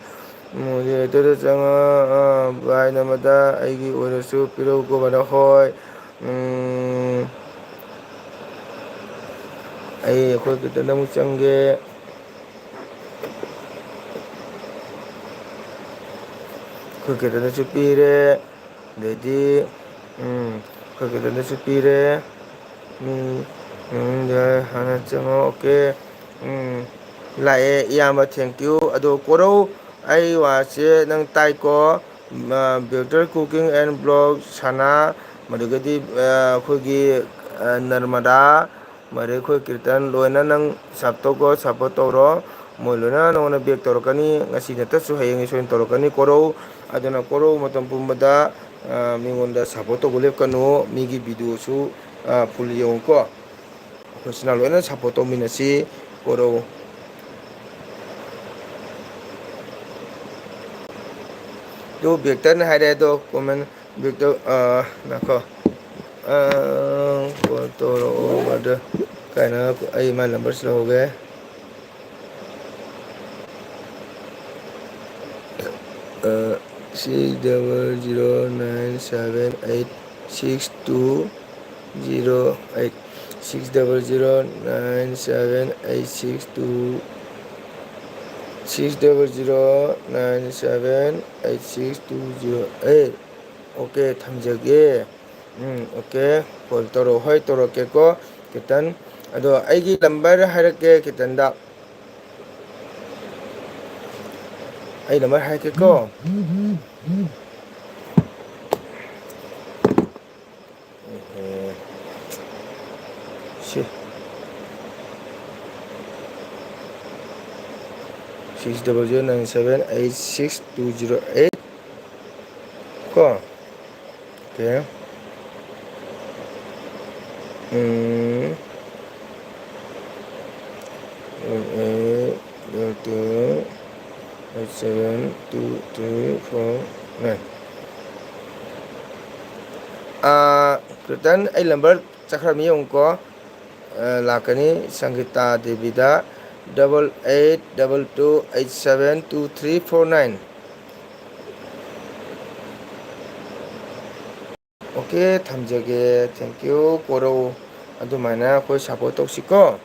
ꯎꯝ, ꯍꯧꯖꯤꯛ ꯑꯗꯨꯗ ꯆꯪꯉ-, ꯑ, bye ꯅꯔꯃꯗꯥ, ꯑꯩꯒꯤ ꯑꯣꯏꯔꯁꯨ ꯄꯤꯔꯛꯎꯀꯣ brother꯫ ꯍꯣꯏ꯫ ꯎꯝ, ꯑꯩ ꯑꯩꯈꯣꯏ ꯀꯤꯔꯇꯟꯗ ꯑꯃꯨꯛ ꯆꯪꯒꯦ꯫ ꯑꯩꯈꯣꯏ ꯀꯤꯔꯇꯟꯗꯁꯨ ꯄꯤꯔꯦ꯫ ꯑꯗꯩꯗꯤ, ꯎꯝ, ꯑꯩꯈꯣꯏ ꯀꯤꯔꯇꯟꯗꯁꯨ ꯄꯤꯔꯦ꯫ ꯎꯝ, ꯎꯝ, ꯌꯥꯔꯦ, ꯍꯥꯟꯅ ꯆꯪꯉꯣ꯫ ꯑꯣꯀꯦ꯫ ꯎꯝ, ꯂꯥꯛꯑꯦ ꯏꯌꯥꯝꯕ, thank you꯫ ꯑꯗꯣ ꯀꯣꯔꯧ, ꯑꯩ ꯋꯥꯁꯦ ꯅꯪ ꯇꯥꯏꯀꯣ? ꯃ-, Victor cooking and vlog, ꯁꯅꯥ, ꯃꯗꯨꯒꯗꯤ, ꯑ, ꯑꯩꯈꯣꯏꯒꯤ, ꯑ, ꯅꯔꯃꯗꯥ, ꯃꯗꯩ ꯑꯩꯈꯣꯏ ꯀꯤꯔꯇꯟ ꯂꯣꯏꯅ ꯅꯪ sub ꯇꯧꯀꯣ, support ꯇꯧꯔꯣ꯫ ꯃꯣꯏ ꯂꯣꯏꯅ ꯅꯉꯣꯟꯗ back ꯇꯧꯔꯛꯀꯅꯤ꯫ ꯉꯁꯤ ꯅꯠꯇ꯭ꯔꯁꯨ ꯍꯌꯦꯡ ꯁꯣꯏꯅ ꯇꯧꯔꯛꯀꯅꯤ ꯀꯣꯔꯧ꯫ ꯑꯗꯨꯅ ꯀꯣꯔꯧ ꯃꯇꯝ ꯄꯨꯝꯕꯗ, ꯑ, ꯃꯤꯉꯣꯟꯗ support ꯇꯧꯕ ꯂꯦꯞꯀꯅꯨ꯫ ꯃꯤꯒꯤ videoꯁꯨ, ꯑ, full ꯌꯦꯡꯉꯨꯀꯣ꯫ ꯑꯩꯈꯣꯏꯁꯤꯅ ꯂꯣꯏꯅ support ꯇꯧꯃꯤꯟꯅꯁꯤ꯫ ꯀꯣꯔꯧ꯫ ꯑꯗꯨ ꯕꯦꯛꯇꯔꯅ ꯍꯥꯏꯔꯦ ꯑꯗꯣ, comment ꯕꯦꯛꯇꯔ, ꯑ, ꯉꯥꯏꯈꯣ꯫ ꯑ, call ꯇꯧꯔꯛꯑꯣ brother꯫ ꯀꯥꯏꯅ ꯑꯩ ꯃꯥꯏ numberꯁꯤ ꯂꯧꯍꯧꯒꯦ꯫ ꯑ, six double zero nine seven eight six two zero eight, six double zero nine seven eight six two, six double zero nine seven eight six two zero eight꯫ OK, ꯊꯝꯖꯒꯦ꯫ ꯎꯝ, OK, call ꯇꯧꯔꯛꯑꯣ꯫ ꯍꯣꯏ, ꯇꯧꯔꯛꯀꯦꯀꯣ, ꯀꯦꯇꯟ꯫ ꯑꯗꯣ ꯑꯩꯒꯤ number ꯍꯥꯏꯔꯛꯀꯦ, ꯀꯦꯇꯟꯗ꯫ ꯑꯩ number ꯍꯥꯏꯔꯛꯀꯦꯀꯣ꯫ ꯑꯦꯍꯦ꯫ ꯁꯤ꯫ Six double zero nine seven eight six two zero eight ꯀꯣ꯫ OK꯫ ꯎꯝ꯫ Eight, eight, eight, two, eight, seven, two, three, four, nine꯫ ꯑꯥ, ꯀꯦꯇꯟ, ꯑꯩ number ꯆꯠꯈ꯭ꯔꯃꯤ ꯌꯦꯡꯉꯨꯀꯣ꯫ ꯑ, ꯂꯥꯛꯀꯅꯤ ꯁꯪꯒꯤꯇꯥ ꯗꯦꯕꯤꯗ, double eight double two eight seven two three four nine꯫ OK, ꯊꯝꯖꯒꯦ꯫ Thank you, ꯀꯣꯔꯧ꯫ ꯑꯗꯨꯃꯥꯏꯅ ꯑꯩꯈꯣꯏ support ꯇꯧꯁꯤꯀꯣ꯫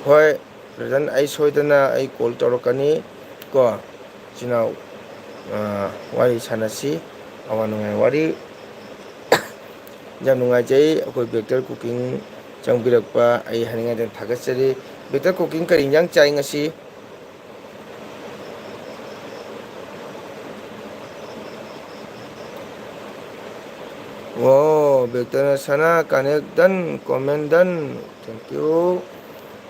ꯍꯣꯏ, brother, ꯑꯩ ꯁꯣꯏꯗꯅ ꯑꯩ call ꯇꯧꯔꯛꯀꯅꯤ ꯀꯣ꯫ ꯏꯆꯤꯟ ꯏꯅꯥꯎ, ꯑ, ꯋꯥꯔꯤ ꯁꯥꯟꯅꯁꯤ, ꯑꯋꯥ ꯅꯨꯡꯉꯥꯏ ꯋꯥꯔꯤ꯫ ꯌꯥꯝ ꯅꯨꯡꯉꯥꯏꯖꯩ ꯑꯩꯈꯣꯏ ꯕꯦꯛꯇꯔ cooking ꯆꯪꯕꯤꯔꯛꯄ, ꯑꯩ ꯍꯥꯏꯅꯤꯡꯉꯥꯏꯗ ꯊꯥꯒꯠꯆꯔꯤ꯫ ꯕꯦꯛꯇꯔ cooking ꯀꯔꯤ ꯏꯟꯖꯥꯡ ꯆꯥꯏ ꯉꯁꯤ? ꯑꯣ, ꯕꯦꯛꯇꯔꯅ ꯁꯅꯥ connect done, comment done, thank you꯫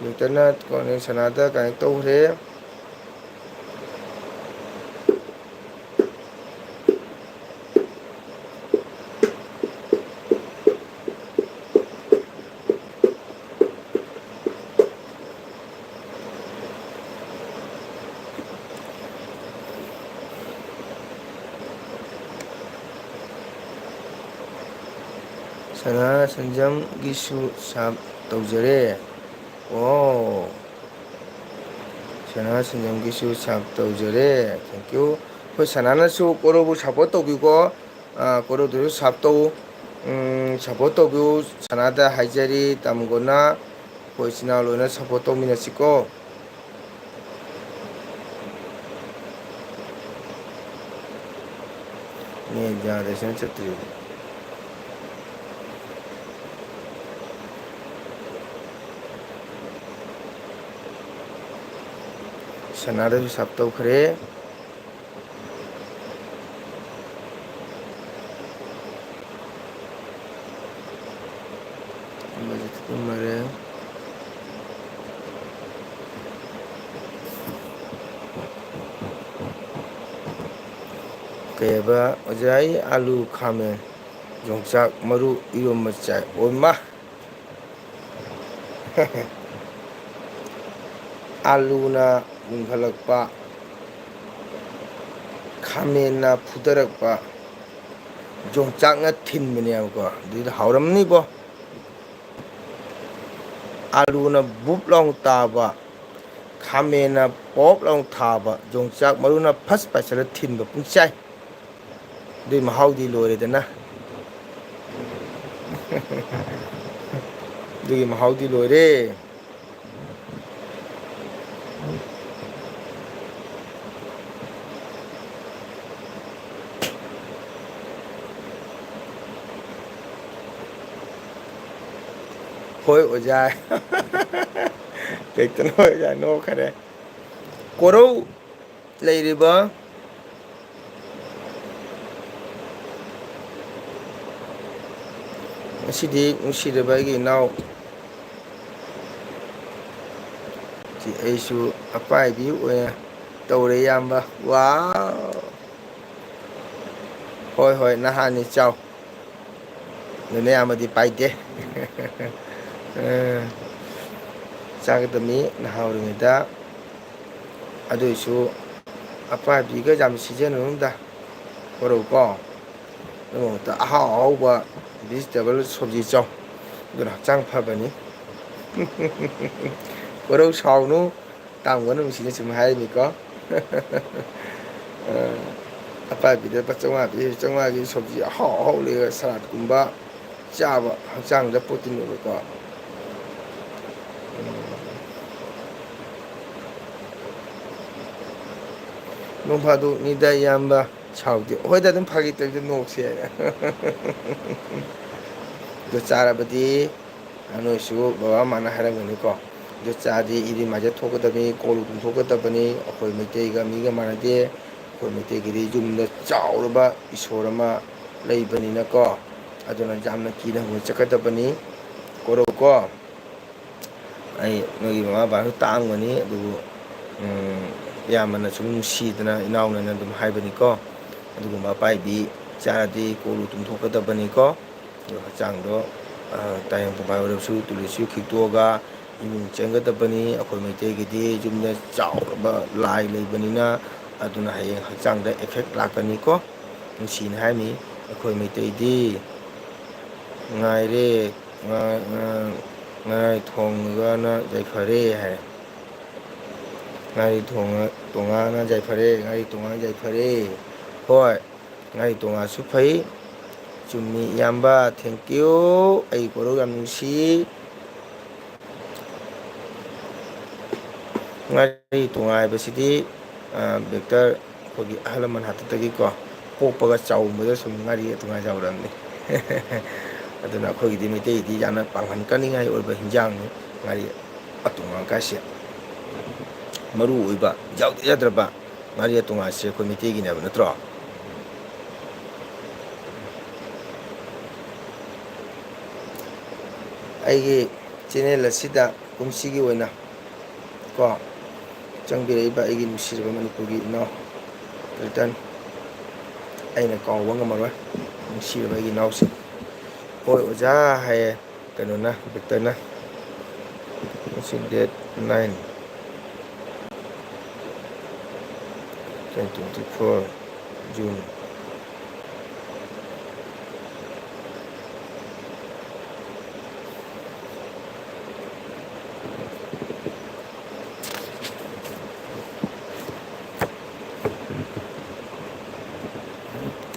ꯗꯣꯛꯇꯔꯅ ꯀꯣꯟꯅ ꯁꯅꯥꯗ ꯀꯅꯦꯛ ꯇꯧꯈ꯭ꯔꯦ꯫ ꯁꯅꯥ ꯁꯟꯖꯝꯒꯤꯁꯨ ꯁꯥꯞ ꯇꯧꯖꯔꯦ꯫ ꯑꯣ, ꯁꯅꯥ ꯁꯟꯖꯝꯒꯤꯁꯨ ꯁꯥꯞ ꯇꯧꯖꯔꯦ꯫ Thank you꯫ ꯑꯩꯈꯣꯏ ꯁꯅꯥꯅꯁꯨ ꯀꯣꯔꯧꯕꯨ support ꯇꯧꯕꯤꯀꯣ꯫ ꯑ, ꯀꯣꯔꯧꯗꯁꯨ ꯁꯥꯞ ꯇꯧ꯫ ꯎꯝ, support ꯇꯧꯕꯤꯌꯨ꯫ ꯁꯅꯥꯗ ꯍꯥꯏꯖꯔꯤ, ꯇꯥꯃꯣꯒꯣꯅ ꯑꯩꯈꯣꯏ ꯏꯆꯤꯟ ꯏꯅꯥꯎ ꯂꯣꯏꯅ support ꯇꯧꯃꯤꯟꯅꯁꯤꯀꯣ꯫ ꯅꯦꯠ ꯌꯥꯗ꯭ꯔꯦ, ꯁꯤꯅ ꯆꯠꯇ꯭ꯔꯤꯕ꯫ ꯁꯅꯥꯗꯁꯨ ꯁꯥꯞ ꯇꯧꯈ꯭ꯔꯦ꯫ ꯑꯃꯁꯨ ꯊꯨꯝꯃꯔꯦ꯫ ꯀꯩ ꯍꯥꯏꯕ, ꯑꯣꯖꯥ, ꯑꯩ ꯑꯥꯂꯨ, ꯈꯥꯃꯦꯟ, ꯌꯣꯡꯆꯥꯛ ꯃꯔꯨ ꯏꯔꯣꯝꯕ ꯆꯥꯏ꯫ ꯑꯣꯏꯃꯥ! ꯑꯥꯂꯨꯅ ꯃꯨꯟꯈꯠꯂꯛꯄ, ꯈꯥꯃꯦꯟꯅ ꯐꯨꯊꯔꯛꯄ, ꯌꯣꯡꯆꯥꯛꯅ ꯊꯤꯟꯕꯅꯦꯕꯀꯣ꯫ ꯑꯗꯨꯗꯤ ꯍꯥꯎꯔꯝꯅꯤꯕꯣ꯫ ꯑꯥꯂꯨꯅ ꯕꯨꯞ ꯂꯥꯎ ꯇꯥꯕ, ꯈꯥꯃꯦꯟꯅ ꯄꯣꯞ ꯂꯥꯎ ꯊꯥꯕ, ꯌꯣꯡꯆꯥꯛ ꯃꯔꯨꯅ ꯐꯁ ꯄꯥꯏꯁꯤꯜꯂ ꯊꯤꯟꯕ ꯄꯨꯡꯆꯥꯏ꯫ ꯑꯗꯨꯏ ꯃꯍꯥꯎꯗꯤ ꯂꯣꯏꯔꯦꯗꯅ꯫ ꯑꯗꯨꯒꯤ ꯃꯍꯥꯎꯗꯤ ꯂꯣꯏꯔꯦ꯫ ꯍꯣꯏ ꯑꯣꯖꯥ꯫ ꯀꯩꯇꯅꯣ ꯑꯣꯖꯥ ꯅꯣꯛꯈꯔꯦ꯫ ꯀꯣꯔꯧ ꯂꯩꯔꯤꯕ ꯉꯁꯤꯗꯤ ꯅꯨꯡꯁꯤꯔꯕ ꯑꯩꯒꯤ ꯏꯅꯥꯎ ꯑꯩꯁꯨ ꯑꯄꯥꯏꯕꯤ ꯑꯣꯏꯅ ꯇꯧꯔꯦ, ꯏꯌꯥꯝꯕ꯫ ꯋꯥ꯫ ꯍꯣꯏ, ꯍꯣꯏ, ꯅꯍꯥꯅꯤ ꯆꯥꯎ꯫ ꯑꯗꯨꯅ ꯑꯌꯥꯝꯕꯗꯤ ꯄꯥꯏꯗꯦ꯫ ꯑ, ꯆꯥꯒꯗꯕꯅꯤ ꯅꯍꯥ ꯑꯣꯏꯔꯤꯉꯩꯗ꯫ ꯑꯗꯨꯏꯁꯨ ꯑꯄꯥꯏꯕꯤꯒ ꯌꯥꯝ ꯁꯤꯖꯤꯟꯅꯅꯨꯗ꯫ ꯀꯣꯔꯧ ꯀꯣ꯫ ꯑꯗꯨ ꯃꯍꯨꯠꯇ ꯑꯍꯥꯎ ꯑꯍꯥꯎꯕ vegetable ꯁꯣꯕꯖꯤ ꯆꯥꯎ꯫ ꯑꯗꯨꯅ ꯍꯛꯆꯥꯡ ꯐꯕꯅꯤ꯫ ꯀꯣꯔꯧ ꯁꯥꯎꯅꯨ꯫ ꯇꯥꯡꯕ ꯅꯨꯡꯁꯤꯅ ꯁꯨꯝ ꯍꯥꯏꯔꯤꯅꯤꯀꯣ꯫ ꯑ, ꯑꯄꯥꯏꯕꯤꯗ ꯂꯨꯄꯥ ꯆꯥꯝꯃꯉꯥ ꯄꯤ, ꯆꯥꯝꯃꯉꯥꯒꯤ ꯁꯣꯕꯖꯤ ꯑꯍꯥꯎ ꯑꯍꯥꯎ ꯂꯩꯔꯒ ꯁꯂꯥꯠꯀꯨꯝꯕ ꯆꯥꯕ ꯍꯛꯆꯥꯡꯗ protein ꯑꯣꯏꯕꯀꯣ꯫ ꯎꯝ꯫ ꯅꯣꯡ ꯐꯥꯗꯣꯛꯅꯤꯗ ꯏꯌꯥꯝꯕ, ꯁꯥꯎꯗꯦ꯫ ꯍꯣꯏꯗ, ꯑꯗꯨꯝ ꯐꯥꯒꯤ ꯇꯧꯗ ꯅꯣꯛꯁꯦ ꯍꯥꯏꯅ꯫ ꯑꯗꯨ ꯆꯥꯔꯕꯗꯤ ꯅꯣꯏꯁꯨ ꯕꯕꯥ ꯃꯃꯥꯅ ꯍꯥꯏꯔꯝꯒꯅꯤꯀꯣ꯫ ꯑꯗꯨ ꯆꯥꯗꯤ ꯏꯔꯨ ꯃꯥꯏꯖ ꯊꯣꯛꯀꯗꯕꯅꯤ, ꯀꯣꯜ ꯂꯤꯛ ꯇꯨꯝꯊꯣꯛꯀꯗꯕꯅꯤ꯫ ꯑꯩꯈꯣꯏ ꯃꯩꯇꯩꯒ ꯃꯤꯒ ꯃꯥꯟꯅꯗꯦ꯫ ꯑꯩꯈꯣꯏ ꯃꯩꯇꯩꯒꯤꯗꯤ ꯌꯨꯝꯗ ꯆꯥꯎꯔꯕ ꯏꯁꯣꯔ ꯑꯃ ꯂꯩꯕꯅꯤꯅꯀꯣ꯫ ꯑꯗꯨꯅ ꯌꯥꯝꯅ ꯀꯤꯅ ꯍꯪꯉꯣꯏ ꯆꯠꯀꯗꯕꯅꯤ꯫ ꯀꯣꯔꯧꯀꯣ꯫ ꯑꯩ ꯅꯣꯏꯒꯤ ꯃꯃꯥ ꯕꯕꯥꯁꯨ ꯇꯥꯛꯑꯝꯒꯅꯤ, ꯑꯗꯨꯕꯨ, ꯎꯝ, ꯏꯌꯥꯝꯕꯅ ꯁꯨꯝ ꯅꯨꯡꯁꯤꯗꯅ ꯏꯅꯥꯎꯅꯅ ꯑꯗꯨꯝ ꯍꯥꯏꯕꯅꯤꯀꯣ꯫ ꯑꯗꯨꯒꯨꯝꯕ ꯑꯄꯥꯏꯕꯤ ꯆꯥꯔꯗꯤ ꯀꯣꯛꯂꯨ ꯇꯨꯝꯊꯣꯛꯀꯗꯕꯅꯤꯀꯣ꯫ ꯑꯗꯨ ꯍꯛꯆꯥꯡꯗꯣ, ꯑ, ꯇꯥꯏꯕꯪ ꯄꯨꯝꯕ ꯑꯣꯏꯔꯕꯁꯨ ꯇꯨꯂꯨꯁꯨ ꯈꯤꯛꯇꯣꯛꯑꯒ ꯏꯃꯨꯡ ꯆꯪꯒꯗꯕꯅꯤ꯫ ꯑꯩꯈꯣꯏ ꯃꯩꯇꯩꯒꯤꯗꯤ ꯌꯨꯝꯗ ꯆꯥꯎꯔꯕ ꯂꯥꯏ ꯂꯩꯕꯅꯤꯅ, ꯑꯗꯨꯅ ꯍꯌꯦꯡ ꯍꯛꯆꯥꯡꯗ effect ꯂꯥꯛꯀꯅꯤꯀꯣ꯫ ꯅꯨꯡꯁꯤꯅ ꯍꯥꯏꯔꯝꯃꯤ, ꯑꯩꯈꯣꯏ ꯃꯩꯇꯩꯗꯤ ꯉꯥꯏꯔꯦ, ꯉꯥ-, ꯉꯥ-, ꯉꯥꯏ ꯊꯣꯡꯉꯒꯅ ꯌꯥꯏꯐꯔꯦ ꯍꯥꯏ꯫ ꯉꯥꯔꯤ ꯊꯣꯡꯉ-, ꯇꯣꯉꯥꯟꯅ ꯌꯥꯏꯐꯔꯦ, ꯉꯥꯔꯤ ꯇꯣꯉꯥꯟꯅ ꯌꯥꯏꯐꯔꯦ꯫ ꯍꯣꯏ, ꯉꯥꯔꯤ ꯇꯣꯉꯥꯟꯁꯨ ꯐꯩ꯫ ꯆꯨꯝꯃꯤ ꯏꯌꯥꯝꯕ, thank you꯫ ꯑꯩ ꯀꯣꯔꯧ ꯌꯥꯝ ꯅꯨꯡꯁꯤ꯫ ꯉꯥꯔꯤ ꯇꯣꯉꯥꯟ ꯍꯥꯏꯕꯁꯤꯗꯤ, ꯑ, ꯕꯦꯛꯇꯔ ꯑꯩꯈꯣꯏꯒꯤ ꯑꯍꯜ ꯂꯃꯟ ꯍꯥꯛꯇꯛꯇꯒꯤꯀꯣ, ꯄꯣꯛꯄꯒ ꯆꯥꯎꯕꯗ ꯁꯨꯝ ꯉꯥꯔꯤ ꯇꯣꯉꯥꯟ ꯌꯥꯎꯔꯝꯅꯤ꯫ ꯑꯗꯨꯅ ꯑꯩꯈꯣꯏꯒꯤꯗꯤ ꯃꯩꯇꯩꯒꯤꯗꯤ ꯌꯥꯝꯅ ꯄꯥꯡꯒꯟ ꯀꯟꯅꯤꯡꯉꯥꯏ ꯑꯣꯏꯕ ꯍꯤꯟꯖꯥꯡꯅꯤ ꯉꯥꯔꯤ ꯑꯇꯣꯉꯥꯟ ꯀꯥꯏꯁꯦ꯫ ꯃꯔꯨ ꯑꯣꯏꯕ, ꯌꯥꯎꯗ ꯌꯥꯗ꯭ꯔꯕ ꯉꯥꯔꯤ ꯑꯇꯣꯉꯥꯟꯁꯦ ꯑꯩꯈꯣꯏ ꯃꯩꯇꯩꯒꯤꯅꯦꯕ ꯅꯠꯇ꯭ꯔꯣ? ꯑꯩꯒꯤ channel ꯑꯁꯤꯗ ꯀꯨꯝꯁꯤꯒꯤ ꯑꯣꯏꯅ ꯀꯣ, ꯆꯪꯕꯤꯔꯛꯏꯕ ꯑꯩꯒꯤ ꯅꯨꯡꯁꯤꯔꯕ ꯃꯅꯤꯄꯨꯔꯒꯤ ꯏꯅꯥꯎ ꯀꯤꯔꯇꯟ, ꯑꯩꯅ ꯀꯥꯎꯕ ꯉꯝꯃꯔꯣꯏ, ꯅꯨꯡꯁꯤꯔꯕ ꯑꯩꯒꯤ ꯏꯅꯥꯎꯁꯦ꯫ ꯍꯣꯏ ꯑꯣꯖꯥ ꯍꯥꯏꯌꯦ ꯀꯩꯅꯣꯅ, ꯕꯤꯛꯇꯔꯅ꯫ ꯉꯁꯤ date nine, twenty twenty-four June꯫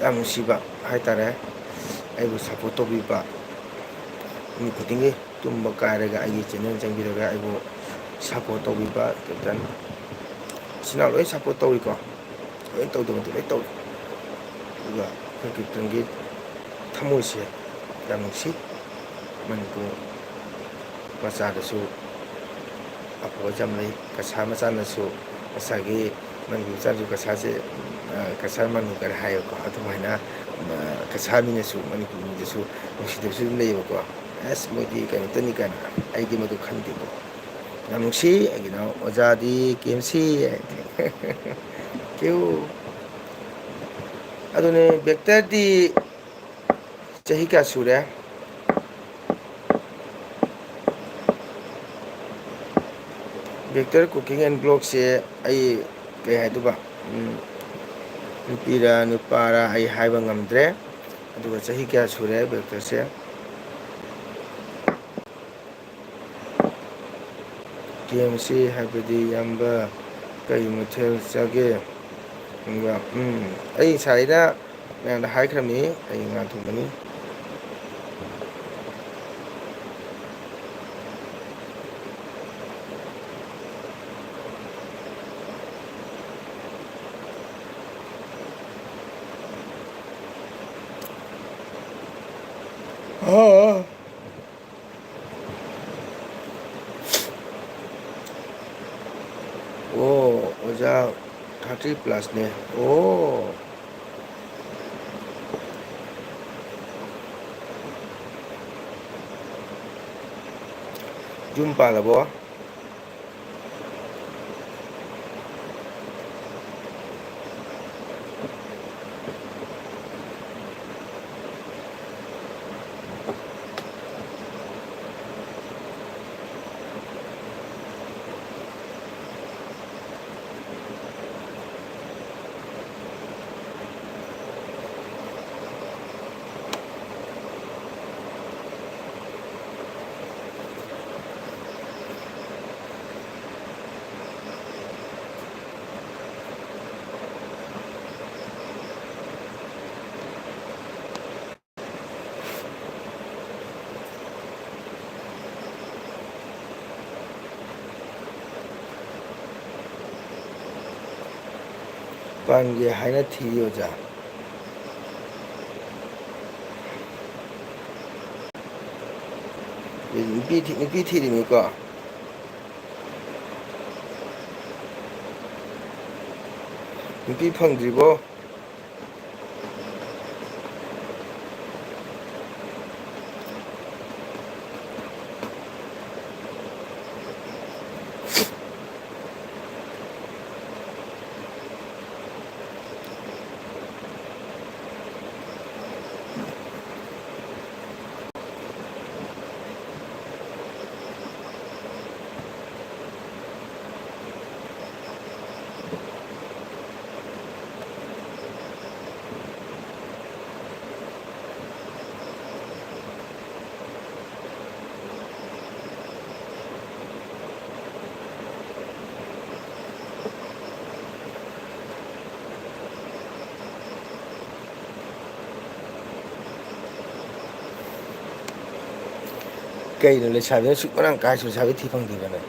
ꯌꯥꯝ ꯅꯨꯡꯁꯤꯕ ꯍꯥꯏꯇꯥꯔꯦ, ꯑꯩꯕꯨ support ꯇꯧꯕꯤꯕ, ꯅꯨꯃꯤꯠ ꯈꯨꯗꯤꯡꯒꯤ ꯇꯨꯝꯕ ꯀꯥꯏꯔꯒ ꯑꯩꯒꯤ channel ꯆꯪꯕꯤꯔꯒ ꯑꯩꯕꯨ support ꯇꯧꯕꯤꯕ ꯀꯤꯔꯇꯟ꯫ ꯏꯆꯤꯟ ꯏꯅꯥꯎ ꯂꯣꯏ support ꯇꯧꯔꯤꯀꯣ, ꯂꯣꯏ ꯇꯧꯗꯕꯗꯤ ꯂꯣꯏ ꯇꯧꯔꯤ꯫ ꯑꯗꯨꯒ ꯑꯩꯈꯣꯏ ꯀꯤꯔꯇꯟꯒꯤ ꯊꯃꯣꯏꯁꯦ ꯌꯥꯝ ꯅꯨꯡꯁꯤ꯫ ꯃꯅꯤꯄꯨꯔ ꯃꯆꯥꯗꯁꯨ ꯑꯐꯕ ꯌꯥꯝ ꯂꯩ꯫ ꯀꯁꯥꯔ ꯃꯆꯥꯅꯁꯨ ꯉꯁꯥꯏꯒꯤ ꯃꯅꯤꯄꯨꯔ ꯃꯆꯥꯅꯁꯨ ꯀꯁꯥꯔꯁꯦ, ꯑ, ꯀꯁꯥꯔ ꯃꯅꯨ ꯀꯔꯤ ꯍꯥꯏꯌꯦꯀꯣ, ꯑꯗꯨꯃꯥꯏꯅ, ꯑ, ꯀꯁꯥꯔ ꯃꯤꯅꯁꯨ ꯃꯅꯤꯄꯨꯔ ꯃꯤꯗꯁꯨ ꯅꯨꯡꯁꯤꯗꯕꯁꯨ ꯑꯗꯨꯝ ꯂꯩꯌꯦꯕꯀꯣ꯫ ꯑꯁ, ꯃꯣꯏꯗꯤ ꯀꯩꯅꯣꯇꯅꯤ ꯀꯥꯏꯅ, ꯑꯩꯗꯤ ꯃꯗꯨ ꯈꯟꯗꯦꯀꯣ꯫ ꯌꯥꯝ ꯅꯨꯡꯁꯤ ꯑꯩꯒꯤꯅ ꯑꯣꯖꯥꯗꯤ ꯀꯦ ꯑꯦꯝ ꯁꯤ꯫ ꯀ꯭ꯌꯨ꯫ ꯑꯗꯨꯅꯦ, ꯕꯦꯛꯇꯔꯗꯤ ꯆꯍꯤ ꯀꯌꯥ ꯁꯨꯔꯦ? ꯕꯦꯛꯇꯔ cooking and vlogꯁꯦ ꯑꯩ ꯀꯩ ꯍꯥꯏꯗꯣꯏꯕ? ꯎꯝ, ꯅꯨꯄꯤꯔ ꯅꯨꯄꯥꯔ ꯑꯩ ꯍꯥꯏꯕ ꯉꯝꯗ꯭ꯔꯦ꯫ ꯑꯗꯨꯒ ꯆꯍꯤ ꯀꯌꯥ ꯁꯨꯔꯦ ꯕꯦꯛꯇꯔꯁꯦ? ꯀꯦ ꯑꯦꯝ ꯁꯤ ꯍꯥꯏꯕꯗꯤ ꯏꯌꯥꯝꯕ ꯀꯔꯤ ꯃꯊꯦꯜ ꯆꯥꯒꯦ? ꯏꯌꯥꯝꯕ, ꯎꯝ, ꯑꯩ ꯉꯁꯥꯏꯅ ꯃꯌꯥꯝꯗ ꯍꯥꯏꯈ꯭ꯔꯕꯅꯤ, ꯑꯩ ꯉꯥ ꯊꯣꯡꯕꯅꯤ꯫ ꯑꯣ, ꯑꯣꯖꯥ thirty plusꯅꯦ꯫ ꯑꯣ꯫ ꯌꯨꯝ ꯄꯥꯜꯂꯕꯣ? ꯄꯥꯟꯒꯦ ꯍꯥꯏꯅ ꯊꯤꯔꯤ, ꯑꯣꯖꯥ꯫ ꯅꯨꯄꯤ ꯊꯤ-, ꯅꯨꯄꯤ ꯊꯤꯔꯤꯅꯤꯀꯣ꯫ ꯅꯨꯄꯤ ꯐꯪꯗ꯭ꯔꯤꯕꯣ? ꯀꯩꯅꯣ ꯂꯩꯁꯥꯕꯤꯅ ꯁꯨꯛ ꯃꯔꯥꯡ ꯀꯥꯏꯁꯨ ꯂꯩꯁꯥꯕꯤ ꯊꯤ ꯐꯪꯗꯦꯕꯅꯦ?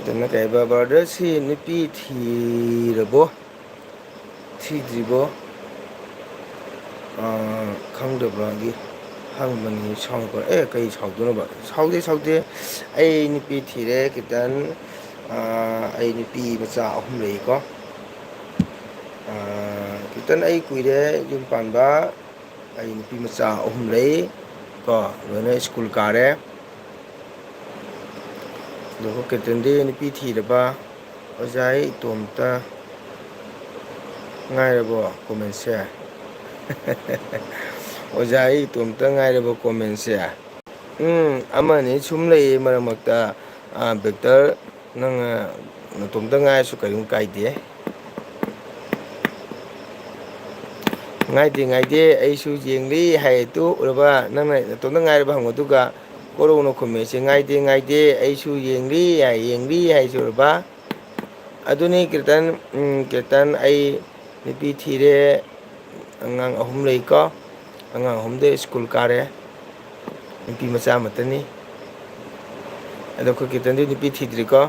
ꯑꯗꯨꯅ ꯀꯩ ꯍꯥꯏꯕ, brother ꯁꯤ ꯅꯨꯄꯤ ꯊꯤꯔꯕꯣ? ꯊꯤꯗ꯭ꯔꯤꯕꯣ? ꯑꯥ, ꯈꯪꯗꯕꯒꯤ ꯍꯪꯕꯅꯤ꯫ ꯁꯥꯎꯅꯨꯀꯣ꯫ ꯑꯦ, ꯀꯩ ꯁꯥꯎꯗꯣꯏꯅꯣꯕ? ꯁꯥꯎꯗꯦ, ꯁꯥꯎꯗꯦ꯫ ꯑꯩ ꯅꯨꯄꯤ ꯊꯤꯔꯦ, ꯀꯤꯇꯟ꯫ ꯑꯥ, ꯑꯩ ꯅꯨꯄꯤ ꯃꯆꯥ ꯑꯍꯨꯝ ꯂꯩꯀꯣ꯫ ꯑꯥ, ꯀꯤꯔꯇꯟ, ꯑꯩ ꯀꯨꯏꯔꯦ ꯌꯨꯝ ꯄꯥꯟꯕ꯫ ꯑꯩ ꯅꯨꯄꯤ ꯃꯆꯥ ꯑꯍꯨꯝ ꯂꯩ ꯀꯣ, ꯂꯣꯏꯅ ꯁ꯭ꯀꯨꯜ ꯀꯥꯔꯦ꯫ ꯑꯗꯨꯒ ꯀꯤꯔꯇꯟꯗꯤ ꯅꯨꯄꯤ ꯊꯤꯔꯕ? ꯑꯣꯖꯥ, ꯑꯩ ꯏꯇꯣꯝꯇ ꯉꯥꯏꯔꯕꯣ ꯀꯣꯃꯦꯟꯁꯦ? ꯑꯣꯖꯥ, ꯑꯩ ꯏꯇꯣꯝꯇ ꯉꯥꯏꯔꯕꯣ ꯀꯣꯃꯦꯟꯁꯦ? ꯎꯝ, ꯑꯃꯅꯤ ꯁꯨꯝ ꯂꯩꯌꯦ ꯃꯔꯛ ꯃꯔꯛꯇ꯫ ꯑꯥ, ꯕꯦꯛꯇꯔ, ꯅꯪ, ꯑꯥ, ꯅꯇꯣꯝꯇ ꯉꯥꯏꯔꯁꯨ ꯀꯔꯤꯝ ꯀꯥꯏꯗꯦ꯫ "ꯉꯥꯏꯗꯦ, ꯉꯥꯏꯗꯦ, ꯑꯩꯁꯨ ꯌꯦꯡꯂꯤ" ꯍꯥꯏ꯫ ꯇꯨ, ꯎꯔꯕ? ꯅꯪꯅ ꯅꯇꯣꯝꯇ ꯉꯥꯏꯔꯕ ꯍꯪꯕꯗꯨꯒ ꯀꯣꯔꯧꯅ ꯈꯨꯝꯃꯦ꯫ ꯁꯤ, "ꯉꯥꯏꯗꯦ, ꯉꯥꯏꯗꯦ, ꯑꯩꯁꯨ ꯌꯦꯡꯂꯤ" ꯍꯥꯏ, ꯌꯦꯡꯂꯤ ꯍꯥꯏꯁꯤ ꯎꯔꯕ? ꯑꯗꯨꯅꯤ ꯀꯤꯔꯇꯟ, ꯎꯝ, ꯀꯤꯔꯇꯟ, ꯑꯩ ꯅꯨꯄꯤ ꯊꯤꯔꯦ, ꯑꯉꯥꯡ ꯑꯍꯨꯝ ꯂꯩꯀꯣ꯫ ꯑꯉꯥꯡ ꯑꯍꯨꯝꯗꯣ ꯁ꯭ꯀꯨꯜ ꯀꯥꯔꯦ꯫ ꯅꯨꯄꯤ ꯃꯆꯥ ꯑꯃꯠꯇꯅꯤ꯫ ꯑꯗꯣ ꯑꯩꯈꯣꯏ ꯀꯤꯔꯇꯟꯗꯤ ꯅꯨꯄꯤ ꯊꯤꯗ꯭ꯔꯤꯀꯣ꯫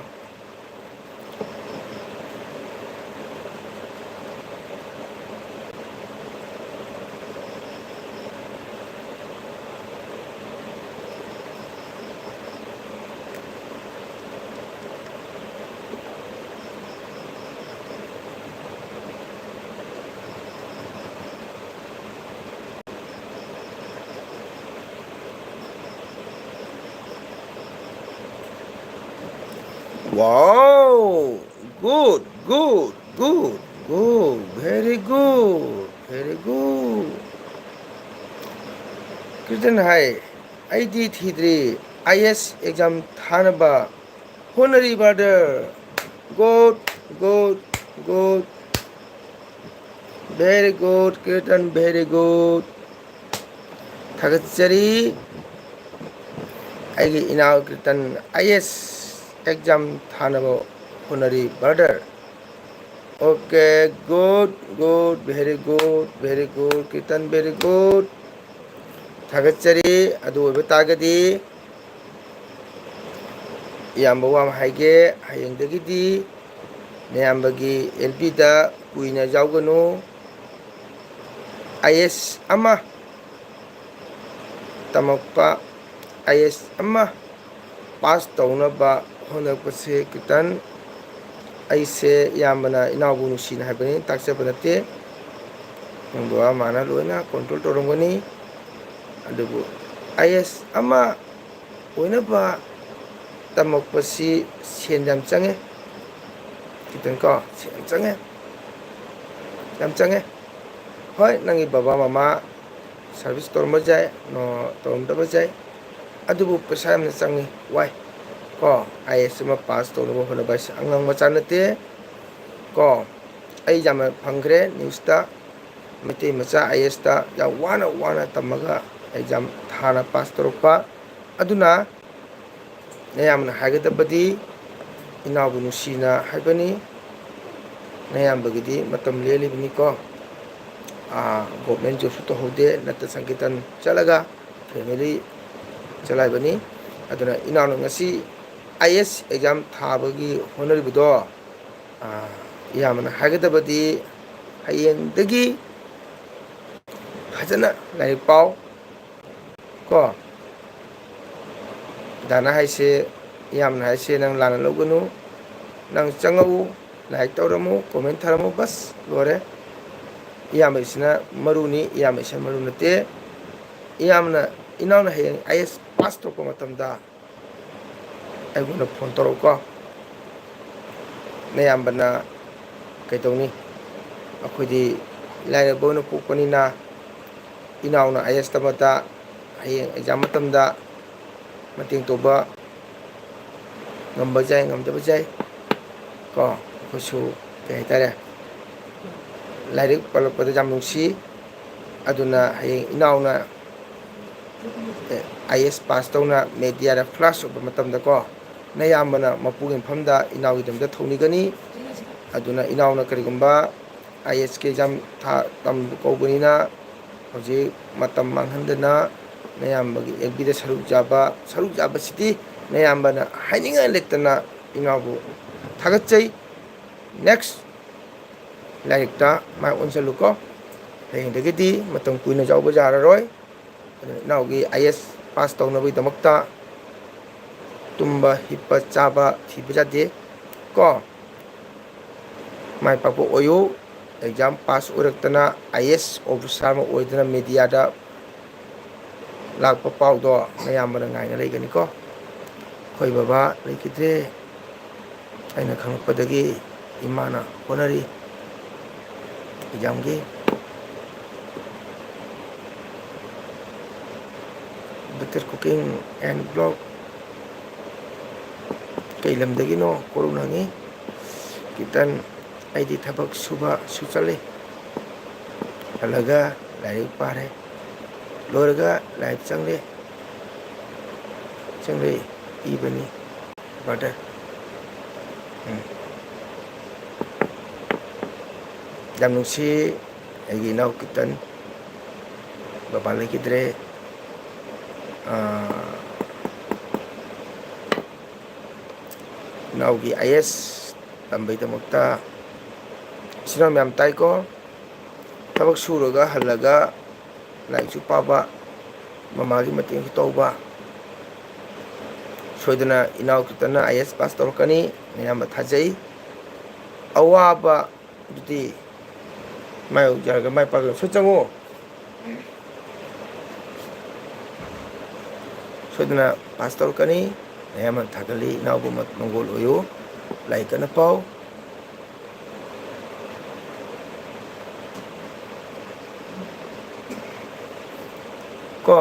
Wow! Good, good, good, good. Very good, very good. ꯀꯤꯔꯇꯟ ꯍꯥꯏ, "ꯑꯩꯗꯤ ꯊꯤꯗ꯭ꯔꯤ, ꯑꯥꯏ ꯑꯦꯁ ꯑꯦꯛꯖꯥꯝ ꯊꯥꯅꯕ ꯍꯣꯠꯅꯔꯤ, brother". Good, good, good. Very good, ꯀꯤꯔꯇꯟ, very good. ꯊꯥꯒꯠꯆꯔꯤ꯫ ꯑꯩꯒꯤ ꯏꯅꯥꯎ ꯀꯤꯔꯇꯟ ꯑꯥꯏ ꯑꯦꯁ ꯑꯦꯛꯖꯥꯝ ꯊꯥꯅꯕ ꯍꯣꯠꯅꯔꯤ, brother. Okay, good, good, very good, very good, ꯀꯤꯔꯇꯟ, very good. ꯊꯥꯒꯠꯆꯔꯤ꯫ ꯑꯗꯨ ꯑꯣꯏꯕ ꯇꯥꯔꯒꯗꯤ ꯏꯌꯥꯝꯕ ꯋꯥ ꯑꯃ ꯍꯥꯏꯒꯦ, ꯍꯌꯦꯡꯗꯒꯤꯗꯤ ꯅꯌꯥꯝꯕꯒꯤ ꯑꯦꯜ ꯄꯤꯗ ꯀꯨꯏꯅ ꯌꯥꯎꯒꯅꯨ꯫ ꯑꯥꯏ ꯑꯦꯁ ꯑꯃ ꯇꯝꯃꯛꯄ, ꯑꯥꯏ ꯑꯦꯁ ꯑꯃ ꯄꯥꯁ ꯇꯧꯅꯕ ꯍꯣꯠꯅꯔꯛꯄꯁꯦ ꯈꯤꯇꯪ ꯑꯩꯁꯦ ꯏꯌꯥꯝꯕꯅ ꯏꯅꯥꯎꯕꯨ ꯅꯨꯡꯁꯤꯅ ꯍꯥꯏꯕꯅꯤ, ꯇꯥꯛꯆꯕ ꯅꯠꯇꯦ꯫ ꯅꯪ ꯕꯕꯥ ꯃꯥꯅ ꯂꯣꯏꯅ ꯀꯣꯟꯇ꯭ꯔꯣꯜ ꯇꯧꯔꯝꯒꯅꯤ꯫ ꯑꯗꯨꯕꯨ ꯑꯥꯏ ꯑꯦꯁ ꯑꯃ ꯑꯣꯏꯅꯕ ꯇꯝꯃꯛꯄꯁꯤ ꯁꯦꯟ ꯌꯥꯝ ꯆꯪꯉꯦ꯫ ꯈꯤꯇꯪ ꯀꯣ, ꯁꯦꯟ ꯌꯥꯝ ꯆꯪꯉꯦ, ꯌꯥꯝ ꯆꯪꯉꯦ꯫ ꯍꯣꯏ, ꯅꯪꯒꯤ ꯕꯕꯥ ꯃꯃꯥ ꯁꯥꯔꯚꯤꯁ ꯇꯧꯔꯝꯕ ꯌꯥꯏ, ꯅꯣ, ꯇꯧꯔꯝꯗꯕ ꯌꯥꯏ, ꯑꯗꯨꯕꯨ ꯄꯩꯁꯥ ꯌꯥꯝꯅ ꯆꯪꯉꯤ, ꯋꯥꯏ꯫ ꯀꯣ, ꯑꯥꯏ ꯑꯦꯁ ꯑꯃ ꯄꯥꯁ ꯇꯧꯅꯕ ꯍꯣꯠꯅꯕ ꯍꯥꯏꯁꯦ ꯑꯉꯥꯡ ꯃꯆꯥ ꯅꯠꯇꯦ꯫ ꯀꯣ, ꯑꯩ ꯌꯥꯝꯅ ꯐꯪꯈ꯭ꯔꯦ ꯅ꯭ꯌꯨꯁꯇ, ꯃꯩꯇꯩ ꯃꯆꯥ ꯑꯥꯏ ꯑꯦꯁꯇ ꯌꯥꯝ ꯋꯥꯅ ꯋꯥꯅ ꯇꯝꯃꯒ ꯑꯦꯛꯖꯥꯝ ꯊꯥꯅ ꯄꯥꯁ ꯇꯧꯔꯛꯄ꯫ ꯑꯗꯨꯅ ꯅꯌꯥꯝꯕꯅ ꯍꯥꯏꯒꯗꯕꯗꯤ ꯏꯅꯥꯎꯕꯨ ꯅꯨꯡꯁꯤꯅ ꯍꯥꯏꯕꯅꯤ꯫ ꯅꯌꯥꯝꯕꯒꯤꯗꯤ ꯃꯇꯝ ꯂꯦꯜꯂꯤꯕꯅꯤꯀꯣ꯫ ꯒꯣꯔꯃꯦꯟ ꯖꯣꯕꯁꯨ ꯇꯧꯍꯧꯗꯦ, ꯅꯠꯇ ꯁꯪꯀꯤꯔꯇꯟ ꯆꯠꯂꯒ ꯐꯦꯃꯤꯂꯤ ꯆꯂꯥꯏꯕꯅꯤ꯫ ꯑꯗꯨꯅ ꯏꯅꯥꯎꯅ ꯉꯁꯤ ꯑꯥꯏ ꯑꯦꯁ ꯑꯦꯛꯖꯥꯝ ꯊꯥꯕꯒꯤ ꯍꯣꯠꯅꯔꯤꯕꯗꯣ, ꯏꯌꯥꯝꯕꯅ ꯍꯥꯏꯒꯗꯕꯗꯤ ꯍꯌꯦꯡꯗꯒꯤ ꯐꯖꯅ ꯂꯥꯏꯔꯤꯛ ꯄꯥꯎ ꯀꯣ꯫ ꯗꯥꯅ ꯍꯥꯏꯁꯦ, ꯏꯌꯥꯝꯕꯅ ꯍꯥꯏꯁꯦ ꯅꯪ ꯂꯥꯟꯅ ꯂꯧꯒꯅꯨ꯫ ꯅꯪ ꯆꯪꯉꯛꯎ, ꯂꯥꯏꯛ ꯇꯧꯔꯝꯃꯨ, ꯀꯣꯃꯦꯟ ꯊꯥꯔꯝꯃꯨ, ꯕꯁ, ꯂꯣꯏꯔꯦ꯫ ꯏꯌꯥꯝꯕ ꯏꯁꯤꯅ ꯃꯔꯨꯅꯤ, ꯏꯌꯥꯝꯕ ꯏꯁꯤꯅ ꯃꯔꯨ ꯅꯠꯇꯦ꯫ ꯏꯌꯥꯝꯕꯅ, ꯏꯅꯥꯎꯅ ꯍꯌꯦꯡ ꯑꯥꯏ ꯑꯦꯁ ꯄꯥꯁ ꯇꯧꯔꯛꯄ ꯃꯇꯝꯗ ꯑꯩꯉꯣꯟꯗ ꯐꯣꯟ ꯇꯧꯔꯛꯎꯀꯣ꯫ ꯅꯌꯥꯝꯕꯅ ꯀꯩꯗꯧꯅꯤ? ꯑꯩꯈꯣꯏꯗꯤ ꯂꯥꯏꯔꯕ ꯑꯣꯏꯅ ꯄꯣꯛꯄꯅꯤꯅ, ꯏꯅꯥꯎꯅ ꯑꯥꯏ ꯑꯦꯁ ꯇꯝꯕꯗ ꯍꯌꯦꯡ ꯑꯦꯛꯖꯥꯝ ꯃꯇꯝꯗ ꯃꯇꯦꯡ ꯇꯧꯕ ꯉꯝꯕ ꯌꯥꯏ, ꯉꯝꯗꯕ ꯌꯥꯏ꯫ ꯀꯣ, ꯑꯩꯈꯣꯏꯁꯨ ꯀꯩ ꯍꯥꯏꯇꯥꯔꯦ, ꯂꯥꯏꯔꯤꯛ ꯄꯜꯂꯛꯄꯗ ꯌꯥꯝ ꯅꯨꯡꯁꯤ꯫ ꯑꯗꯨꯅ ꯍꯌꯦꯡ ꯏꯅꯥꯎꯅ ꯑꯥꯏ ꯑꯦꯁ ꯄꯥꯁ ꯇꯧꯅ ꯃꯦꯗꯤꯌꯥꯗ ꯐ꯭ꯂꯥꯁ ꯑꯣꯏꯕ ꯃꯇꯝꯗꯀꯣ, ꯅꯌꯥꯝꯕꯅ ꯃꯄꯨꯒꯤ ꯃꯐꯝꯗ ꯏꯅꯥꯎꯒꯤꯗꯃꯛꯇ ꯊꯧꯅꯤꯒꯅꯤ꯫ ꯑꯗꯨꯅ ꯏꯅꯥꯎꯅ ꯀꯔꯤꯒꯨꯝꯕ ꯑꯥꯏ ꯑꯦꯁꯀꯤ ꯑꯦꯛꯖꯥꯝ ꯊꯥ ꯇꯝꯕ ꯀꯧꯕꯅꯤꯅ ꯍꯧꯖꯤꯛ ꯃꯇꯝ ꯃꯥꯡꯍꯟꯗꯅ ꯅꯌꯥꯝꯕꯒꯤ ꯑꯦꯐ ꯕꯤꯗ ꯁꯔꯨꯛ ꯌꯥꯕ, ꯁꯔꯨꯛ ꯌꯥꯕꯁꯤꯗꯤ ꯅꯌꯥꯝꯕꯅ ꯍꯥꯏꯅꯤꯡꯉꯥꯏ ꯂꯩꯇꯅ ꯏꯅꯥꯎꯕꯨ ꯊꯥꯒꯠꯆꯩ꯫ ꯅꯦꯛꯁ ꯂꯥꯏꯔꯤꯛꯇ ꯃꯥꯏ ꯑꯣꯟꯁꯤꯜꯂꯨꯀꯣ꯫ ꯍꯌꯦꯡꯗꯒꯤꯗꯤ ꯃꯇꯝ ꯀꯨꯏꯅ ꯌꯥꯎꯕ ꯌꯥꯔꯔꯣꯏ꯫ ꯑꯗꯨꯅ ꯏꯅꯥꯎꯒꯤ ꯑꯥꯏ ꯑꯦꯁ ꯄꯥꯁ ꯇꯧꯅꯕꯒꯤꯗꯃꯛꯇ ꯇꯨꯝꯕ, ꯍꯤꯞꯄ, ꯆꯥꯕ ꯊꯤꯕ ꯌꯥꯗꯦ ꯀꯣ꯫ ꯃꯥꯏ ꯄꯥꯛꯄ ꯑꯣꯏꯌꯨ꯫ ꯑꯦꯛꯖꯥꯝ ꯄꯥꯁ ꯑꯣꯏꯔꯛꯇꯅ ꯑꯥꯏ ꯑꯦꯁ ꯑꯣꯐꯤꯁꯥꯔ ꯑꯃ ꯑꯣꯏꯗꯅ ꯃꯦꯗꯤꯌꯥꯗ ꯂꯥꯛꯄ ꯄꯥꯎꯗꯣ ꯅꯌꯥꯝꯕꯅ ꯉꯥꯏꯅ ꯂꯩꯒꯅꯤꯀꯣ꯫ ꯑꯩꯈꯣꯏ ꯕꯕꯥ ꯂꯩꯈꯤꯗ꯭ꯔꯦ꯫ ꯑꯩꯅ ꯈꯪꯂꯛꯄꯗꯒꯤ ꯏꯃꯥꯅ ꯍꯣꯠꯅꯔꯤ ꯑꯦꯛꯖꯥꯝꯒꯤ꯫ Better cooking and vlog꯫ ꯀꯩ ꯂꯝꯗꯒꯤꯅꯣ? ꯀꯣꯔꯧꯅ ꯍꯪꯉꯤ꯫ ꯀꯤꯇꯟ, ꯑꯩꯗꯤ ꯊꯕꯛ ꯁꯨꯕꯁꯨ ꯆꯠꯂꯤ꯫ ꯍꯜꯂꯒ ꯂꯥꯏꯔꯤꯛ ꯄꯥꯔꯦ꯫ ꯂꯣꯏꯔꯒ ꯂꯥꯏꯔꯤꯛ ꯆꯪꯂꯦ꯫ ꯆꯪꯂꯦ ꯏꯕꯅꯤ꯫ Brother꯫ ꯎꯝ꯫ ꯌꯥꯝ ꯅꯨꯡꯁꯤ ꯑꯩꯒꯤ ꯏꯅꯥꯎ ꯀꯤꯇꯟ꯫ ꯕꯕꯥ ꯂꯩꯈꯤꯗ꯭ꯔꯦ꯫ ꯑꯥ, ꯏꯅꯥꯎꯒꯤ ꯑꯥꯏ ꯑꯦꯁ ꯇꯝꯕꯩꯗꯃꯛꯇ ꯏꯆꯤꯟ ꯏꯅꯥꯎ ꯃꯌꯥꯝ ꯇꯥꯏꯀꯣ꯫ ꯊꯕꯛ ꯁꯨꯔꯒ ꯍꯜꯂꯒ ꯂꯥꯏꯔꯤꯛꯁꯨ ꯄꯥꯕ, ꯃꯃꯥꯒꯤ ꯃꯇꯦꯡꯁꯨ ꯇꯧꯕ꯫ ꯁꯣꯏꯗꯅ ꯏꯅꯥꯎ ꯀꯤꯇꯟꯅ ꯑꯥꯏ ꯑꯦꯁ ꯄꯥꯁ ꯇꯧꯔꯛꯀꯅꯤ, ꯑꯌꯥꯝꯕ ꯊꯥꯖꯩ꯫ ꯑꯋꯥꯕ ꯑꯗꯨꯗꯤ ꯃꯥꯏ ꯌꯥꯔꯒ ꯃꯥꯏ ꯄꯥꯛꯑꯒ ꯁꯣꯏ ꯆꯪꯉꯨ꯫ ꯁꯣꯏꯗꯅ ꯄꯥꯁ ꯇꯧꯔꯛꯀꯅꯤ꯫ ꯑꯌꯥꯝꯕ ꯊꯥꯒꯠꯂꯤ, ꯏꯅꯥꯎꯕ ꯃ-, ꯃꯪꯒꯣꯜ ꯑꯣꯏꯌꯨ꯫ ꯂꯥꯏꯔꯤꯛ ꯀꯟꯅ ꯄꯥꯎ꯫ ꯀꯣ,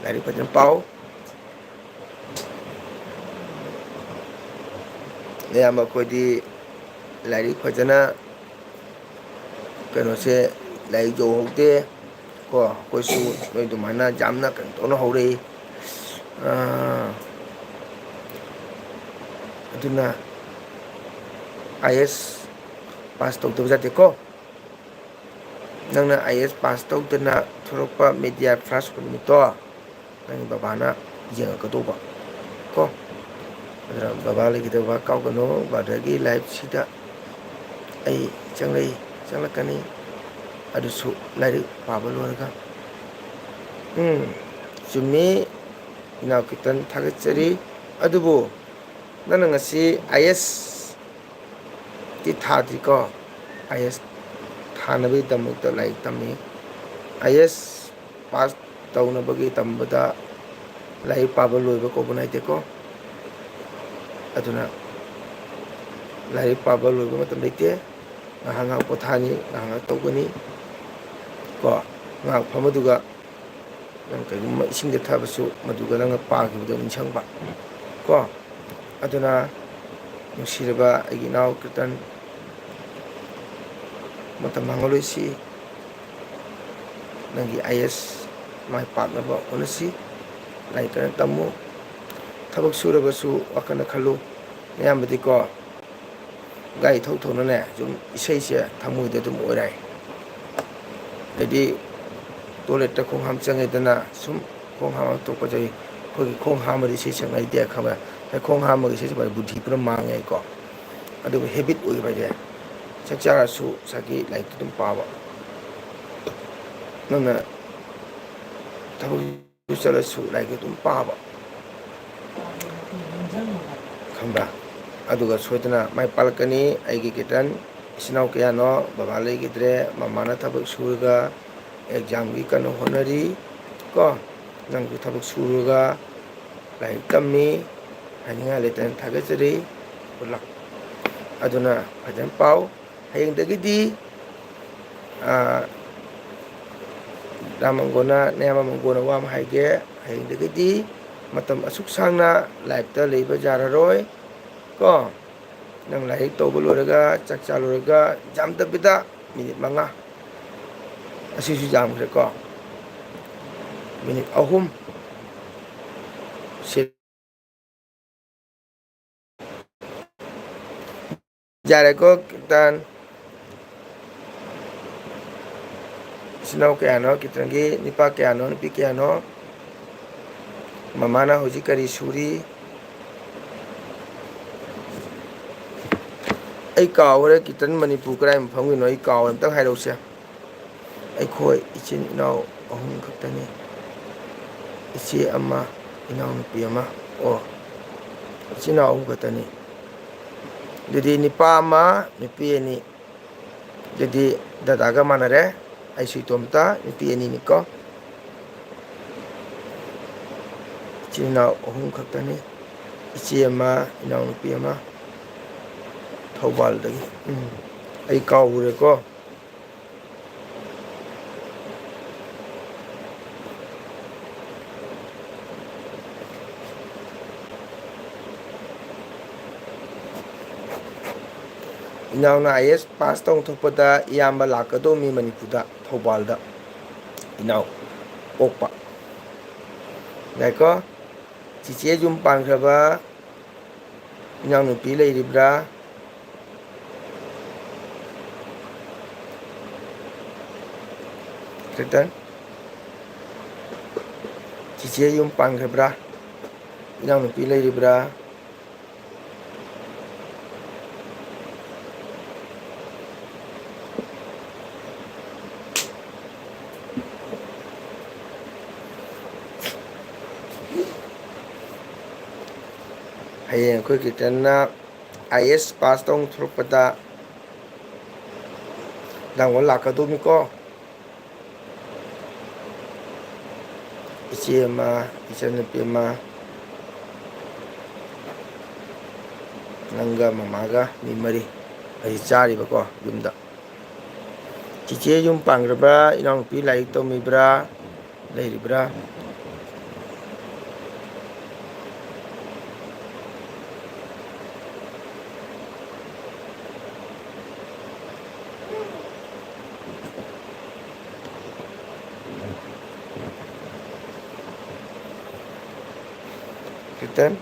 ꯂꯥꯏꯔꯤꯛ ꯐꯖꯅ ꯄꯥꯎ꯫ ꯑꯌꯥꯝꯕ ꯑꯩꯈꯣꯏꯗꯤ ꯂꯥꯏꯔꯤꯛ ꯐꯖꯅ, ꯀꯩꯅꯣꯁꯦ, ꯂꯥꯏꯔꯤꯛ ꯌꯧꯍꯧꯗꯦ꯫ ꯀꯣ, ꯑꯩꯈꯣꯏꯁꯨ ꯅꯣꯏ ꯑꯗꯨꯃꯥꯏꯅ ꯌꯥꯝꯅ ꯀꯩꯅꯣ ꯇꯧꯅ ꯍꯧꯔꯛꯏ꯫ ꯑꯥ, ꯑꯗꯨꯅ ꯑꯥꯏ ꯑꯦꯁ ꯄꯥꯁ ꯇꯧꯗꯕ ꯌꯥꯗꯦꯀꯣ꯫ ꯅꯪꯅ ꯑꯥꯏ ꯑꯦꯁ ꯄꯥꯁ ꯇꯧꯗꯅ ꯊꯣꯛꯂꯛꯄ ꯃꯦꯗꯤꯌꯥ ꯐꯥꯔꯁ ꯑꯣꯏꯕ ꯅꯨꯃꯤꯠꯇꯣ, ꯅꯪꯒꯤ ꯕꯕꯥꯅ ꯌꯦꯡꯉꯛꯀꯗꯧꯕ ꯀꯣ꯫ ꯑꯗꯨꯅ ꯕꯕꯥ ꯂꯩꯈꯤꯗꯕ ꯀꯥꯎꯒꯅꯨ꯫ ꯕ꯭ꯔꯗꯔꯒꯤ ꯂꯥꯏꯐꯁꯤꯗ ꯑꯩ ꯆꯪꯂꯛꯏ, ꯆꯪꯂꯛꯀꯅꯤ꯫ ꯑꯗꯨꯁꯨ ꯂꯥꯏꯔꯤꯛ ꯄꯥꯕ ꯂꯣꯏꯔꯒ꯫ ꯎꯝ, ꯆꯨꯝꯃꯤ꯫ ꯏꯅꯥꯎ ꯀꯤꯔꯇꯟ, ꯊꯥꯒꯠꯆꯔꯤ꯫ ꯑꯗꯨꯕꯨ ꯅꯪꯅ ꯉꯁꯤ ꯑꯥꯏ ꯑꯦꯁ ꯇꯤ ꯊꯥꯗ꯭ꯔꯤꯀꯣ, ꯑꯥꯏ ꯑꯦꯁ ꯊꯥꯅꯕꯒꯤꯗꯃꯛꯇ ꯂꯥꯏꯔꯤꯛ ꯇꯝꯃꯤ꯫ ꯑꯥꯏ ꯑꯦꯁ ꯄꯥꯁ ꯇꯧꯅꯕꯒꯤ ꯇꯝꯕꯗ ꯂꯥꯏꯔꯤꯛ ꯄꯥꯕ ꯂꯣꯏꯕ ꯀꯧꯕ ꯅꯥꯏꯗꯦꯀꯣ꯫ ꯑꯗꯨꯅ ꯂꯥꯏꯔꯤꯛ ꯄꯥꯕ ꯂꯣꯏꯕ ꯃꯇꯝ ꯂꯩꯇꯦ꯫ ꯉꯥꯏꯍꯥꯛ ꯉꯥꯏꯍꯥꯛ ꯄꯣꯊꯥꯅꯤ, ꯉꯥꯏꯍꯥꯛ ꯉꯥꯏꯍꯥꯛ ꯇꯧꯒꯅꯤ ꯀꯣ꯫ ꯉꯥꯏꯍꯥꯛ ꯐꯝꯃꯗꯨꯒ ꯅꯪ ꯀꯩꯒꯨꯝꯕ ꯏꯁꯤꯡꯗ ꯊꯥꯕꯁꯨ ꯃꯗꯨꯒ ꯅꯪꯅ ꯄꯥꯈꯤꯕꯗꯣ ꯅꯤꯡꯁꯤꯡꯕ ꯀꯣ꯫ ꯑꯗꯨꯅ ꯅꯨꯡꯁꯤꯔꯕ ꯑꯩꯒꯤ ꯏꯅꯥꯎ ꯀꯤꯔꯇꯟ, ꯃꯇꯝ ꯃꯥꯡꯍꯜꯂꯣꯏꯁꯤ꯫ ꯅꯪꯒꯤ ꯑꯥꯏ ꯑꯦꯁ ꯃꯥꯏ ꯄꯥꯛꯅꯕ ꯍꯣꯠꯅꯁꯤ꯫ ꯂꯥꯏꯔꯤꯛ ꯀꯟꯅ ꯇꯝꯃꯨ꯫ ꯊꯕꯛ ꯁꯨꯔꯕꯁꯨ ꯋꯥꯈꯜꯗ ꯈꯜꯂꯨ꯫ ꯑꯌꯥꯝꯕꯗꯤꯀꯣ, ꯒꯥꯔꯤ ꯊꯧ ꯊꯧꯅꯅꯦ, ꯁꯨꯝ ꯏꯁꯩꯁꯦ ꯊꯃꯣꯏꯗ ꯑꯗꯨꯝ ꯑꯣꯏꯔꯛꯑꯦ꯫ ꯍꯥꯏꯗꯤ ꯇꯣꯏꯂꯦꯠꯇ ꯈꯣꯡ ꯍꯥꯝ ꯆꯪꯉꯦꯗꯅ, ꯁꯨꯝ ꯈꯣꯡ ꯍꯥꯝ ꯊꯣꯛꯄꯁꯦ ꯑꯩꯈꯣꯏꯒꯤ ꯈꯣꯡ ꯍꯥꯝꯕꯗ ꯏꯁꯩ ꯁꯛꯅꯩꯗꯦ ꯈꯪꯕ꯭ꯔꯥ? ꯉꯁꯥꯏ ꯈꯣꯡ ꯍꯥꯝꯕꯒꯤ ꯏꯁꯩ ꯁꯛꯄ ꯕꯨꯙꯤ ꯄꯨꯔꯥ ꯃꯥꯡꯉꯦ ꯑꯩꯀꯣ꯫ ꯑꯗꯨꯒ ꯍꯦꯕꯤꯠ ꯑꯣꯏꯕ ꯍꯥꯏꯁꯦ, ꯆꯥꯛ ꯆꯥꯔꯁꯨ ꯉꯁꯥꯏꯒꯤ ꯂꯥꯏꯔꯤꯛꯇꯨ ꯑꯗꯨꯝ ꯄꯥꯕ꯫ ꯅꯪꯅ ꯊꯕꯛ ꯆꯠꯂꯁꯨ ꯂꯥꯏꯔꯤꯛꯇꯨ ꯑꯗꯨꯝ ꯄꯥꯕ, ꯈꯪꯕ꯭ꯔꯥ? ꯑꯗꯨꯒ ꯁꯣꯏꯗꯅ ꯃꯥꯏ ꯄꯥꯛꯂꯛꯀꯅꯤ꯫ ꯑꯩꯒꯤ ꯀꯤꯔꯇꯟ, ꯏꯆꯤꯟ ꯏꯅꯥꯎ ꯀꯌꯥꯅꯣ ꯕꯕꯥ ꯂꯩꯈꯤꯗ꯭ꯔꯦ, ꯃꯃꯥꯅ ꯊꯕꯛ ꯁꯨꯔꯒ ꯑꯦꯛꯖꯥꯝꯒꯤ ꯀꯟꯅ ꯍꯣꯠꯅꯔꯤ ꯀꯣ꯫ ꯅꯪꯁꯨ ꯊꯕꯛ ꯁꯨꯔꯒ ꯂꯥꯏꯔꯤꯛ ꯇꯝꯃꯤ꯫ ꯍꯥꯏꯅꯤꯡꯉꯥꯏ ꯂꯩꯇꯅ ꯊꯥꯒꯠꯆꯔꯤ꯫ ꯄꯨꯂꯞ ꯑꯗꯨꯅ ꯐꯖꯅ ꯄꯥꯎ꯫ ꯍꯌꯦꯡꯗꯒꯤꯗꯤ, ꯑꯥ, ꯔꯥꯃꯪꯒꯣꯅ, ꯅꯌꯥꯝꯕ ꯃꯪꯒꯣꯅ ꯋꯥ ꯑꯃ ꯍꯥꯏꯒꯦ꯫ ꯍꯌꯦꯡꯗꯒꯤꯗꯤ ꯃꯇꯝ ꯑꯁꯨꯛ ꯁꯥꯡꯅ ꯂꯥꯏꯞꯇ ꯂꯩꯕ ꯌꯥꯔꯔꯣꯏ ꯀꯣ꯫ ꯅꯪ ꯂꯥꯏꯔꯤꯛ ꯇꯧꯕ ꯂꯣꯏꯔꯒ, ꯆꯥꯛ ꯆꯥ ꯂꯣꯏꯔꯒ, ꯌꯥꯝꯗꯕꯤꯗ ꯃꯤꯅꯤꯠ ꯃꯉꯥ, ꯑꯁꯤꯁꯨ ꯌꯥꯝꯈ꯭ꯔꯦꯀꯣ, ꯃꯤꯅꯤꯠ ꯑꯍꯨꯝ ꯁꯦ-, ꯌꯥꯔꯦꯀꯣ, ꯀꯤꯔꯇꯟ? ꯏꯆꯤꯟ ꯏꯅꯥꯎ ꯀꯌꯥꯅꯣ ꯀꯤꯔꯇꯟꯒꯤ? ꯅꯨꯄꯥ ꯀꯌꯥꯅꯣ, ꯅꯨꯄꯤ ꯀꯌꯥꯅꯣ? ꯃꯃꯥꯅ ꯍꯧꯖꯤꯛ ꯀꯔꯤ ꯁꯨꯔꯤ? ꯑꯩ ꯀꯥꯎꯈ꯭ꯔꯦ, ꯀꯤꯔꯇꯟ ꯃꯅꯤꯄꯨꯔ ꯀꯗꯥꯏ ꯃꯐꯝꯒꯤꯅꯣ ꯑꯩ ꯀꯥꯎꯔꯦ, ꯑꯝꯇꯪ ꯍꯥꯏꯔꯛꯎꯁꯦ꯫ ꯑꯩꯈꯣꯏ ꯏꯆꯤꯟ ꯏꯅꯥꯎ ꯑꯍꯨꯝ ꯈꯛꯇꯅꯤ꯫ ꯏꯆꯦ ꯑꯃ, ꯏꯅꯥꯎꯅꯨꯄꯤ ꯑꯃ꯫ ꯑꯣ, ꯏꯆꯤꯟ ꯏꯅꯥꯎ ꯑꯍꯨꯝ ꯈꯛꯇꯅꯤ꯫ ꯑꯗꯨꯗꯤ ꯅꯨꯄꯥ ꯑꯃ, ꯅꯨꯄꯤ ꯑꯅꯤ꯫ ꯑꯗꯨꯗꯤ ꯗꯗꯥꯒ ꯃꯥꯟꯅꯔꯦ꯫ ꯑꯩꯁꯨ ꯏꯇꯣꯝꯇ, ꯅꯨꯄꯤ ꯑꯅꯤꯅꯤꯀꯣ꯫ ꯏꯆꯤꯟ ꯏꯅꯥꯎ ꯑꯍꯨꯝ ꯈꯛꯇꯅꯤ꯫ ꯏꯆꯦ ꯑꯃ, ꯏꯅꯥꯎꯅꯨꯄꯤ ꯑꯃ꯫ ꯊꯧꯕꯥꯜꯗꯒꯤ꯫ ꯎꯝ, ꯑꯩ ꯀꯥꯎꯔꯨꯔꯦꯀꯣ꯫ ꯏꯅꯥꯎꯅ ꯑꯥꯏ ꯑꯦꯁ ꯄꯥꯁ ꯇꯧꯊꯣꯛꯄꯗ ꯏꯌꯥꯝꯕ ꯂꯥꯛꯀꯗꯧꯃꯤ ꯃꯅꯤꯄꯨꯔꯗ, ꯊꯧꯕꯥꯜꯗ꯫ ꯏꯅꯥꯎ ꯄꯣꯛꯄ꯫ ꯉꯥꯏꯈꯣ꯫ ꯆꯤꯆꯦ ꯌꯨꯝ ꯄꯥꯟꯈ꯭ꯔꯕ? ꯏꯅꯥꯎꯅꯨꯄꯤ ꯂꯩꯔꯤꯕ꯭ꯔꯥ? ꯀꯦꯇꯟ, ꯆꯤꯆꯦ ꯌꯨꯝ ꯄꯥꯟꯈ꯭ꯔꯕ꯭ꯔꯥ? ꯏꯅꯥꯎꯅꯨꯄꯤ ꯂꯩꯔꯤꯕ꯭ꯔꯥ? ꯍꯌꯦꯡ ꯑꯩꯈꯣꯏ ꯀꯦꯇꯟꯅ ꯑꯥꯏ ꯑꯦꯁ ꯄꯥꯁ ꯇꯧ ꯊꯣꯛꯂꯛꯄꯗ ꯅꯪꯉꯣꯟ ꯂꯥꯛꯀꯗꯧꯅꯤꯀꯣ꯫ ꯏꯆꯦ ꯑꯃ, ꯏꯆꯟꯅꯨꯄꯤ ꯑꯃ, ꯅꯪꯒ ꯃꯃꯥꯒ ꯃꯤ ꯃꯔꯤ꯫ ꯑꯩ ꯆꯥꯔꯤꯕꯀꯣ ꯌꯨꯝꯗ꯫ ꯆꯤꯆꯦ ꯌꯨꯝ ꯄꯥꯟꯈ꯭ꯔꯕ꯭ꯔꯥ? ꯏꯅꯥꯎꯅꯨꯄꯤ ꯂꯥꯏꯔꯤꯛ ꯇꯝꯃꯤꯕ꯭ꯔꯥ? ꯂꯩꯔꯤꯕ꯭ꯔꯥ? ꯀꯦꯇꯟ꯫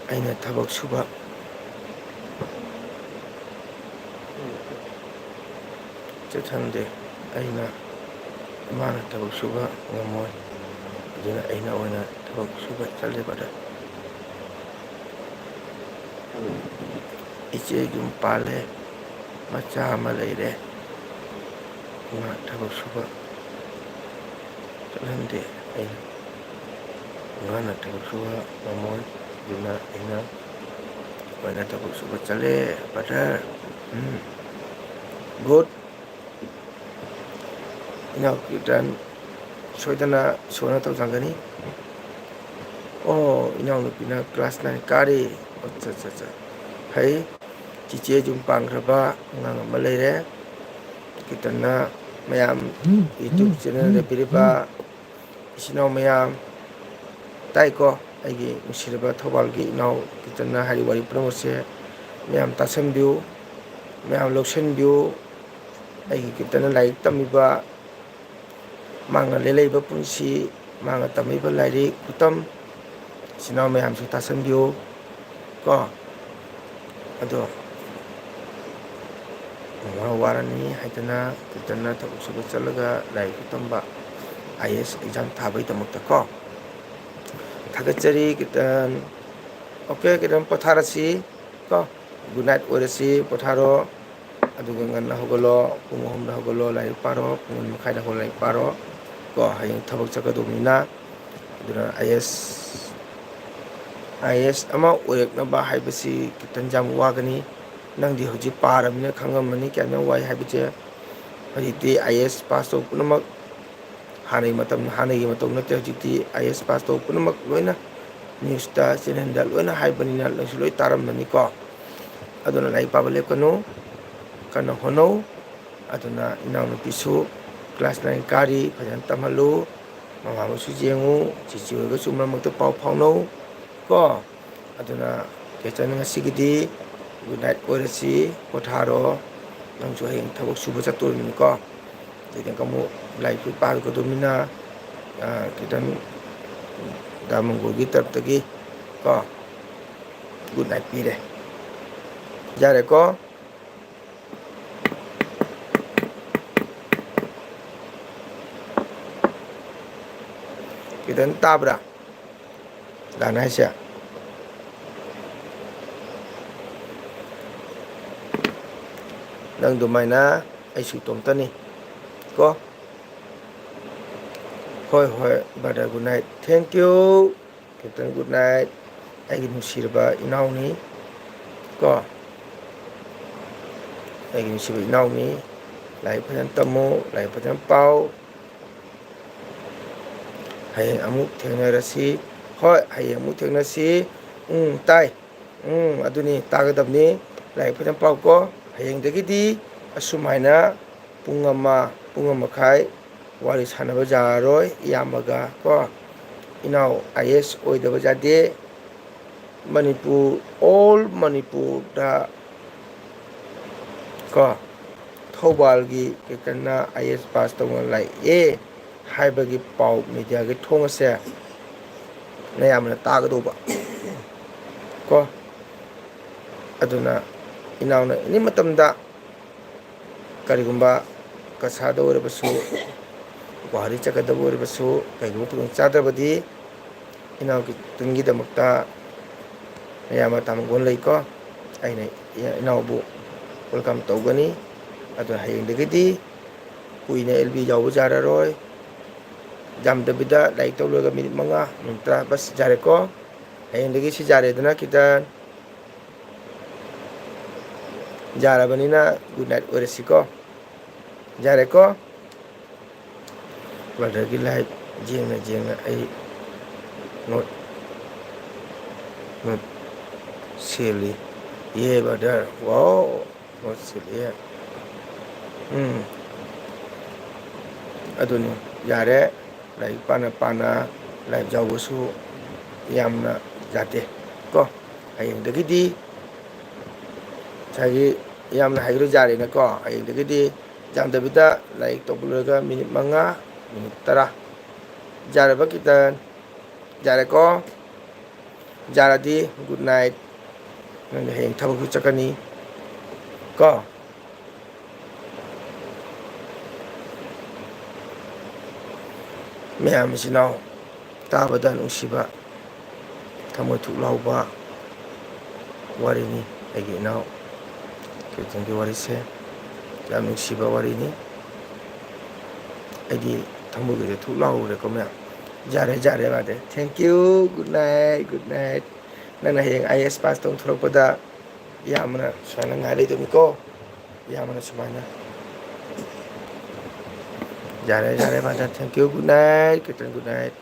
ꯑꯩꯅ ꯊꯕꯛ ꯁꯨꯕ ꯆꯠꯍꯟꯗꯦ꯫ ꯑꯩꯅ, ꯏꯃꯥꯅ ꯊꯕꯛ ꯁꯨꯕ ꯉꯝꯃꯣꯏ꯫ ꯑꯗꯨꯅ ꯑꯩꯅ ꯑꯣꯏꯅ ꯊꯕꯛ ꯁꯨꯕ ꯆꯠꯂꯦ, brother꯫ ꯏꯆꯦ ꯌꯨꯝ ꯄꯥꯜꯂꯦ, ꯃꯆꯥ ꯑꯃ ꯂꯩꯔꯦ꯫ ꯏꯃꯥ ꯊꯕꯛ ꯁꯨꯕ ꯆꯠꯍꯟꯗꯦ ꯑꯩꯅ꯫ ꯏꯃꯥꯅ ꯊꯕꯛ ꯁꯨꯕ ꯉꯝꯃꯣꯏ, ꯑꯗꯨꯅ ꯑꯩꯅ ꯑꯣꯏꯅ ꯊꯕꯛ ꯁꯨꯕ ꯆꯠꯂꯦ, brother꯫ ꯎꯝ꯫ Good꯫ ꯏꯅꯥꯎ ꯀꯤꯔꯇꯟ ꯁꯣꯏꯗꯅ ꯏꯁꯣꯔꯅ ꯇꯧꯖꯒꯅꯤ꯫ ꯑꯣ, ꯏꯅꯥꯎꯅꯨꯄꯤꯅ class nine ꯀꯥꯔꯤ꯫ ꯑꯠꯆꯥ, ꯑꯠꯆꯥ, ꯑꯠꯆꯥ꯫ ꯐꯩ꯫ ꯆꯤꯆꯦ ꯌꯨꯝ ꯄꯥꯟꯈ꯭ꯔꯕ, ꯑꯉꯥꯡ ꯑꯃ ꯂꯩꯔꯦ꯫ ꯀꯤꯔꯇꯟꯅ ꯃꯌꯥꯝ YouTube channel ꯌꯦꯡꯕꯤꯔꯤꯕ ꯏꯆꯤꯟ ꯏꯅꯥꯎ ꯃꯌꯥꯝ, ꯇꯥꯏꯀꯣ? ꯑꯩꯒꯤ ꯅꯨꯡꯁꯤꯔꯕ ꯊꯧꯕꯥꯜꯒꯤ ꯏꯅꯥꯎ ꯀꯤꯔꯇꯟꯅ ꯍꯥꯏꯔꯤꯕ ꯋꯥꯔꯤ ꯄꯨꯝꯅꯃꯛꯁꯦ ꯃꯌꯥꯝ ꯇꯥꯁꯟꯕꯤꯌꯨ, ꯃꯌꯥꯝ ꯂꯧꯁꯤꯟꯕꯤꯌꯨ꯫ ꯑꯩꯒꯤ ꯀꯤꯔꯇꯟꯅ ꯂꯥꯏꯔꯤꯛ ꯇꯝꯃꯤꯕ, ꯃꯥꯅ ꯂꯦꯜꯂꯛꯏꯕ ꯄꯨꯟꯁꯤ, ꯃꯥꯅ ꯇꯝꯃꯛꯏꯕ ꯂꯥꯏꯔꯤꯛ ꯈꯨꯇꯝ, ꯏꯆꯤꯟ ꯏꯅꯥꯎ ꯃꯌꯥꯝꯁꯨ ꯇꯥꯁꯟꯕꯤꯌꯨ ꯀꯣ꯫ ꯑꯗꯣ ꯃꯃꯥ ꯋꯥꯔꯅꯤ ꯍꯥꯏꯗꯅ ꯀꯤꯔꯇꯟꯅ ꯊꯕꯛ ꯁꯨꯕ ꯆꯠꯂꯒ ꯂꯥꯏꯔꯤꯛꯁꯨ ꯇꯝꯕ, IAS exam ꯊꯥꯕꯒꯤꯗꯃꯛꯇ ꯀꯣ꯫ ꯊꯥꯒꯠꯆꯔꯤ ꯀꯤꯔꯇꯟ꯫ Okay, ꯀꯤꯔꯇꯟ ꯄꯣꯊꯥꯔꯁꯤ ꯀꯣ꯫ Good night ꯑꯣꯏꯔꯁꯤ, ꯄꯣꯊꯥꯔꯣ꯫ ꯑꯗꯨꯒ ꯉꯟꯅ ꯍꯧꯒꯠꯂꯣ, ꯄꯨꯡ ꯑꯍꯨꯝꯗ ꯍꯧꯒꯠꯂꯣ, ꯂꯥꯏꯔꯤꯛ ꯄꯥꯔꯣ, ꯄꯨꯡ ꯑꯅꯤ ꯃꯈꯥꯏꯗ ꯍꯧꯒꯠꯂꯣ, ꯂꯥꯏꯔꯤꯛ ꯄꯥꯔꯣ ꯀꯣ꯫ ꯍꯌꯦꯡ ꯊꯕꯛ ꯆꯠꯀꯗꯧꯕꯅꯤꯅ꯫ ꯑꯗꯨꯅ IAS, IAS ꯑꯃ ꯑꯣꯏꯔꯛꯅꯕ ꯍꯥꯏꯕꯁꯤ ꯀꯤꯔꯇꯟ ꯌꯥꯝ ꯋꯥꯒꯅꯤ꯫ ꯅꯪꯗꯤ ꯍꯧꯖꯤꯛ ꯄꯥꯔꯕꯅꯤꯅ ꯈꯪꯉꯝꯃꯅꯤ ꯀꯌꯥꯝ ꯌꯥꯝ ꯋꯥꯏ ꯍꯥꯏꯕꯁꯦ꯫ ꯍꯧꯖꯤꯛꯇꯤ IAS pass ꯇꯧꯕ ꯄꯨꯝꯅꯃꯛ ꯍꯥꯟꯅꯒꯤ ꯃꯇꯝ, ꯍꯥꯟꯅꯒꯤ ꯃꯇꯧ ꯅꯠꯇꯦ꯫ ꯍꯧꯖꯤꯛꯇꯤ IAS pass ꯇꯧꯕ ꯄꯨꯝꯅꯃꯛ ꯂꯣꯏꯅ newsꯇ, channelꯗ ꯂꯣꯏꯅ ꯍꯥꯏꯕꯅꯤꯅ ꯅꯪꯁꯨ ꯂꯣꯏ ꯇꯥꯔꯝꯃꯅꯤꯀꯣ꯫ ꯑꯗꯨꯅ ꯂꯥꯏꯔꯤꯛ ꯄꯥꯕ ꯂꯦꯞꯀꯅꯨ, ꯀꯟꯅ ꯍꯣꯠꯅꯧ꯫ ꯑꯗꯨꯅ ꯏꯅꯥꯎꯅꯨꯄꯤꯁꯨ class nine ꯀꯥꯔꯤ, ꯐꯖꯅ ꯇꯝꯍꯜꯂꯨ꯫ ꯃꯃꯥꯕꯨꯁꯨ ꯌꯦꯡꯉꯨ, ꯆꯤꯆꯦ ꯍꯣꯏꯒꯁꯨ ꯃꯔꯛ ꯃꯔꯛꯇ ꯄꯥꯎ ꯐꯥꯎꯅꯧ ꯀꯣ꯫ ꯑꯗꯨꯅ ꯀꯤꯔꯇꯟ, ꯉꯁꯤꯒꯤꯗꯤ good night ꯑꯣꯏꯔꯁꯤ, ꯄꯣꯊꯥꯔꯣ꯫ ꯅꯪꯁꯨ ꯍꯌꯦꯡ ꯊꯕꯛ ꯁꯨꯕ ꯆꯠꯇꯣꯔꯤꯕꯅꯤꯀꯣ꯫ ꯑꯗꯩꯗꯤ ꯑꯃꯨꯛ ꯂꯥꯏꯔꯤꯛꯁꯨ ꯄꯥꯒꯗꯧꯃꯤꯅ, ꯑ, ꯀꯤꯔꯇꯟ, ꯗꯥ ꯃꯪꯒꯣꯜꯒꯤ ꯇꯔꯞꯇꯒꯤ ꯀꯣ, good night ꯄꯤꯔꯦ꯫ ꯌꯥꯔꯦꯀꯣ? ꯐꯖꯅ ꯇꯥꯕ꯭ꯔꯥ? ꯂꯥꯟ ꯍꯥꯏꯁꯦ꯫ ꯅꯪ ꯑꯗꯨꯃꯥꯏꯅ ꯑꯩꯁꯨ ꯏꯇꯣꯝꯇꯅꯤ ꯀꯣ꯫ ꯍꯣꯏ, ꯍꯣꯏ, brother, good night. Thank you. Captain, good night. ꯑꯩꯒꯤ ꯅꯨꯡꯁꯤꯔꯕ ꯏꯅꯥꯎꯅꯤ ꯀꯣ꯫ ꯑꯩꯒꯤ ꯅꯨꯡꯁꯤꯕ ꯏꯅꯥꯎꯅꯤ꯫ ꯂꯥꯏꯔꯤꯛ ꯐꯖꯅ ꯇꯝꯃꯨ, ꯂꯥꯏꯔꯤꯛ ꯐꯖꯅ ꯄꯥꯎ꯫ ꯍꯌꯦꯡ ꯑꯃꯨꯛ ꯊꯦꯡꯅꯔꯁꯤ꯫ ꯍꯣꯏ, ꯍꯌꯦꯡ ꯑꯃꯨꯛ ꯊꯦꯡꯅꯁꯤ꯫ ꯎꯝ, ꯇꯥꯏ꯫ ꯎꯝ, ꯑꯗꯨꯅꯤ, ꯇꯥꯒꯗꯕꯅꯤ꯫ ꯂꯥꯏꯔꯤꯛ ꯐꯖꯅ ꯄꯥꯎꯀꯣ꯫ ꯍꯌꯦꯡꯗꯒꯤꯗꯤ ꯑꯁꯨꯃꯥꯏꯅ ꯄꯨꯡ ꯑꯃ, ꯄꯨꯡ ꯑꯃ ꯃꯈꯥꯏ ꯋꯥꯔꯤ ꯁꯥꯟꯅꯕ ꯌꯥꯔꯔꯣꯏ, ꯏꯌꯥꯝꯕꯒ ꯀꯣ꯫ ꯏꯅꯥꯎ ꯑꯥꯏ ꯑꯦꯁ ꯑꯣꯏꯗꯕ ꯌꯥꯗꯦ꯫ ꯃꯅꯤꯄꯨꯔ, all ꯃꯅꯤꯄꯨꯔꯗ ꯀꯣ, ꯊꯧꯕꯥꯜꯒꯤ ꯀꯦꯞꯇꯟꯅ ꯑꯥꯏ ꯑꯦꯁ ꯄꯥꯁ ꯇꯧꯅ ꯂꯥꯛꯑꯦ ꯍꯥꯏꯕꯒꯤ ꯄꯥꯎ ꯃꯦꯗꯤꯌꯥꯒꯤ ꯊꯣꯡ ꯑꯁꯦ ꯅꯌꯥꯝꯕꯅ ꯇꯥꯒꯗꯧꯕ ꯀꯣ꯫ ꯑꯗꯨꯅ ꯏꯅꯥꯎꯅ ꯑꯦꯅꯤ ꯃꯇꯝꯗ ꯀꯔꯤꯒꯨꯝꯕ ꯀꯁꯥꯗ ꯑꯣꯏꯔꯕꯁꯨ, ꯒꯨꯋꯥꯍꯥꯇꯤ ꯆꯠꯀꯗꯕ ꯑꯣꯏꯔꯕꯁꯨ, ꯀꯩꯒꯨꯝꯕ ꯈꯨꯗꯣꯡ ꯆꯥꯗ꯭ꯔꯕꯗꯤ ꯏꯅꯥꯎ ꯀꯦꯞꯇꯟꯒꯤꯗꯃꯛꯇ ꯃꯌꯥꯝꯕ ꯇꯥꯃꯒꯣꯟ ꯂꯩꯀꯣ꯫ ꯑꯩꯅ ꯏꯅꯥꯎꯕꯨ welcome ꯇꯧꯒꯅꯤ꯫ ꯑꯗꯨꯅ ꯍꯌꯦꯡꯗꯒꯤꯗꯤ ꯀꯨꯏꯅ ꯑꯦꯜ ꯕꯤ ꯌꯥꯎꯕ ꯌꯥꯔꯔꯣꯏ꯫ ꯌꯥꯝꯗꯕꯤꯗ ꯂꯥꯏꯔꯤꯛ ꯇꯧ ꯂꯣꯏꯔꯒ ꯃꯤꯅꯤꯠ ꯃꯉꯥ, ꯃꯤꯅꯤꯠ ꯇꯔꯥ, ꯕꯁ, ꯌꯥꯔꯦꯀꯣ? ꯍꯌꯦꯡꯗꯒꯤ ꯁꯤ ꯌꯥꯔꯦꯗꯅ ꯈꯤꯇꯪ꯫ ꯌꯥꯔꯕꯅꯤꯅ good night ꯑꯣꯏꯔꯁꯤꯀꯣ꯫ ꯌꯥꯔꯦꯀꯣ? Brotherꯒꯤ live ꯌꯦꯡꯅ ꯌꯦꯡꯅ ꯑꯩ note, note ꯁꯦꯜꯂꯤ꯫ ꯌꯦ brother, wow, note ꯁꯦꯜꯂꯤ꯫ ꯎꯝ꯫ ꯑꯗꯨꯅꯤ, ꯌꯥꯔꯦ꯫ ꯂꯥꯏꯔꯤꯛ ꯄꯥꯅ ꯄꯥꯅ live ꯌꯥꯎꯕꯁꯨ ꯌꯥꯝꯅ ꯌꯥꯗꯦ ꯀꯣ꯫ ꯍꯌꯦꯡꯗꯒꯤꯗꯤ ꯉꯁꯥꯏꯒꯤ ꯌꯥꯝꯅ ꯍꯥꯏꯈ꯭ꯔ ꯌꯥꯔꯦꯅꯀꯣ꯫ ꯍꯌꯦꯡꯗꯒꯤꯗꯤ ꯌꯥꯝꯗꯕꯤꯗ ꯂꯥꯏꯔꯤꯛ ꯇꯧꯕ ꯂꯣꯏꯔꯒ ꯃꯤꯅꯤꯠ ꯃꯉꯥ, ꯃꯤꯅꯤꯠ ꯇꯔꯥ꯫ ꯌꯥꯔꯕ ꯀꯦꯞꯇꯟ? ꯌꯥꯔꯦꯀꯣ? ꯌꯥꯔꯗꯤ good night꯫ ꯅꯪꯗꯤ ꯍꯌꯦꯡ ꯊꯕꯛꯁꯨ ꯆꯠꯀꯅꯤ ꯀꯣ꯫ ꯃꯌꯥꯝ ꯏꯆꯤꯟ ꯏꯅꯥꯎ ꯇꯥꯕꯗ ꯅꯨꯡꯁꯤꯕ, ꯊꯃꯣꯏ ꯊꯨꯛ ꯂꯥꯎꯕ ꯋꯥꯔꯤꯅꯤ꯫ ꯑꯩꯒꯤ ꯏꯅꯥꯎ ꯀꯤꯔꯇꯟꯒꯤ ꯋꯥꯔꯤꯁꯦ ꯌꯥꯝ ꯅꯨꯡꯁꯤꯕ ꯋꯥꯔꯤꯅꯤ꯫ ꯑꯩꯗꯤ ꯊꯃꯣꯏꯒꯁꯦ ꯊꯨꯛ ꯂꯥꯎꯔꯨꯔꯦꯀꯣ ꯃꯌꯥꯝ꯫ ꯌꯥꯔꯦ, ꯌꯥꯔꯦ, ꯌꯥꯔꯦ꯫ Thank you, good night, good night꯫ ꯅꯪꯅ ꯍꯌꯦꯡ I A S pass ꯇꯧ ꯊꯣꯛꯂꯛꯄꯗ ꯏꯌꯥꯝꯕꯅ ꯁꯨꯃꯥꯏꯅ ꯉꯥꯏ ꯂꯩꯗꯣꯏꯅꯤꯀꯣ꯫ ꯏꯌꯥꯝꯕꯅ ꯁꯨꯃꯥꯏꯅ꯫ ꯌꯥꯔꯦ, ꯌꯥꯔꯦ, ꯃꯥꯗ꯫ Thank you, good night, kirtan, good night꯫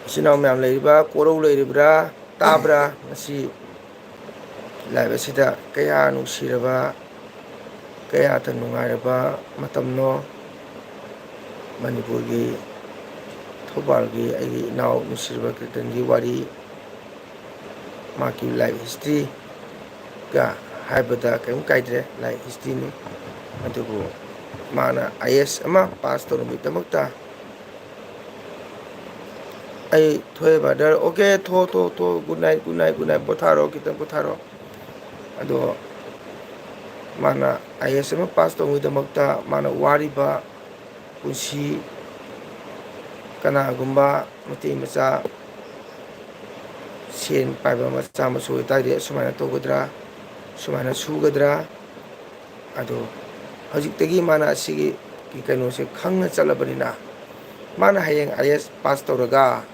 ꯏꯆꯤꯟ ꯏꯅꯥꯎ ꯃꯌꯥꯝ ꯂꯩꯔꯤꯕ, ꯀꯣꯔꯧ ꯂꯩꯔꯤꯕ꯭ꯔꯥ, ꯇꯥꯕ꯭ꯔꯥ? ꯉꯁꯤ live ꯑꯁꯤꯗ ꯀꯌꯥ ꯅꯨꯡꯁꯤꯔꯕ, ꯀꯌꯥꯗ ꯅꯨꯡꯉꯥꯏꯔꯕ ꯃꯇꯝꯅꯣ꯫ ꯃꯅꯤꯄꯨꯔꯒꯤ, ꯊꯧꯕꯥꯜꯒꯤ ꯑꯩꯒꯤ ꯏꯅꯥꯎ ꯅꯨꯡꯁꯤꯔꯕ ꯀꯤꯔꯇꯟꯒꯤ ꯋꯥꯔꯤ, ꯃꯍꯥꯛꯀꯤ life historyꯒ ꯍꯥꯏꯕꯗ ꯀꯔꯤꯝ ꯀꯥꯏꯗ꯭ꯔꯦ, life historyꯅꯤ꯫ ꯑꯗꯨꯕꯨ ꯃꯥꯅ I A S ꯑꯃ pass ꯇꯧꯅꯕꯒꯤꯗꯃꯛꯇ ꯑꯩ ꯊꯣꯛꯑꯦ brother꯫ Okay, ꯊꯣꯛꯑꯣ, ꯊꯣꯛꯑꯣ, ꯊꯣꯛꯑꯣ꯫ Good night, good night, good night꯫ ꯄꯣꯊꯥꯔꯣ, ꯈꯤꯇꯪ ꯄꯣꯊꯥꯔꯣ꯫ ꯑꯗꯣ ꯃꯥꯅ I A S ꯑꯃ pass ꯇꯧꯕꯒꯤꯗꯃꯛꯇ ꯃꯥꯅ ꯋꯥꯔꯤꯕ ꯄꯨꯟꯁꯤ, ꯀꯅꯥꯒꯨꯝꯕ ꯃꯩꯇꯩ ꯃꯆꯥ, ꯁꯦꯟ ꯄꯥꯏꯕ ꯃꯆꯥ ꯃꯁꯨ ꯑꯣꯏꯇꯥꯔꯗꯤ ꯑꯁꯨꯃꯥꯏꯅ ꯇꯧꯒꯗ꯭ꯔꯥ, ꯁꯨꯃꯥꯏꯅ ꯁꯨꯒꯗ꯭ꯔꯥ? ꯑꯗꯣ ꯍꯧꯖꯤꯛꯇꯒꯤ ꯃꯥꯅ ꯑꯁꯤꯒꯤ ꯀꯩꯅꯣꯁꯦ ꯈꯪꯅ ꯆꯠꯂꯕꯅꯤꯅ, ꯃꯥꯅ ꯍꯌꯦꯡ I A S pass ꯇꯧꯔꯒ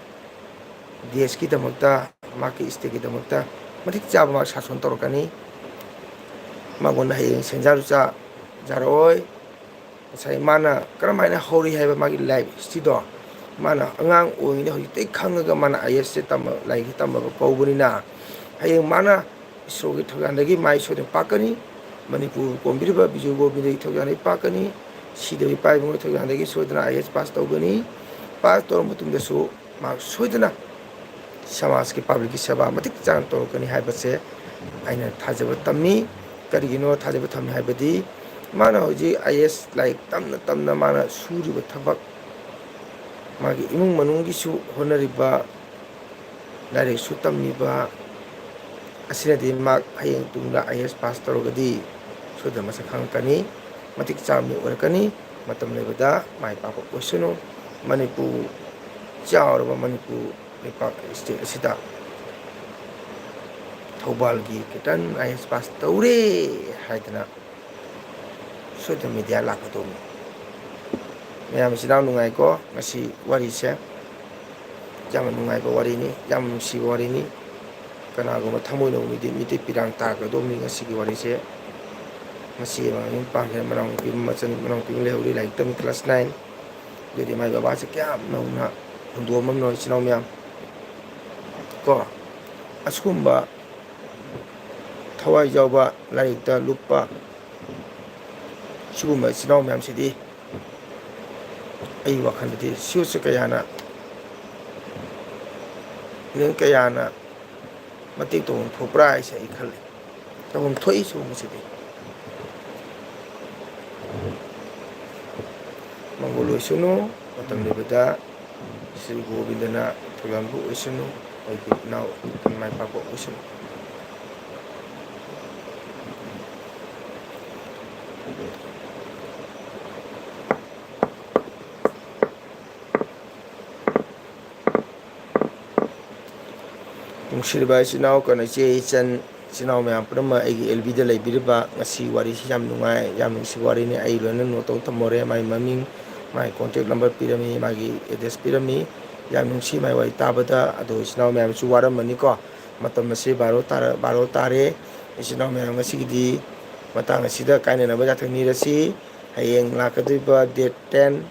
ꯗꯦꯁꯀꯤꯗꯃꯛꯇ, ꯃꯍꯥꯛꯀꯤ stateꯀꯤꯗꯃꯛꯇ ꯃꯇꯤꯛ ꯆꯥꯕ ꯃꯍꯥꯛ ꯁꯥꯁꯣꯟ ꯇꯧꯔꯛꯀꯅꯤ꯫ ꯃꯉꯣꯟꯗ ꯍꯌꯦꯡ ꯁꯦꯟꯖꯥ ꯂꯨꯆꯥ ꯌꯥꯔꯛꯑꯣꯏ꯫ ꯉꯁꯥꯏ ꯃꯥꯅ ꯀꯔꯝ ꯍꯥꯏꯅ ꯍꯧꯔꯤ ꯍꯥꯏꯕ ꯃꯥꯒꯤ life historyꯗꯣ, ꯃꯥꯅ ꯑꯉꯥꯡ ꯑꯣꯏꯔꯤꯉꯩꯗ ꯍꯧꯖꯤꯛꯇꯩ ꯈꯪꯉꯒ ꯃꯥꯅ I A Sꯁꯦ ꯇꯝꯕ, ꯂꯥꯏꯔꯤꯛꯁꯦ ꯇꯝꯕ ꯀꯧꯕꯅꯤꯅ, ꯍꯌꯦꯡ ꯃꯥꯅ ꯏꯁꯣꯔꯒꯤ ꯊꯧꯖꯥꯜꯗꯒꯤ ꯃꯥꯏ ꯁꯣꯏꯗꯅ ꯄꯥꯛꯀꯅꯤ꯫ ꯃꯅꯤꯄꯨꯔꯕꯨ ꯀꯣꯟꯕꯤꯔꯤꯕ ꯕꯤꯖꯨ ꯒꯣꯕꯤꯟꯗꯒꯤ ꯊꯧꯖꯥꯜꯗꯒꯤ ꯄꯥꯛꯀꯅꯤ꯫ ꯁꯤꯗꯕ ꯏꯄꯥ ꯏꯕꯨꯡꯒꯤ ꯊꯧꯖꯥꯜꯗꯒꯤ ꯁꯣꯏꯗꯅ I A S pass ꯇꯧꯒꯅꯤ꯫ Pass ꯇꯧꯔꯕ ꯃꯇꯨꯡꯗꯁꯨ ꯃꯍꯥꯛ ꯁꯣꯏꯗꯅ ꯁꯃꯥꯖꯀꯤ, publicꯀꯤ ꯁꯦꯕꯥ ꯃꯇꯤꯛ ꯆꯥꯅ ꯇꯧꯔꯛꯀꯅꯤ ꯍꯥꯏꯕꯁꯦ ꯑꯩꯅ ꯊꯥꯖꯕ ꯊꯝꯃꯤ꯫ ꯀꯔꯤꯒꯤꯅꯣ ꯊꯥꯖꯕ ꯊꯝꯃꯤ ꯍꯥꯏꯕꯗꯤ, ꯃꯥꯅ ꯍꯧꯖꯤꯛ I A S ꯂꯥꯏꯔꯤꯛ ꯇꯝꯅ ꯇꯝꯅ ꯃꯥꯅ ꯁꯨꯔꯤꯕ ꯊꯕꯛ, ꯃꯥꯒꯤ ꯏꯃꯨꯡ ꯃꯅꯨꯡꯒꯤꯁꯨ ꯍꯣꯠꯅꯔꯤꯕ, ꯂꯥꯏꯔꯤꯛꯁꯨ ꯇꯝꯃꯤꯕ ꯑꯁꯤꯅꯗꯤ ꯃꯍꯥꯛ ꯍꯌꯦꯡ ꯇꯨꯡꯗ I A S pass ꯇꯧꯔꯒꯗꯤ ꯁꯣꯏꯗꯅ ꯃꯁꯛ ꯈꯪꯉꯛꯀꯅꯤ, ꯃꯇꯤꯛ ꯆꯥꯕ ꯃꯤ ꯑꯣꯏꯔꯛꯀꯅꯤ꯫ ꯃꯇꯝ ꯂꯩꯕꯗ ꯃꯥꯏ ꯄꯥꯛꯄ ꯑꯣꯏꯁꯅꯨ꯫ ꯃꯅꯤꯄꯨꯔ, ꯆꯥꯎꯔꯕ ꯃꯅꯤꯄꯨꯔ ꯂꯩꯄꯥꯛ state ꯑꯁꯤꯗ ꯊꯧꯕꯥꯜꯒꯤ ꯀꯦꯇꯟ IAS pass ꯇꯧꯔꯦ ꯍꯥꯏꯗꯅ social media ꯂꯥꯛꯀꯗꯧꯕꯅꯤ꯫ ꯃꯌꯥꯝ ꯏꯆꯤꯟ ꯏꯅꯥꯎ ꯅꯨꯡꯉꯥꯏꯀꯣ ꯉꯁꯤ ꯋꯥꯔꯤꯁꯦ? ꯌꯥꯝꯅ ꯅꯨꯡꯉꯥꯏꯕ ꯋꯥꯔꯤꯅꯤ, ꯌꯥꯝꯅ ꯅꯨꯡꯁꯤꯕ ꯋꯥꯔꯤꯅꯤ꯫ ꯀꯅꯥꯒꯨꯝꯕ ꯊꯃꯣꯏ ꯅꯧꯕ ꯃꯤꯗꯤ ꯃꯤꯠꯇꯩ ꯄꯤꯔꯥꯡ ꯇꯥꯔꯛꯀꯗꯧꯕꯅꯤ ꯉꯁꯤꯒꯤ ꯋꯥꯔꯤꯁꯦ꯫ ꯃꯁꯤ ꯑꯃ ꯌꯨꯝ ꯄꯥꯟꯈ꯭ꯔꯦ, ꯃꯅꯥꯎꯅꯨꯄꯤ ꯑꯃ ꯃꯆꯟ, ꯃꯅꯥꯎꯅꯨꯄꯤ ꯑꯃ ꯂꯩꯍꯧꯔꯤ, ꯂꯥꯏꯔꯤꯛ ꯇꯝꯃꯤ, class nine꯫ ꯑꯗꯨꯗꯤ ꯃꯥꯏ ꯕꯕꯥꯁꯦ ꯀꯌꯥꯝ ꯅꯧꯅ ꯍꯨꯟꯗꯣꯛꯑꯝꯃꯝꯅꯣ, ꯏꯆꯤꯟ ꯏꯅꯥꯎ ꯃꯌꯥꯝ꯫ ꯀꯣ, ꯑꯁꯤꯒꯨꯝꯕ ꯊꯋꯥꯏ ꯌꯥꯎꯕ, ꯂꯥꯏꯔꯤꯛꯇ ꯂꯨꯞꯄ ꯁꯤꯒꯨꯝꯕ ꯏꯆꯤꯟ ꯏꯅꯥꯎ ꯃꯌꯥꯝꯁꯤꯗꯤ ꯑꯩ ꯋꯥꯈꯜꯗꯗꯤ ꯁꯤꯁꯨ ꯀꯌꯥꯅ, ꯃꯤꯑꯣꯏ ꯀꯌꯥꯅ ꯃꯇꯦꯡ ꯇꯧꯐꯝ ꯊꯣꯛꯄ꯭ꯔꯥ ꯍꯥꯏꯁꯦ ꯑꯩ ꯈꯜꯂꯤ꯫ ꯇꯧꯐꯝ ꯊꯣꯛꯏ ꯁꯤꯒꯨꯝꯕꯁꯤꯗꯤ꯫ ꯃꯪꯒꯣꯜ ꯑꯣꯏꯁꯅꯨ, ꯃꯇꯝ ꯂꯩꯕꯗ ꯁ꯭ꯔꯤ ꯒꯣꯕꯤꯟꯗꯅ ꯊꯧꯖꯥꯜꯕꯨ ꯑꯣꯏꯁꯅꯨ, ꯑꯩꯒꯤ ꯏꯅꯥꯎ ꯃꯥꯏ ꯄꯥꯛꯄ ꯑꯣꯏꯁꯅꯨ꯫ ꯅꯨꯡꯁꯤꯔꯕ ꯏꯆꯤꯟ ꯏꯅꯥꯎ, ꯀꯩꯅꯣ, ꯏꯆꯦ ꯏꯆꯟ, ꯏꯆꯤꯟ ꯏꯅꯥꯎ ꯃꯌꯥꯝ ꯄꯨꯝꯅꯃꯛ, ꯑꯩꯒꯤ L Bꯗ ꯂꯩꯕꯤꯔꯤꯕ, ꯉꯁꯤ ꯋꯥꯔꯤꯁꯤ ꯌꯥꯝ ꯅꯨꯡꯉꯥꯏ, ꯌꯥꯝ ꯅꯨꯡꯁꯤꯕ ꯋꯥꯔꯤꯅꯤ꯫ ꯑꯩ ꯂꯣꯏꯅ note ꯇꯧ ꯊꯝꯃꯣꯔꯦ꯫ ꯃꯥꯒꯤ ꯃꯃꯤꯡ, ꯃꯥꯒꯤ contact number ꯄꯤꯔꯝꯃꯤ, ꯃꯥꯒꯤ address ꯄꯤꯔꯝꯃꯤ꯫ ꯌꯥꯝ ꯅꯨꯡꯁꯤ ꯃꯥꯒꯤ ꯋꯥꯔꯤ ꯇꯥꯕꯗ꯫ ꯑꯗꯣ ꯏꯆꯤꯟ ꯏꯅꯥꯎ ꯃꯌꯥꯝꯁꯨ ꯋꯥꯔꯝꯃꯅꯤꯀꯣ꯫ ꯃꯇꯝ ꯑꯁꯤ ꯕꯥꯔꯣ ꯇꯥꯔ-, ꯕꯥꯔꯣ ꯇꯥꯔꯦ꯫ ꯏꯆꯤꯟ ꯏꯅꯥꯎ ꯃꯌꯥꯝ, ꯉꯁꯤꯒꯤꯗꯤ ꯃꯇꯥꯡ ꯑꯁꯤꯗ ꯀꯥꯏꯅꯅꯕ ꯌꯥꯊꯪ ꯅꯤꯔꯁꯤ꯫ ꯍꯌꯦꯡ ꯂꯥꯛꯀꯗꯧꯔꯤꯕ date ten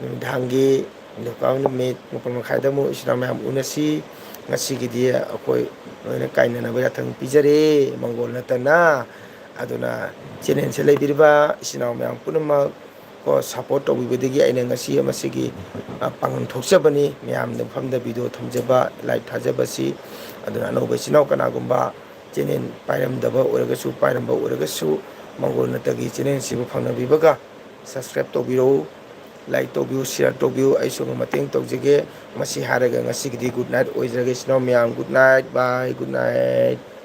ꯅꯨꯃꯤꯗꯥꯡꯒꯤ ꯅꯤꯡꯊꯧꯀꯥꯕ ꯅꯨꯃꯤꯠ ꯃꯥꯄꯟ ꯃꯈꯥꯏꯗ ꯑꯃꯨꯛ ꯏꯆꯤꯟ ꯏꯅꯥꯎ ꯃꯌꯥꯝ ꯎꯅꯁꯤ꯫ ꯉꯁꯤꯒꯤꯗꯤ ꯑꯩꯈꯣꯏ ꯂꯣꯏꯅ ꯀꯥꯏꯅꯅꯕ ꯌꯥꯊꯪ ꯄꯤꯖꯔꯦ, ꯃꯪꯒꯣꯜ ꯅꯠꯇꯅ꯫ ꯑꯗꯨꯅ channelꯁꯦ ꯂꯩꯕꯤꯔꯤꯕ ꯏꯆꯤꯟ ꯏꯅꯥꯎ ꯃꯌꯥꯝ ꯄꯨꯝꯅꯃꯛ ꯀꯣ, support ꯇꯧꯕꯤꯕꯗꯒꯤ ꯑꯩꯅ ꯉꯁꯤ ꯃꯁꯤꯒꯤ, ꯑ, ꯄꯥꯡꯒꯜ ꯊꯣꯛꯆꯕꯅꯤ꯫ ꯃꯌꯥꯝꯗ ꯃꯐꯝꯗ video ꯊꯝꯖꯕ, live ꯊꯥꯖꯕꯁꯤ꯫ ꯑꯗꯨꯅ ꯑꯅꯧꯕ ꯏꯆꯤꯟ ꯏꯅꯥꯎ ꯀꯅꯥꯒꯨꯝꯕ channel ꯄꯥꯏꯔꯝꯗꯕ ꯑꯣꯏꯔꯒꯁꯨ, ꯄꯥꯏꯔꯝꯕ ꯑꯣꯏꯔꯒꯁꯨ, ꯃꯪꯒꯣꯜ ꯅꯠꯇꯒꯤ channelꯁꯤꯕꯨ ꯐꯪꯅꯕꯤꯕꯒ subscribe ꯇꯧꯕꯤꯔꯛꯎ, like ꯇꯧꯕꯤꯌꯨ, share ꯇꯧꯕꯤꯌꯨ꯫ ꯑꯩꯁꯨ ꯃꯇꯦꯡ ꯇꯧꯖꯒꯦ꯫ ꯃꯁꯤ ꯍꯥꯏꯔꯒ ꯉꯁꯤꯒꯤꯗꯤ good night ꯑꯣꯏꯖꯔꯒꯦ, ꯏꯆꯤꯟ ꯏꯅꯥꯎ ꯃꯌꯥꯝ꯫ Good night, bye, good night꯫